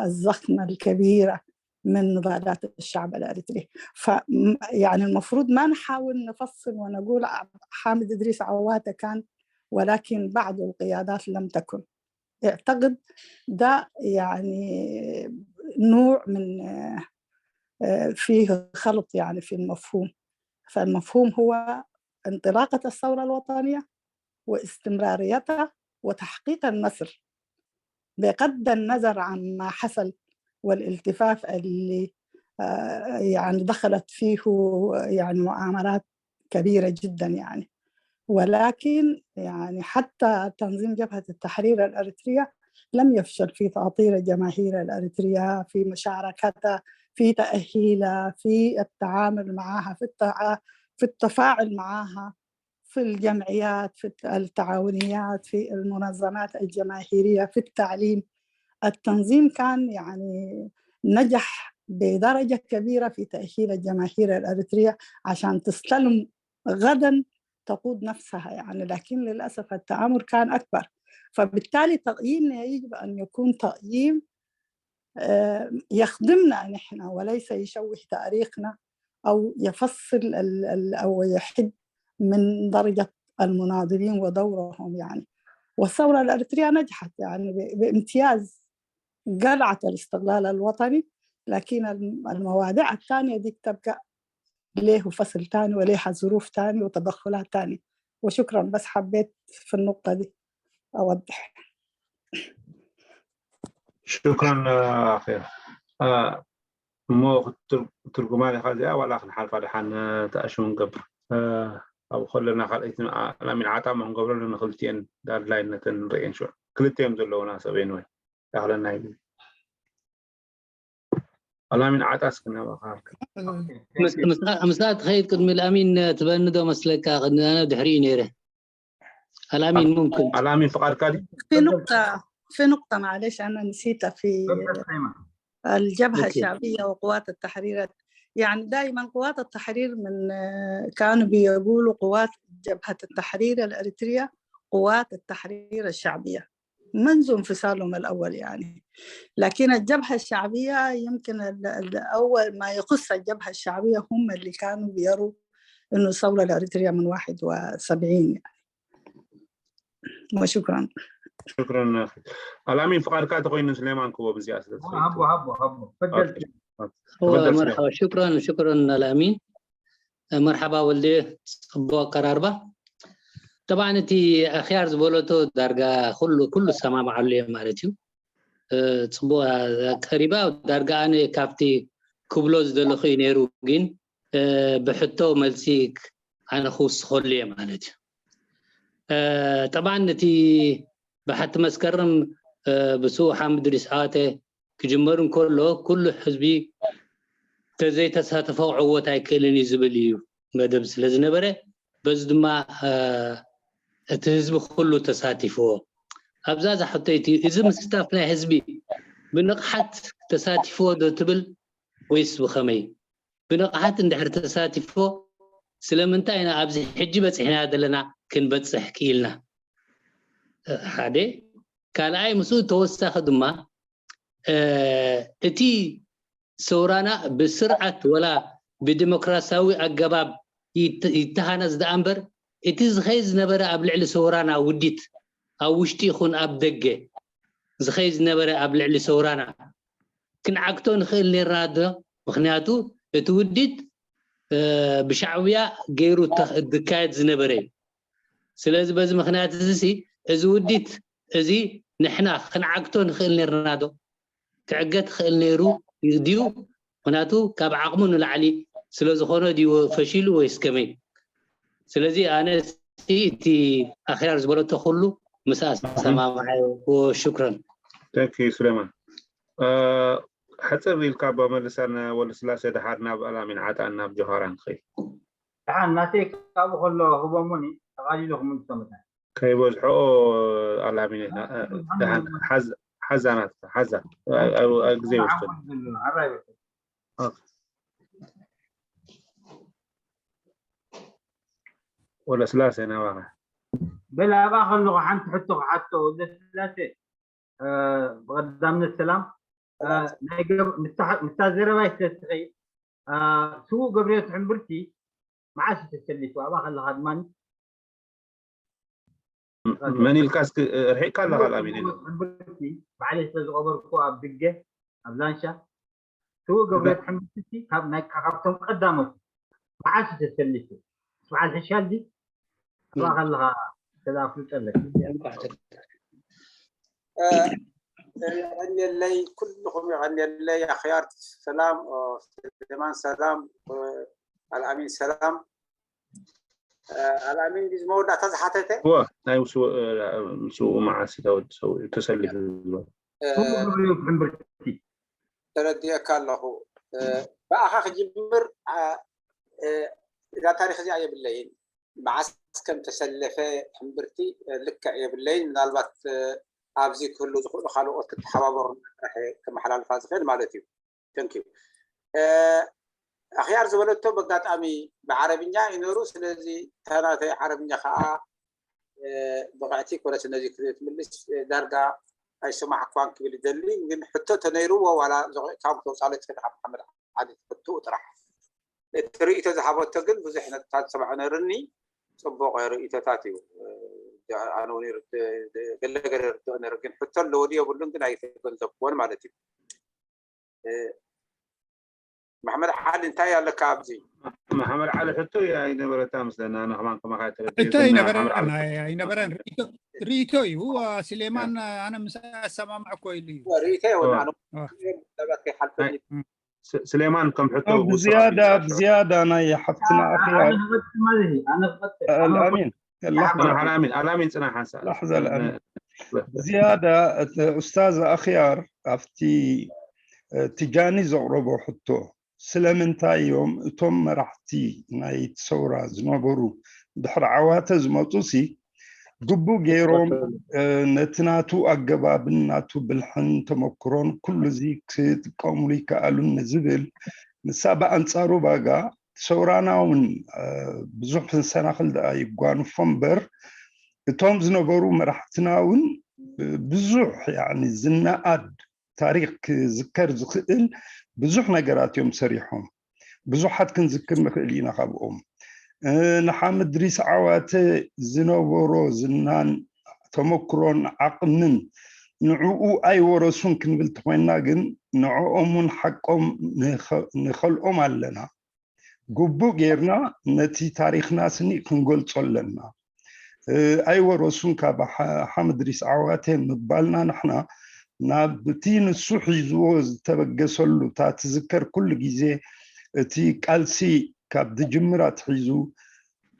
الزخمة الكبيرة من نضالات الشعب الأريتري. ف يعني المفروض ما نحاول نفصل ونقول حامد إدريس عواتي كان، ولكن بعض القيادات لم تكن. اعتقد ده يعني نوع من آه، فيه خلط يعني في المفهوم. فالمفهوم هو انطلاقة الثورة الوطنية واستمراريتها وتحقيق النصر بغض النظر عن ما حصل والالتفاف اللي آه، يعني دخلت فيه يعني مؤامرات كبيرة جدا يعني. ولكن يعني حتى تنظيم جبهة التحرير الأريترية لم يفشل في تأطير الجماهير الأريترية في مشاركتها، في تأهيلها، في التعامل معها، في التع... في التفاعل معها في الجمعيات، في التعاونيات، في المنظمات الجماهيرية، في التعليم. التنظيم كان يعني نجح بدرجة كبيرة في تأهيل الجماهير الأريترية عشان تستلم غدا تقود نفسها يعني. لكن للأسف التآمر كان أكبر. فبالتالي تقييمنا يجب أن يكون تقييم آه، يخدمنا نحن وليس يشوه تاريخنا أو يفصل أو يحد من درجة المناضلين ودورهم يعني. والثورة الأريترية نجحت يعني بامتياز، قلعت الاستقلال الوطني، لكن الموادع الثانية دي تبقى ليه فصل تاني وليه ظروف تاني وتدخلات تانية. وشكرا، بس حبيت في النقطة دي أوضح. ሽክራን ኣኺር እሞ ትርጉማ ዲኻ እዚኣ ዋላ ክንሓልፋ ደሓን ተኣሽሙ ንገብር ኣብ ከለና ካልኣይቲ ኣላሚን ዓጣ ሞ ክንገብረሉ ንክልቲኤን ኣድላይነተን ንርእየን ሽዑ ክልቲኦም ዘለውና ሰብ እየን ወይ ያክለና እዩ ኣላሚን ዓጣ እስክናባኻርክ ምስኣ ትኸይድ ቅድሚ ኣላሚን ትበኒ ዶ መስለካ ቅድሚ ኣነ ድሕሪኡ ነይረ ኣላሚን ሙምክን ኣላሚን ፍቃድካ ድዩ في نقطة في نقطة معلش أنا نسيتها في الجبهة الشعبية وقوات التحرير يعني دائما قوات التحرير من كانوا بيقولوا قوات جبهة التحرير الأريترية قوات التحرير الشعبية منذ انفصالهم الأول يعني لكن الجبهة الشعبية يمكن الأول ما يخص الجبهة الشعبية هم اللي كانوا بيروا إنه الثورة الأريترية من واحد وسبعين يعني وشكرا شكرا أخي الأمين فقد كانت تقول سليمان كوبا بزيادة هبو هبو هبو تفضل هو مرحبا شكرا شكرا الأمين مرحبا ولدي أبو قراربا طبعا እቲ ኣኽያር ዝበለቶ ዳርጋ ኩሉ ኩሉ ዝሰማምዓሉ እየ ማለት እዩ ፅቡቅ ቀሪባ ዳርጋ ኣነ ካብቲ ክብሎ ዝደለኹ እዩ ነይሩ ግን ብሕቶ መልሲ ኣነ ክውስኸሉ እየ ማለት እዩ ጠብዓን እቲ ብሓቲ መስከረም ብስኡ ሓምድ ሪስዓተ ክጅመር እንከሎ ኩሉ ህዝቢ ተዘይተሳተፎ ዕወት ኣይክእልን እዩ ዝብል እዩ መደብ ስለ ዝነበረ በዚ ድማ እቲ ህዝቢ ኩሉ ተሳቲፍዎ ኣብዛ ዛሕቶይቲ እዚ ምስታፍ ናይ ህዝቢ ብንቕሓት ተሳቲፍዎ ዶ ትብል ወይስ ብኸመይ ብንቕሓት እንድሕር ተሳቲፍዎ ስለምንታይ ኢና ኣብዚ ሕጂ በፂሕና ዘለና ክንበፅሕ ክኢልና ሓደ ካልኣይ ምስኡ ተወሳኺ ድማ እቲ ሰውራና ብስርዓት ወላ ብዲሞክራሲያዊ ኣገባብ ይተሃነፅ ደኣ እምበር እቲ ዝኸይድ ዝነበረ ኣብ ልዕሊ ሰውራና ውዲት ኣብ ውሽጢ ይኹን ኣብ ደገ ዝኸይድ ዝነበረ ኣብ ልዕሊ ሰውራና ክንዓግቶ ንኽእል ነርና ዶ ምኽንያቱ እቲ ውዲት ብሻዕብያ ገይሩ ዝካየድ ዝነበረ እዩ ስለዚ በዚ ምኽንያት እዚ እዚ ውዲት እዚ ንሕና ክንዓግቶ ንኽእል ነርና ዶ ክዕገት ክእል ነይሩ ድዩ ምክንያቱ ካብ ዓቕሙ ንላዕሊ ስለዝኾነ ድዩ ፈሺሉ ወይስ ከመይ ስለዚ ኣነ እቲ ኣኽያር ዝበለቶ ኩሉ ምስኣ ሰማማዓዮ ሽክረን ተንክ ዩ ሱሌማን ሕፅር ኢልካ በመልሰን ወልስላሴ ድሓር ናብ ኣላሚን ዓጣን ናብ ጆሃራ ንኽእል ድሓን ናተይ ካብኡ ከሎ ህቦሙኒ ተቓሊሉ ክምልሶ መታን ከይበዝሖ ኣላሚን ሓዛ ናትካ ሓዛ ግዜ ይወስድ ወለስላሴ ናባኻ በል ኣብኣ ከለኹ ሓንቲ ሕቶ ክሓቶ ወለስላሴ ብቐዳምነት ሰላም ምስታ ዘረባይ ስለ ትኸይድ ስዉእ ገብርዮት ሕምብርቲ መዓስ እዩ ተሰሊፉ ኣብኣ ከለኻ ድማ መን ኢልካ እስኪ ርሒቅካ ኣለኻ ኣላሚን ሕምብርቲ ባዕለይ ስለ ዝቐበርኩ ኣብ ድገ ኣብ ላንሻ ስዉእ ገብርዮት ሕምብርቲ ካብ ናይ ካብቶም ቀዳሞት መዓስ እዩ ተሰሊፉ በዓል ሕሻል ድዩ ኣብኣ ከለኻ ተዛፍልጠለካ የቐንየለይ ኩልኹም የቐንየለይ ኣኽያር ሰላም ስሌማን ሰላም ኣልኣሚን ሰላም ኣልኣሚን ድዩ መወዳእታ ዝሓተተ ናይ ምስኡ መዓስ ተወዲ ተሰሊፉ ዝበል ሕምብርቲ ተረዲአካ ኣለኹ ብኣኻ ክጅምር እዛ ታሪክ እዚኣ የብለይን መዓስ ከም ተሰለፈ ሕምብርቲ ልክዕ የብለይን ምናልባት ኣብዚ ክህሉ ዝኽእሉ ካልኦት ክተሓባበሩ ጥራሕ ከመሓላልፋ ዝኽእል ማለት እዩ ተንክ ዩ ኣኽያር ዝበለቶ በጋጣሚ ብዓረብኛ እዩ ነሩ ስለዚ ተናተይ ዓረብኛ ከዓ ብቕዕቲ ኮነስ ነዚ ክትምልስ ዳርጋ ኣይሰማዕኳን ክብል ይደሊ ግን ሕቶ ተነይርዎ ዋላ ዘቑዕካም ክተውፃለ ትኽእል ሓመድ ዓሊ ትፈትኡ ጥራሕ እቲ ርእይቶ ዝሃበቶ ግን ብዙሕ ነጥብታት ዝሰማዖ ነርኒ ፅቡቕ ርእይቶታት እዩ ኣነ እውን ገለገለ ርድኦ ነሩ ግን ሕቶ ኣለዎ ድዮ የብሉን ግን ኣይተገንዘብክዎን ማለት እዩ መሓመድ ዓሊ እንታይ ኣለካ ኣብዚ? መሓመድ ዓሊ ሕቶ ኣይነበረታ ምስለና፣ ኣነ ከማን ከማኻ ተረዲእ ሕቶ ኣይነበረን ኣይነበረን ርእይቶ እዩ። ስሌማን ኣነ ምስ ኣሰማምዕ እኮ ኢሉ እዩ። ርእይቶ የወናኖ ሰባት ከይሓልፈ ስሌማን ከም ሕቶ ብዝያዳ ብዝያዳ ናይ ሓፍትና ኣኽያር ኣልኣሚን ኣልኣሚን ኣልኣሚን ጽናሕ ሓንሳ ላሕዛ ኣልኣሚን ብዝያዳ ኡስታዝ ኣኽያር ኣብቲ ትጃኒ ዘቕረቦ ሕቶ ስለምንታይ እዮም እቶም መራሕቲ ናይ ሰውራ ዝነበሩ ድሕሪ ዓዋተ ዝመፁ ሲ ግቡእ ገይሮም ነቲ ናቱ ኣገባብን ናቱ ብልሕን ተመክሮን ኩሉ እዚ ክጥቀምሉ ይከኣሉን ንዝብል ንሳ ብኣንፃሩ ባጋ ሰውራና እውን ብዙሕ ክንሰናኽል ደኣ ይጓንፎ እምበር እቶም ዝነበሩ መራሕትና እውን ብዙሕ ዝነኣድ ታሪክ ክዝከር ዝኽእል ብዙሕ ነገራት እዮም ሰሪሖም። ብዙሓት ክንዝክር ንኽእል ኢና ካብኦም። ንሓምድሪስ ዓዋተ ዝነበሮ ዝናን ተመክሮን ዓቕምን ንዕኡ ኣይወረሱን ክንብል ተኾይንና ግን ንዕኦም እውን ሓቆም ንኸልኦም ኣለና። ግቡእ ጌርና ነቲ ታሪኽና ስኒ ክንገልጾ ኣለና። ኣይወረሱን ካብ ሓምድሪስ ዓዋተ ምባልና ንሕና ናብቲ ንሱ ሒዝዎ ዝተበገሰሉ እታ ትዝከር ኩሉ ግዜ እቲ ቃልሲ ካብ ዝጅምር ኣትሒዙ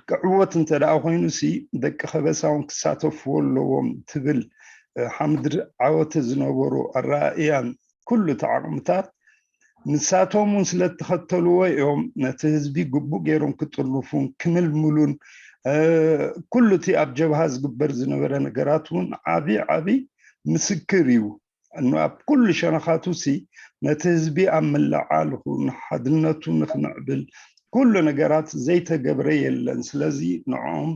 ክዕወት እንተ ደኣ ኮይኑ ሲ ደቂ ከበሳ እውን ክሳተፍዎ ኣለዎም ትብል ሓምድሪ ዓወተ ዝነበሩ ኣረኣእያን ኩሉ እቲ ዓቕምታት ንሳቶም እውን ስለ እተኸተልዎ እዮም ነቲ ህዝቢ ግቡእ ገይሮም ክጥርፉን ክምልምሉን ኩሉ እቲ ኣብ ጀብሃ ዝግበር ዝነበረ ነገራት እውን ዓብዪ ዓብዪ ምስክር እዩ። ኣብ ኩሉ ሸነኻቱ ሲ ነቲ ህዝቢ ኣብ ምልዓል ይኹን ሓድነቱ ንክምዕብል ኩሉ ነገራት ዘይተገብረ የለን። ስለዚ ንዕኦም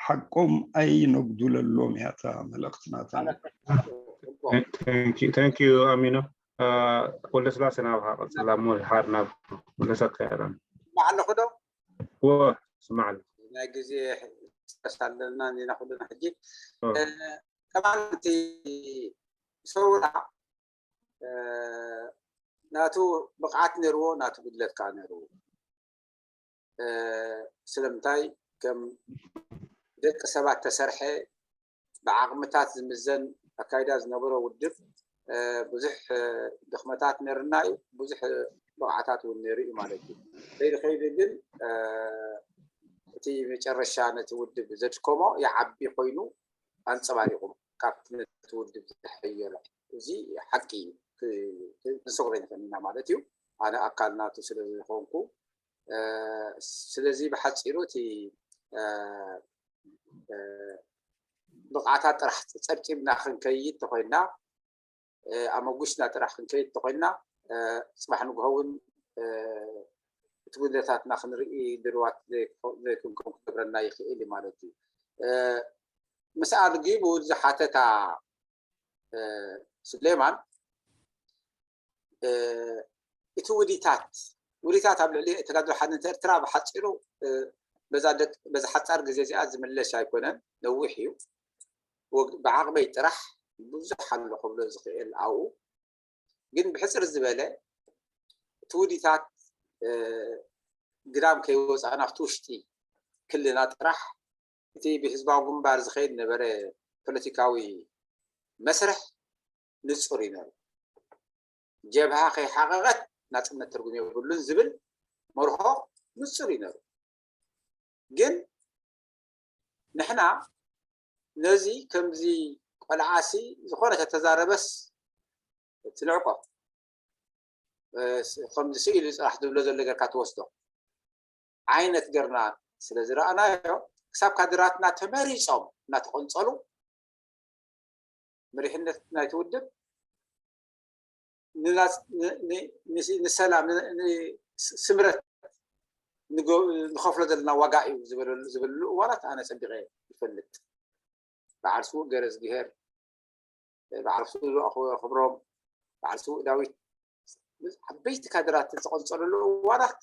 ሓቆም ኣይነጉድለሎም እያ እታ መልእኽትናታ። Thank you ኣሚኖ። ወለስላሴ ናብካ ቀፅላ እሞ ሓር ናብ ወለሰካ ያለን ስማዕ ኣለኹ ዶ? እዎ ስማዕ ኣሎ። ናይ ግዜ ስረስ ኣለና እንዲና ኩልና ሕጂ። ከማን እቲ ሰውራ ናቱ ብቕዓት ነርዎ፣ ናቱ ጉድለት ከዓ ነርዎ። ስለምንታይ ከም ደቂ ሰባት ተሰርሐ ብዓቕምታት ዝምዘን ኣካይዳ ዝነበሮ ውድብ ብዙሕ ድኽመታት ነርና እዩ፣ ብዙሕ ብቕዓታት እውን ነሩ እዩ ማለት እዩ። ከይዲ ከይዲ ግን እቲ መጨረሻ ነቲ ውድብ ዘድከሞ ይዓቢ ኮይኑ ኣንፀባሪቑ ካብቲ ነቲ ውድብ ዝሐየሎ እዚ ሓቂ እዩ። ክንስግሮ ንኽእል ኢና ማለት እዩ። ኣነ ኣካል ናቱ ስለ ዝኾንኩ ስለዚ ብሓፂሩ እቲ ብቕዓታት ጥራሕ ፀብፂብና ክንከይድ ተኮይንና ኣመጉሽና ጥራሕ ክንከይድ ተኮይንና ፅባሕ ንግሆ እውን እቲ ጉድለታትና ክንርኢ ድልዋት ዘይኮንኩም ክገብረና ይኽእል እዩ ማለት እዩ። ምስኣ ልጊቡ ዝሓተታ ስሌማን እቲ ውዲታት ውዲታት ኣብ ልዕሊ ተጋድሎ ሓድነት ኤርትራ ብሓፂሩ በዛ ሓፃር ግዜ እዚኣ ዝምለሽ ኣይኮነን፣ ነዊሕ እዩ። ብዓቕመይ ጥራሕ ብዙሕ ኣሎ ክብሎ ዝኽእል ኣብኡ ግን ብሕፅር ዝበለ እቲ ውዲታት ግዳም ከይወፃእና ኣብቲ ውሽጢ ክልና ጥራሕ እቲ ብህዝባዊ ግንባር ዝኸይድ ነበረ ፖለቲካዊ መስርሕ ንፁር እዩ ነሩ። ጀብሃ ከይሓቐቐት ናፅነት ትርጉም የብሉን ዝብል መርሆ ንፁር እዩ ነሩ። ግን ንሕና ነዚ ከምዚ ቆልዓሲ ዝኾነ ተተዛረበስ ትንዕቆ ከምዚ ስኢሉ ፅራሕ ዝብሎ ዘሎ ገርካ ትወስዶ ዓይነት ገርና ስለ ዝረኣናዮ ክሳብ ካድራትና ተመሪፆም እናተቆንፀሉ መሪሕነት ናይቲ ውድብ ንሰላም ስምረት ንኸፍሎ ዘለና ዋጋ እዩ ዝበለሉ እዋናት ኣነ ፀቢቐ ይፈልጥ። በዓል ስዉእ ገረዝግሄር፣ በዓል ስዉእ ክብሮም፣ በዓል ስዉእ ዳዊት ዓበይቲ ካድራት ዝተቐንፀለሉ እዋናት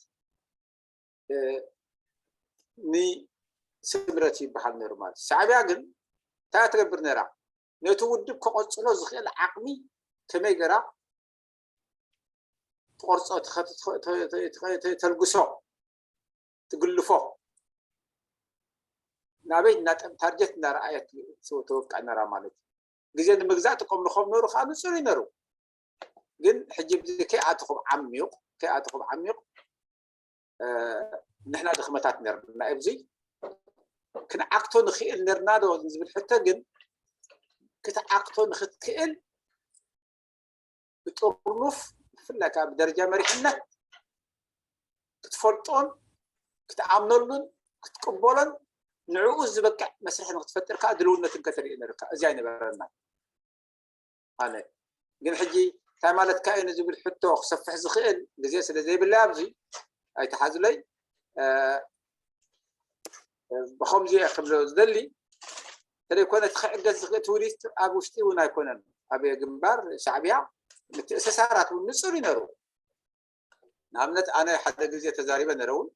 ንስምረት ይበሃል ነሩ ማለት። ሻዕቢያ ግን እንታይ ትገብር ነራ? ነቲ ውድብ ከቐፅሎ ዝኽእል ዓቕሚ ከመይ ገራ ትቆርጾ፣ ተልግሶ፣ ትግልፎ፣ ናበይ እናጠም ታርጀት እናረኣየት ተወቃ ነራ ማለት እዩ። ግዜ ንምግዛእ ትቆምልኮም ነሩ ከዓ ንፅሩ ነሩ። ግን ሕጂ ብዚ ከይኣትኹም ዓሚቕ ከይኣትኹም ዓሚቕ ንሕና ድኽመታት ነርና። ኣብዚ ክንዓክቶ ንኽእል ነርና ዶ ዝብል ሕቶ ግን ክትዓክቶ ንክትክእል ብጥርኑፍ ብፍላይ ከዓ ብደረጃ መሪሕነት ክትፈልጦን ክትኣምነሉን ክትቅበሎን ንዕኡ ዝበቅዕ መስርሕ ንክትፈጥር ከዓ ድልውነትን ከተርኢ ነርካ። እዚ ኣይነበረና ኣነ ግን ሕጂ እንታይ ማለትካ እዩ ንዝብል ሕቶ ክሰፍሕ ዝኽእል ግዜ ስለ ዘይብለይ ኣብዚ ኣይተሓዝለይ ብከምዚ እየ ክብሎ ዝደሊ እንተደይኮነ እቲ ክዕገዝ ዝኽእል ትውሊት ኣብ ውሽጢ እውን ኣይኮነን ኣብ ግንባር ሻዕብያ ምትእሰሳራት እውን ንፁር ይነሩ ንኣብነት ኣነ ሓደ ግዜ ተዛሪበ ነረ እውን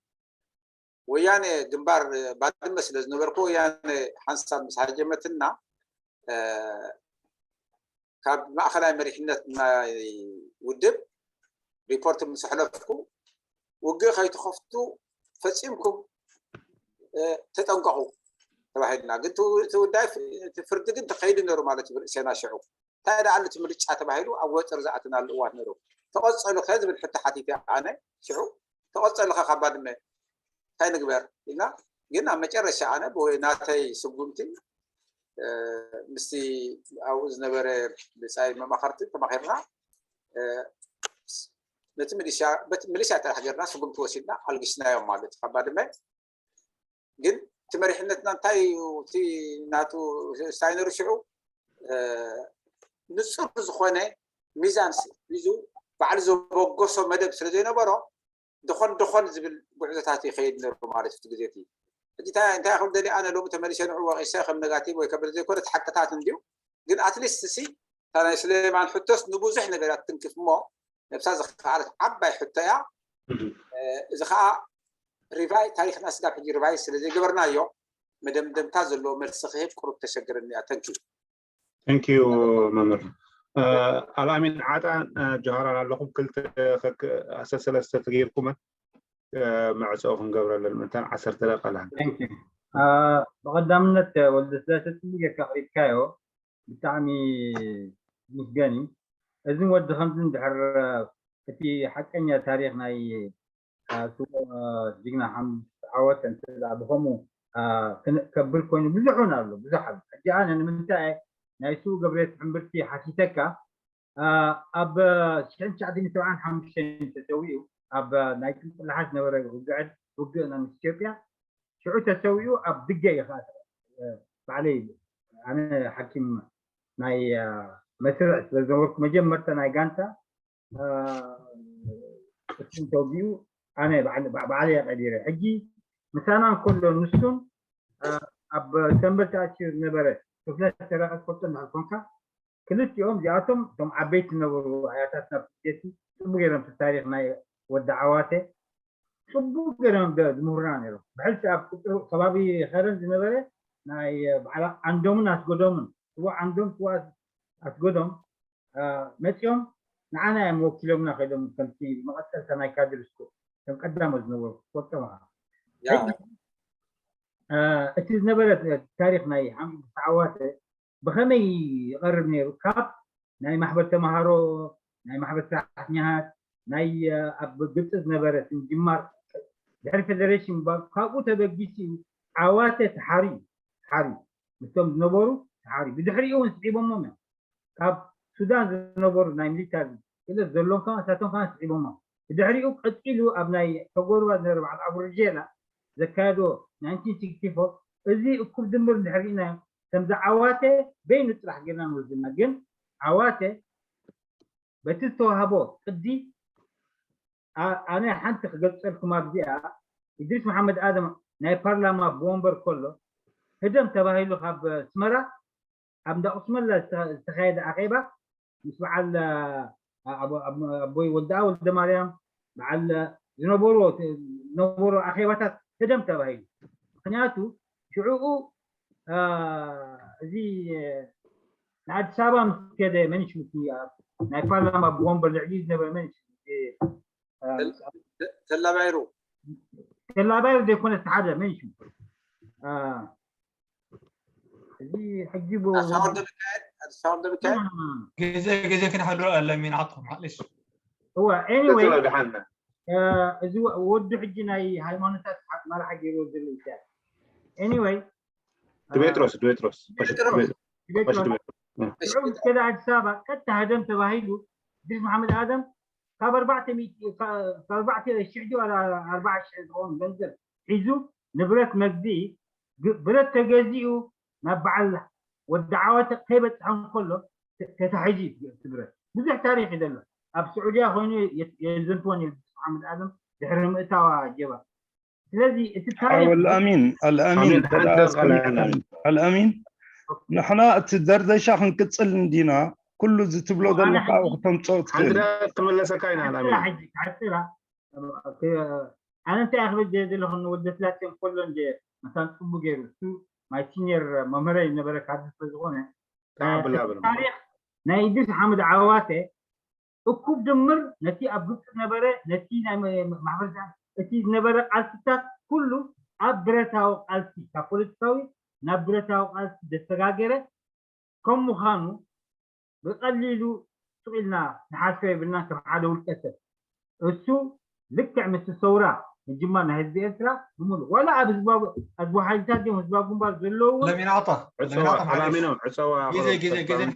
ወያነ ግንባር ባድመ ስለ ዝነበርኩ ወያነ ሓንሳብ ምስ ሃጀመትና ካብ ማእኸላይ መሪሕነት ናይ ውድብ ሪፖርት ምስ ኣሕለፍኩ ውግእ ከይትኸፍቱ ፈፂምኩም ተጠንቀቑ ተባሂልና ግን እቲ ውዳይ ፍርዲ ግን ተኸይዱ ነሩ ማለት እዩ ርእሴና ሽዑ እንታይ ደኣ እቲ ምርጫ ተባሂሉ ኣብ ወጥር ዝኣተናሉ እዋት ነሩ ተቐፀሉ ከ ዝብል ሕቶ ሓቲተ ኣነ ሽዑ ተቐፀሉ ከ ካብ ባድመ እንታይ ንግበር ኢልና ግን ኣብ መጨረሻ ኣነ ብወይ ናተይ ስጉምቲ ምስቲ ኣብኡ ዝነበረ ብፃይ መማኸርቲ ተማኺርና ነቲ ሚሊሻ በቲ ሚሊሻ ጥራሕ ገርና ስጉምቲ ወሲድና ኣልግስናዮም ማለት እዩ ካብ ባድመ ግን እቲ መሪሕነትና እንታይ እዩ እቲ ናቱ ስታይ ነሩ ሽዑ ንፁር ዝኾነ ሚዛን ሒዙ ባዕሉ ዘበገሶ መደብ ስለ ዘይነበሮ ደኾን ደኾን ዝብል ጉዕዞታት ይኸይድ ነሩ ማለት እዩ ግዜ እቲ ሕጂ እንታይ ክብል ደሊ ኣነ ሎሚ ተመሊሰ ንዑ ወቂሰ ከም ነጋቲቭ ወይ ከብል ዘይኮነ እቲ ሓቅታት እንድዩ ግን ኣትሊስት ሲ እታ ናይ ስሌማን ሕቶስ ንብዙሕ ነገራት ትንክፍ እሞ ነብሳ ዝኸኣለት ዓባይ ሕቶ እያ እዚ ከዓ ሪቫይ ታሪክና ስጋብ ሕጂ ሪቫይ ስለ ዘይገበርናዮ መደምደምታ ዘለዎ መልሲ ክህብ ቁሩብ ተሸግረኒ እያ ተንኪ Thank you መምህር ኣልኣሚን ዓጣ ጆሃራን ኣለኹም ክልተ ሰሰለስተ ተገይርኩመን መዕፀዊ ክንገብረለን ምእንታን ዓሰርተ ደቂቃ ኣላ ብቐዳምነት ወልደ ስለተ ፅቡቅ ጌርካ ኣቕሪብካዮ ብጣዕሚ ምስገን እዩ እዝን ወዲ ከምዚ እንድሕር እቲ ሓቀኛ ታሪክ ናይ ስውእ ጅግና ሓምስ ዓወት እንተ ብኸምኡ ከብል ኮይኑ ብዙሕ እውን ኣሎ ብዙሕ ኣሎ ሕጂ ኣነ ንምንታይ ናይ ስውእ ገብርኤል ትሕምብርቲ ሓቲተካ ኣብ ሽሕን ትሽዓተን ሰብዓን ሓሙሽተን ተሰዊኡ ኣብ ናይ ጥንቅላሓት ነበረ ውግዕን ውግእና ምስ ኢትዮጵያ ሽዑ ተሰዊኡ ኣብ ድገ እዩ ከዓ ባዕለይ ኣነ ሓኪም ናይ መስርዕ ስለ ዝነበርኩ መጀመርታ ናይ ጋንታ እሱን ተወጊኡ ኣነ ባዕለይ ቀዲረ ሕጂ ምሳና እንከሎ ንሱን ኣብ ሰንበት ተኣትዩ ዝነበረ ክፍለ ሰራቂ ትፈልጦ እንድሕር ኮንካ ክልቲኦም እዚኣቶም እቶም ዓበይቲ ዝነበሩ ኣያታትና ፕሬዚደንቲ ፅቡቅ ገይሮም እቲ ታሪክ ናይ ወዲ ዓዋተ ፅቡቅ ገይሮም ዝምህሩና ነይሮም ብሕልፊ ኣብ ቁፅሩ ከባቢ ከረን ዝነበረ ናይ በዓል ዓንዶምን ኣስገዶምን ስዋ ዓንዶም ስዋ ኣስገዶም መፂኦም ንዓና እዮም ወኪሎምና ከይዶም ከምቲ መቐፀልታ ናይ ካድር ስኩል ከም ቀዳሞት ዝነበሩ ትፈልጦም ኢኻ እቲ ዝነበረ ታሪክ ናይ ሓምድ ተዓዋተ ብኸመይ ይቐርብ ነይሩ ካብ ናይ ማሕበር ተምሃሮ ናይ ማሕበር ሰራሕተኛታት ናይ ኣብ ግብፂ ዝነበረ ምጅማር ድሕሪ ፌደሬሽን ምባል ካብኡ ተበጊሱ እዩ ዓዋተ ተሓርዩ ተሓርዩ ምስቶም ዝነበሩ ተሓርዩ ብድሕሪኡ እውን ስዒቦሞም እዮም ካብ ሱዳን ዝነበሩ ናይ ሚሊታሪ ክእለት ዘሎን ከዓ እሳቶም ከዓ ስዒቦሞም ብድሕሪኡ ቀፂሉ ኣብ ናይ ተጎርባ ዝነበረ በዓል ኣቡርጀላ ዘካየዶ ናይንቲን ሲክስቲ ፎር እዚ እኩብ ድምር እንድሕር ርኢናዮ ከምዚ ዓዋተ በይኑ ጥራሕ ጌርና ንወስድና ግን ዓዋተ በቲ ዝተዋህቦ ቅዲ ኣነ ሓንቲ ክገልፀልኩም ኣብዚኣ ኢድሪስ መሓመድ ኣደም ናይ ፓርላማ ብወንበር ከሎ ህደም ተባሂሉ ካብ ስመራ ኣብ እንዳቁስመላ ዝተኻየደ ኣኼባ ምስ በዓል ኣቦይ ወልደኣ ወልደ ማርያም በዓል ዝነበሩ ዝነበሩ ኣኼባታት ህደም ተባሂሉ ምክንያቱ ሽዕኡ እዚ ንኣዲስ ኣበባ ምስ ከደ መንሽ ምስ ናይ ፓርላማ ብወንበር ልዕሊ ዝነበረ መንሽ ተላባይሩ ተላባይሩ ዘይኮነ ተሓደ መን ሽሙ እዚ ሕጂ ኣሳወር ደሚካኤል ኣሳወር ደሚካኤል ግዜ ግዜ ክንሕድሮ ኣለሚን ዓጥኹም ሓሊሽ እዋ anyway ደሓና እዚ ወዱ ሕጂ ናይ ሃይማኖታት ሓጥማላ ሓገይሩ ዝብል ይቻል anyway ድሜጥሮስ ድሜጥሮስ ሽዑ ከደ ኣዲስ ኣበባ ቀጥታ ሃደም ተባሂሉ ድሪስ መሓመድ ኣደም ካብ ኣርባዕተ ሚእቲ ካብ ኣርባዕተ ሽሕ ድዩ ኣርባዓ ሽሕ ዝኸውን ገንዘብ ሒዙ ንብረት መግዝኢ ብረት ተገዚኡ ናብ በዓል ወዲ ዓዋተ ከይበፅሖም ከሎ ተታሒዙ እዩ እቲ ብረት ብዙሕ ታሪክ እዩ ዘሎ ኣብ ስዑድያ ኮይኑ የዘንትወን እዩ ሓመድ ኣደም ድሕሪ ምእታዋ ጀባ ስለዚ እቲ ታሪክ ኣልኣሚን ኣልኣሚን ኣሚን፣ ሓንቲ ደቂቃ፣ ኣልኣሚን። ኣልኣሚን ንሕና እቲ ደርደሻ ክንቅፅል እንዲና ኩሉ እዚ ትብሎ ዘለካ ኣብኡ ክተምፅኦ ሓንቲ ትኽእል ደቂቃ ክመለሰካ ኢና ኣልኣሚን ሕጂ ዓስራ ኣነ እንታይ ክብል ደየ ዘለኹ ንወዲ ስላሴ ከሎ እንደ መሳን ፅቡ ገይሩ እሱ ማይ ሲኒየር መምህረይ ነበረ ካብዚ ስለዝኾነ ተዓብላ በለ ታሪክ ናይ ኢድሪስ ሓመድ ዓዋተ እኩብ ድምር ነቲ ኣብ ግብፂ ዝነበረ ነቲ ናይ ማሕበረሰብ እቲ ዝነበረ ቃልስታት ኩሉ ኣብ ብረታዊ ቃልሲ ካብ ፖለቲካዊ ናብ ብረታዊ ቃልሲ ዘሰጋገረ ከም ምዃኑ ብቐሊሉ ሱቕ ኢልና ንሓስቦ የብልና ከም ሓደ ውልቀ ሰብ እሱ ልክዕ ምስ ሰውራ ምጅማር ናይ ህዝቢ ኤርትራ ብምሉእ ዋላ ኣብ ህዝባዊ ህዝባዊ ሓይልታት ድዮም ህዝባዊ ግንባር ዘለውዎ ለሚናታ ዕፀዋ ኣላሚኖ ዕፀዋ ግዜ፣ ግዜ፣ ግዜ።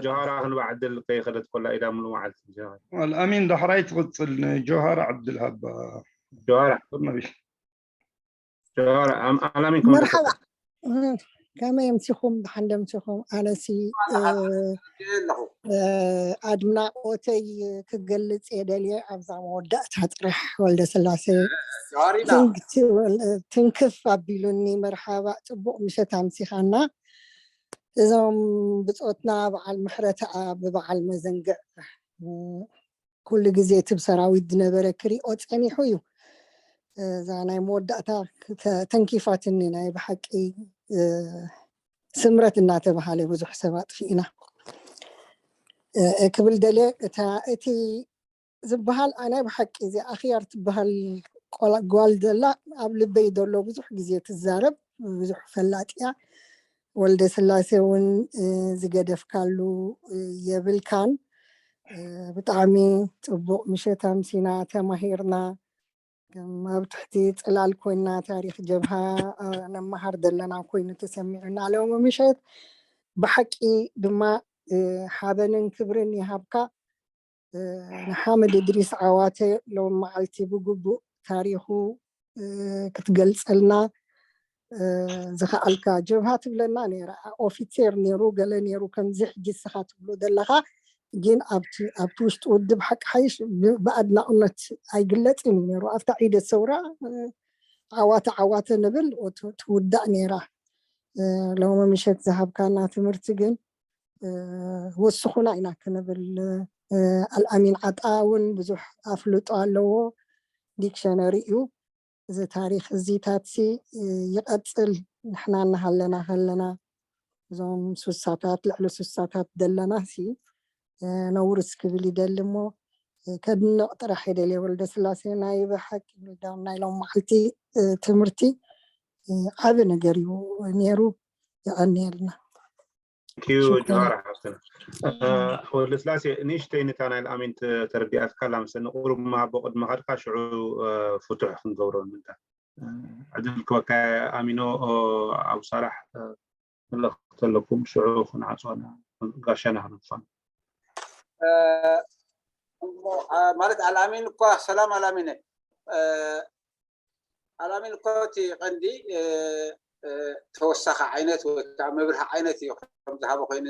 ጆሃራ ክንባ ዕድል ከይኸደት ኮላ ኢዳ ሙሉ መዓልቲ ጆሃራ ኣልኣሚን ዳሕራይ ትቕፅል ንጆሃራ ዕድል ሃባ ጆሃራ ነቢሽ ጆሃራ ኣም- ኣላሚን መርሓባ እህ፣ ከመይ ኣምሲኹም ብሓንደ ኣምሲኹም ኣነሲ እ፣ ኣለኹ እ፣ ኣድናቆተይ ክገልፅ እየ ደልየ ኣብዛ መወዳእታ ጥራሕ ወልደ ስላሴ ጆሃሪና ትንክ- ትንክፍ ኣቢሉኒ መርሓባ ፅቡቅ ምሸት ኣምሲኻና እዞም ብፆትና በዓል ምሕረት ብበዓል መዘንግዕ እ፣ ኩሉ ግዜ እቲ ብሰራዊት ዝነበረ ክሪኦ ፀኒሑ እዩ እዛ ናይ መወዳእታ ተ- ተንኪፋትኒ ናይ ብሓቂ እ፣ ስምረት እናተባሃለ ብዙሕ ሰብ ኣጥፊእና እ፣ ክብል ደልየ እታ እቲ ዝበሃል ኣነ ብሓቂ እዚ ኣኽያር ትበሃል ቆላ- ጓል ዘላ ኣብ ልበይ ዘሎ ብዙሕ ግዜ ትዛረብ ብዙሕ ፈላጥ እያ ወልደ ስላሴ እውን እ፣ ዝገደፍካሉ እ፣ የብልካን እ፣ ብጣዕሚ ፅቡቅ ምሸት ኣምሲና ተማሂርና ከም ኣብ ትሕቲ ፅላል ኮይና ታሪክ ጀብሃ እ፣ ነመሃር ዘለና ኮይኑ ተሰሚዑና ሎሚ ምሸት ብሓቂ ድማ እ፣ ሓበንን ክብርን ይሃብካ እ፣ ንሓመድ እድሪስ ዓዋተ ሎም መዓልቲ ብግቡእ ታሪኹ እ፣ ክትገልፀልና እ፣ ዝኸኣልካ ጀብሃ ትብለና ነይራ ኦፊሴር ነይሩ ገለ ነይሩ ከምዚ ሕጂ ስኻ ትብሎ ዘለኻ ግን ኣብቲ ኣብቲ ውሽጢ ውድብ ሓቂ ሓይሽ ብ- ብኣድናቕነት ኣይግለፅን እዩ ነይሩ ኣብታ ዒደ ሰውራ እ፣ ዓዋተ ዓዋተ ንብል ት- ትውዳእ ነይራ እ፣ ሎሚ ምሸት ዝሃብካና ትምህርቲ ግን እ፣ ወስኹና ኢና ክንብል እ፣ ኣልኣሚን ዓጣ እውን ብዙሕ ኣፍልጦ ኣለዎ ዲክሸነሪ እዩ እዚ ታሪክ እዚታት ሲ እ፣ ይቐፅል ንሕና እናሃለና ከለና እዞም ሱሳታት ልዕሊ ሱሳታት ዘለና ሲ እ፣ ነውርስ ክብል ይደሊ እሞ እ፣ ከድንቕ ጥራሕ ይደልየ ወልደ ስላሴ ናይ ብሓቂ ናይ ሎም መዓልቲ እ፣ ትምህርቲ እ፣ ዓቢ ነገር እዩ ነይሩ የቐንየልና ኪዩ ጆሃራ ሓፍትና ወልደ ስላሴ ንእሽተይ ነታ ናይ ኣሚን ተረዲኣትካ ኣላ መሰለኒ ቁሩብ መሃቦ ቅድሚ ከድካ ሽዑ ፍቱሕ ክንገብሮ ንምንታ ዕድል ክበካ ኣሚኖ ኣብ ሳራሕ ምልእኽቲ ኣለኩም ሽዑ ክንዓፅወና ጋሻና ክንፋን ማለት ኣልኣሚን እኳ ሰላም ኣልኣሚነ ኣልኣሚን እኮ እቲ ቀንዲ ተወሳኺ ዓይነት ወይ ከዓ መብርሂ ዓይነት እዩ ከም ዝሃበ ኮይኑ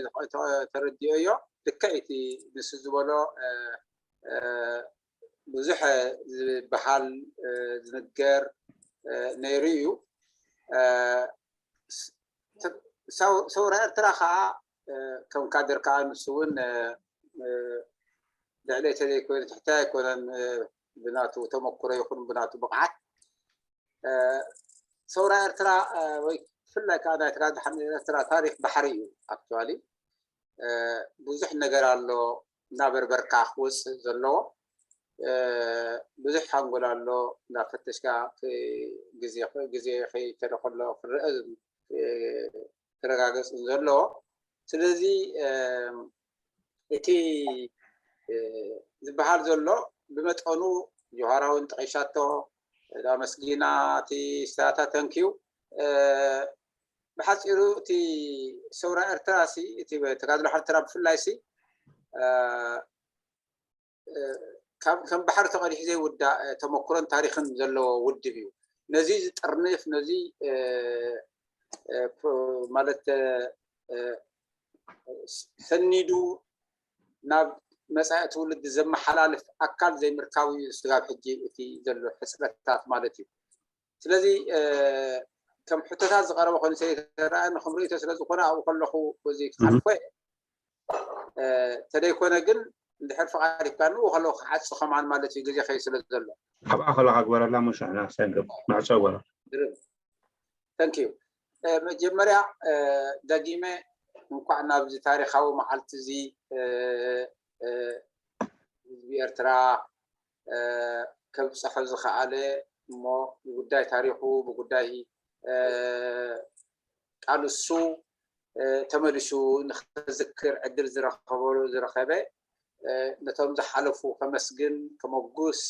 ተረዲኦ እዮ ልክዕ እቲ ንሱ ዝበሎ ብዙሕ ዝበሃል ዝንገር ነይሩ እዩ ሰውራ ኤርትራ ከዓ ከም ካድር ከዓ ንሱ እውን ልዕሊ ተለይ ኮይኑ ትሕተይ ኣይኮነን ብናቱ ተመክሮ ይኹን ብናቱ ብቕዓት ሰውራ ኤርትራ ወይ ብፍላይ ከዓ ናይ ተጋድሎ ሓርነት ኤርትራ ታሪክ ባሕሪ እዩ ኣክቹዋሊ ብዙሕ ነገር ኣሎ እናበርበርካ ክወፅእ ዘለዎ ብዙሕ ሓንጎል ኣሎ። እንዳፈተሽካ ግዜ ግዜ ከይከደ ከሎ ክረአ ክረጋገጽ ዘለዎ። ስለዚ እቲ ዝበሃል ዘሎ ብመጠኑ ጆሃራ እውን ጠቒሳቶ፣ ኣመስጊና እቲ ስታታ ተንክዩ። ብሓፂሩ እቲ ሰውራ ኤርትራ ሲ እቲ ተጋድሎ ኤርትራ ብፍላይ ሲ ከም ባሕሪ ተቐዲሑ ዘይውዳእ ተመክሮን ታሪኽን ዘለዎ ውድብ እዩ። ነዚ ዝጥርንፍ ነዚ ማለት ሰኒዱ ናብ መፃኢ ትውልዲ ዘመሓላልፍ ኣካል ዘይምርካቡ እዩ ስጋብ ሕጂ እቲ ዘሎ ሕፅረታት ማለት እዩ። ስለዚ ከም ሕቶታት ዝቐረበ ኮይኑ ስለተረኣየኒ ከም ርእይቶ ስለዝኾነ ኣብኡ ከለኹ እዚ ክሓልፎ እየ። ተደይኮነ ግን እንድሕር ፍቓድ ሂብካ ንኡ ከለኹ ክዓጹ ከማን ማለት እዩ ግዜ ከይ ስለ ዘሎ። ኣብኣ ከለኻ ግበረላ፣ ሙሽ ንሕና ሰንግብ ንዕጾ ግበረላ። Thank you። መጀመርያ ደጊመ እንኳዕ ናብዚ ታሪኻዊ መዓልቲ እዚ ህዝቢ ኤርትራ ከብፀሖ ዝኸኣለ እሞ ብጉዳይ ታሪኹ ብጉዳይ ቃልሱ ተመሊሱ ንክዝክር ዕድል ዝረኸበ ነቶም ዝሓለፉ ከመስግን ከመጉስ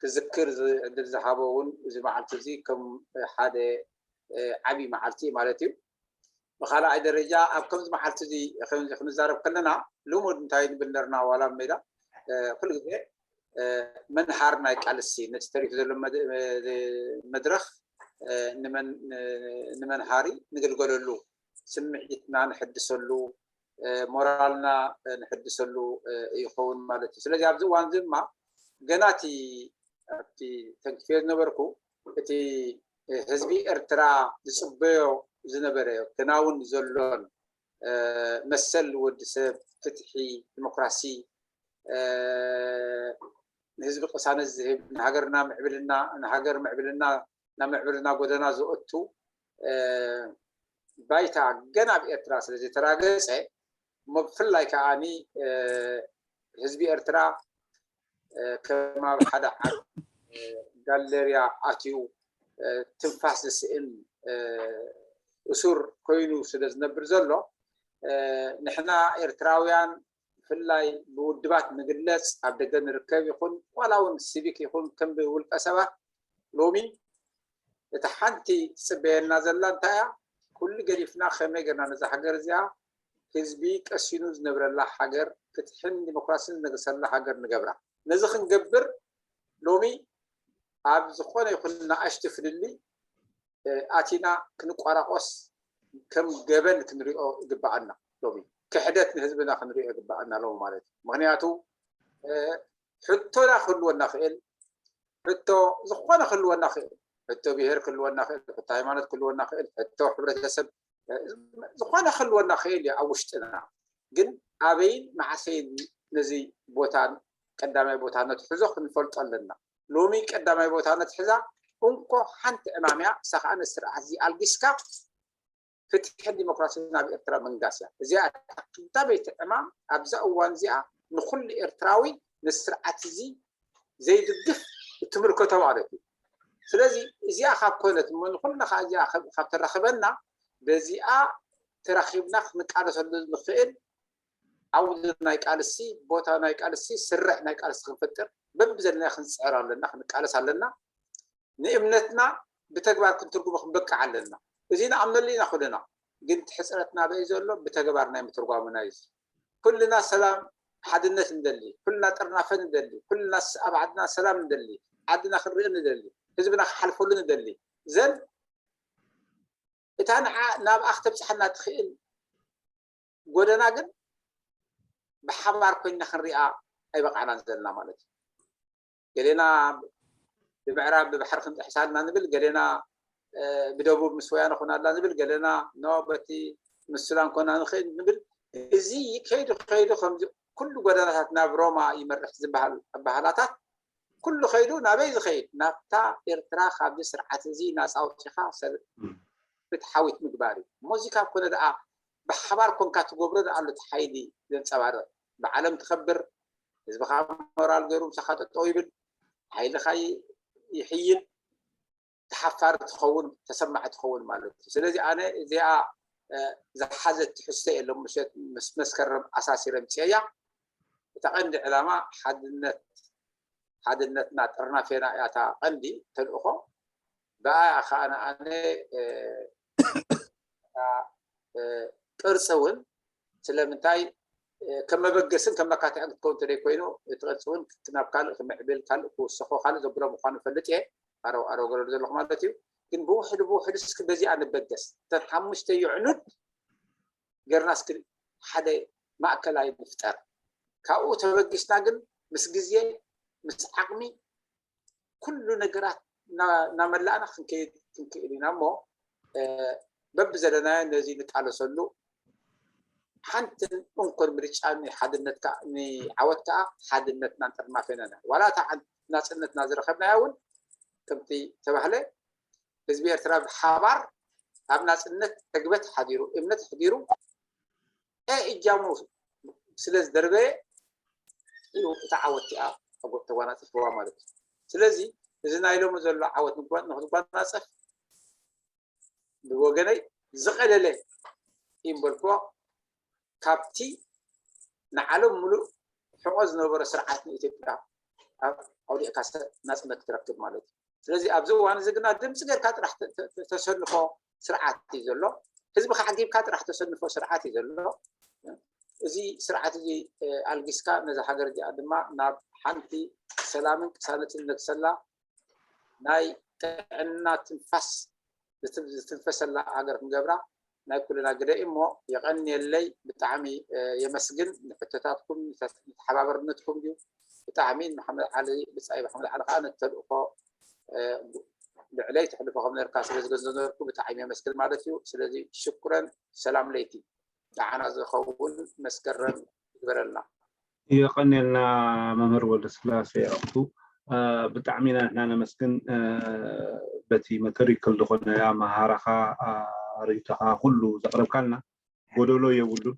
ክዝክር ዕድል ዝሃበ እውን እዚ መዓልቲ እዚ ከም ሓደ ዓብዪ መዓልቲ ማለት እዩ። ብካልኣይ ደረጃ ኣብ ከምዚ መዓልቲ እዚ ክንዛረብ ከለና ልሙድ እንታይ ንብል ነርና ዋላ ሜዳ ኩሉ ግዜ መንሃር ናይ ቃልሲ ነቲ ተሪፉ ዘሎ መድረኽ ንመንሃሪ ንግልገለሉ ስምዒትና ንሕድሰሉ ሞራልና ንሕድሰሉ ይኸውን ማለት እዩ። ስለዚ ኣብዚ እዋን እዚ ድማ ገና እቲ ኣብቲ ተንኪፈዮ ዝነበርኩ እቲ ህዝቢ ኤርትራ ዝፅበዮ ዝነበረ ክናውን ዘሎን መሰል ወዲ ሰብ ፍትሒ ዲሞክራሲ ንህዝቢ ቅሳነት ዝህብ ንሃገርና ምዕብልና ንሃገር ምዕብልና ናብ ምዕብልና ጎደና ዘእቱ ባይታ ገና ኣብ ኤርትራ ስለ ዝተራገጸ እሞ ብፍላይ ከዓኒ ህዝቢ ኤርትራ ከም ኣብ ሓደ ዓቢ ጋለርያ ኣትዩ ትንፋስ ዝስእን እሱር ኮይኑ ስለ ዝነብር ዘሎ ንሕና ኤርትራውያን ብፍላይ ብውድባት ንግለጽ ኣብ ደገ ንርከብ ይኹን ዋላ እውን ሲቪክ ይኹን ከም ውልቀ ሰባት ሎሚ እታ ሓንቲ ትጽበየና ዘላ እንታይ እያ? ኩሉ ገዲፍና ከመይ ገርና ነዛ ሃገር እዚኣ ህዝቢ ቀሲኑ ዝነብረላ ሃገር ፍትሕን ዲሞክራሲን ዝነግሰላ ሃገር ንገብራ። ነዚ ክንገብር ሎሚ ኣብ ዝኾነ ይኹን ንኣሽቱ ፍልልይ ኣቲና ክንቋራቆስ ከም ገበን ክንሪኦ ይግበኣና። ሎሚ ክሕደት ንህዝብና ክንሪኦ ይግበኣና ሎሚ ማለት እዩ። ምክንያቱ ሕቶና ክህልወና ክእል ሕቶ ዝኾነ ክህልወና ክእል ሕቶ ብሄር ክህልወና ክእል ሕቶ ሃይማኖት ክህልወና ክእል ሕቶ ሕብረተሰብ ዝኾነ ክህልወና ክእል እዩ ኣብ ውሽጥና ግን ኣበይን መዓሰይን ነዚ ቦታን ቀዳማይ ቦታ ነትሕዞ ክንፈልጦ ኣለና። ሎሚ ቀዳማይ ቦታ ነትሕዛ እንኮ ሓንቲ ዕማም እያ። እሳ ከዓ ነቲ ስርዓት እዚ ኣልጊስካ ፍትሕን ዲሞክራሲን ኣብ ኤርትራ ምንጋስ እያ። እዚኣ ቀዳመይቲ ዕማም ኣብዛ እዋን እዚኣ ንኩሉ ኤርትራዊ ነቲ ስርዓት እዚ ዘይድግፍ እትምልከቶ ማለት እዩ። ስለዚ እዚኣ ካብ ኮነት እሞ ንኩልና ከዓ እዚኣ ካብ ተራኽበና በዚኣ ተራኺብና ክንቃለሰሉ ንኽእል ዓውዲ ናይ ቃልሲ ቦታ ናይ ቃልሲ ስርሕ ናይ ቃልሲ ክንፈጥር በብዘለና ክንፅዕር ኣለና ክንቃለስ ኣለና። ንእምነትና ብተግባር ክንትርጉሞ ክንበቅዕ ኣለና። እዚ ንኣምነሉ ኢና ኩልና። ግን እቲ ሕፅረትና ኣበይ ዘሎ ብተግባር ናይ ምትርጓሙና እዩ። ኩልና ሰላም ሓድነት ንደሊ፣ ኩልና ጥርናፈ ንደሊ፣ ኩልና ኣብ ዓድና ሰላም ንደሊ፣ ዓድና ክንርኢ ንደሊ፣ ህዝብና ክሓልፈሉ ንደሊ። ዘን እታ ንዓ ናብኣ ክተብፅሓና ትኽእል ጎደና ግን ብሓባር ኮይንና ክንሪኣ ኣይበቃዕናን ዘለና ማለት እዩ። ገሌና ብምዕራብ ብባሕሪ ክንጥሕሳ ኣለና ንብል፣ ገሌና ብደቡብ ምስ ወያነ ኮና ኣላ ንብል፣ ገሌና ኖ በቲ ምስ ሱዳን ኮና ንኽእል ንብል። እዚ ከይዱ ከይዱ ከምዚ ኩሉ ጎደናታት ናብ ሮማ ይመርሕ ዝበሃል ኣበሃላታት ኩሉ ከይዱ ናበይ ዝኸይድ ናብታ ኤርትራ ካብዚ ስርዓት እዚ ናፃ ኣውፂኻ ሰብ ፍትሓዊት ምግባር እዩ። እሞ እዚ ካብ ኮነ ደኣ ብሓባር ኮንካ ትገብሮ ደኣ ኣሎ እቲ ሓይሊ ዘንፀባርቕ ብዓለም ትኸብር ህዝብኻ ሞራል ገይሩ ምሳኻ ጠጠው ይብል፣ ሓይልኻ ይሕይል፣ ተሓፋሪ ትኸውን፣ ተሰማዒ ትኸውን ማለት እዩ። ስለዚ ኣነ እዚኣ ዝሓዘት ትሕዝቶ የለን፣ ምሸት ምስ መስከረም ኣሳሲረ ምፅኤያ። እታ ቀንዲ ዕላማ ሓድነት፣ ሓድነትና ጥርናፌና እያ እታ ቀንዲ ተልእኾ። ብኣያ ከዓ ኣነ ቅርፂ እውን ስለምንታይ ከም መበገስን ከም መካትዕን ክትከውን እንተደይኮይኑ፣ እቲ ቅርፂ እውን ናብ ካልእ ክምዕብል፣ ካልእ ክውሰኾ፣ ካልእ ዘብሎ ምዃኑ እፈልጥ እየ። ኣረው ኣረው ገለሉ ዘለኹ ማለት እዩ። ግን ብውሕዱ ብውሕዱ እስኪ በዚኣ ንበገስ። እተን ሓሙሽተ የዕኑድ ገርና እስኪ ሓደ ማእከላይ ንፍጠር። ካብኡ ተበጊስና ግን ምስ ግዜ፣ ምስ ዓቕሚ፣ ኩሉ ነገራት እናመላእና ክንከይድ ክንክእል ኢና እሞ፣ በብዘለናዮ ነዚ ንቃለሰሉ። ሓንትን እንኮን ምርጫ ንሓድነት ንዓወት ከዓ ሓድነትና ንጥርናፈ ኢና። ዋላ እታ ናፅነትና ዝረኸብናያ እውን ከምቲ ተባህለ ህዝቢ ኤርትራ ብሓባር ኣብ ናፅነት ዕግበት ሓዲሩ፣ እምነት ኣሕዲሩ፣ እጃሙ ስለ ዝደርበየ እዩ እታ ዓወት እቲኣ ተጓናፂፍዋ ማለት እዩ። ስለዚ እዚ ናይ ሎሚ ዘሎ ዓወት ንክትጓናፀፍ ብወገነይ ዝቐለለ ይምበልክዎ ካብቲ ንዓለም ሙሉእ ሕቆ ዝነበረ ስርዓት ንኢትዮጵያ ኣውዲቕካ ናፅነት ክትረክብ ማለት እዩ። ስለዚ ኣብዚ እዋን እዚ ግና ድምፂ ጌርካ ጥራሕ ተሰንፎ ስርዓት እዩ ዘሎ። ህዝቢ ከዓጊብካ ጥራሕ ተሰንፎ ስርዓት እዩ ዘሎ። እዚ ስርዓት እዚ ኣልጊስካ ነዛ ሃገር እዚኣ ድማ ናብ ሓንቲ ሰላምን ቅሳነትን ነግሰላ ናይ ጥዕና ትንፋስ ዝትንፈሰላ ሃገር ክንገብራ ናይ ኩልና ግደ እሞ የቐንየለይ። ብጣዕሚ የመስግን ንሕቶታትኩም ንተሓባበርነትኩም ድዩ። ብጣዕሚ ንመሓመድ ዓሊ ብጻይ መሓመድ ዓሊ ከዓ ነተልእኮ ልዕለይ ተሕልፎ ከም ነርካ ስለ ዝገንዘበርኩ ብጣዕሚ የመስግን ማለት እዩ። ስለዚ ሽኩረን ሰላም ለይቲ ደዓና ዝኸውን መስከረም ይግበረልና። የቐንየልና መምህር ወልደስላሴ ኣክቱ። ብጣዕሚ ኢና ንሕና ነመስግን በቲ መተሪክል ዝኾነ ኣመሃራኻ ርእይቶኻ ኩሉ ዘቕረብካልና። ጎደሎ የብሉን።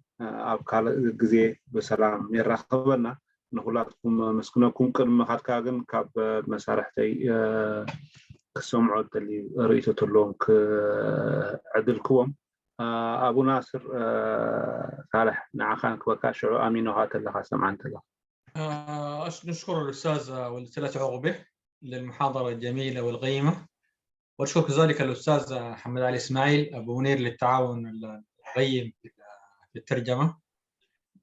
ኣብ ካልእ ግዜ ብሰላም የራኽበና። ንኹላትኩም መስግነኩም። ቅድሚ ምኻድካ ግን ካብ መሳርሕተይ ክሰምዖ እደሊ ርእይቶ ተለዎም ክዕድልክዎም። ኣቡ ናስር ሳልሕ ንዓኻ ንክበካ ሽዑ ኣሚኖኻ ተለኻ ሰምዓ እንተለኻ نشكر الأستاذ ولد ثلاثة عقبة للمحاضرة الجميلة والقيمة، وأشكر كذلك الأستاذ محمد علي إسماعيل أبو منير للتعاون القيم في الترجمة،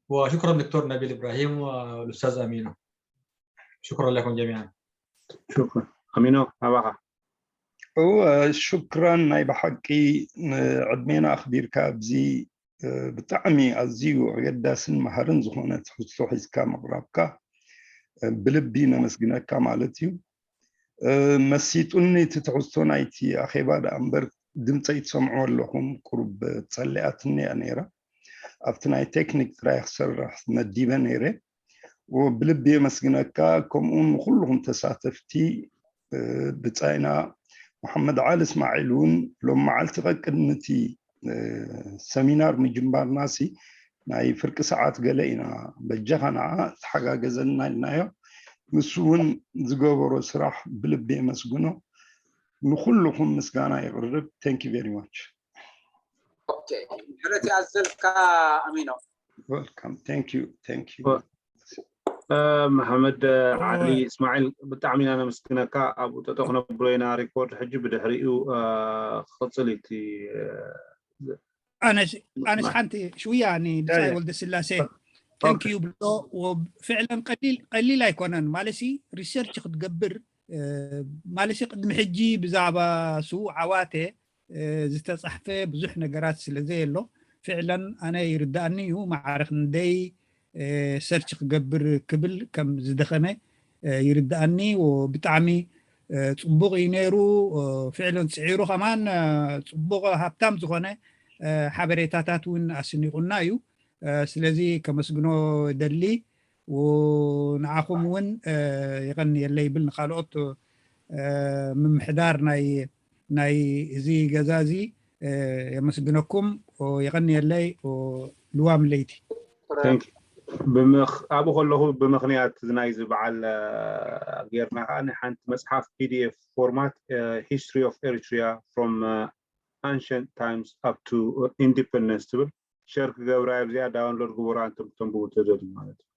وشكرا دكتور نبيل إبراهيم والأستاذ أمينو. شكرا لكم جميعا. شكرا. ኣሚኖ ኣባኻ። እወ ሹክራን ናይ ብሓቂ ዕድሜና ኣኽቢርካ ኣብዚ ብጣዕሚ ኣዝዩ ኣገዳስን መሃርን ዝኾነ ትሕዝቶ ሒዝካ ምቕራብካ ብልቢ ነመስግነካ ማለት እዩ። መሲጡኒ እቲ ትሕዝቶ ናይቲ ኣኼባ ደኣ እምበር ድምፀይ ትሰምዕዎ ኣለኹም ቁሩብ ጸሊኣትኒ እያ ነይራ። ኣብቲ ናይ ቴክኒክ ጥራይ ክሰርሕ መዲበ ነይረ። ብልቢ የመስግነካ። ከምኡ ንኩልኹም ተሳተፍቲ ብጻይና መሓመድ ዓሊ እስማዒል እውን ሎም መዓልቲ ቀቅድሚ እቲ ሰሚናር ምጅማርናሲ ናይ ፍርቂ ሰዓት ገለ ኢና በጃኻ ንዓ ተሓጋገዘና ኢልናዮ። ንሱ እውን ዝገበሮ ስራሕ ብልቢ የመስግኖ። ንኩልኹም ምስጋና የቕርብ። Thank you very much. ምሕረት ይኣዘልካ ኣሚኖ። Welcome. Thank you. Thank you. መሓመድ ዓሊ እስማዒል ብጣዕሚ ኢና ነመስግነካ። ኣብኡ ጠጠው ክነብሎ ኢና ሪኮርድ ሕጂ ብድሕሪኡ ክቕፅል እቲ ኣነስ ሓንቲ ሽውያ ንብፃይ ወልደ ስላሴ ተንክዩ ብሎ። ፍዕለን ቀሊል ኣይኮነን ማለሲ ሪሰርች ክትገብር ማለሲ ቅድሚ ሕጂ ብዛዕባ ስዉእ ዓዋተ ዝተፃሕፈ ብዙሕ ነገራት ስለ ዘየሎ ፍዕለን ኣነ ይርዳእኒ እዩ። ማዕረ ክንደይ ሰርች ክገብር ክብል ከም ዝደኸመ ይርዳእኒ። ብጣዕሚ ፅቡቕ እዩ ነይሩ። ፍዕለን ፅዒሩ ከማን ፅቡቕ ሃብታም ዝኾነ ሓበሬታታት እውን ኣስኒቑና እዩ። ስለዚ ከመስግኖ ደሊ ንዓኹም እውን የቐንየለይ ይብል። ንካልኦት ምምሕዳር ናይ ናይ እዚ ገዛ እዚ የመስግነኩም። የቐንየለይ። ልዋም ለይቲ። ብምኽ ኣብኡ ከለኹ ብምኽንያት ናይዚ በዓል ጌርና ከዓ ናይ ሓንቲ መፅሓፍ ፒዲኤፍ ፎርማት history of Eritrea from ancient times up to independence ትብል ሸር ክገብራ እየ። ኣብዚኣ ዳውንሎድ ግበሩ እንተም ተንብቡ ትደልዩ ማለት እዩ።